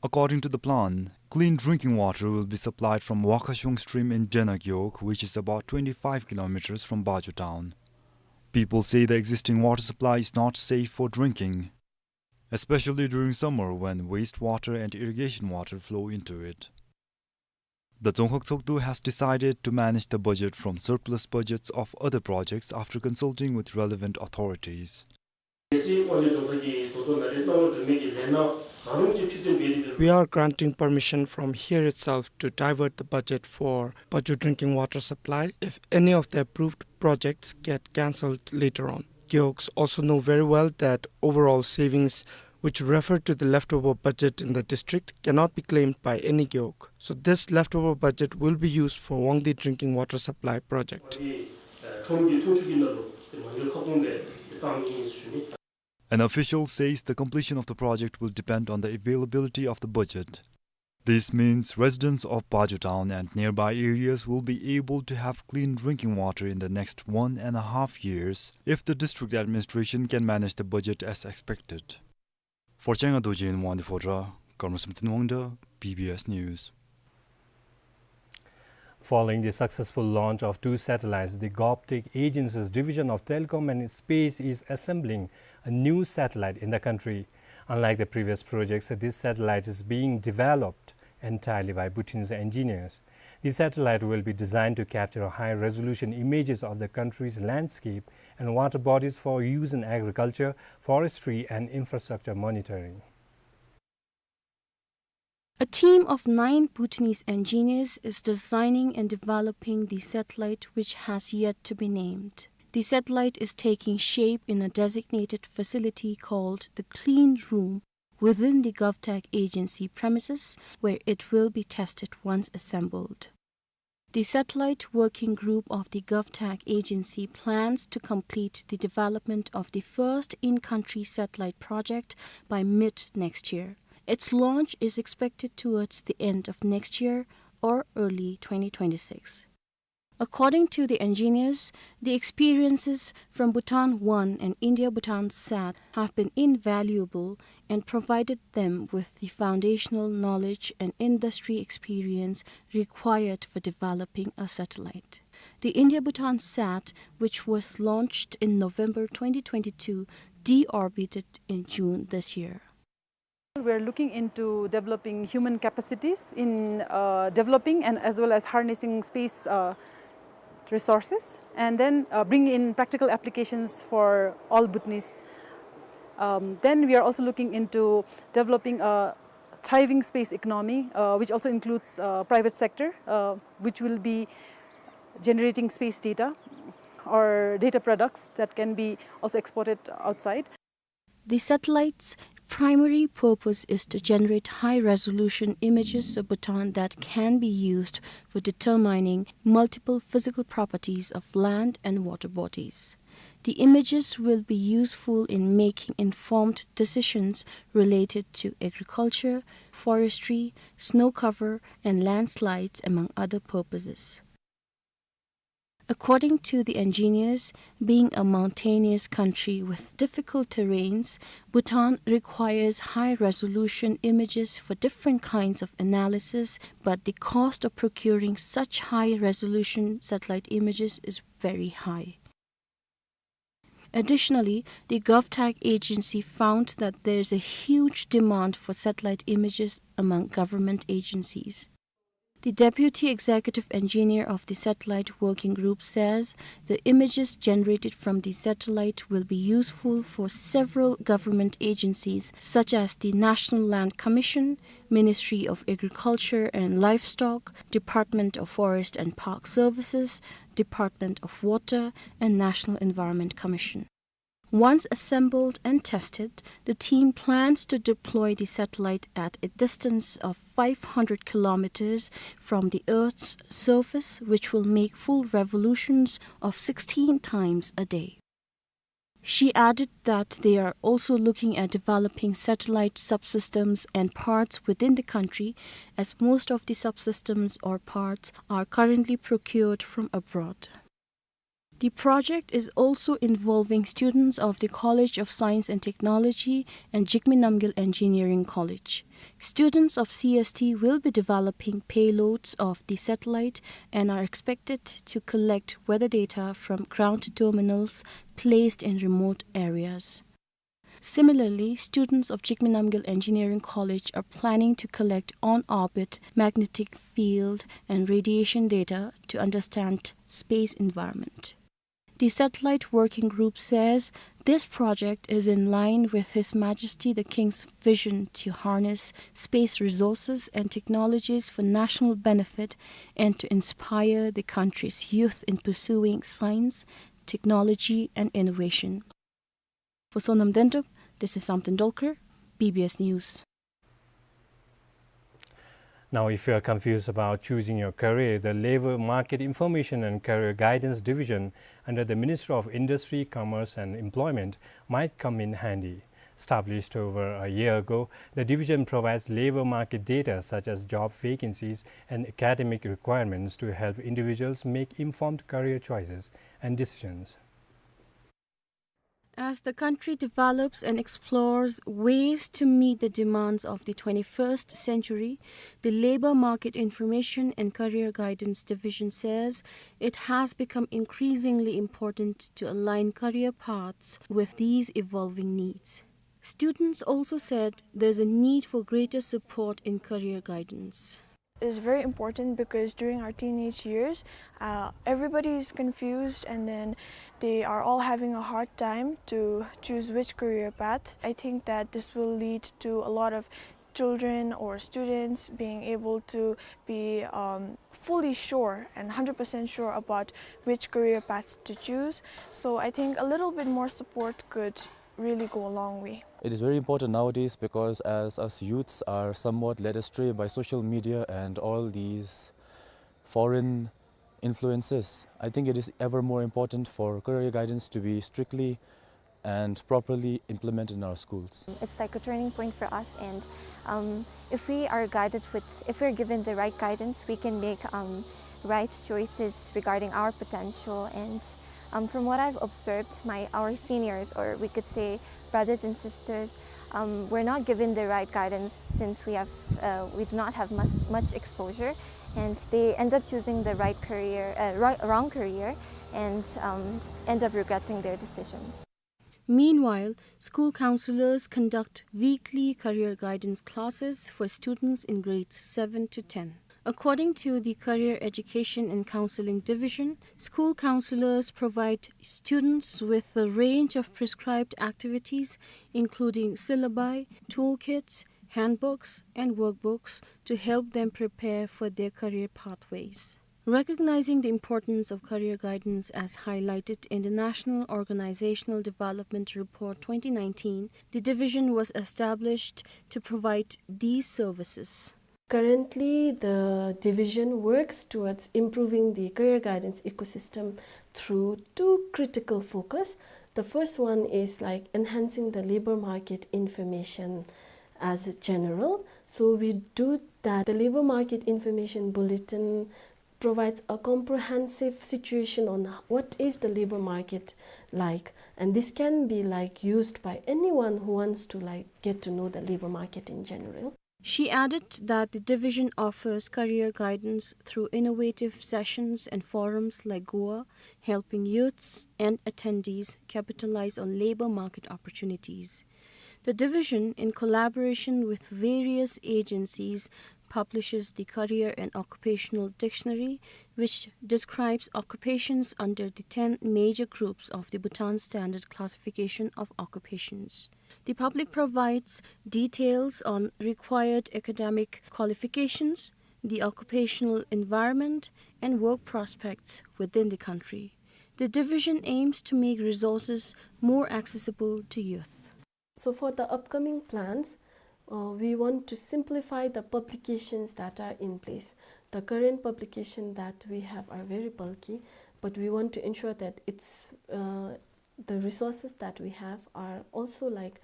According to the plan, clean drinking water will be supplied from Wakhashong stream in Jena Gewog, which is about twenty-five kilometers from Pajo town. People say the existing water supply is not safe for drinking, especially during summer when wastewater and irrigation water flow into it. The Dzongkhag Tshogdu has decided to manage the budget from surplus budgets of other projects after consulting with relevant authorities. We are granting permission from here itself to divert the budget for Pajo drinking water supply if any of the approved projects get cancelled later on. Gewogs also know very well that overall savings which refer to the leftover budget in the district cannot be claimed by any Gewog. So this leftover budget will be used for Wangdue drinking water supply project. ཁྲོམ་གྱི་འཐུང་ཆུ་གི་ནང་ལུ་དེ་མ་ཡོད་ཁ་སྐོང་སྦེ་བཏང་ནི་ཨིན་ཟེར་ཞུ་ནི། An official says the completion of the project will depend on the availability of the budget. This means residents of Paju town and nearby areas will be able to have clean drinking water in the next one and a half years if the district administration can manage the budget as expected. For Changa Dojin Wangdi Phodrang, Karma Samten Wangda, B B S News. Following the successful launch of two satellites, the GovTech Agency's Division of Telecom and Space is assembling a new satellite in the country. Unlike the previous projects, this satellite is being developed entirely by Bhutanese engineers. The satellite will be designed to capture high-resolution images of the country's landscape and water bodies for use in agriculture, forestry, and infrastructure monitoring. A team of nine Bhutanese engineers is designing and developing the satellite, which has yet to be named. The satellite is taking shape in a designated facility called the Clean Room within the GovTech Agency premises, where it will be tested once assembled. The satellite working group of the GovTech Agency plans to complete the development of the first in-country satellite project by mid next year. Its launch is expected towards the end of next year or early twenty twenty-six. According to the engineers, the experiences from Bhutan One and India Bhutan Sat have been invaluable and provided them with the foundational knowledge and industry experience required for developing a satellite. The India Bhutan Sat, which was launched in November twenty twenty-two, deorbited in June this year. We're looking into developing human capacities in, uh, developing and as well as harnessing space, uh, resources, and then, uh, bring in practical applications for all Bhutanese. Um, then we are also looking into developing a thriving space economy, uh, which also includes, uh, private sector, uh, which will be generating space data or data products that can be also exported outside. The satellite's primary purpose is to generate high-resolution images of Bhutan that can be used for determining multiple physical properties of land and water bodies. The images will be useful in making informed decisions related to agriculture, forestry, snow cover, and landslides, among other purposes. According to the engineers, being a mountainous country with difficult terrains, Bhutan requires high-resolution images for different kinds of analysis, but the cost of procuring such high-resolution satellite images is very high. Additionally, the GovTech agency found that there is a huge demand for satellite images among government agencies. The deputy executive engineer of the satellite working group says the images generated from the satellite will be useful for several government agencies such as the National Land Commission, Ministry of Agriculture and Livestock, Department of Forest and Park Services, Department of Water, and National Environment Commission. Once assembled and tested, the team plans to deploy the satellite at a distance of five hundred kilometers from the Earth's surface, which will make full revolutions of sixteen times a day. She added that they are also looking at developing satellite subsystems and parts within the country, as most of the subsystems or parts are currently procured from abroad. The project is also involving students of the College of Science and Technology and Jigme Namgyel Engineering College. Students of C S T will be developing payloads of the satellite and are expected to collect weather data from ground terminals placed in remote areas. Similarly, students of Jigme Namgyel Engineering College are planning to collect on-orbit magnetic field and radiation data to understand space environment. The satellite working group says this project is in line with His Majesty the King's vision to harness space resources and technologies for national benefit and to inspire the country's youth in pursuing science, technology, and innovation. For Sonam Dendup, this is Samten Dolkar, B B S News. Now, if you are confused about choosing your career, the Labor Market Information and Career Guidance Division under the Ministry of Industry, Commerce and Employment might come in handy. Established over a year ago, the division provides labor market data such as job vacancies and academic requirements to help individuals make informed career choices and decisions. As the country develops and explores ways to meet the demands of the twenty-first century, the Labor Market Information and Career Guidance Division says it has become increasingly important to align career paths with these evolving needs. Students also said there's a need for greater support in career guidance. Is very important because during our teenage years, uh, everybody is confused, and then they are all having a hard time to choose which career path. I think that this will lead to a lot of children or students being able to be, um, fully sure and hundred percent sure about which career paths to choose. So I think a little bit more support could really go a long way. It is very important nowadays because as us youths are somewhat led astray by social media and all these foreign influences, I think it is ever more important for career guidance to be strictly and properly implemented in our schools. It's like a turning point for us, and, um, if we are guided with, if we're given the right guidance, we can make, um, right choices regarding our potential. And, um, from what I've observed, my, our seniors, or we could say brothers and sisters, um, were not given the right guidance since we have, uh, we do not have much, much exposure, and they end up choosing the right career, uh, ri-, wrong career, and, um, end up regretting their decisions. Meanwhile, school counselors conduct weekly career guidance classes for students in grades seven to ten. According to the Career Education and Counseling Division, school counselors provide students with a range of prescribed activities, including syllabi, toolkits, handbooks, and workbooks to help them prepare for their career pathways. Recognizing the importance of career guidance as highlighted in the National Organizational Development Report twenty nineteen, the division was established to provide these services. Currently, the division works towards improving the career guidance ecosystem through two critical focus. The first one is, like, enhancing the labor market information as a general. So we do that. The labor market information bulletin provides a comprehensive situation on what is the labor market like, and this can be, like, used by anyone who wants to, like, get to know the labor market in general. She added that the division offers career guidance through innovative sessions and forums like Goa, helping youths and attendees capitalize on labor market opportunities. The division, in collaboration with various agencies, publishes the Career and Occupational Dictionary, which describes occupations under the ten major groups of the Bhutan Standard Classification of Occupations. The public provides details on required academic qualifications, the occupational environment, and work prospects within the country. The division aims to make resources more accessible to youth. So for the upcoming plans, uh, we want to simplify the publications that are in place. The current publication that we have are very bulky, but we want to ensure that it's, uh, the resources that we have are also, like,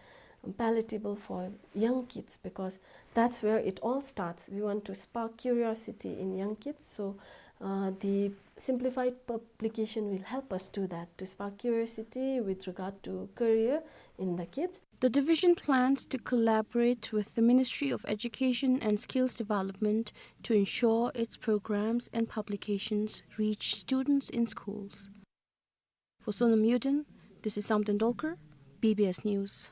palatable for young kids, because that's where it all starts. We want to spark curiosity in young kids, so, uh, the simplified publication will help us do that, to spark curiosity with regard to career in the kids. The division plans to collaborate with the Ministry of Education and Skills Development to ensure its programs and publications reach students in schools. For Sonam Yuden, this is Samten Dolkar, B B S News.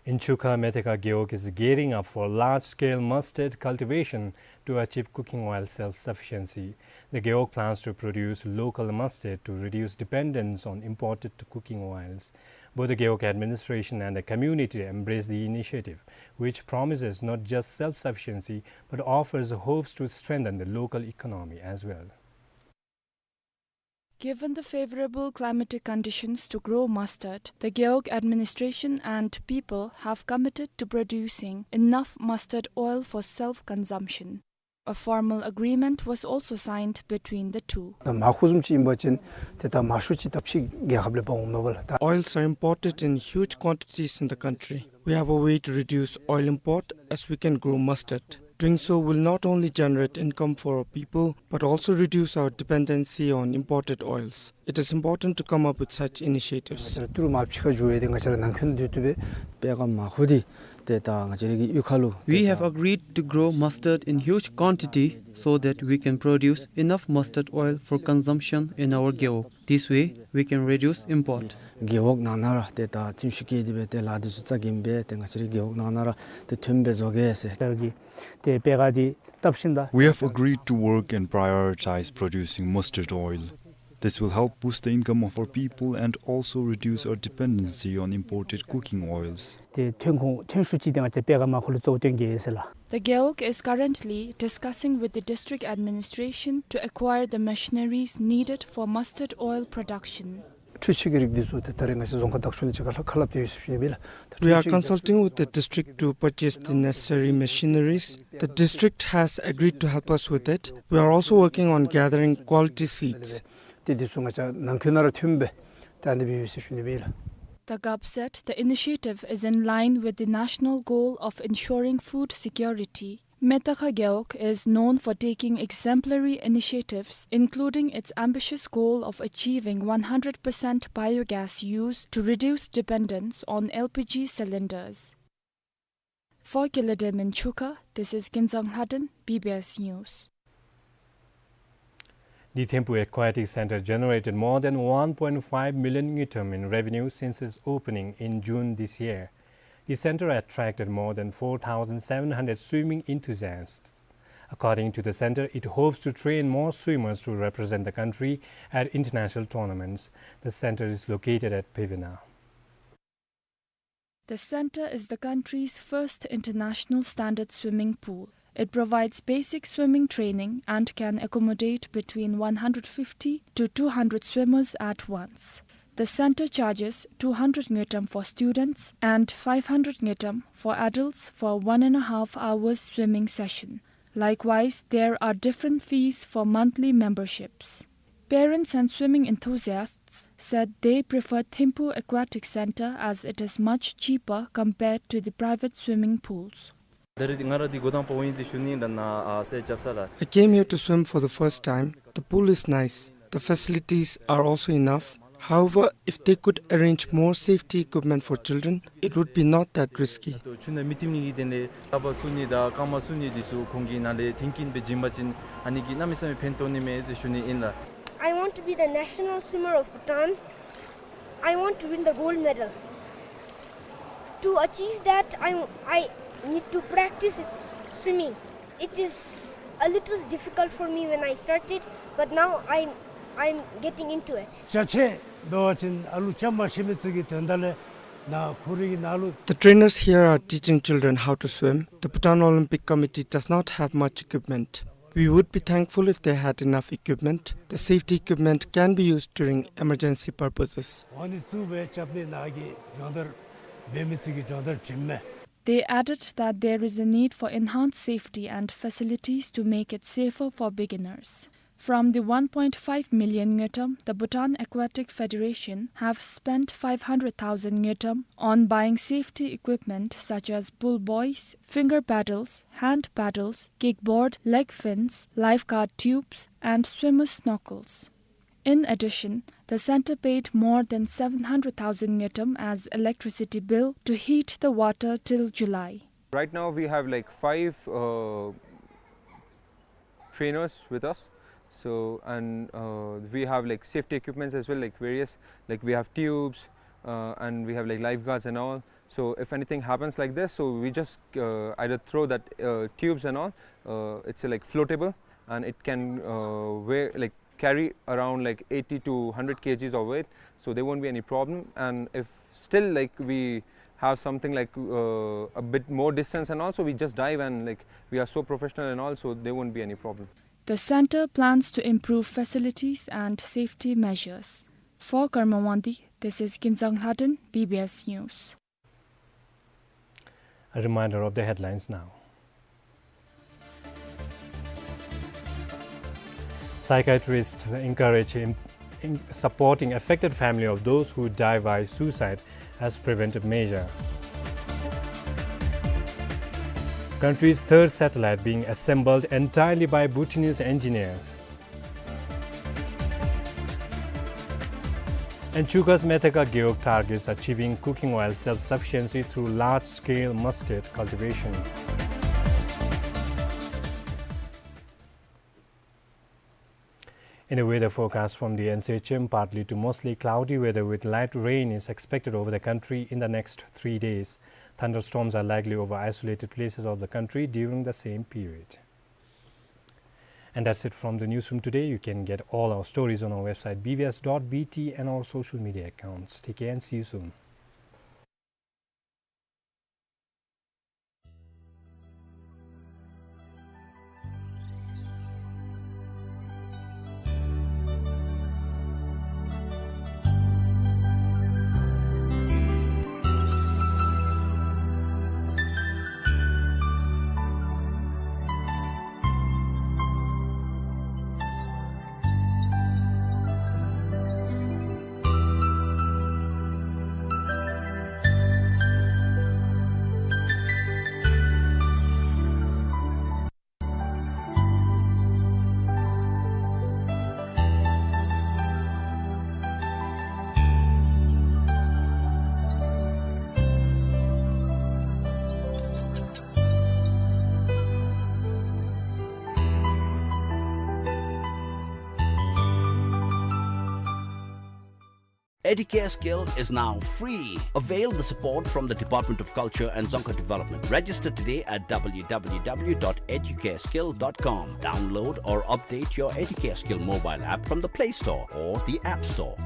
In Chukha, Methekha Gewog is gearing up for large-scale mustard cultivation to achieve cooking oil self-sufficiency. The Gewog plans to produce local mustard to reduce dependence on imported cooking oils. Both the Gewog administration and the community embrace the initiative, which promises not just self-sufficiency but offers hopes to strengthen the local economy as well. Given the favorable climatic conditions to grow mustard, the Gewog administration and people have committed to producing enough mustard oil for self-consumption. A formal agreement was also signed between the two. ད་མར་ཁུ་བཟུམ་ཅིག་ཨིན་པ་ཅིན་ཏེ་ད་མར་ཤུགས་ཅིག་ད་ཕྱི་རྒྱལ་ཁབ་ལས་འབག་འོང་མས་པ་ལགས། ད་Oils are imported in huge quantities in the country. We have a way to reduce oil import as we can grow mustard. Doing so will not only generate income for our people, but also reduce our dependency on imported oils. It is important to come up with such initiatives. ང་བཅས་ར་ཏི་རུ་མར་ཕྱི་ཁར་འགྱོ་ཡི་ཏེ་ང་བཅས་ར་ནང་འཁོད་ནང་འདི་བཏུབ་པས། པེ་ཀ་མར་ཁུ་འདི་ཏེ་ད་ང་བཅས་ར་གི་གཡུས་ཁ་ལུ། We have agreed to grow mustard in huge quantity so that we can produce enough mustard oil for consumption in our Gewog. This way, we can reduce import. རྒེད་འོག་ནང་ན་ར་ཏེ་ད་ཚིམ་ཤུགས་བསྐྱེད་དེ་སྦེ་ཏེ་ལཱ་འདི་ཚུ་རྩ་འགེངས་སྦེ་ཏེ་ང་བཅས་ར་རྒེད་འོག་ནང་ན་ར་ཏེ་ཐོནམ་སྦེ་བཟོ་གེ་ཟེར། ཏེ་པེ་ཀ་འདི་བཏབ་ཞིནམ་ད། We have agreed to work and prioritize producing mustard oil. This will help boost the income of our people and also reduce our dependency on imported cooking oils. ཏེ་ཐོན་ཁུངས་ཐོན་ཤུགས་ཅིག་ཏེ་ང་བཅས་པེ་ཀ་མར་ཁུ་ལུ་གཙོ་བོ་བཏོན་གེ་ཟེར་ལགས། The Gewog is currently discussing with the district administration to acquire the machineries needed for mustard oil production. འཕྲུལ་ཆས་ཀྱི་རིགས་འདི་ཚུ་ཏེ་ད་རེས་ང་བཅས་རྫོང་ཁག་བདག་སྐྱོང་ནང་ཅིག་ཁར་ལྷག་ཁ་སླབ་སྟེ་ཡོད་ཟེར་ཞུ་ནི་ཨིན་ལགས། ད་We are འཕྲུལ་ཆས་consulting with the district to purchase the necessary machineries. The district has agreed to help us with it. We are also working on gathering quality seeds. ཏེ་འདི་ཚུ་ང་བཅས་ནང་འཁོད་ནང་ར་ཐོནམ་སྦེ་ད་ཨ་ནི་སྦེ་ཡོད་ཟེར་ཞུ་ནི་ཨིན་ལགས། The G O B said the initiative is in line with the national goal of ensuring food security. Metaka Gewog is known for taking exemplary initiatives, including its ambitious goal of achieving one hundred percent biogas use to reduce dependence on L P G cylinders. For Gilade Minchuka, this is Kinzang Lhaden, B B S News. The Thimphu Aquatic Center generated more than one point five million ngultrum in revenue since its opening in June this year. The center attracted more than four thousand seven hundred swimming enthusiasts. According to the center, it hopes to train more swimmers to represent the country at international tournaments. The center is located at Pevena. The center is the country's first international standard swimming pool. It provides basic swimming training and can accommodate between one hundred fifty to two hundred swimmers at once. The center charges two hundred ngultrum for students and five hundred ngultrum for adults for a one and a half hours swimming session. Likewise, there are different fees for monthly memberships. Parents and swimming enthusiasts said they prefer Thimphu Aquatic Center as it is much cheaper compared to the private swimming pools. ད་རེས་ང་ར་འདི་འགོ་དང་པ་ཨིན་ཟེར་ཞུ་ནི་ཨིན། ད་ནཱ་ཨ་སེ་རྐྱབ་ས་ལགས། I came here to swim for the first time. The pool is nice. The facilities are also enough. However, if they could arrange more safety equipment for children, it would be not that risky. ད་ཆུ་ནང་མི་བཏིང་ནི་གི་དོན་ལས་ལགཔ་བཙུགས་ནི་དང་རྐངམ་བཙུགས་ནི་འདི་ཚུ་ཁོང་གིས་ནཱ་ལས་མཐུན་རྐྱེན་སྦེ་བྱིན་པ་ཅིན་ཨ་ནི་གིས་གནམ་མེད་ས་མེད་ཕན་ཐོགས་ནི་མས་ཟེར་ཞུ་ནི་ཨིན་ལགས། I want to be the national swimmer of Bhutan. I want to win the gold medal. To achieve that, I, I need to practice swimming. It is a little difficult for me when I started, but now I'm, I'm getting into it. ཅ་ཆས་འབད་བ་ཅིན་ཨ་ལུ་ཅ་མ་ཤེས་མི་ཚུ་གི་དོན་དག་ལས་ནཱ་ཁོ་རའི་གི་ནང་ལུ། The trainers here are teaching children how to swim. The Bhutan Olympic Committee does not have much equipment. We would be thankful if they had enough equipment. The safety equipment can be used during emergency purposes. འོ་ནི་བཙུགས་སྦེ་རྐྱབ་ནི་ནཱ་གི་སྦྱོང་བརྡར་འབད་མི་ཚུ་གི་སྦྱོང་བརྡར་བྱིནམ་མས། They added that there is a need for enhanced safety and facilities to make it safer for beginners. From the one point five million ngultrum, the Bhutan Aquatic Federation have spent five hundred thousand ngultrum on buying safety equipment such as pull buoys, finger paddles, hand paddles, kickboard, leg fins, lifeguard tubes, and swimmer snorkels. In addition, the center paid more than seven hundred thousand ngultrum as electricity bill to heat the water till July. Right now we have, like, five, uh, trainers with us. So, and, uh, we have, like, safety equipments as well, like, various, like, we have tubes, uh, and we have, like, lifeguards and all. So if anything happens like this, so we just, uh, either throw that, uh, tubes and all. Uh, it's, uh, like, floatable, and it can, uh, weigh, like, carry around, like, eighty to hundred kgs of weight, so there won't be any problem. And if still, like, we have something like, uh, a bit more distance and all, so we just dive and, like, we are so professional and all, so there won't be any problem. The center plans to improve facilities and safety measures. For Karma Wangdi, this is Kinzang Lhaden, B B S News. A reminder of the headlines now. Psychiatrists encourage im-, in supporting affected family of those who die by suicide as preventive measure. Country's third satellite being assembled entirely by Bhutanese engineers. And Chukash Methaka Gewog targets achieving cooking oil self-sufficiency through large-scale mustard cultivation. In a weather forecast from the N C H M, partly to mostly cloudy weather with light rain is expected over the country in the next three days. Thunderstorms are likely over isolated places of the country during the same period. And that's it from the newsroom today. You can get all our stories on our website B B S dot B T and our social media accounts. Take care and see you soon. Educare Skill is now free. Avail the support from the Department of Culture and Dzongkha Development. Register today at W W W dot educare skill dot com. Download or update your Educare Skill mobile app from the Play Store or the App Store.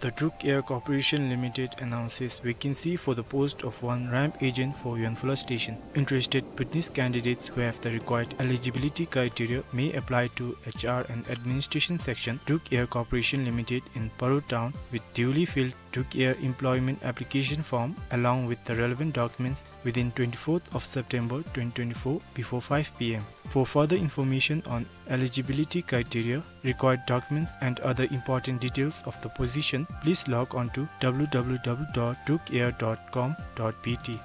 The Druk Air Corporation Limited announces vacancy for the post of one ramp agent for Yonphula Station. Interested Bhutanese candidates who have the required eligibility criteria may apply to H R and Administration Section, Druk Air Corporation Limited in Paro Town, with duly filled Druk Air employment application form along with the relevant documents within twenty-fourth of September twenty twenty-four before five P M. For further information on eligibility criteria, required documents and other important details of the position, please log on to W W W dot druk air dot com dot B T.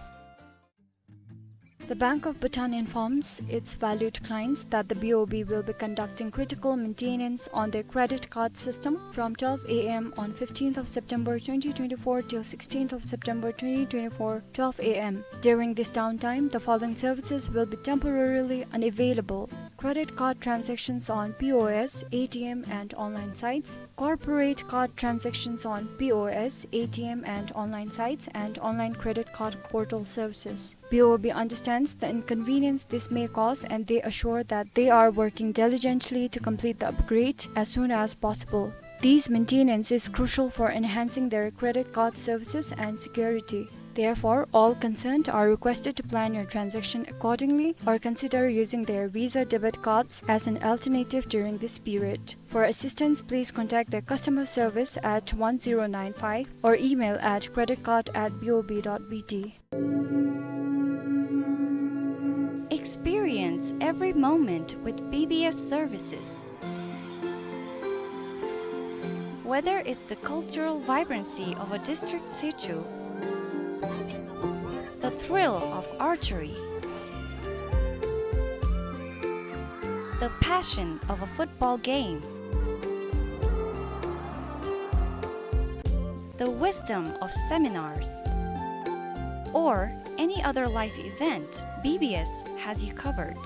The Bank of Bhutan informs its valued clients that the B O B will be conducting critical maintenance on their credit card system from twelve A M on fifteenth of September twenty twenty-four till sixteenth of September twenty twenty-four, twelve A M. During this downtime, the following services will be temporarily unavailable: credit card transactions on P O S, A T M, and online sites, corporate card transactions on P O S, A T M, and online sites, and online credit card portal services. B O B understands the inconvenience this may cause, and they assure that they are working diligently to complete the upgrade as soon as possible. This maintenance is crucial for enhancing their credit card services and security. Therefore, all concerned are requested to plan your transaction accordingly or consider using their Visa debit cards as an alternative during this period. For assistance, please contact their customer service at one zero nine five or email at credit card at B O B dot B T. Experience every moment with B B S services. Whether it's the cultural vibrancy of a district situ, the thrill of archery, the passion of a football game, the wisdom of seminars, or any other life event, B B S has you covered.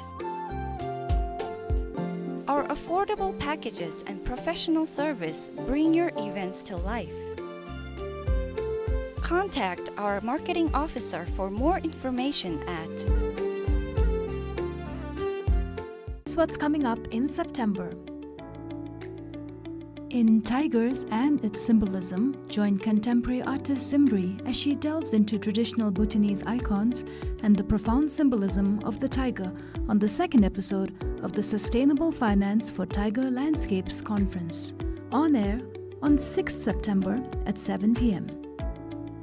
Our affordable packages and professional service bring your events to life. Contact our marketing officer for more information at. Here's what's coming up in September. In Tigers and Its Symbolism, join contemporary artist Zimri as she delves into traditional Bhutanese icons and the profound symbolism of the tiger on the second episode of the Sustainable Finance for Tiger Landscapes Conference. On air on sixth September at seven p m.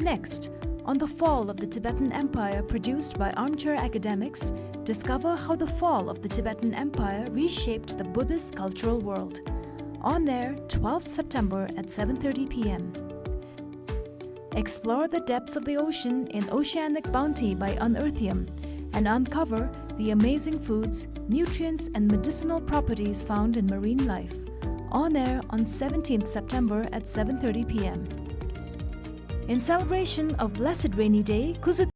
Next, on the fall of the Tibetan Empire, produced by Armchair Academics, discover how the fall of the Tibetan Empire reshaped the Buddhist cultural world. On air, twelfth September at seven thirty p m. Explore the depths of the ocean in Oceanic Bounty by Unearthium and uncover the amazing foods, nutrients, and medicinal properties found in marine life. On air on seventeenth September at seven thirty p m. In celebration of Blessed Rainy Day, Kuzu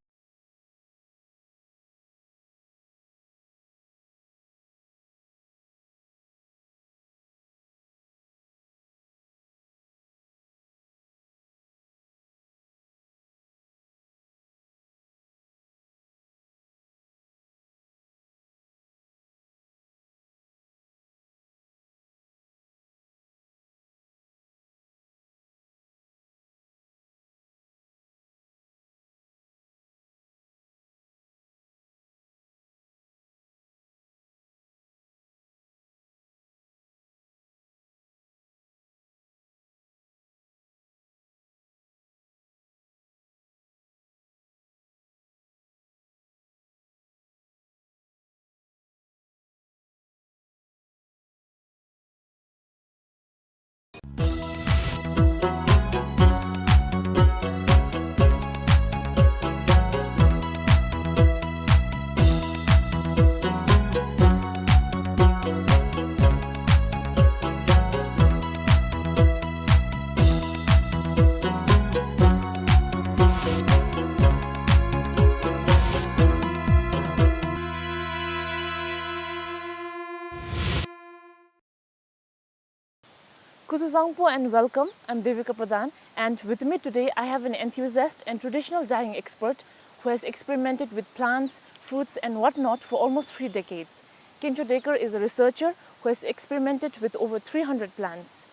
Kuzuzangpo and welcome. I'm Devika Pradhan, and with me today I have an enthusiast and traditional dyeing expert who has experimented with plants, fruits, and whatnot for almost three decades. Kencho Dekar is a researcher who has experimented with over three hundred plants.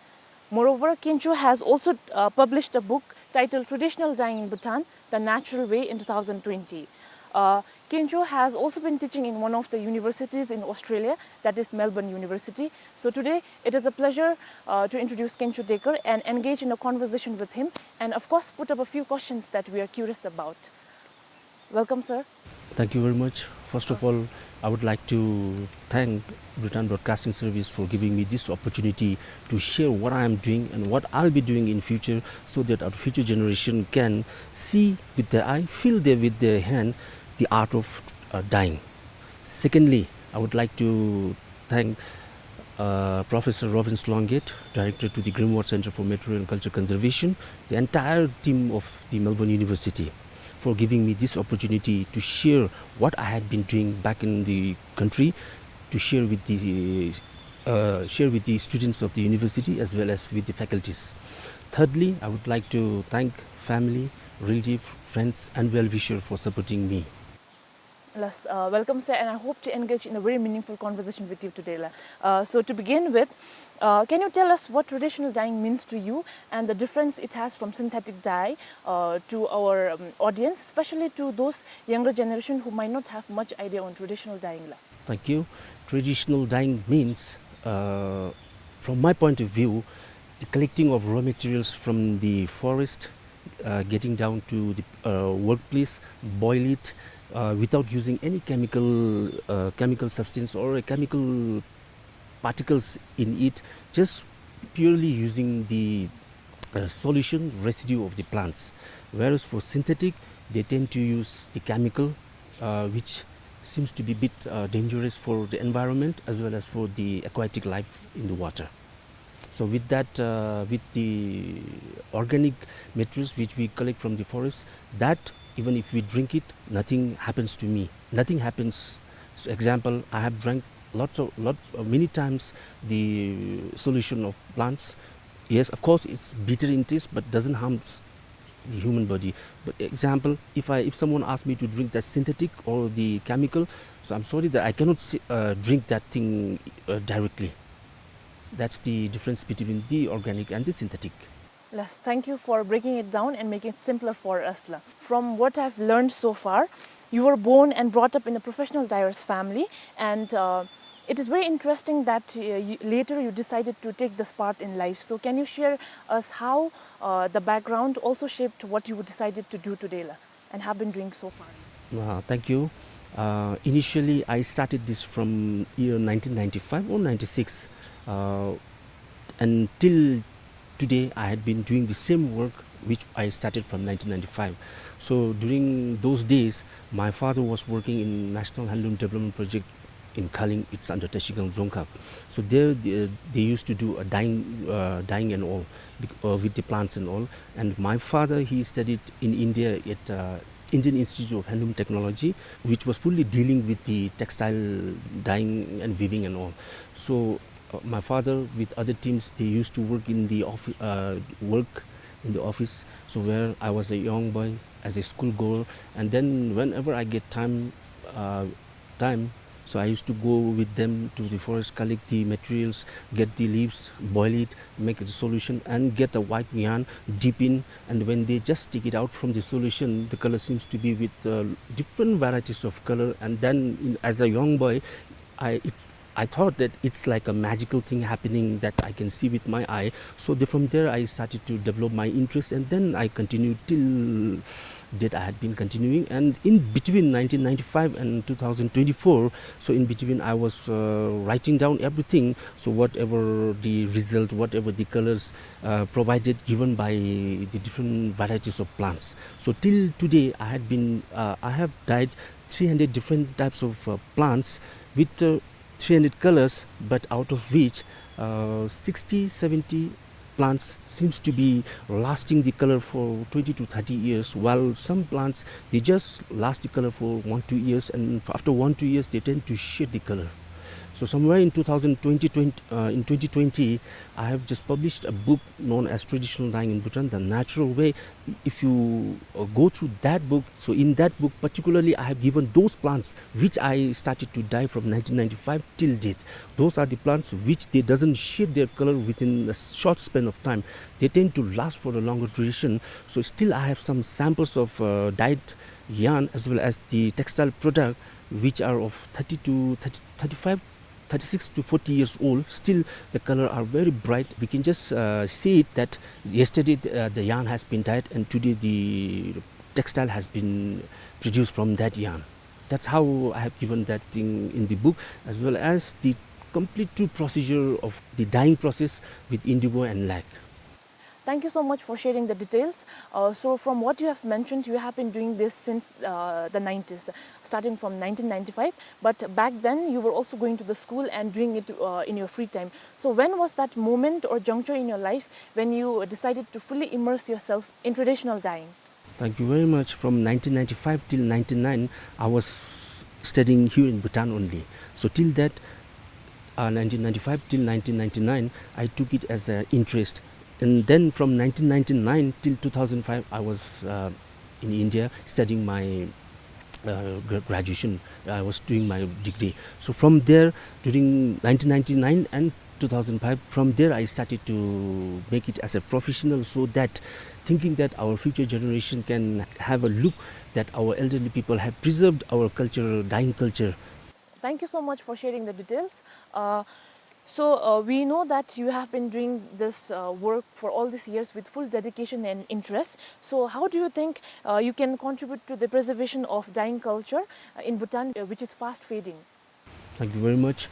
Moreover, Kencho has also, uh, published a book titled Traditional Dyeing in Bhutan, The Natural Way in two thousand twenty. Uh, Kencho has also been teaching in one of the universities in Australia, that is Melbourne University. So today, it is a pleasure, uh, to introduce Kencho Dekar and engage in a conversation with him, and of course, put up a few questions that we are curious about. Welcome, sir. Thank you very much. First of all, I would like to thank Bhutan Broadcasting Service for giving me this opportunity to share what I am doing and what I'll be doing in future, so that our future generation can see with their eye, feel there with their hand the art of, uh, dyeing. Secondly, I would like to thank, uh, Professor Rovince Longate, Director to the Grimwald Centre for Material and Culture Conservation, the entire team of the Melbourne University, for giving me this opportunity to share what I had been doing back in the country, to share with the, uh, share with the students of the university as well as with the faculties. Thirdly, I would like to thank family, relative, friends, and well-wisher for supporting me. Yes, uh, welcome, sir, and I hope to engage in a very meaningful conversation with you today, la. Uh, so to begin with, uh, can you tell us what traditional dyeing means to you and the difference it has from synthetic dye, uh, to our, um, audience, especially to those younger generation who might not have much idea on traditional dyeing, la? Thank you. Traditional dyeing means, uh, from my point of view, the collecting of raw materials from the forest, uh, getting down to the, uh, workplace, boil it, uh, without using any chemical, uh, chemical substance or a chemical particles in it, just purely using the, uh, solution residue of the plants. Whereas for synthetic, they tend to use the chemical, uh, which seems to be bit, uh, dangerous for the environment as well as for the aquatic life in the water. So with that, uh, with the organic materials which we collect from the forest, that even if we drink it, nothing happens to me. Nothing happens. So example, I have drank lots of, lot, uh, many times the solution of plants. Yes, of course, it's bitter in taste, but doesn't harm s-, the human body. But example, if I, if someone asks me to drink that synthetic or the chemical, so I'm sorry that I cannot s-, uh, drink that thing, uh, directly. That's the difference between the organic and the synthetic. Yes, thank you for breaking it down and making it simpler for us, la. From what I've learned so far, you were born and brought up in a professional dyer's family, and, uh, it is very interesting that, uh, you, later you decided to take this path in life. So can you share us how, uh, the background also shaped what you decided to do today, la, and have been doing so far? Uh, thank you. Uh, initially, I started this from year nineteen ninety-five or ninety-six. Uh, and till today, I had been doing the same work which I started from nineteen ninety-five. So during those days, my father was working in National Handloom Development Project in Khaling. It's under Trashigang Dzongkhag. So there, they, they used to do a dyeing, uh, dyeing and all, bec-, uh, with the plants and all. And my father, he studied in India at, uh, Indian Institute of Handloom Technology, which was fully dealing with the textile dyeing and weaving and all. So, uh, my father with other teams, they used to work in the offi-, uh, work in the office. So where I was a young boy, as a school girl, and then whenever I get time, uh, time, so I used to go with them to the forest, collect the materials, get the leaves, boil it, make a solution, and get a white yarn, dip in, and when they just take it out from the solution, the color seems to be with, uh, different varieties of color. And then, in, as a young boy, I, it, I thought that it's like a magical thing happening that I can see with my eye. So the, from there, I started to develop my interest, and then I continued till date. I had been continuing, and in between nineteen ninety-five and two thousand twenty-four, so in between, I was, uh, writing down everything. So whatever the result, whatever the colors, uh, provided, given by the different varieties of plants. So till today, I had been, uh, I have dyed three hundred different types of, uh, plants with, uh, three hundred colors, but out of which, uh, sixty, seventy plants seems to be lasting the color for twenty to thirty years, while some plants, they just last the color for one, two years, and f-, after one, two years, they tend to shed the color. So somewhere in two thousand twenty, twenty, uh, in twenty twenty, I have just published a book known as Traditional Dyeing in Bhutan, The Natural Way. If you, uh, go through that book, so in that book particularly, I have given those plants which I started to dye from nineteen ninety-five till date. Those are the plants which they doesn't shed their color within a short span of time. They tend to last for a longer duration. So still I have some samples of, uh, dyed yarn as well as the textile product, which are of thirty to thirty, thirty-five, thirty-six to forty years old. Still the color are very bright. We can just, uh, see it that yesterday the, uh, the yarn has been dyed and today the textile has been produced from that yarn. That's how I have given that thing in the book, as well as the complete true procedure of the dyeing process with indigo and lac. Thank you so much for sharing the details. Uh, so from what you have mentioned, you have been doing this since, uh, the nineties, starting from nineteen ninety-five. But back then, you were also going to the school and doing it, uh, in your free time. So when was that moment or juncture in your life when you decided to fully immerse yourself in traditional dyeing? Thank you very much. From nineteen ninety-five till ninety-nine, I was studying here in Bhutan only. So till that, uh, nineteen ninety-five till nineteen ninety-nine, I took it as an interest. And then from nineteen ninety-nine till two thousand five, I was, uh, in India studying my, uh, gra-, graduation. I was doing my degree. So from there, during nineteen ninety-nine and two thousand five, from there I started to make it as a professional, so that thinking that our future generation can have a look that our elderly people have preserved our culture, dyeing culture. Thank you so much for sharing the details. Uh, so, uh, we know that you have been doing this, uh, work for all these years with full dedication and interest. So how do you think, uh, you can contribute to the preservation of dyeing culture, uh, in Bhutan, uh, which is fast fading? Thank you very much.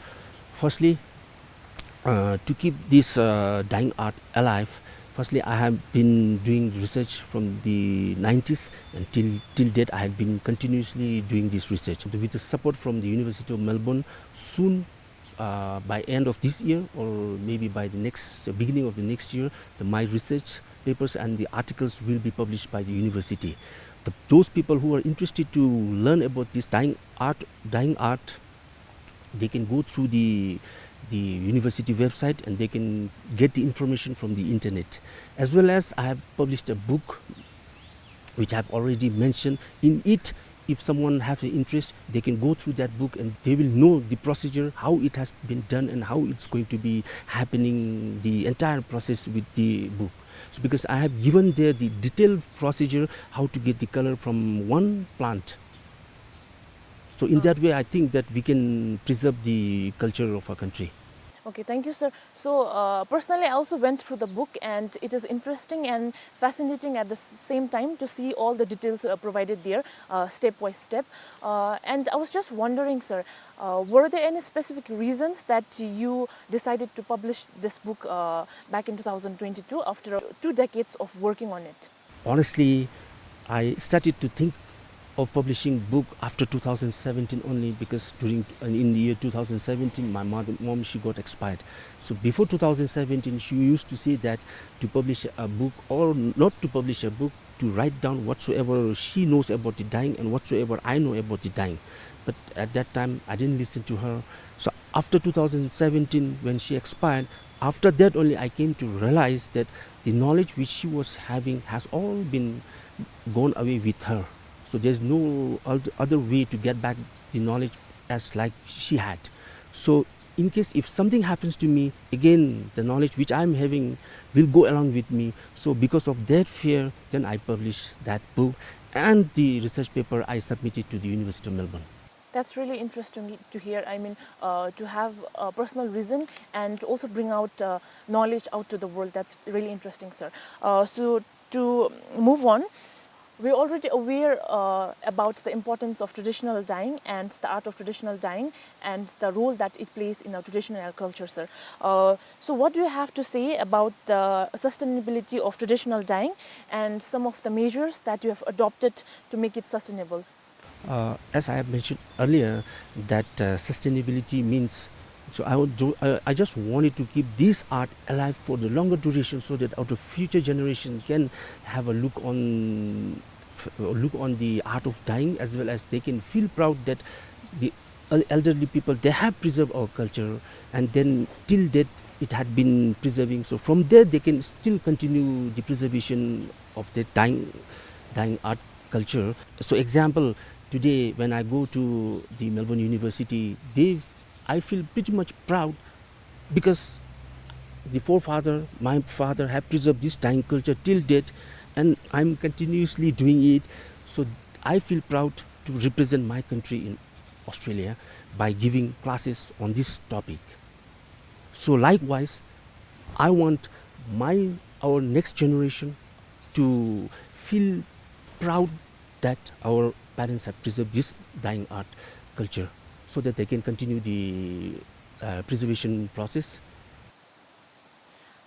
Firstly, uh, to keep this, uh, dyeing art alive, firstly, I have been doing research from the nineties, and till, till date, I have been continuously doing this research. With the support from the University of Melbourne, soon, uh, by end of this year or maybe by the next, beginning of the next year, the, my research papers and the articles will be published by the university. The, those people who are interested to learn about this dyeing art, dyeing art, they can go through the, the university website and they can get the information from the internet. As well as I have published a book which I have already mentioned. In it, If someone has an interest, they can go through that book and they will know the procedure, how it has been done and how it's going to be happening, the entire process with the book. So because I have given there the detailed procedure how to get the color from one plant. So in that way, I think that we can preserve the culture of our country. Okay, thank you, sir. So, uh, personally, I also went through the book, and it is interesting and fascinating at the s-, same time to see all the details, uh, provided there, uh, step by step. Uh, and I was just wondering, sir, uh, were there any specific reasons that you decided to publish this book, uh, back in two thousand twenty-two, after two decades of working on it? Honestly, I started to think of publishing book after two thousand seventeen only, because during, in the year two thousand seventeen, my mother, mom, she got expired. So before two thousand seventeen, she used to say that to publish a book, or not to publish a book, to write down whatsoever she knows about the dyeing and whatsoever I know about the dyeing. But at that time, I didn't listen to her. So after two thousand seventeen, when she expired, after that only I came to realize that the knowledge which she was having has all been gone away with her. So there's no oth-, other way to get back the knowledge as like she had. So in case if something happens to me, again, the knowledge which I'm having will go along with me. So because of that fear, then I published that book and the research paper I submitted to the University of Melbourne. That's really interesting to hear. I mean, uh, to have a personal reason and also bring out, uh, knowledge out to the world. That's really interesting, sir. Uh, so to move on, we're already aware, uh, about the importance of traditional dyeing and the art of traditional dyeing and the role that it plays in our traditional culture, sir. Uh, so what do you have to say about the sustainability of traditional dyeing and some of the measures that you have adopted to make it sustainable? Uh, as I have mentioned earlier, that, uh, sustainability means, so I would do, I, I just wanted to keep this art alive for the longer duration so that our future generation can have a look on, f-, look on the art of dyeing, as well as they can feel proud that the el-, elderly people, they have preserved our culture, and then till date it had been preserving. So from there, they can still continue the preservation of the dyeing, dyeing art culture. So example, today when I go to the Melbourne University, they, I feel pretty much proud because the forefather, my father, have preserved this dyeing culture till date, and I'm continuously doing it. So I feel proud to represent my country in Australia by giving classes on this topic. So likewise, I want my, our next generation to feel proud that our parents have preserved this dyeing art culture, so that they can continue the, uh, preservation process.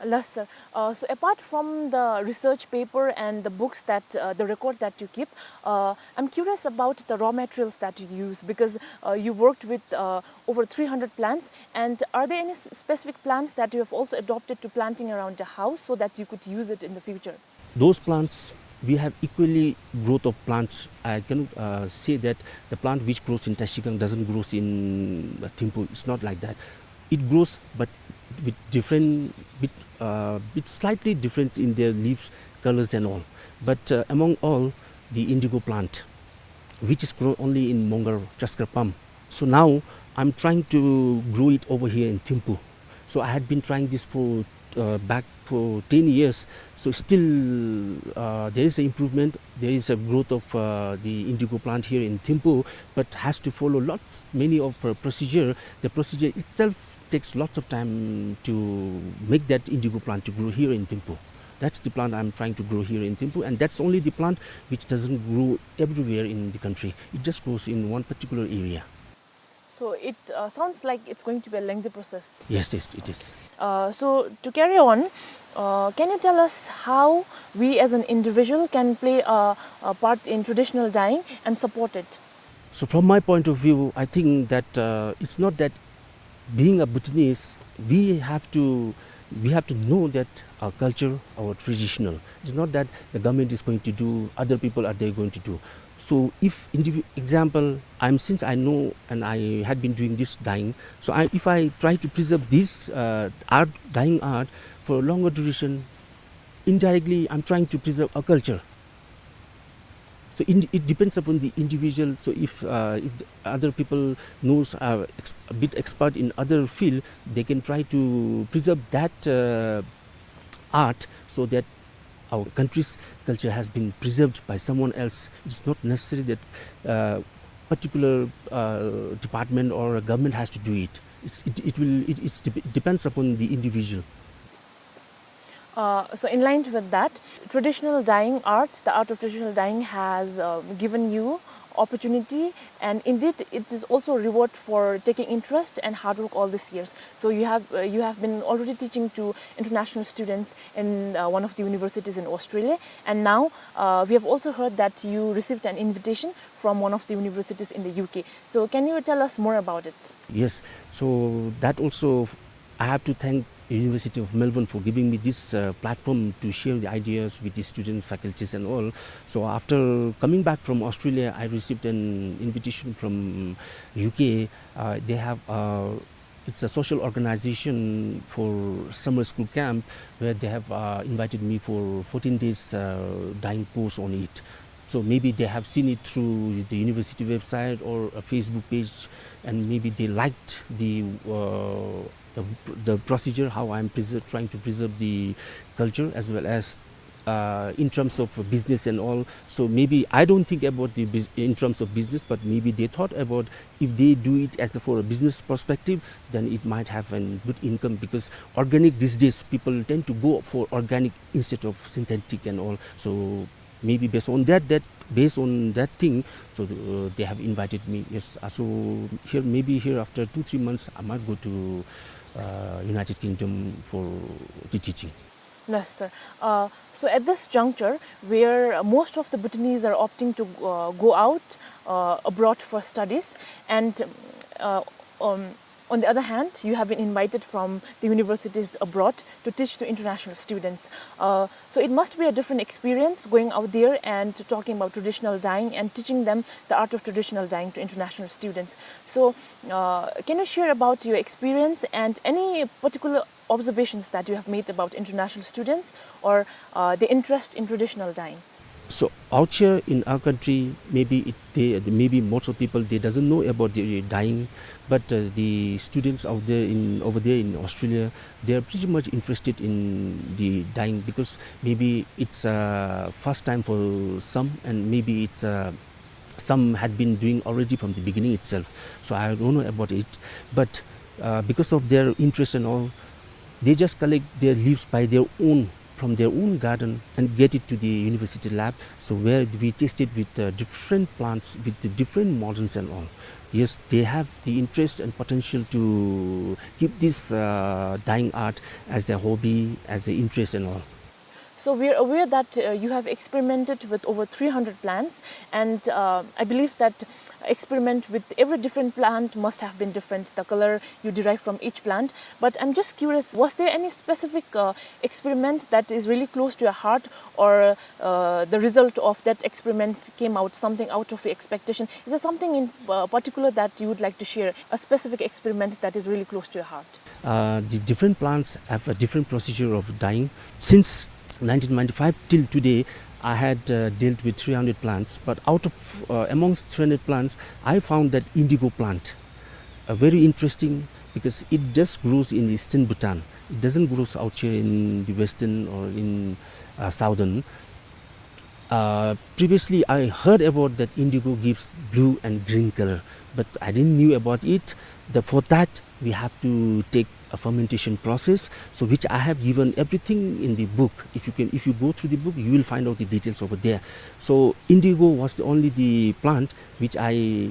Yes, sir. Uh, so apart from the research paper and the books that, uh, the record that you keep, uh, I'm curious about the raw materials that you use, because, uh, you worked with, uh, over three hundred plants. And are there any s-, specific plants that you have also adopted to planting around the house so that you could use it in the future? Those plants, we have equally growth of plants. I cannot, uh, say that the plant which grows in Trashigang doesn't grows in, uh, Thimphu. It's not like that. It grows, but with different, bit, uh, bit slightly different in their leaves, colors and all. But, uh, among all, the indigo plant, which is grown only in Mongar, Chaskar Pump. So now I'm trying to grow it over here in Thimphu. So I had been trying this for, uh, back for ten years. So still, uh, there is an improvement. There is a growth of, uh, the indigo plant here in Thimphu, but has to follow lots, many of, uh, procedure. The procedure itself takes lots of time to make that indigo plant to grow here in Thimphu. That's the plant I'm trying to grow here in Thimphu, and that's only the plant which doesn't grow everywhere in the country. It just grows in one particular area. So it, uh, sounds like it's going to be a lengthy process. Yes, yes, it is. Uh, so to carry on, uh, can you tell us how we as an individual can play a, a part in traditional dyeing and support it? So from my point of view, I think that, uh, it's not that being a Bhutanese, we have to, we have to know that our culture, our traditional. It's not that the government is going to do, other people are they going to do. So if indivi-, example, I'm, since I know and I had been doing this dyeing, so I, if I try to preserve this, uh, art, dyeing art for a longer duration, indirectly I'm trying to preserve a culture. So in, it depends upon the individual. So if, uh, if the other people knows, uh, ex-, a bit expert in other field, they can try to preserve that, uh, art so that our country's culture has been preserved by someone else. It's not necessary that, uh, particular, uh, department or a government has to do it. It's, it, it will, it, it's dep-, depends upon the individual. Uh, so in line with that, traditional dyeing art, the art of traditional dyeing has, uh, given you opportunity, and indeed it is also a reward for taking interest and hard work all these years. So you have, uh, you have been already teaching to international students in, uh, one of the universities in Australia, and now, uh, we have also heard that you received an invitation from one of the universities in the U K. So can you tell us more about it? Yes, so that also I have to thank University of Melbourne for giving me this, uh, platform to share the ideas with the students, faculties and all. So after coming back from Australia, I received an invitation from U K. Uh, they have, uh, it's a social organization for summer school camp where they have, uh, invited me for fourteen days, uh, dyeing course on it. So maybe they have seen it through the university website or a Facebook page, and maybe they liked the, uh, the, the procedure, how I'm preser-, trying to preserve the culture as well as, uh, in terms of business and all. So maybe I don't think about the bus-, in terms of business, but maybe they thought about if they do it as a, for a business perspective, then it might have a good income, because organic these days, people tend to go for organic instead of synthetic and all. So maybe based on that, that, based on that thing, so, uh, they have invited me. Yes, uh, so here, maybe here after two, three months, I might go to, uh, United Kingdom for the teaching. Yes, sir. Uh, so at this juncture, where most of the Bhutanese are opting to, uh, go out, uh, abroad for studies, and, uh, um, on the other hand, you have been invited from the universities abroad to teach to international students. Uh, so it must be a different experience going out there and talking about traditional dyeing and teaching them the art of traditional dyeing to international students. So, uh, can you share about your experience and any particular observations that you have made about international students or, uh, the interest in traditional dyeing? So out here in our country, maybe it, they, maybe most of people, they doesn't know about the dyeing, but, uh, the students out there in, over there in Australia, they are pretty much interested in the dyeing because maybe it's, uh, first time for some, and maybe it's, uh, some had been doing already from the beginning itself. So I don't know about it, but, uh, because of their interest and all, they just collect their leaves by their own, from their own garden, and get it to the university lab. So where we tested with, uh, different plants, with the different models and all. Yes, they have the interest and potential to keep this, uh, dyeing art as a hobby, as an interest and all. So we are aware that, uh, you have experimented with over three hundred plants, and, uh, I believe that experiment with every different plant must have been different, the color you derive from each plant. But I'm just curious, was there any specific, uh, experiment that is really close to your heart, or, uh, the result of that experiment came out something out of your expectation? Is there something in, uh, particular that you would like to share, a specific experiment that is really close to your heart? Uh, the different plants have a different procedure of dyeing. Since nineteen ninety-five till today, I had, uh, dealt with three hundred plants, but out of, uh, amongst three hundred plants, I found that indigo plant, uh, very interesting because it just grows in eastern Bhutan. It doesn't grow out here in the western or in, uh, southern. Uh, previously, I heard about that indigo gives blue and green color, but I didn't knew about it. The, for that, we have to take a fermentation process, so which I have given everything in the book. If you can, if you go through the book, you will find out the details over there. So indigo was the only the plant which I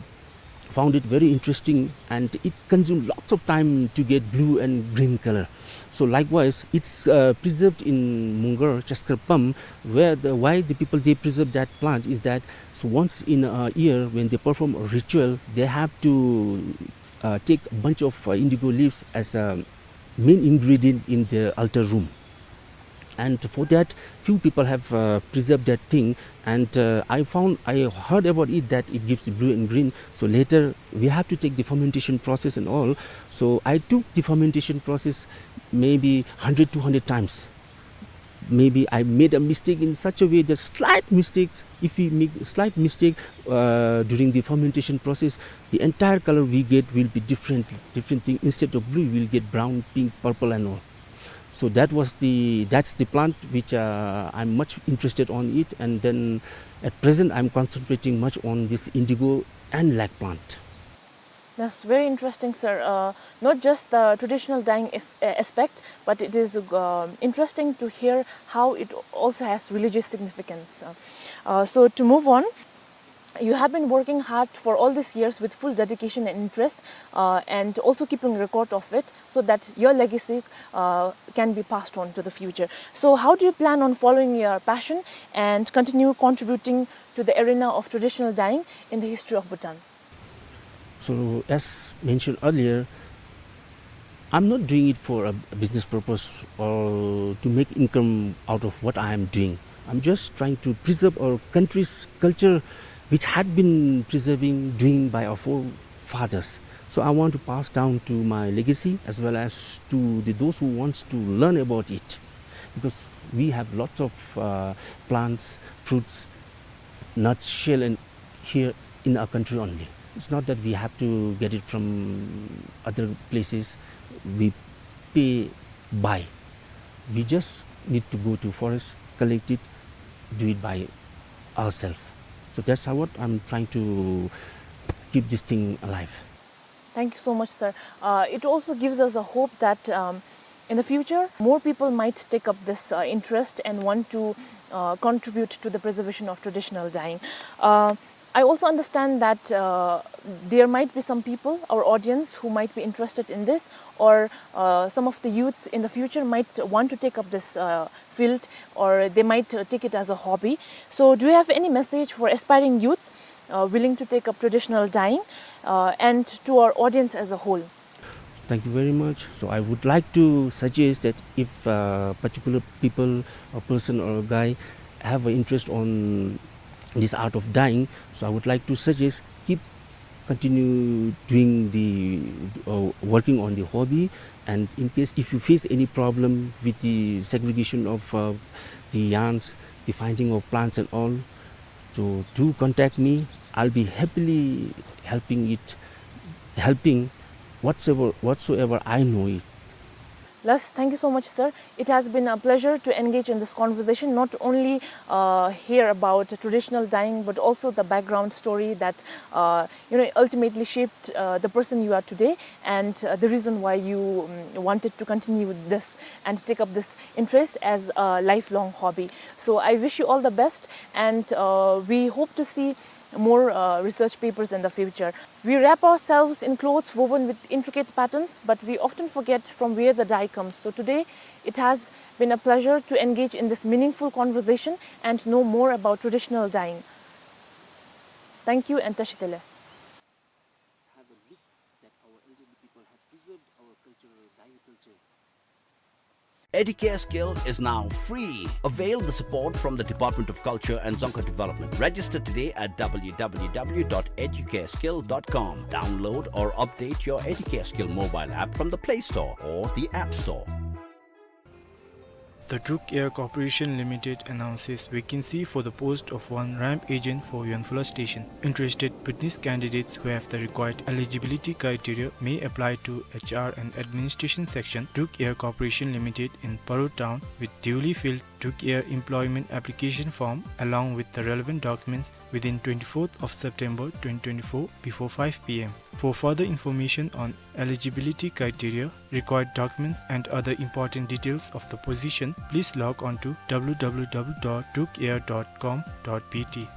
found it very interesting, and it consumed lots of time to get blue and green color. So likewise, it's, uh, preserved in Mungar, Chaskar Pam, where the, why the people, they preserve that plant is that, so once in a year when they perform a ritual, they have to, uh, take a bunch of, uh, indigo leaves as a main ingredient in their altar room. And for that, few people have, uh, preserved that thing. And, uh, I found, I heard about it that it gives blue and green. So later, we have to take the fermentation process and all. So I took the fermentation process maybe hundred, two hundred times. Maybe I made a mistake in such a way that slight mistakes, if we make slight mistake, uh, during the fermentation process, the entire color we get will be different, different thing. Instead of blue, we'll get brown, pink, purple and all. So that was the, that's the plant which, uh, I'm much interested on it, and then at present I'm concentrating much on this indigo and lac plant. That's very interesting, sir. Uh, not just the traditional dyeing as-, uh, aspect, but it is, um, interesting to hear how it also has religious significance. Uh, uh, so to move on, you have been working hard for all these years with full dedication and interest, uh, and also keeping record of it so that your legacy, uh, can be passed on to the future. So how do you plan on following your passion and continue contributing to the arena of traditional dyeing in the history of Bhutan? So, as mentioned earlier, I'm not doing it for a, a business purpose or to make income out of what I am doing. I'm just trying to preserve our country's culture, which had been preserving, doing by our forefathers. So I want to pass down to my legacy as well as to the, those who wants to learn about it, because we have lots of, uh, plants, fruits, nuts, shell, and here in our country only. It's not that we have to get it from other places. We pay, buy. We just need to go to forest, collect it, do it by ourselves. So that's how what I'm trying to keep this thing alive. Thank you so much, sir. Uh, it also gives us a hope that, um, in the future, more people might take up this, uh, interest and want to, uh, contribute to the preservation of traditional dyeing. Uh, I also understand that, uh, there might be some people, our audience, who might be interested in this, or, uh, some of the youths in the future might want to take up this, uh, field, or they might, uh, take it as a hobby. So, do you have any message for aspiring youths, uh, willing to take up traditional dyeing, uh, and to our audience as a whole? Thank you very much. So I would like to suggest that if, uh, particular people, a person or a guy have an interest on this art of dyeing, so I would like to suggest keep continue doing the, uh, working on the hobby. And in case if you face any problem with the segregation of, uh, the yarns, the finding of plants and all, so do contact me. I'll be happily helping it, helping whatsoever, whatsoever I know it. Lars, thank you so much, sir. It has been a pleasure to engage in this conversation, not only, uh, hear about traditional dyeing, but also the background story that, uh, you know, ultimately shaped, uh, the person you are today, and, uh, the reason why you, um, wanted to continue this and take up this interest as a lifelong hobby. So I wish you all the best, and, uh, we hope to see more, uh, research papers in the future. We wrap ourselves in clothes woven with intricate patterns, but we often forget from where the dye comes. So today, it has been a pleasure to engage in this meaningful conversation and know more about traditional dyeing. Thank you and Tashi Delek. Have a look that our elderly people have preserved our cultural dyeing culture. Educare Skill is now free. Avail the support from the Department of Culture and Dzongkha Development. Register today at w w w dot educare skill dot com. Download or update your Educare Skill mobile app from the Play Store or the App Store. The Druk Air Corporation Limited announces vacancy for the post of one ramp agent for Yonphula Station. Interested Bhutanese candidates who have the required eligibility criteria may apply to H R and Administration Section, Druk Air Corporation Limited in Paro Town, with duly filled Druk Air employment application form along with the relevant documents within twenty-fourth of September twenty twenty-four before five p m. For further information on eligibility criteria, required documents and other important details of the position, please log on to w w w dot druk air dot com dot b t.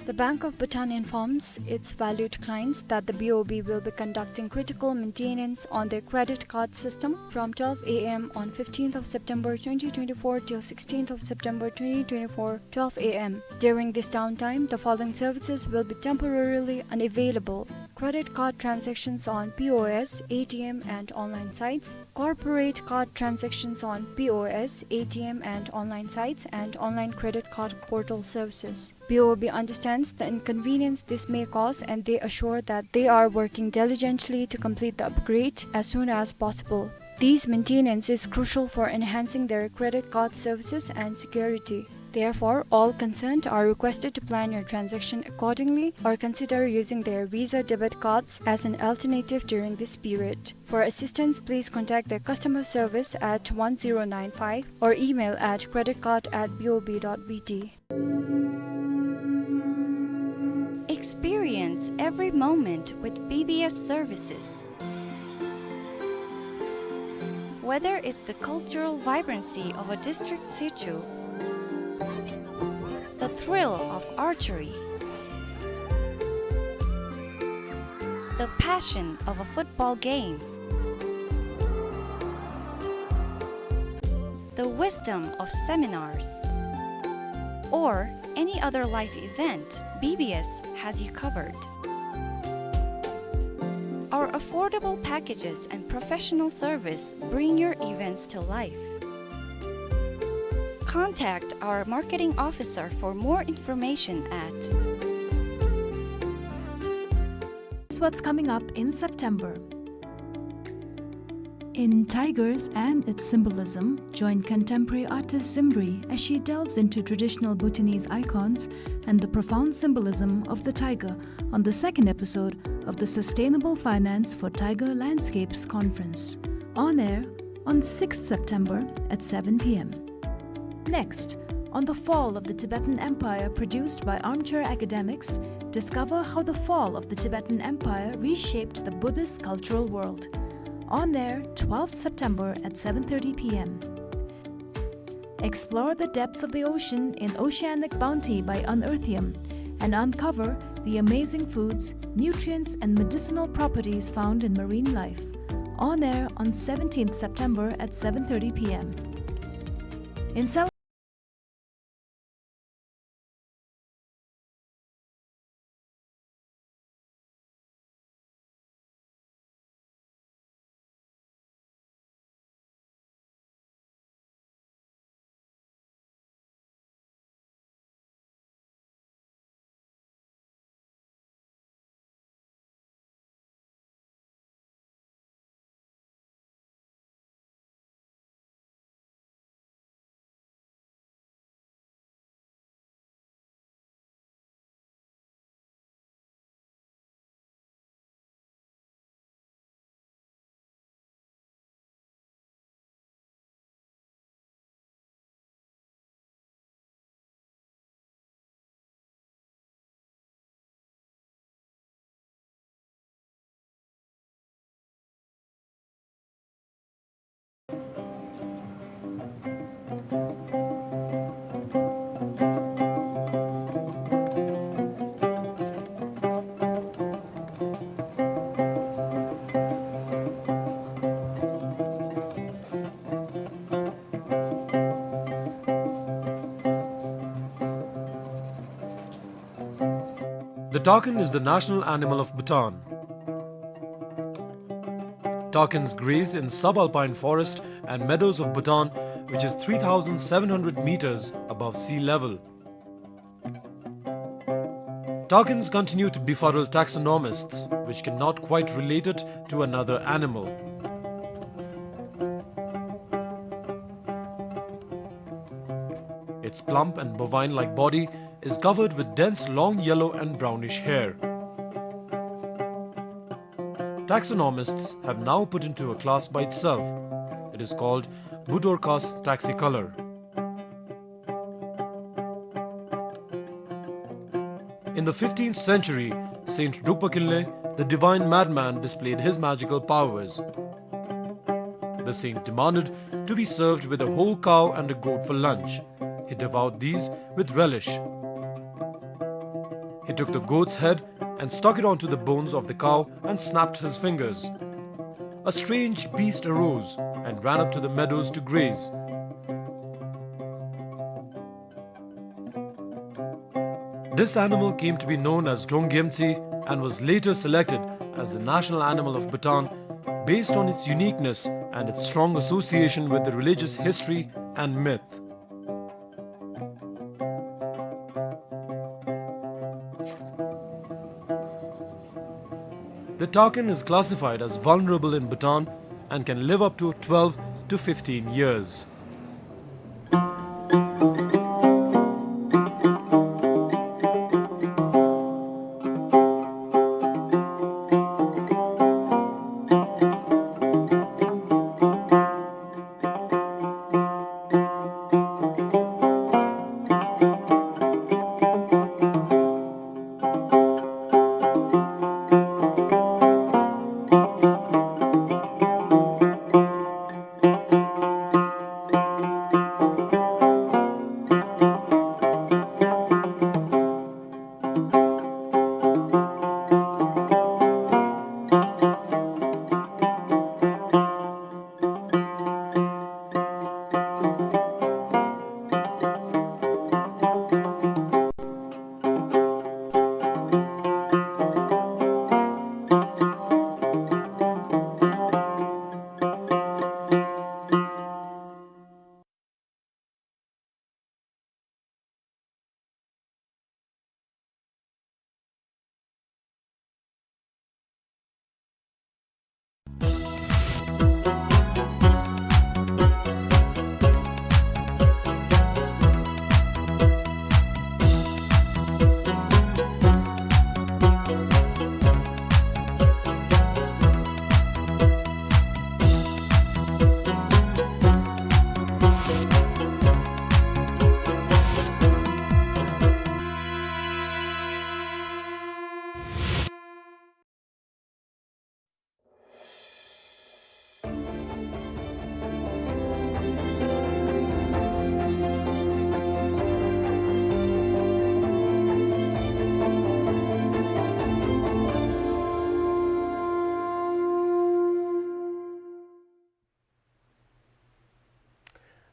The Bank of Bhutan informs its valued clients that the B O B will be conducting critical maintenance on their credit card system from twelve a m on fifteenth of September twenty twenty-four till sixteenth of September twenty twenty-four, twelve a m. During this downtime, the following services will be temporarily unavailable: credit card transactions on P O S, A T M, and online sites, corporate card transactions on P O S, A T M, and online sites, and online credit card portal services. B O B understands the inconvenience this may cause, and they assure that they are working diligently to complete the upgrade as soon as possible. These maintenance is crucial for enhancing their credit card services and security. Therefore, all concerned are requested to plan your transaction accordingly or consider using their Visa debit cards as an alternative during this period. For assistance, please contact their customer service at one zero nine five or email at credit card at B O B dot B T. Experience every moment with B B S services. Whether it's the cultural vibrancy of a district situ, the thrill of archery, the passion of a football game, the wisdom of seminars, or any other life event, B B S has you covered. Our affordable packages and professional service bring your events to life. Contact our marketing officer for more information at. Here's what's coming up in September. In Tigers and Its Symbolism, join contemporary artist Zimri as she delves into traditional Bhutanese icons and the profound symbolism of the tiger on the second episode of the Sustainable Finance for Tiger Landscapes Conference. On air on sixth September at seven p m. Next, on the fall of the Tibetan Empire, produced by Armchair Academics, discover how the fall of the Tibetan Empire reshaped the Buddhist cultural world. On air, twelfth September at seven thirty p m. Explore the depths of the ocean in Oceanic Bounty by Unearthium and uncover the amazing foods, nutrients, and medicinal properties found in marine life. On air on seventeenth September at seven thirty p m. In cel- The takin is the national animal of Bhutan. Takins graze in subalpine forest and meadows of Bhutan, which is three thousand seven hundred meters above sea level. Takins continue to befuddle taxonomists, which cannot quite relate it to another animal. Its plump and bovine-like body is covered with dense long yellow and brownish hair. Taxonomists have now put into a class by itself. It is called Budorcas taxicolor. In the fifteenth century, Saint Drukpa Kinley, the divine madman, displayed his magical powers. The saint demanded to be served with a whole cow and a goat for lunch. He devoured these with relish. He took the goat's head and stuck it onto the bones of the cow and snapped his fingers. A strange beast arose and ran up to the meadows to graze. This animal came to be known as Drong Gyemtse and was later selected as the national animal of Bhutan based on its uniqueness and its strong association with the religious history and myth. The takin is classified as vulnerable in Bhutan and can live up to twelve to fifteen years.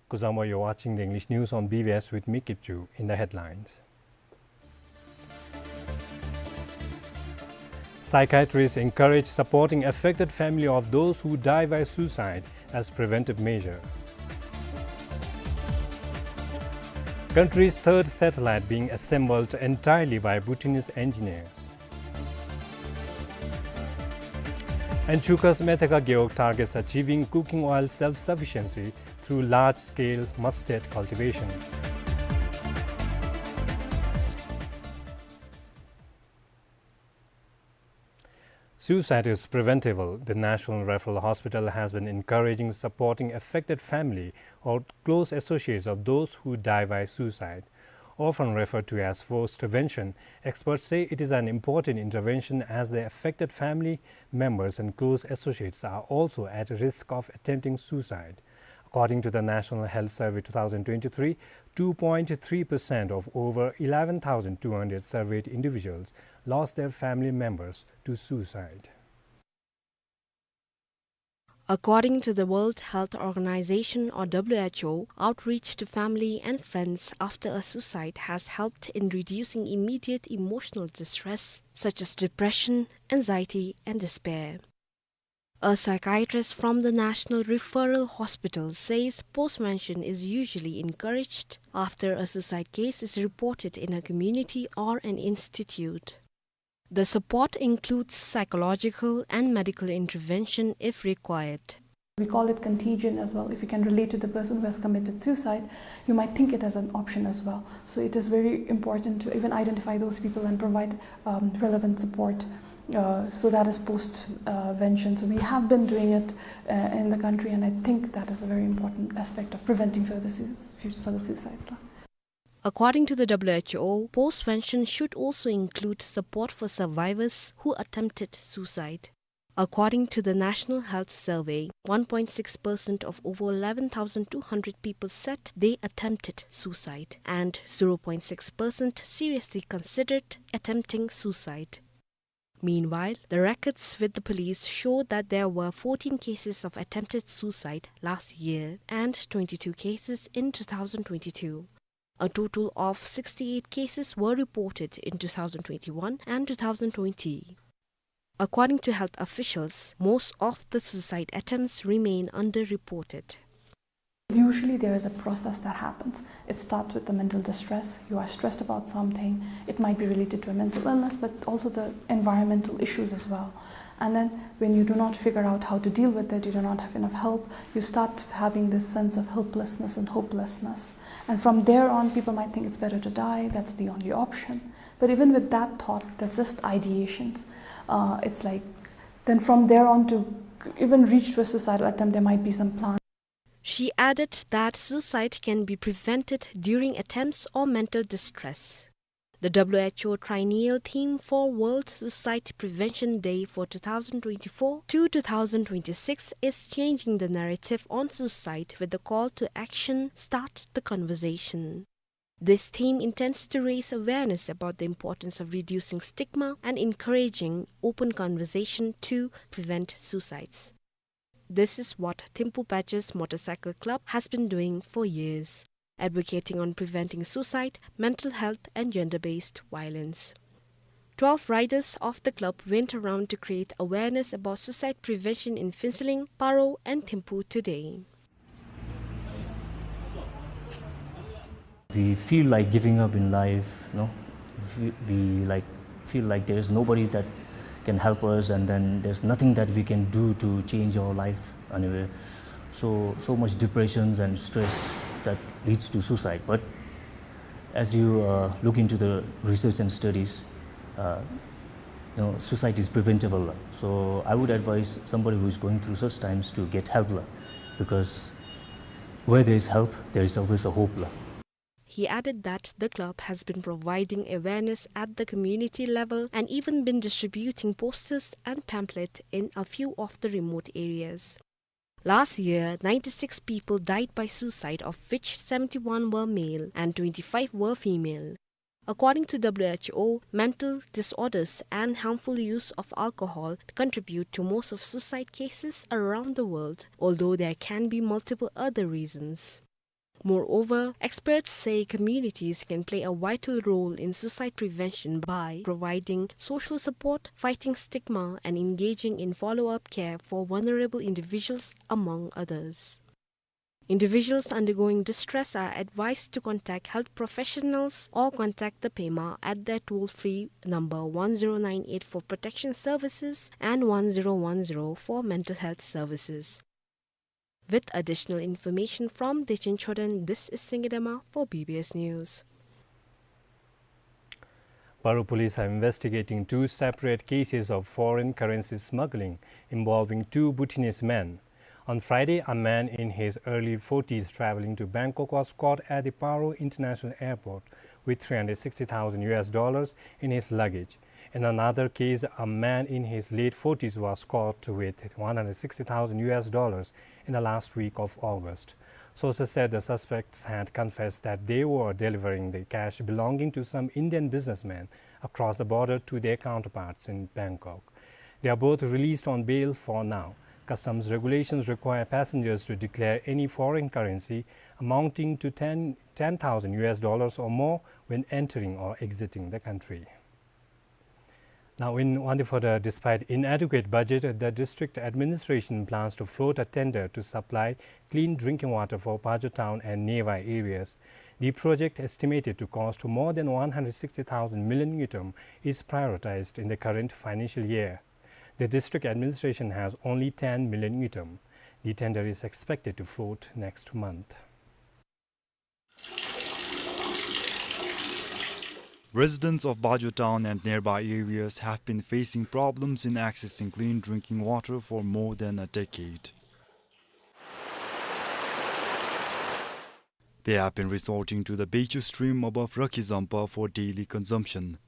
Kuzuzangpo, you're watching the English news on B B S with me, Kipchu. In the headlines: Psychiatrists encourage supporting affected family of those who die by suicide as preventive measure. Country's third satellite being assembled entirely by Bhutanese engineers. And Chuukha's Methaka Gewog targets achieving cooking oil self-sufficiency through large-scale mustard cultivation. Suicide is preventable. The National Referral Hospital has been encouraging supporting affected family or close associates of those who die by suicide. Often referred to as forced vention, experts say it is an important intervention as the affected family members and close associates are also at risk of attempting suicide. According to the National Health Survey two thousand twenty-three, two point three percent of over eleven thousand two hundred surveyed individuals lost their family members to suicide. According to the World Health Organization, or W H O, outreach to family and friends after a suicide has helped in reducing immediate emotional distress, such as depression, anxiety, and despair. A psychiatrist from the National Referral Hospital says postvention is usually encouraged after a suicide case is reported in a community or an institute. The support includes psychological and medical intervention if required. We call it contagion as well. If you can relate to the person who has committed suicide, you might think it as an option as well. So it is very important to even identify those people and provide, um, relevant support. Uh, so that is post, uh, vention. So we have been doing it, uh, in the country, and I think that is a very important aspect of preventing further suic-, further suicides. According to the W H O, postvention should also include support for survivors who attempted suicide. According to the National Health Survey, one point six percent of over eleven thousand two hundred people said they attempted suicide, and zero point six percent seriously considered attempting suicide. Meanwhile, the records with the police show that there were fourteen cases of attempted suicide last year and twenty-two cases in two thousand twenty-two. A total of sixty-eight cases were reported in two thousand twenty-one and two thousand twenty. According to health officials, most of the suicide attempts remain underreported. Usually there is a process that happens. It starts with the mental distress. You are stressed about something. It might be related to a mental illness, but also the environmental issues as well. And then when you do not figure out how to deal with it, you do not have enough help, you start having this sense of helplessness and hopelessness. And from there on, people might think it's better to die, that's the only option. But even with that thought, that's just ideations. Uh, it's like, then from there on to even reach to a suicidal attempt, there might be some plan. She added that suicide can be prevented during attempts or mental distress. The W H O triennial theme for World Suicide Prevention Day for two thousand twenty-four to two thousand twenty-six is changing the narrative on suicide with the call to action, "Start the conversation." This theme intends to raise awareness about the importance of reducing stigma and encouraging open conversation to prevent suicides. This is what Thimphu Badger's Motorcycle Club has been doing for years, advocating on preventing suicide, mental health, and gender-based violence. Twelve riders of the club went around to create awareness about suicide prevention in Phuentsholing, Paro, and Thimphu today. We feel like giving up in life, no? We, we, like, feel like there is nobody that can help us, and then there's nothing that we can do to change our life anyway. So, so much depressions and stress that leads to suicide. But as you, uh, look into the research and studies, uh, you know, suicide is preventable. So I would advise somebody who is going through such times to get help, because where there is help, there is always a hope. He added that the club has been providing awareness at the community level and even been distributing posters and pamphlet in a few of the remote areas. Last year, ninety-six people died by suicide, of which seventy-one were male and twenty-five were female. According to W H O, mental disorders and harmful use of alcohol contribute to most of suicide cases around the world, although there can be multiple other reasons. Moreover, experts say communities can play a vital role in suicide prevention by providing social support, fighting stigma, and engaging in follow-up care for vulnerable individuals, among others. Individuals undergoing distress are advised to contact health professionals or contact the pema at their toll-free number one zero nine eight for protection services and one zero one zero for mental health services. With additional information from Dechen Choden, this is Singye Dema for B B S News. Paro police are investigating two separate cases of foreign currency smuggling involving two Bhutanese men. On Friday, a man in his early forties traveling to Bangkok was caught at the Paro International Airport with three hundred sixty thousand U S dollars in his luggage. In another case, a man in his late forties was caught with one hundred sixty thousand U S dollars in the last week of August. Sources said the suspects had confessed that they were delivering the cash belonging to some Indian businessmen across the border to their counterparts in Bangkok. They are both released on bail for now. Customs regulations require passengers to declare any foreign currency amounting to ten, ten thousand U S dollars or more when entering or exiting the country. Now, in Wangdue Phodrang, despite inadequate budget, the district administration plans to float a tender to supply clean drinking water for Pazhou town and nearby areas. The project, estimated to cost more than one hundred sixty thousand million ngultrum, is prioritized in the current financial year. The district administration has only ten million ngultrum. The tender is expected to float next month. Residents of Pazhou town and nearby areas have been facing problems in accessing clean drinking water for more than a decade. They have been resorting to the Pechou stream above Rakhizampa for daily consumption.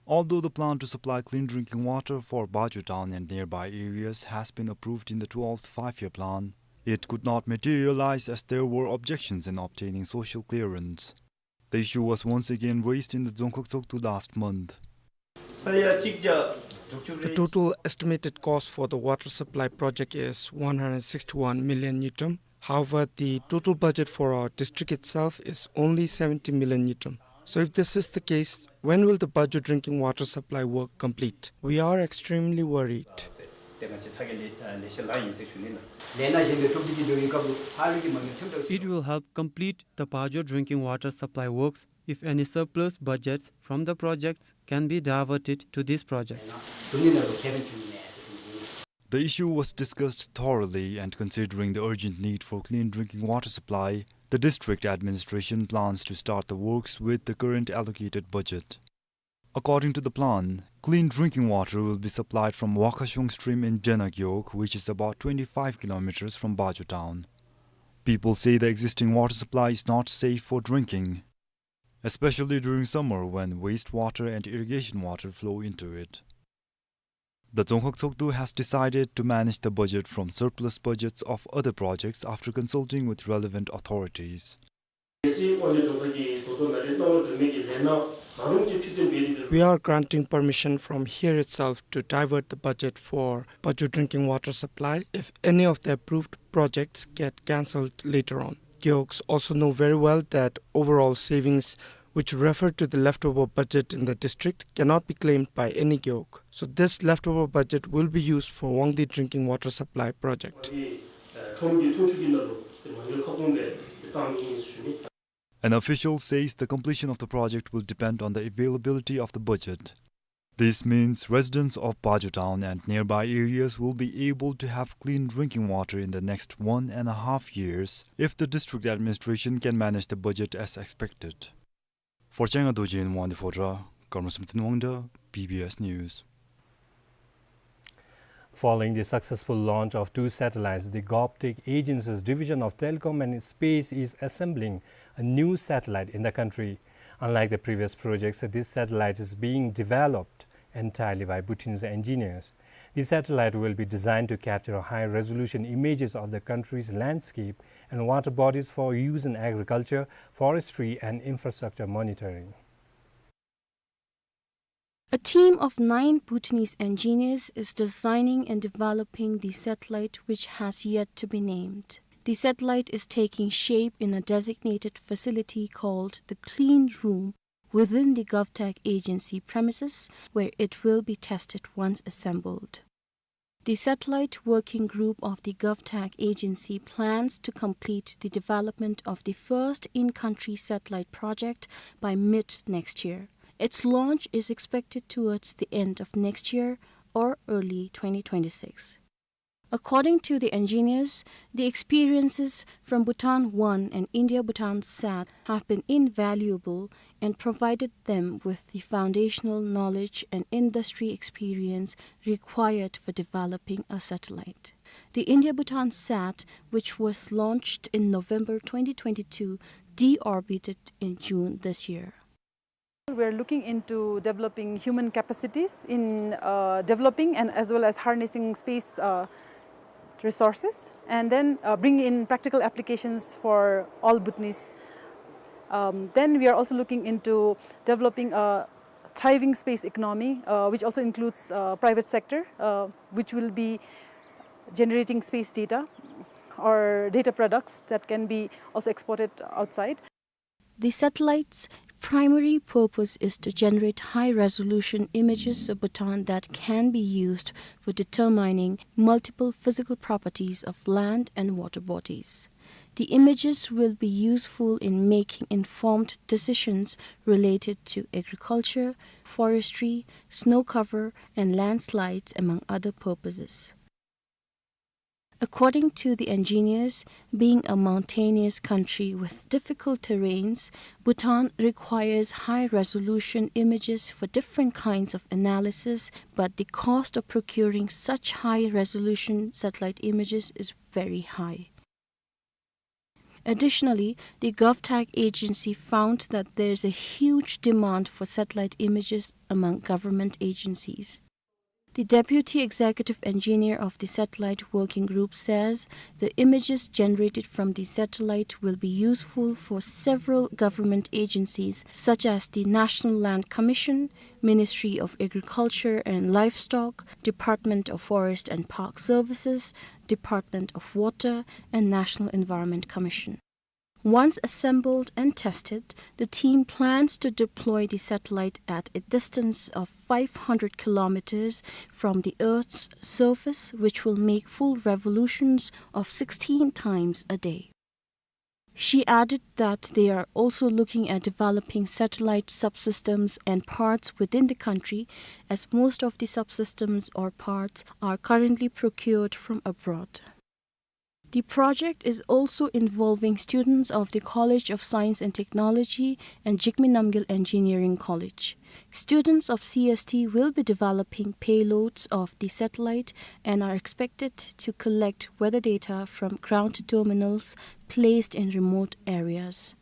Although the plan to supply clean drinking water for Pazhou town and nearby areas has been approved in the twelfth five-year plan, it could not materialize as there were objections in obtaining social clearance. The issue was once again raised in the Dzongkhag Tshogdu last month. The total estimated cost for the water supply project is one hundred sixty-one million ngultrum. However, the total budget for our district itself is only seventy million ngultrum. So if this is the case, when will the Pazhou drinking water supply work complete? We are extremely worried. It will help complete the Pazhou drinking water supply works if any surplus budgets from the projects can be diverted to this project. The issue was discussed thoroughly, and considering the urgent need for clean drinking water supply, the district administration plans to start the works with the current allocated budget. According to the plan, clean drinking water will be supplied from Wakhashong stream in Dena Gewog, which is about twenty-five kilometers from Bajo town. People say the existing water supply is not safe for drinking, especially during summer when wastewater and irrigation water flow into it. The Dzongkhag Tshogdu has decided to manage the budget from surplus budgets of other projects after consulting with relevant authorities. We are granting permission from here itself to divert the budget for Bajo drinking water supply if any of the approved projects get cancelled later on. Gewogs also know very well that overall savings, which refer to the leftover budget in the district, cannot be claimed by any Gewog. So this leftover budget will be used for Wangdue drinking water supply project. An official says the completion of the project will depend on the availability of the budget. This means residents of Bajo town and nearby areas will be able to have clean drinking water in the next one and a half years if the district administration can manage the budget as expected. For Changa Dorji in Wangdue Phodrang, Karma Samten Wangda, B B S News. Following the successful launch of two satellites, the GovTech Agency's Division of Telecom and Space is assembling a new satellite in the country. Unlike the previous projects, this satellite is being developed entirely by Bhutanese engineers. The satellite will be designed to capture high-resolution images of the country's landscape and water bodies for use in agriculture, forestry, and infrastructure monitoring. A team of nine Bhutanese engineers is designing and developing the satellite, which has yet to be named. The satellite is taking shape in a designated facility called the Clean Room within the GovTech Agency premises, where it will be tested once assembled. The satellite working group of the GovTech Agency plans to complete the development of the first in-country satellite project by mid next year. Its launch is expected towards the end of next year or early twenty twenty-six. According to the engineers, the experiences from Bhutan One and India Bhutan Sat have been invaluable and provided them with the foundational knowledge and industry experience required for developing a satellite. The India Bhutan Sat, which was launched in November twenty twenty-two, deorbited in June this year. We are looking into developing human capacities in, uh, developing and as well as harnessing space, uh, resources, and then, uh, bring in practical applications for all Bhutanese. Um, then we are also looking into developing a thriving space economy, uh, which also includes, uh, private sector, uh, which will be generating space data or data products that can be also exported outside. The satellite's primary purpose is to generate high-resolution images of Bhutan that can be used for determining multiple physical properties of land and water bodies. The images will be useful in making informed decisions related to agriculture, forestry, snow cover, and landslides, among other purposes. According to the engineers, being a mountainous country with difficult terrains, Bhutan requires high-resolution images for different kinds of analysis, but the cost of procuring such high-resolution satellite images is very high. Additionally, the GovTech Agency found that there is a huge demand for satellite images among government agencies. The deputy executive engineer of the satellite working group says the images generated from the satellite will be useful for several government agencies such as the National Land Commission, Ministry of Agriculture and Livestock, Department of Forest and Park Services, Department of Water, and National Environment Commission. Once assembled and tested, the team plans to deploy the satellite at a distance of five hundred kilometers from the Earth's surface, which will make full revolutions of sixteen times a day. She added that they are also looking at developing satellite subsystems and parts within the country, as most of the subsystems or parts are currently procured from abroad. The project is also involving students of the College of Science and Technology and Jigme Namgyel Engineering College. Students of C S T will be developing payloads of the satellite and are expected to collect weather data from ground terminals placed in remote areas.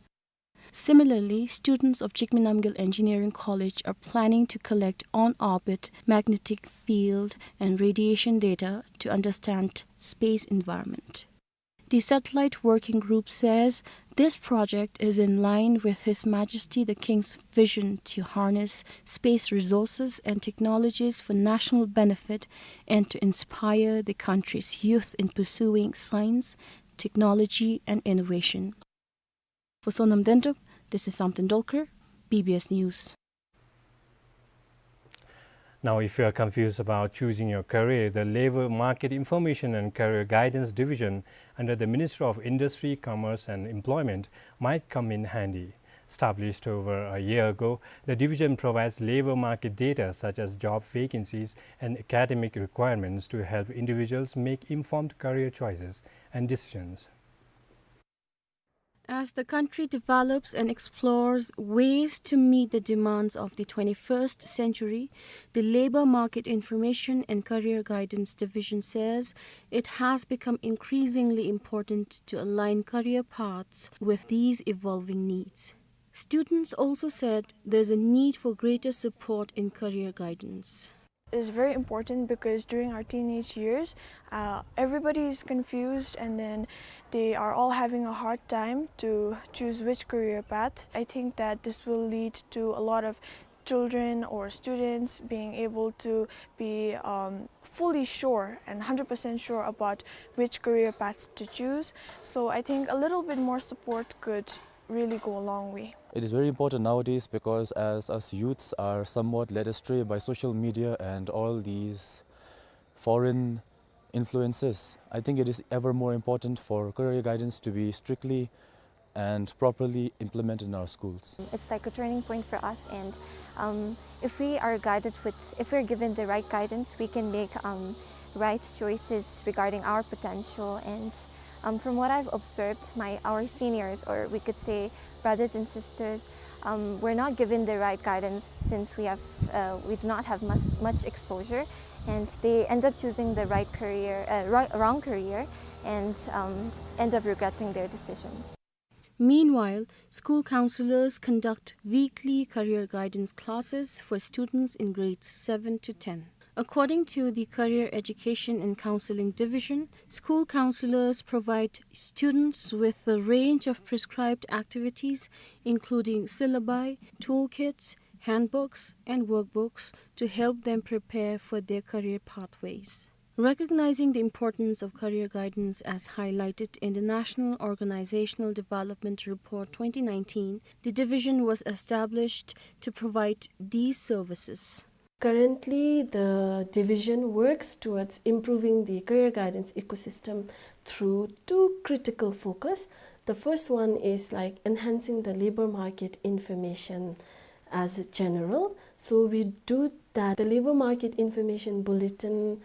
Similarly, students of Jigme Namgyel Engineering College are planning to collect on-orbit magnetic field and radiation data to understand space environment. The satellite working group says this project is in line with His Majesty the King's vision to harness space resources and technologies for national benefit and to inspire the country's youth in pursuing science, technology, and innovation. For Sonam Dendup, this is Samten Dolkar, B B S News. Now, if you are confused about choosing your career, the Labor Market Information and Career Guidance Division under the Ministry of Industry, Commerce and Employment might come in handy. Established over a year ago, the division provides labor market data such as job vacancies and academic requirements to help individuals make informed career choices and decisions. As the country develops and explores ways to meet the demands of the twenty-first century, the Labor Market Information and Career Guidance Division says it has become increasingly important to align career paths with these evolving needs. Students also said there's a need for greater support in career guidance. Is very important because during our teenage years, uh, everybody is confused, and then they are all having a hard time to choose which career path. I think that this will lead to a lot of children or students being able to be, um, fully sure and hundred percent sure about which career paths to choose. So I think a little bit more support could really go a long way. It is very important nowadays because as us youths are somewhat led astray by social media and all these foreign influences, I think it is ever more important for career guidance to be strictly and properly implemented in our schools. It's like a turning point for us, and, um, if we are guided with, if we're given the right guidance, we can make, um, right choices regarding our potential. And, um, from what I've observed, my, our seniors, or we could say brothers and sisters, um, were not given the right guidance since we have, uh, we do not have much, much exposure, and they end up choosing the right career, uh, ro-, wrong career, and, um, end up regretting their decisions. Meanwhile, school counselors conduct weekly career guidance classes for students in grades seven to ten. According to the Career Education and Counseling Division, school counselors provide students with a range of prescribed activities, including syllabi, toolkits, handbooks, and workbooks to help them prepare for their career pathways. Recognizing the importance of career guidance as highlighted in the National Organizational Development Report twenty nineteen, the division was established to provide these services. Currently, the division works towards improving the career guidance ecosystem through two critical focus. The first one is, like, enhancing the labor market information as a general. So we do that. The labor market information bulletin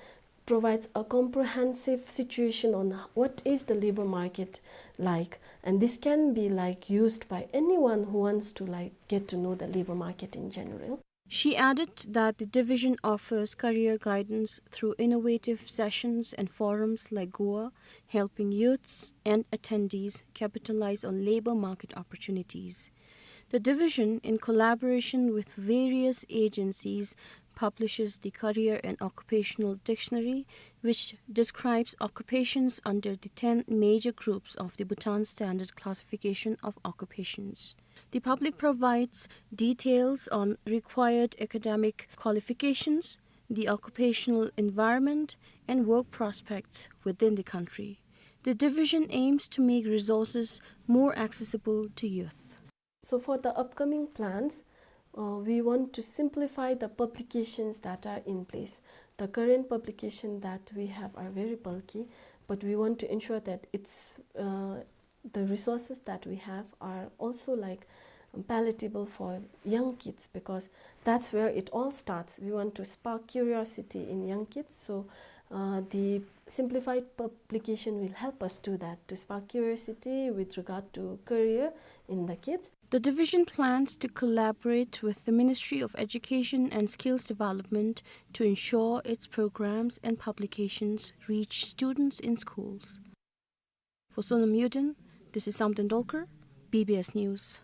provides a comprehensive situation on what is the labor market like, and this can be, like, used by anyone who wants to, like, get to know the labor market in general. She added that the division offers career guidance through innovative sessions and forums like Goa, helping youths and attendees capitalize on labor market opportunities. The division, in collaboration with various agencies, publishes the Career and Occupational Dictionary, which describes occupations under the ten major groups of the Bhutan Standard Classification of Occupations. The public provides details on required academic qualifications, the occupational environment, and work prospects within the country. The division aims to make resources more accessible to youth. So for the upcoming plans, uh, we want to simplify the publications that are in place. The current publication that we have are very bulky, but we want to ensure that it's, uh, The resources that we have are also, like, palatable for young kids, because that's where it all starts. We want to spark curiosity in young kids. So, uh, the simplified publication will help us do that, to spark curiosity with regard to career in the kids. The division plans to collaborate with the Ministry of Education and Skills Development to ensure its programs and publications reach students in schools. For Sonam Yuden, this is Samten Dolkar, B B S News.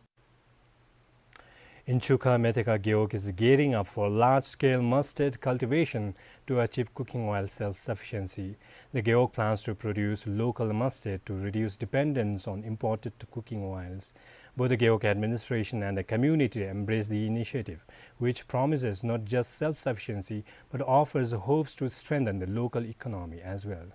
In Chukha, Metekha Gewog is gearing up for large-scale mustard cultivation to achieve cooking oil self-sufficiency. The Gewog plans to produce local mustard to reduce dependence on imported cooking oils. Both the Gewog administration and the community embrace the initiative, which promises not just self-sufficiency but offers hopes to strengthen the local economy as well.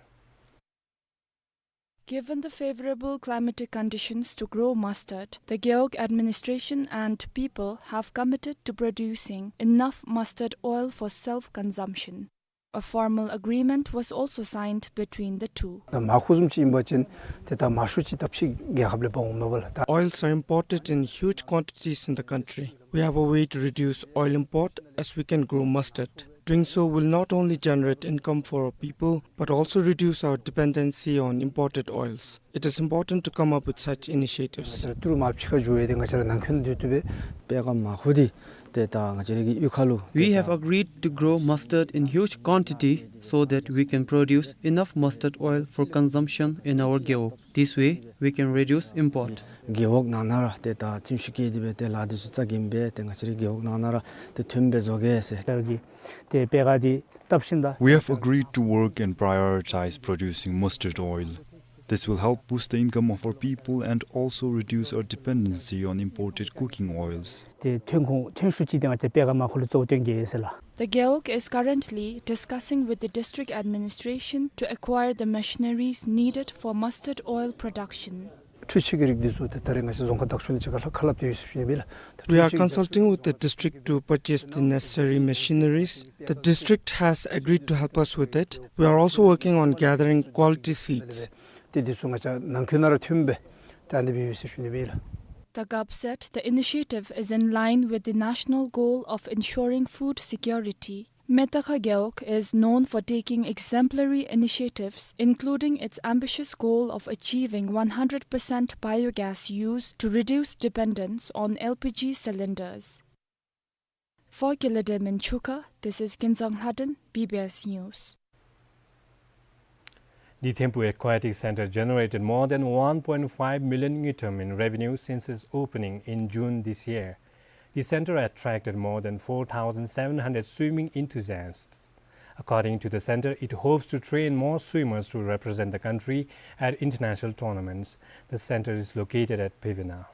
Given the favorable climatic conditions to grow mustard, the Gewog administration and people have committed to producing enough mustard oil for self-consumption. A formal agreement was also signed between the two. ད་མར་ཁུ་བཟུམ་ཅིག་ཨིན་པ་ཅིན་ཏེ་ད་མར་ཤུགས་ཅིག་ད་ཕྱི་རྒྱལ་ཁབ་ལས་འབག་འོང་མས་པ་ལགས། ད་Oils are imported in huge quantities in the country. We have a way to reduce oil import as we can grow mustard. Doing so will not only generate income for our people, but also reduce our dependency on imported oils. It is important to come up with such initiatives. ང་བཅས་ར་ཏི་རུ་མར་ཕྱི་ཁར་འགྱོ་ཡི་ཏེ་ང་བཅས་ར་ནང་འཁོད་ནང་འདི་བཏུབ་པས། པད་ཁ་མར་ཁུ་འདི་ཏེ་ད་ང་བཅས་ར་གི་གཡུས་ཁ་ལུ། We have agreed to grow mustard in huge quantity so that we can produce enough mustard oil for consumption in our Gewog. This way, we can reduce import. རྒེད་འོག་ནང་ན་ར་ཏེ་ད་ཚིམ་ཤུལ་བཀལ་ཏེ་སྦེ་ཏེ་ལཱ་འདི་ཚུ་རྩ་འགེངས་སྦེ་ཏེ་ང་བཅས་རའི་རྒེད་འོག་ནང་ན་ར་ཏེ་ཐོནམ་སྦེ་བཟོ་གེ་ཟེར། ཏེ་པད་ཁ་འདི་བཏབ་ཞིནམ་ད། We have agreed to work and prioritize producing mustard oil. This will help boost the income of our people and also reduce our dependency on imported cooking oils. ཏེ་ཐོན་ཁུངས་ཐོན་ཤུགས་ཅིག་འདི་ང་བཅས་པད་ཁ་མར་ཁུ་ལུ་གཙོ་བོ་བཏོན་གེ་ཟེར་ལགས། The Gewog is currently discussing with the district administration to acquire the machineries needed for mustard oil production. འཕྲུལ་ཆས་ཀྱི་རིགས་འདི་ཚུ་ཏེ་ད་རེས་ང་བཅས་རྫོང་ཁག་བདག་སྐྱོང་ནང་ཅིག་ཁར་ལྷབ་ཁ་ལྷབ་སྟེ་ཡོད་ཟེར་ཞུ་ནི་ཨིན་ལགས། ད་We are འཕྲུལ་ཆས་ཀྱི་རིགས་འདི་ཚུ། Consulting with the district to purchase the necessary machineries. The district has agreed to help us with it. We are also working on gathering quality seeds. ཏེ་འདི་ཚུ་ང་བཅས་ནང་འཁོད་ནང་ར་ཐོནམ་སྦེ་ད་ཨ་ནི་སྦེ་ཡོད་ཟེར་ཞུ་ནི་ཨིན་ལགས། The Gov said the initiative is in line with the national goal of ensuring food security. Metekha Gewog is known for taking exemplary initiatives, including its ambitious goal of achieving one hundred percent biogas use to reduce dependence on L P G cylinders. For Gilade Minchuka, this is Kinzang Lhaden, B B S News. The Thimphu Aquatic Center generated more than one point five million ngultrum in revenue since its opening in June this year. The center attracted more than four thousand seven hundred swimming enthusiasts. According to the center, it hopes to train more swimmers to represent the country at international tournaments. The center is located at Pevena.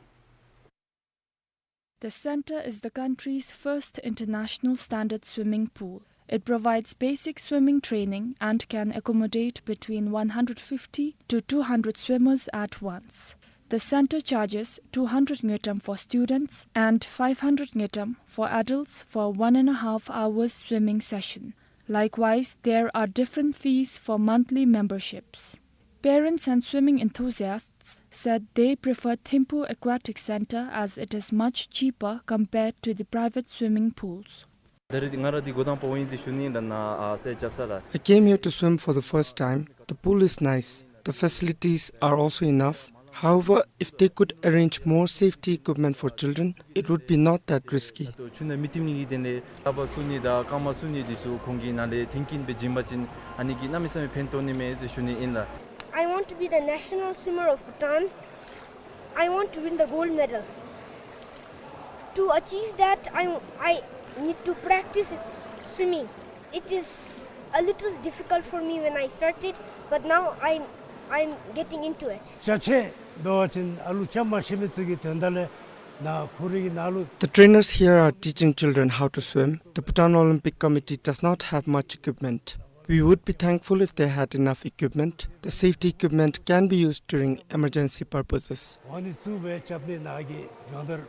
The center is the country's first international standard swimming pool. It provides basic swimming training and can accommodate between one hundred fifty to two hundred swimmers at once. The center charges two hundred ngultrum for students and five hundred ngultrum for adults for one and a half hours swimming session. Likewise, there are different fees for monthly memberships. Parents and swimming enthusiasts said they prefer Thimphu Aquatic Center as it is much cheaper compared to the private swimming pools. ད་རེས་ང་ར་འདི་འགོ་དང་པ་འོང་ཡི་ཟེར་ཞུ་ནི་ཨིན། ད་ནཱ་ཨ་སེར་རྐྱབ་ས་ལགས། I came here to swim for the first time. The pool is nice. The facilities are also enough. However, if they could arrange more safety equipment for children, it would be not that risky. ད་ཆུ་ནང་མི་ཐིམ་ནི་གི་དོན་ལས་ལགཔ་བཙུགས་ནི་དང་རྐངམ་བཙུགས་ནི་འདི་ཚུ་ཁོང་གི་ནང་ལས་མཐུན་རྐྱེན་སྦེ་བྱིན་པ་ཅིན་ཨ་ནི་གིས་གནམ་མེད་ས་མེད་ཕན་ཐོགས་ནི་མས་ཟེར་ཞུ་ནི་ཨིན་ལགས། I want to be the national swimmer of Bhutan. I want to win the gold medal. To achieve that, I, I need to practice swimming. It is a little difficult for me when I started, but now I'm, I'm getting into it. ཅ་ཆས་འབད་བ་ཅིན་ཨ་ལུ་རྐྱབ་མ་ཤེས་མི་ཚུ་གི་དོན་དག་ལས་ནཱ་ཁོ་རའི་གི་ནང་ལུ། The trainers here are teaching children how to swim. The Bhutan Olympic Committee does not have much equipment. We would be thankful if they had enough equipment. The safety equipment can be used during emergency purposes. འོ་ནི་བཙུགས་སྦེ་རྐྱབ་ནི་ནཱ་གི་སྦྱོང་བརྡར་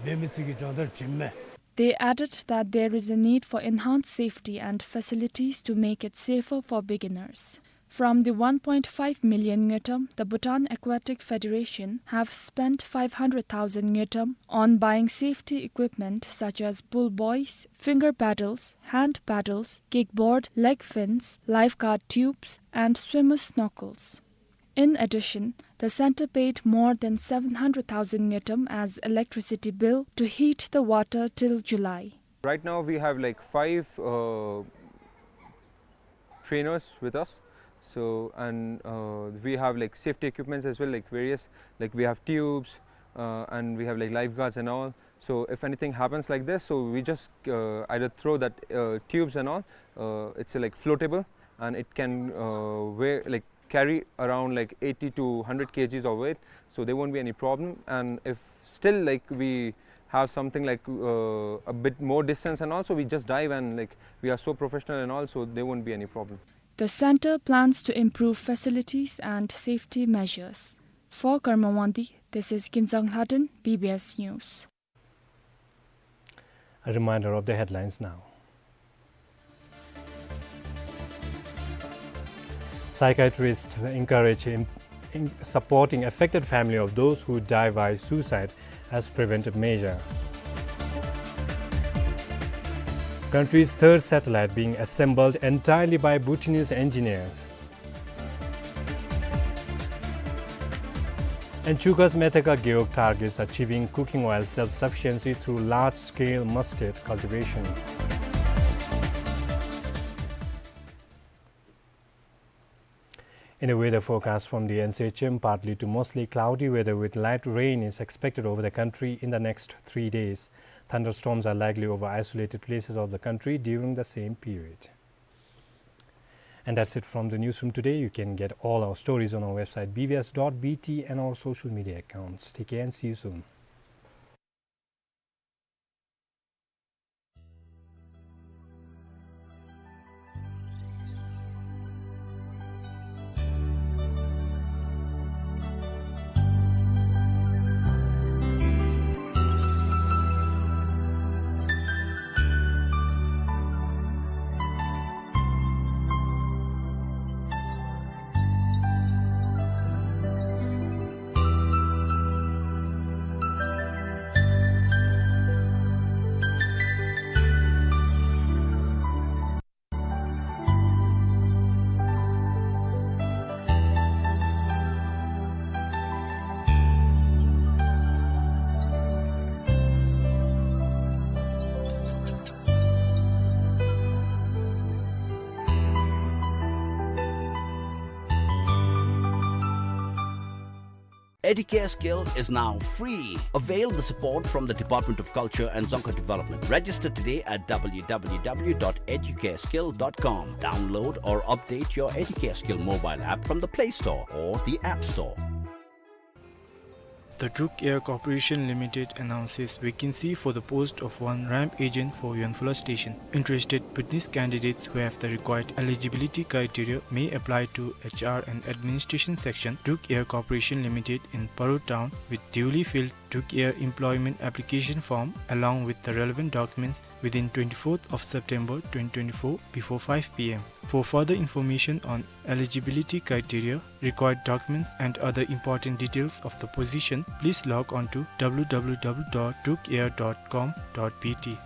འབད་མི་ཚུ་གིས་སྦྱོང་བརྡར་བྱིནམ་མས། They added that there is a need for enhanced safety and facilities to make it safer for beginners. From the one point five million ngultrum, the Bhutan Aquatic Federation have spent five hundred thousand ngultrum on buying safety equipment such as pool buoys, finger paddles, hand paddles, kickboard, leg fins, lifeguard tubes, and swimmer snorkels. In addition, the center paid more than seven hundred thousand ngultrum as electricity bill to heat the water till July. Right now we have, like, five, uh, trainers with us. So, and, uh, we have, like, safety equipments as well, like, various, like, we have tubes, uh, and we have, like, lifeguards and all. So if anything happens like this, so we just, uh, either throw that, uh, tubes and all. Uh, it's, uh, like, floatable, and it can, uh, weigh, like, carry around, like, eighty to hundred kgs of weight, so there won't be any problem. And if still, like, we have something like, uh, a bit more distance and all, so we just dive and, like, we are so professional and all, so there won't be any problem. The center plans to improve facilities and safety measures. For Karma Wangdi, this is Kinzang Lhaden, B B S News. A reminder of the headlines now. Psychiatrists encourage im-, in supporting affected family of those who die by suicide as preventive measure. Country's third satellite being assembled entirely by Bhutanese engineers. And Chukha's Methaka Gewog targets achieving cooking oil self-sufficiency through large-scale mustard cultivation. In a weather forecast from the N C H M, partly to mostly cloudy weather with light rain is expected over the country in the next three days. Thunderstorms are likely over isolated places of the country during the same period. And that's it from the newsroom today. You can get all our stories on our website B B S dot B T and our social media accounts. Take care and see you soon. Educare Skill is now free. Avail the support from the Department of Culture and Dzongkha Development. Register today at W W W dot educareskill dot com. Download or update your Educare Skill mobile app from the Play Store or the App Store. The Druk Air Corporation Limited announces vacancy for the post of one ramp agent for Yonphula Station. Interested Bhutanese candidates who have the required eligibility criteria may apply to H R and Administration Section, Druk Air Corporation Limited in Paro Town, with duly filled Druk Air employment application form along with the relevant documents within twenty-fourth of September twenty twenty-four before five P M. For further information on eligibility criteria, required documents and other important details of the position, please log on to W W W dot druk air dot com dot B T.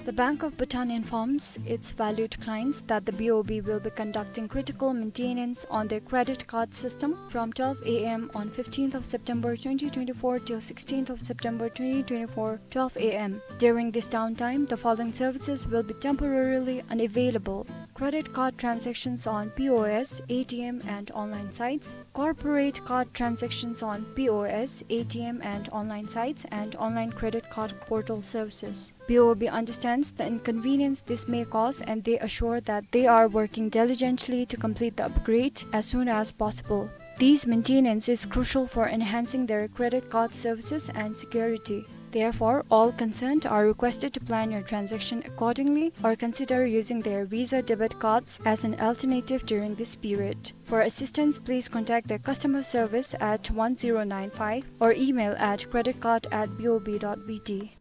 The Bank of Bhutan informs its valued clients that the B O B will be conducting critical maintenance on their credit card system from twelve A M on fifteenth of September twenty twenty-four till sixteenth of September twenty twenty-four, twelve A M. During this downtime, the following services will be temporarily unavailable: credit card transactions on P O S, A T M, and online sites, corporate card transactions on P O S, A T M, and online sites, and online credit card portal services. B O B understands the inconvenience this may cause, and they assure that they are working diligently to complete the upgrade as soon as possible. These maintenance is crucial for enhancing their credit card services and security. Therefore, all concerned are requested to plan your transaction accordingly or consider using their Visa debit cards as an alternative during this period. For assistance, please contact their customer service at one zero nine five or email at credit card at B O B dot B T.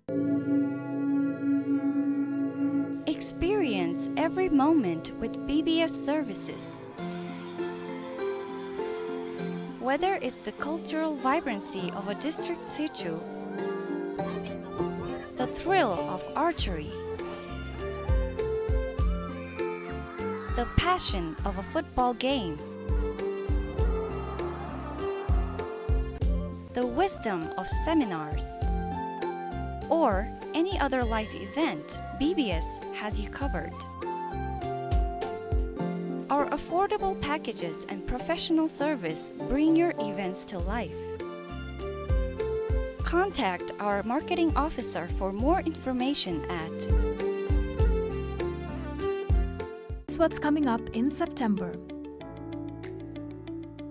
Experience every moment with B B S services. Whether it's the cultural vibrancy of a district situ, the thrill of archery, the passion of a football game, the wisdom of seminars, or any other life event, B B S has you covered. Our affordable packages and professional service bring your events to life. Contact our marketing officer for more information at. Here's what's coming up in September.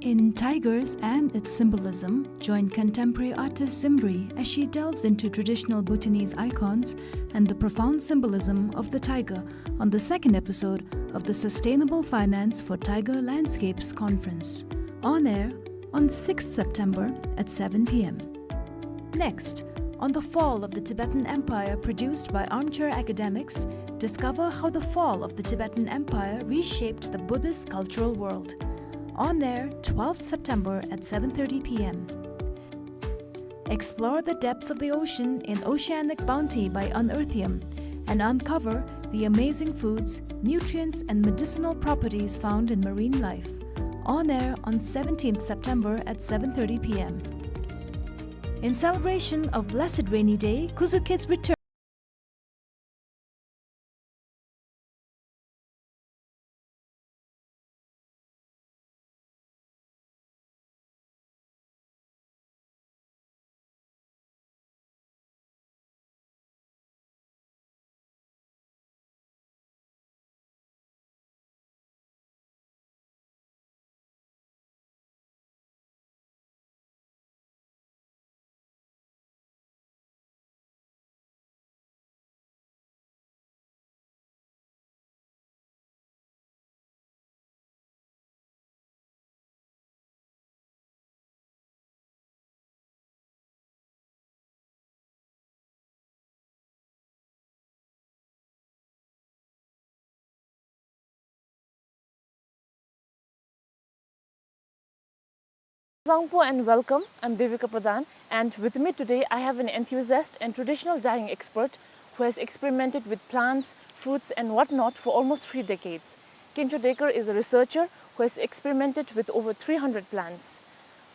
In Tigers and Its Symbolism, join contemporary artist Zimbri as she delves into traditional Bhutanese icons and the profound symbolism of the tiger on the second episode of the Sustainable Finance for Tiger Landscapes conference. On air on sixth September at seven p m. Next, on the fall of the Tibetan Empire, produced by Armchair Academics, discover how the fall of the Tibetan Empire reshaped the Buddhist cultural world. On air twelfth September at seven thirty p m. Explore the depths of the ocean in Oceanic Bounty by Unearthium and uncover the amazing foods, nutrients, and medicinal properties found in marine life. On air on seventeenth September at seven thirty p m. In celebration of Blessed Rainy Day, Khuzu Kids return. Zangpo and welcome. I'm Devika Pradhan, and with me today I have an enthusiast and traditional dyeing expert who has experimented with plants, fruits, and whatnot for almost three decades. Kencho Dekar is a researcher who has experimented with over three hundred plants.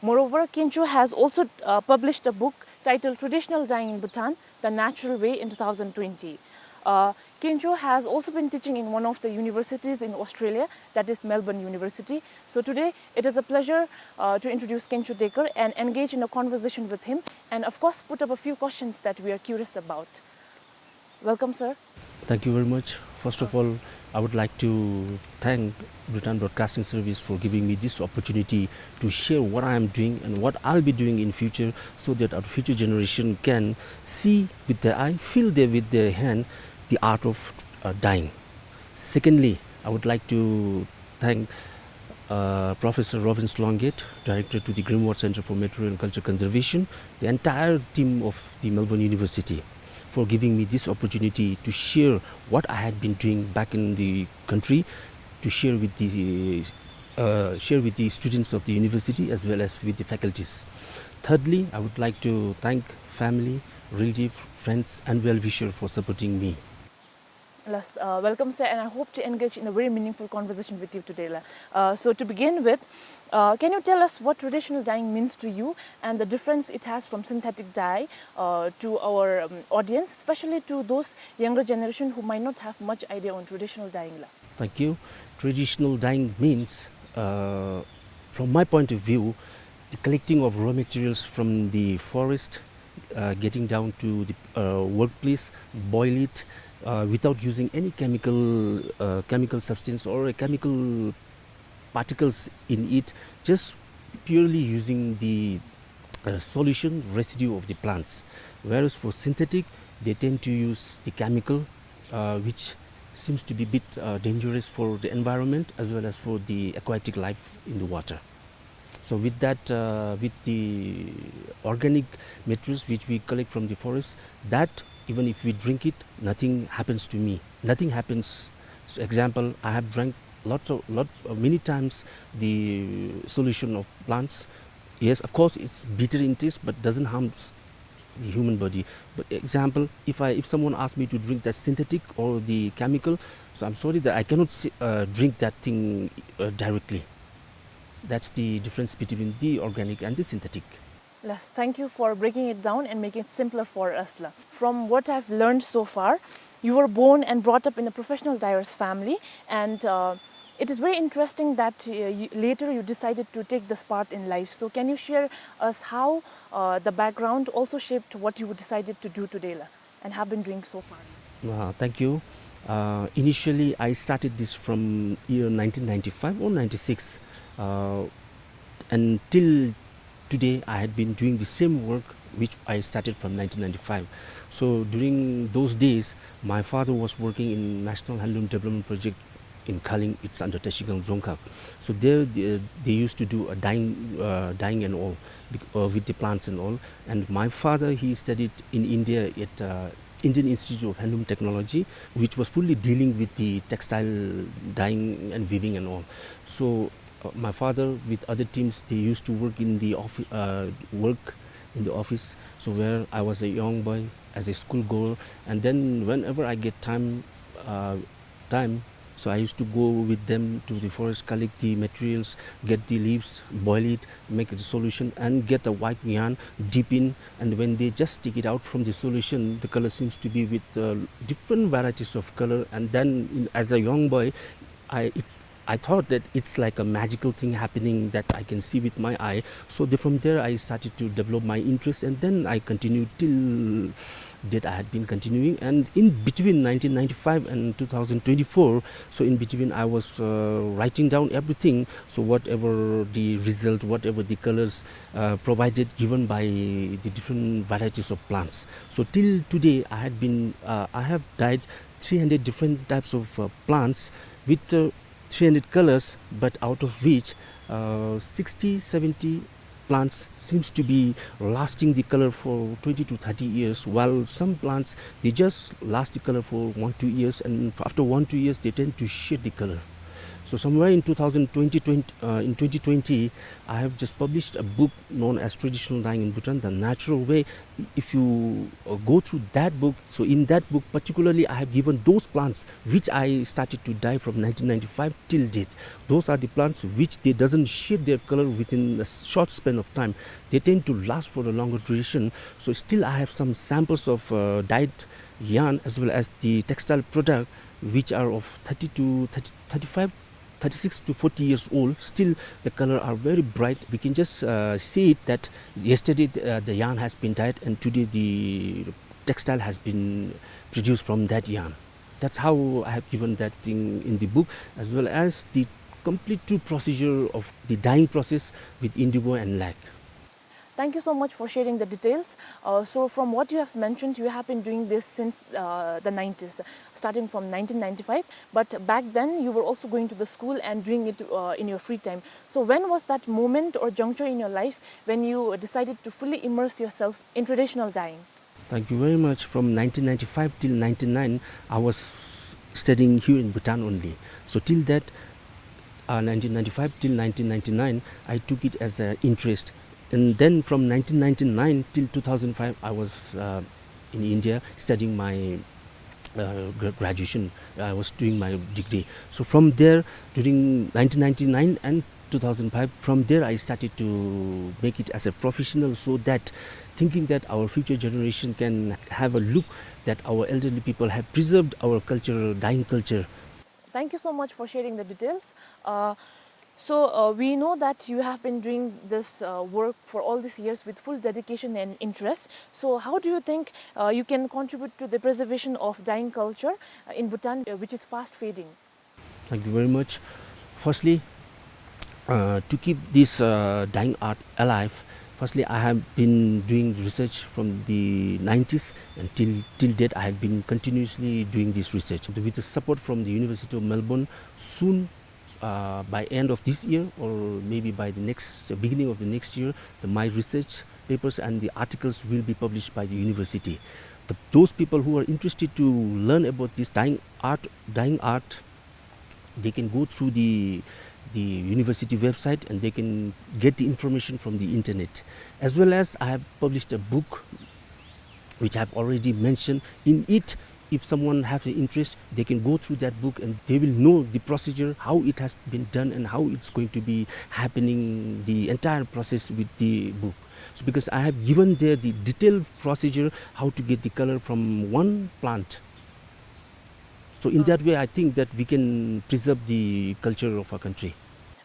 Moreover, Kencho has also, uh, published a book titled Traditional Dyeing in Bhutan, The Natural Way in two thousand twenty. Uh, Kencho has also been teaching in one of the universities in Australia, that is Melbourne University. So today, it is a pleasure, uh, to introduce Kencho Dekar and engage in a conversation with him and, of course, put up a few questions that we are curious about. Welcome, sir. Thank you very much. First of all, I would like to thank Bhutan Broadcasting Service for giving me this opportunity to share what I am doing and what I'll be doing in future, so that our future generation can see with their eye, feel there with their hand the art of, uh, dyeing. Secondly, I would like to thank, uh, Professor Robbins Longate, Director to the Grimwald Center for Material and Culture Conservation, the entire team of the Melbourne University for giving me this opportunity to share what I had been doing back in the country, to share with the, uh, share with the students of the university as well as with the faculties. Thirdly, I would like to thank family, relative, friends, and well-wisher for supporting me. Yes, uh, welcome, sir, and I hope to engage in a very meaningful conversation with you today, la. Uh, so to begin with, uh, can you tell us what traditional dyeing means to you and the difference it has from synthetic dye, uh, to our, um, audience, especially to those younger generation who might not have much idea on traditional dyeing, la? Thank you. Traditional dyeing means, uh, from my point of view, the collecting of raw materials from the forest, uh, getting down to the, uh, workplace, boil it, uh, without using any chemical, uh, chemical substance or a chemical particles in it, just purely using the, uh, solution residue of the plants. Whereas for synthetic, they tend to use the chemical, uh, which seems to be a bit, uh, dangerous for the environment as well as for the aquatic life in the water. So with that, uh, with the organic materials which we collect from the forest, that even if we drink it, nothing happens to me. Nothing happens. So example, I have drank lots of, lot, uh, many times the solution of plants. Yes, of course, it's bitter in taste, but doesn't harm the human body. But example, if I, if someone asks me to drink that synthetic or the chemical, so I'm sorry that I cannot say, uh, drink that thing, uh, directly. That's the difference between the organic and the synthetic. Yes, thank you for breaking it down and making it simpler for us, la. From what I've learned so far, you were born and brought up in a professional dyer's family, and, uh, it is very interesting that, uh, you, later you decided to take this path in life. So can you share us how, uh, the background also shaped what you decided to do today, la, and have been doing so far? Uh, thank you. Uh, initially, I started this from year nineteen ninety-five or ninety-six. Uh, and till today, I had been doing the same work which I started from nineteen ninety-five. So during those days, my father was working in National Handloom Development Project in Kaling. It's under Tashigang Dzongkhag. So there, they, they used to do a dyeing, uh, dyeing and all, bec-, uh, with the plants and all. And my father, he studied in India at, uh, Indian Institute of Handloom Technology, which was fully dealing with the textile dyeing and weaving and all. So, uh, my father with other teams, they used to work in the offi-, uh, work in the office. So where I was a young boy, as a school goer, and then whenever I get time, uh, time, so I used to go with them to the forest, collect the materials, get the leaves, boil it, make it a solution, and get a white yarn, dip in, and when they just take it out from the solution, the color seems to be with, uh, different varieties of color. And then, in, as a young boy, I, it, I thought that it's like a magical thing happening that I can see with my eye. So the, from there, I started to develop my interest, and then I continued till date. I had been continuing, and in between nineteen ninety-five and two thousand twenty-four, so in between, I was, uh, writing down everything. So whatever the result, whatever the colors, uh, provided, given by the different varieties of plants. So till today, I had been, uh, I have dyed three hundred different types of, uh, plants with, uh, three hundred colors, but out of which, uh, sixty, seventy plants seems to be lasting the color for twenty to thirty years, while some plants, they just last the color for one, two years, and f-, after one, two years, they tend to shed the color. So somewhere in two thousand twenty, twenty, uh, in twenty twenty, I have just published a book known as Traditional Dyeing in Bhutan, The Natural Way. If you, uh, go through that book, so in that book particularly, I have given those plants which I started to dye from nineteen ninety-five till date. Those are the plants which they doesn't shed their color within a short span of time. They tend to last for a longer duration. So still I have some samples of, uh, dyed yarn as well as the textile product which are of thirty to thirty, thirty-five, thirty-six to forty years old. Still the color are very bright. We can just, uh, see it that yesterday the, uh, the yarn has been dyed and today the textile has been produced from that yarn. That's how I have given that thing in the book, as well as the complete true procedure of the dyeing process with indigo and lac. Thank you so much for sharing the details. Uh, so from what you have mentioned, you have been doing this since, uh, the nineties, starting from nineteen ninety-five. But back then, you were also going to the school and doing it, uh, in your free time. So when was that moment or juncture in your life when you decided to fully immerse yourself in traditional dyeing? Thank you very much. From nineteen ninety-five till ninety-nine, I was studying here in Bhutan only. So till that, uh, nineteen ninety-five till nineteen ninety-nine, I took it as an interest. And then from nineteen ninety-nine till two thousand five, I was, uh, in India studying my, uh, gra-, graduation. I was doing my degree. So from there, during nineteen ninety-nine and two thousand five, from there I started to make it as a professional, so that thinking that our future generation can have a look that our elderly people have preserved our culture, dyeing culture. Thank you so much for sharing the details. Uh, so, uh, we know that you have been doing this, uh, work for all these years with full dedication and interest. So how do you think, uh, you can contribute to the preservation of dyeing culture, uh, in Bhutan, uh, which is fast fading? Thank you very much. Firstly, uh, to keep this, uh, dyeing art alive, firstly, I have been doing research from the nineties, and till, till date, I have been continuously doing this research. With the support from the University of Melbourne, soon, uh, by end of this year or maybe by the next, beginning of the next year, the, my research papers and the articles will be published by the university. The, those people who are interested to learn about this dyeing art, dyeing art, They can go through the, the university website and they can get the information from the internet. As well as I have published a book which I've already mentioned. In it, if someone has an interest, they can go through that book and they will know the procedure, how it has been done and how it's going to be happening, the entire process with the book. So because I have given there the detailed procedure how to get the color from one plant. So in that way, I think that we can preserve the culture of our country.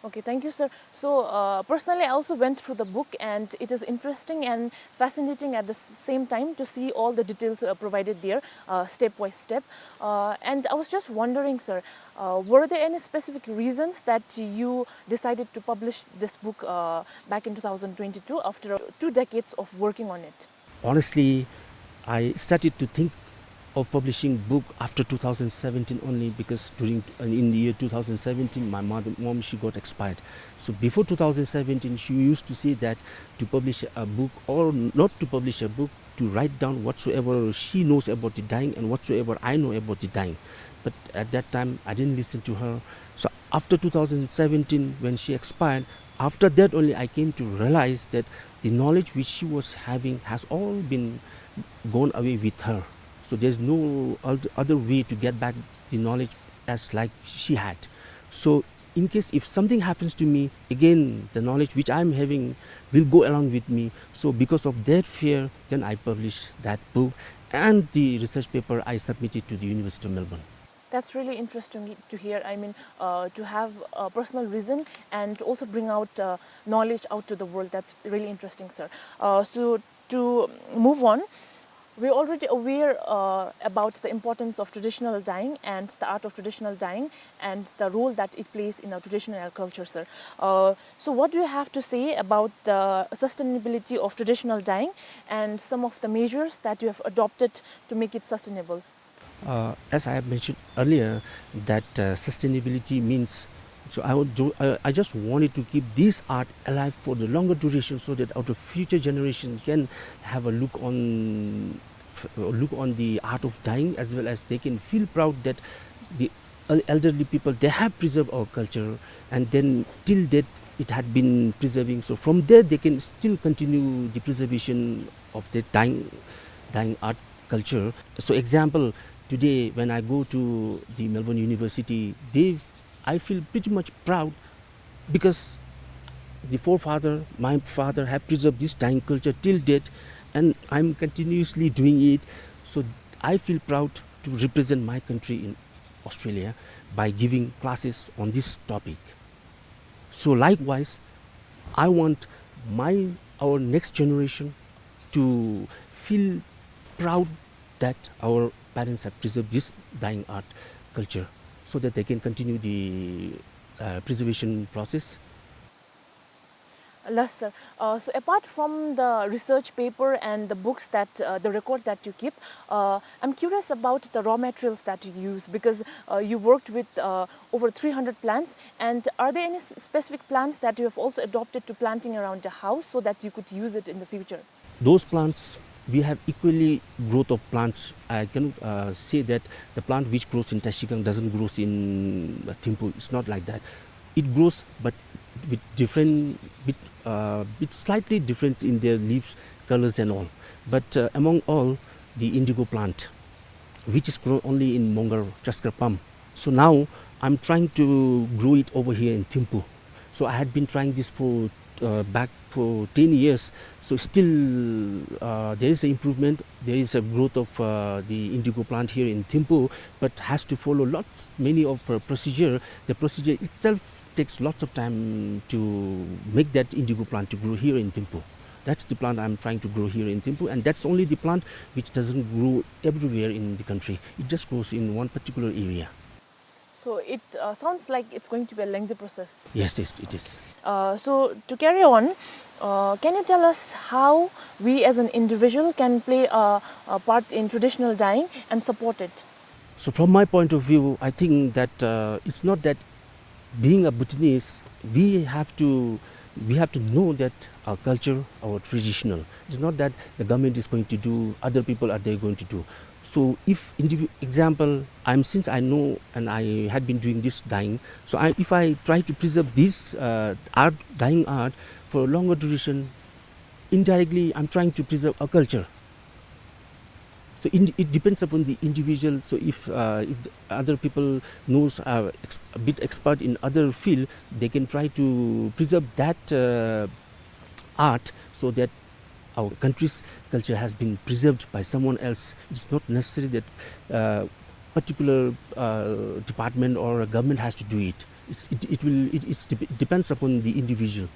Okay, thank you, sir. So, uh, personally, I also went through the book, and it is interesting and fascinating at the s-, same time to see all the details, uh, provided there, uh, step by step. Uh, and I was just wondering, sir, uh, were there any specific reasons that you decided to publish this book, uh, back in two thousand twenty-two after, uh, two decades of working on it? Honestly, I started to think of publishing book after two thousand seventeen only, because during, in the year two thousand seventeen, my mother, mom, she got expired. So before two thousand seventeen, she used to say that to publish a book, or not to publish a book, to write down whatsoever she knows about the dyeing and whatsoever I know about the dyeing. But at that time, I didn't listen to her. So after two thousand seventeen, when she expired, after that only I came to realize that the knowledge which she was having has all been gone away with her. So there's no oth-, other way to get back the knowledge as like she had. So in case if something happens to me, again, the knowledge which I'm having will go along with me. So because of that fear, then I published that book and the research paper I submitted to the University of Melbourne. That's really interesting to hear. I mean, uh, to have a personal reason and also bring out, uh, knowledge out to the world. That's really interesting, sir. Uh, so to move on, we're already aware, uh, about the importance of traditional dyeing and the art of traditional dyeing and the role that it plays in our traditional culture, sir. Uh, so what do you have to say about the sustainability of traditional dyeing and some of the measures that you have adopted to make it sustainable? Uh, as I have mentioned earlier, that, uh, sustainability means, so I would do, I, I just wanted to keep this art alive for the longer duration, so that our future generation can have a look on, f-, look on the art of dyeing, as well as they can feel proud that the el-, elderly people, they have preserved our culture, and then till date it had been preserving. So from there they can still continue the preservation of the dyeing, dyeing art culture. So example, today when I go to the Melbourne University, they, I feel pretty much proud because the forefather, my father have preserved this dyeing culture till date, and I'm continuously doing it. So I feel proud to represent my country in Australia by giving classes on this topic. So likewise, I want my, our next generation to feel proud that our parents have preserved this dyeing art culture, so that they can continue the, uh, preservation process. Yes, sir. Uh, so apart from the research paper and the books that, uh, the record that you keep, uh, I'm curious about the raw materials that you use, because, uh, you worked with, uh, over three hundred plants. And are there any s-, specific plants that you have also adopted to planting around the house so that you could use it in the future? Those plants, we have equally growth of plants. I cannot, uh, say that the plant which grows in Trashigang doesn't grows in, uh, Thimphu. It's not like that. It grows, but with different, with, uh, with slightly different in their leaves, colors and all. But, uh, among all, the indigo plant, which is grown only in Mongar, Chaskar Pam. So now I'm trying to grow it over here in Thimphu. So I had been trying this for, uh, back for ten years. So still, uh, there is an improvement. There is a growth of, uh, the indigo plant here in Thimphu, but has to follow lots, many of, uh, procedure. The procedure itself takes lots of time to make that indigo plant to grow here in Thimphu. That's the plant I'm trying to grow here in Thimphu, and that's only the plant which doesn't grow everywhere in the country. It just grows in one particular area. So it, uh, sounds like it's going to be a lengthy process. Yes, yes, it is. Uh, so to carry on, uh, can you tell us how we as an individual can play a, a part in traditional dyeing and support it? So from my point of view, I think that, uh, it's not that being a Bhutanese, we have to, we have to know that our culture, our traditional. It's not that the government is going to do, other people are they going to do. So if indivi-, example, I'm, since I know and I had been doing this dyeing, so I, if I try to preserve this, uh, art, dyeing art for a longer duration, indirectly, I'm trying to preserve a culture. So in, it depends upon the individual. So if, uh, if the other people knows, uh, ex-, a bit expert in other field, they can try to preserve that, uh, art so that our country's culture has been preserved by someone else. It's not necessary that, uh, particular, uh, department or a government has to do it. It's, it, it will, it, it's dep-, depends upon the individual.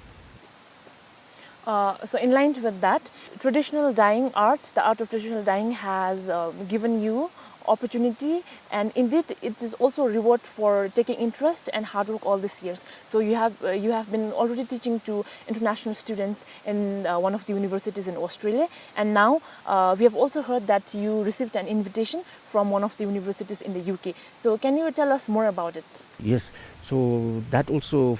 Uh, so in line with that, traditional dyeing art, the art of traditional dyeing has, uh, given you opportunity, and indeed it is also a reward for taking interest and hard work all these years. So you have, uh, you have been already teaching to international students in, uh, one of the universities in Australia, and now, uh, we have also heard that you received an invitation from one of the universities in the U K. So can you tell us more about it? Yes, so that also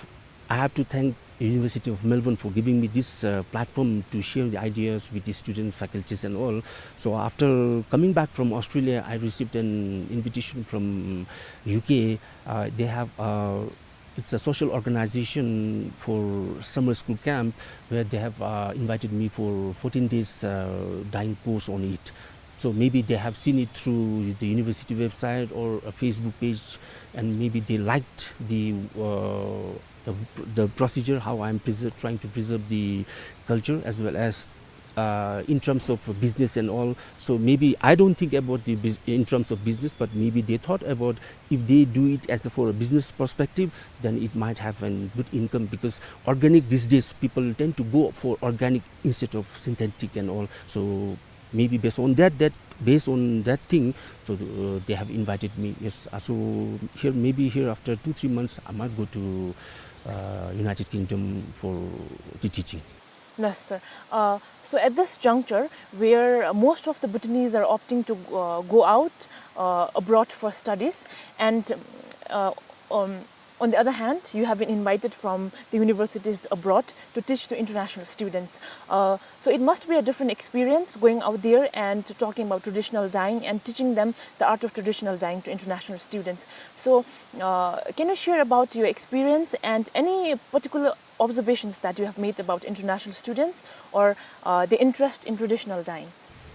I have to thank University of Melbourne for giving me this, uh, platform to share the ideas with the students, faculties and all. So after coming back from Australia, I received an invitation from U K. Uh, they have, uh, it's a social organization for summer school camp where they have, uh, invited me for fourteen days, uh, dyeing course on it. So maybe they have seen it through the university website or a Facebook page, and maybe they liked the, uh, the, the procedure, how I'm preser-, trying to preserve the culture, as well as, uh, in terms of business and all. So maybe I don't think about the bus-, in terms of business, but maybe they thought about if they do it as a, for a business perspective, then it might have a good income, because organic these days, people tend to go for organic instead of synthetic and all. So maybe based on that, that, based on that thing, so, uh, they have invited me. Yes, uh, so here, maybe here after two, three months, I might go to, uh, United Kingdom for the teaching. Yes, sir. Uh, so at this juncture, where most of the Bhutanese are opting to, uh, go out, uh, abroad for studies, and, uh, um, on the other hand, you have been invited from the universities abroad to teach to international students. Uh, so it must be a different experience going out there and talking about traditional dyeing and teaching them the art of traditional dyeing to international students. So, uh, can you share about your experience and any particular observations that you have made about international students or, uh, the interest in traditional dyeing?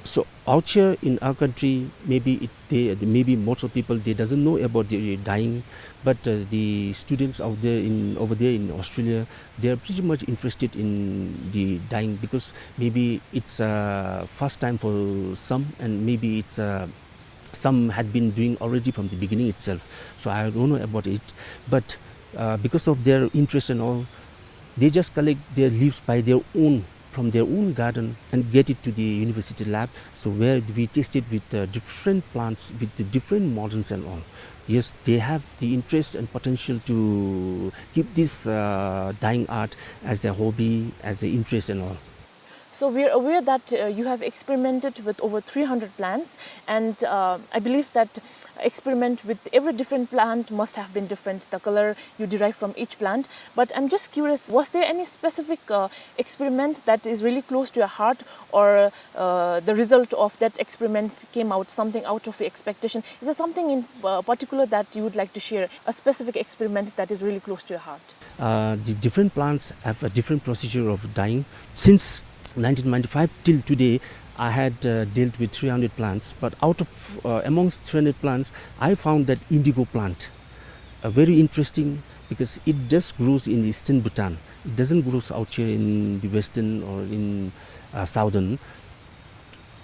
So out here in our country, maybe it, they, maybe most of people, they doesn't know about the dyeing, but, uh, the students out there in, over there in Australia, they are pretty much interested in the dyeing, because maybe it's, uh, first time for some, and maybe it's, uh, some had been doing already from the beginning itself. So I don't know about it, but, uh, because of their interest and all, they just collect their leaves by their own, from their own garden, and get it to the university lab. So where we tested with, uh, different plants, with the different models and all. Yes, they have the interest and potential to keep this, uh, dyeing art as a hobby, as an interest and all. So we are aware that, uh, you have experimented with over three hundred plants, and, uh, I believe that experiment with every different plant must have been different, the color you derive from each plant. But I'm just curious, was there any specific, uh, experiment that is really close to your heart, or, uh, the result of that experiment came out something out of your expectation? Is there something in, uh, particular that you would like to share, a specific experiment that is really close to your heart? Uh, the different plants have a different procedure of dyeing. Since nineteen ninety-five till today, I had, uh, dealt with three hundred plants, but out of, uh, amongst three hundred plants, I found that indigo plant, uh, very interesting, because it just grows in eastern Bhutan. It doesn't grow out here in the western or in, uh, southern.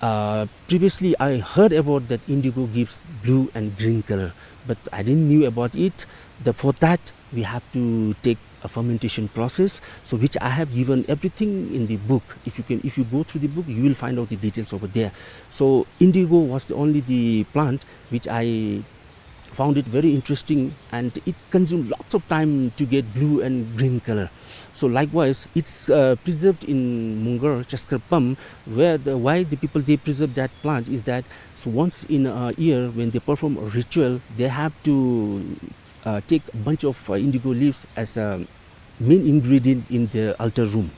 Uh, previously, I heard about that indigo gives blue and green color, but I didn't knew about it. The, for that, we have to take a fermentation process, so which I have given everything in the book. If you can, if you go through the book, you will find out the details over there. So indigo was the only the plant which I found it very interesting, and it consumed lots of time to get blue and green color. So likewise, it's, uh, preserved in Mungar, Chaskar Pam, where the, why the people, they preserve that plant is that, so once in a year when they perform a ritual, they have to, uh, take a bunch of, uh, indigo leaves as a main ingredient in the altar room.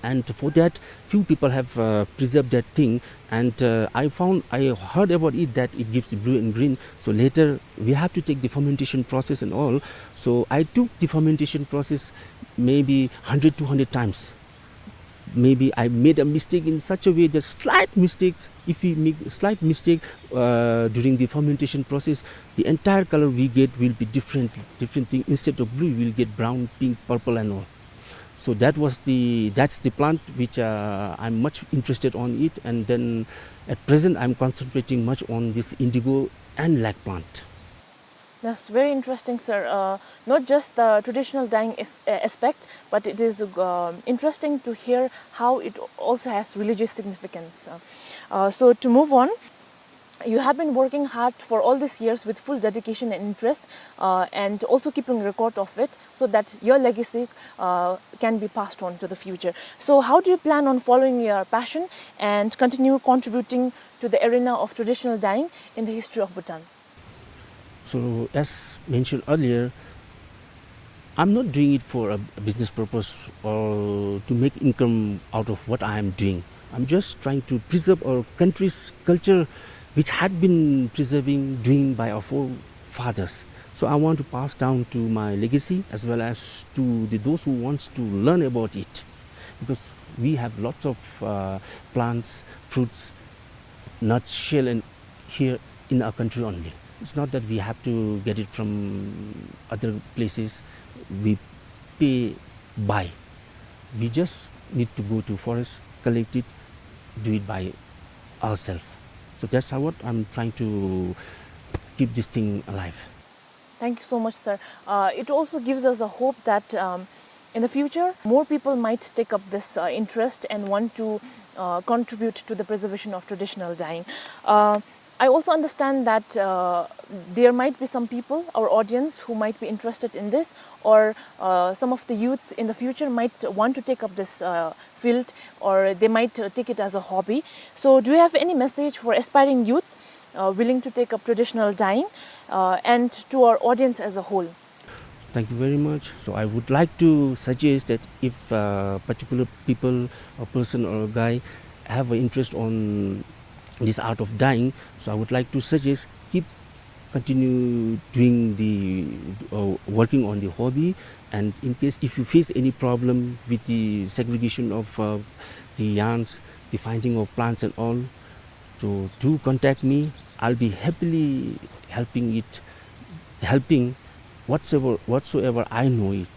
And for that, few people have, uh, preserved that thing. And, uh, I found, I heard about it that it gives blue and green. So later, we have to take the fermentation process and all. So I took the fermentation process maybe hundred, two hundred times. Maybe I made a mistake in such a way that slight mistakes, if we make a slight mistake, uh, during the fermentation process, the entire color we get will be different, different thing. Instead of blue, we'll get brown, pink, purple and all. So that was the, that's the plant which, uh, I'm much interested on it, and then at present I'm concentrating much on this indigo and lac plant. That's very interesting, sir. Uh, not just the traditional dyeing is, uh, aspect, but it is, uh, interesting to hear how it also has religious significance. Uh, uh, so to move on, you have been working hard for all these years with full dedication and interest, uh, and also keeping record of it so that your legacy, uh, can be passed on to the future. So how do you plan on following your passion and continue contributing to the arena of traditional dyeing in the history of Bhutan? So, as mentioned earlier, I'm not doing it for a, a business purpose or to make income out of what I am doing. I'm just trying to preserve our country's culture, which had been preserving, doing by our forefathers. So I want to pass down to my legacy as well as to the, those who wants to learn about it, because we have lots of, uh, plants, fruits, nuts, shell, and here in our country only. It's not that we have to get it from other places. We pay, buy. We just need to go to forest, collect it, do it by ourselves. So that's how what I'm trying to keep this thing alive. Thank you so much, sir. Uh, it also gives us a hope that, um, in the future, more people might take up this, uh, interest and want to, uh, contribute to the preservation of traditional dyeing. Uh, I also understand that, uh, there might be some people, our audience, who might be interested in this, or, uh, some of the youths in the future might want to take up this, uh, field, or they might, uh, take it as a hobby. So, do you have any message for aspiring youths, uh, willing to take up traditional dyeing, uh, and to our audience as a whole? Thank you very much. So I would like to suggest that if, uh, particular people, a person or a guy have an interest on this art of dyeing, so I would like to suggest keep continue doing the, uh, working on the hobby. And in case if you face any problem with the segregation of, uh, the yarns, the finding of plants and all, so do contact me. I'll be happily helping it, helping whatsoever, whatsoever I know it.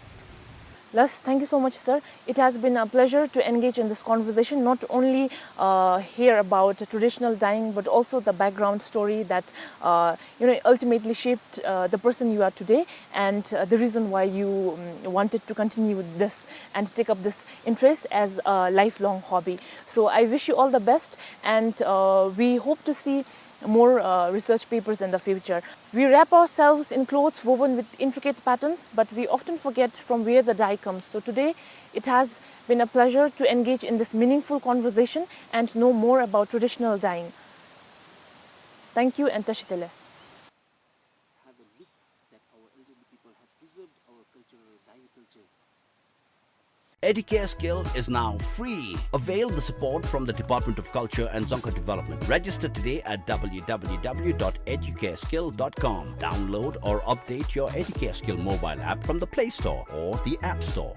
Less, thank you so much, sir. It has been a pleasure to engage in this conversation, not only, uh, hear about traditional dyeing, but also the background story that, uh, you know, ultimately shaped, uh, the person you are today, and, uh, the reason why you, um, wanted to continue this and take up this interest as a lifelong hobby. So I wish you all the best, and, uh, we hope to see more, uh, research papers in the future. We wrap ourselves in clothes woven with intricate patterns, but we often forget from where the dye comes. So today, it has been a pleasure to engage in this meaningful conversation and know more about traditional dyeing. Thank you and Tashi Delek. Have a look that our elderly people have preserved our cultural dyeing culture. Educare Skill is now free. Avail the support from the Department of Culture and Dzongkha Development. Register today at W W W dot educare skill dot com. Download or update your Educare Skill mobile app from the Play Store or the App Store.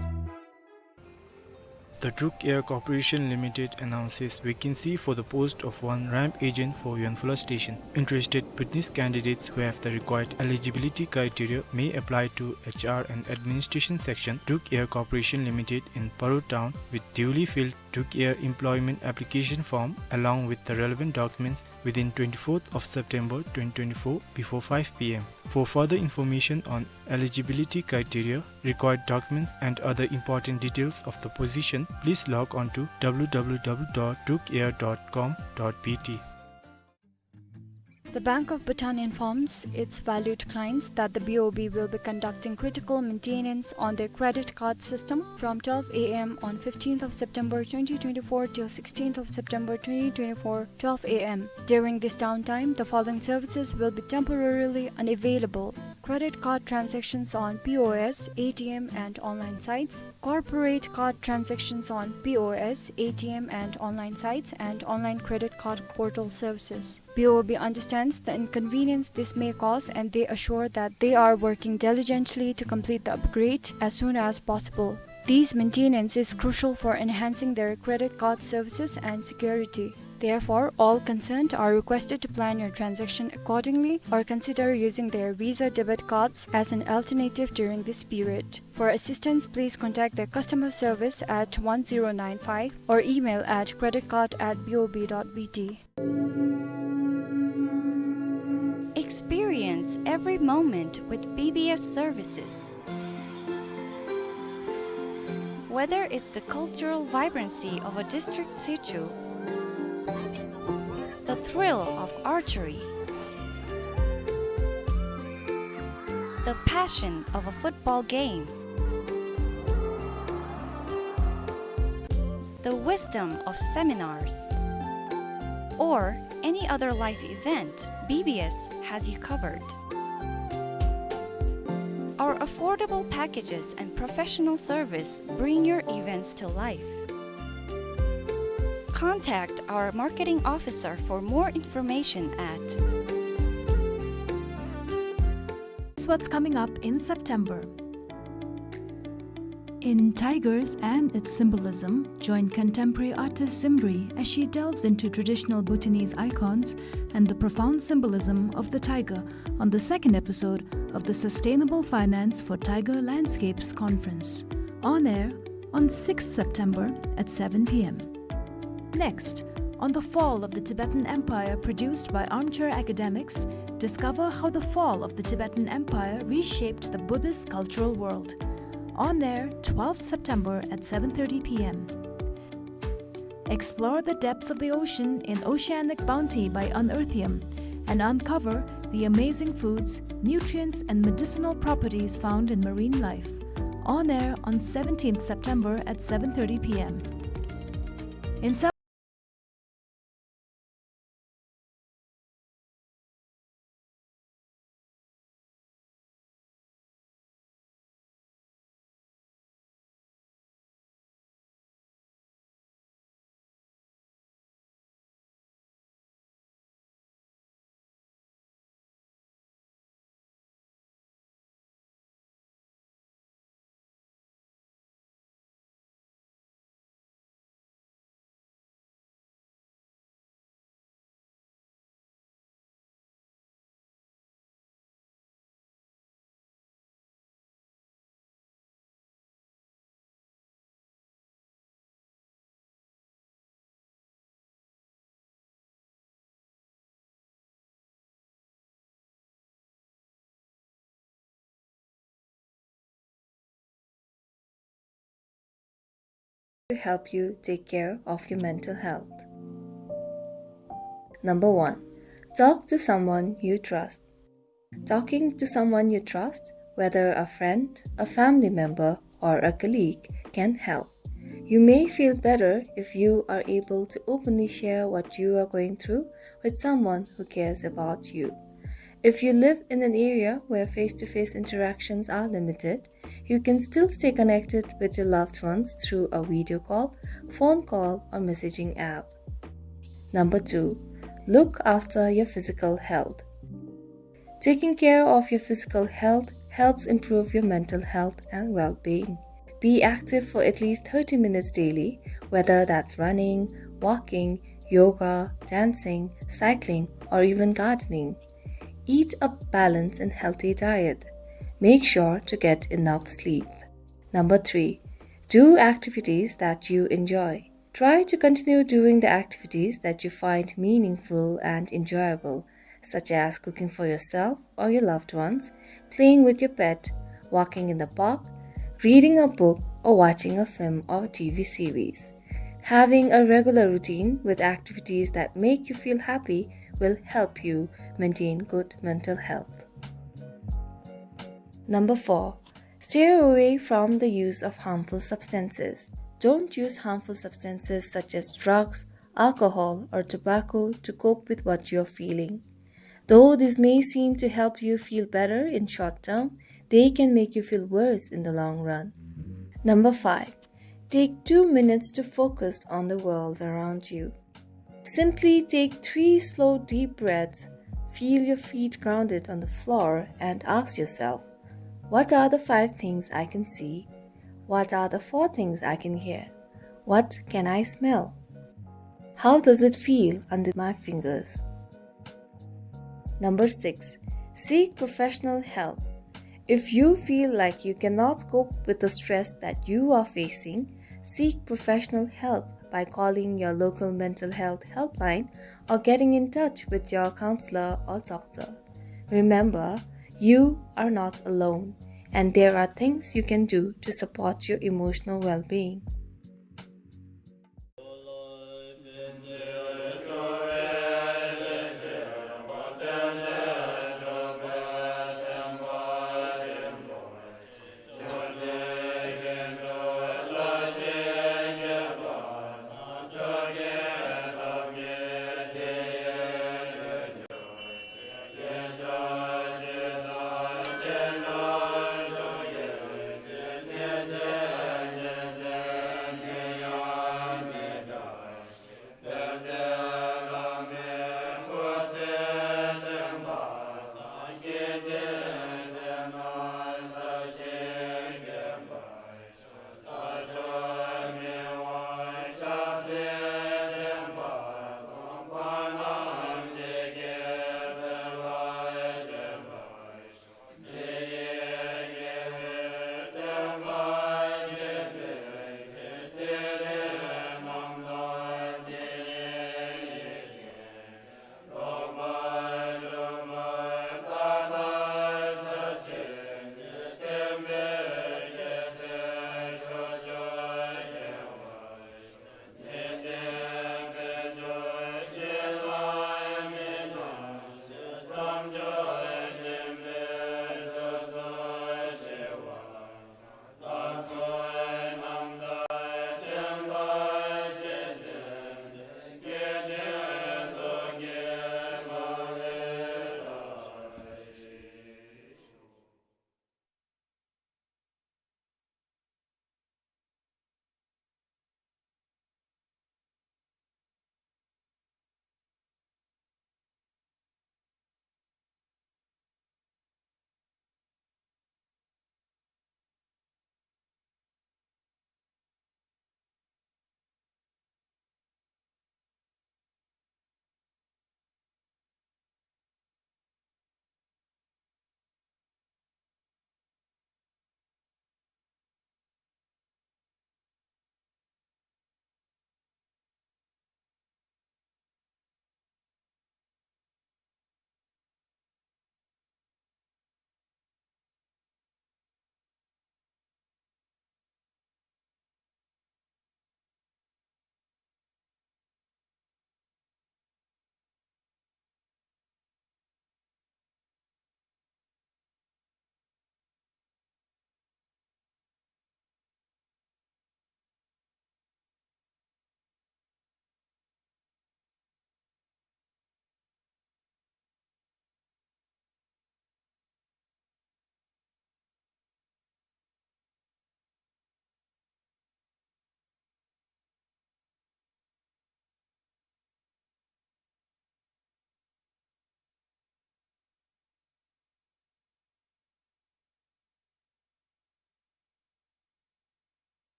The Druk Air Corporation Limited announces vacancy for the post of one ramp agent for Yuanphola Station. Interested Bhutanese candidates who have the required eligibility criteria may apply to H R and Administration Section, Druk Air Corporation Limited in Paro Town, with duly filled Druk Air employment application form along with the relevant documents within twenty-fourth of September twenty twenty-four before five P M. For further information on eligibility criteria, required documents and other important details of the position, please log on to W W W dot druk air dot com dot B T. The Bank of Bhutan informs its valued clients that the B O B will be conducting critical maintenance on their credit card system from twelve A M on fifteenth of September twenty twenty-four till sixteenth of September twenty twenty-four, twelve A M. During this downtime, the following services will be temporarily unavailable: credit card transactions on P O S, A T M, and online sites, corporate card transactions on P O S, A T M, and online sites, and online credit card portal services. B O B understands the inconvenience this may cause, and they assure that they are working diligently to complete the upgrade as soon as possible. This maintenance is crucial for enhancing their credit card services and security. Therefore, all concerned are requested to plan your transaction accordingly or consider using their Visa debit cards as an alternative during this period. For assistance, please contact their customer service at one zero nine five or email at credit card at B O B dot B T. Experience every moment with B B S services. Whether it's the cultural vibrancy of a district situ, the thrill of archery, the passion of a football game, the wisdom of seminars, or any other life event, B B S has you covered. Our affordable packages and professional service bring your events to life. Contact our marketing officer for more information at What's coming up in September? In Tigers and Its Symbolism, join contemporary artist Zimri as she delves into traditional Bhutanese icons and the profound symbolism of the tiger on the second episode of the Sustainable Finance for Tiger Landscapes conference. On air on sixth September at seven p m. Next, on the fall of the Tibetan Empire, produced by Armchair Academics, discover how the fall of the Tibetan Empire reshaped the Buddhist cultural world. On air, twelfth September at seven thirty p m. Explore the depths of the ocean in Oceanic Bounty by Unearthium and uncover the amazing foods, nutrients, and medicinal properties found in marine life. On air on seventeenth September at seven thirty p m. In To help you take care of your mental health. Number one, talk to someone you trust. Talking to someone you trust, whether a friend, a family member, or a colleague, can help. You may feel better if you are able to openly share what you are going through with someone who cares about you. If you live in an area where face-to-face interactions are limited, you can still stay connected with your loved ones through a video call, phone call, or messaging app. Number two, look after your physical health. Taking care of your physical health helps improve your mental health and well-being. Be active for at least thirty minutes daily, whether that's running, walking, yoga, dancing, cycling, or even gardening. Eat a balanced and healthy diet. Make sure to get enough sleep. Number three, do activities that you enjoy. Try to continue doing the activities that you find meaningful and enjoyable, such as cooking for yourself or your loved ones, playing with your pet, walking in the park, reading a book, or watching a film or T V series. Having a regular routine with activities that make you feel happy will help you maintain good mental health. Number four, steer away from the use of harmful substances. Don't use harmful substances such as drugs, alcohol, or tobacco to cope with what you're feeling. Though this may seem to help you feel better in short term, they can make you feel worse in the long run. Number five, take two minutes to focus on the world around you. Simply take three slow, deep breaths, feel your feet grounded on the floor, and ask yourself, "What are the five things I can see? What are the four things I can hear? What can I smell? How does it feel under my fingers?" Number six, seek professional help. If you feel like you cannot cope with the stress that you are facing, seek professional help by calling your local mental health helpline or getting in touch with your counselor or doctor. Remember, you are not alone, and there are things you can do to support your emotional well-being.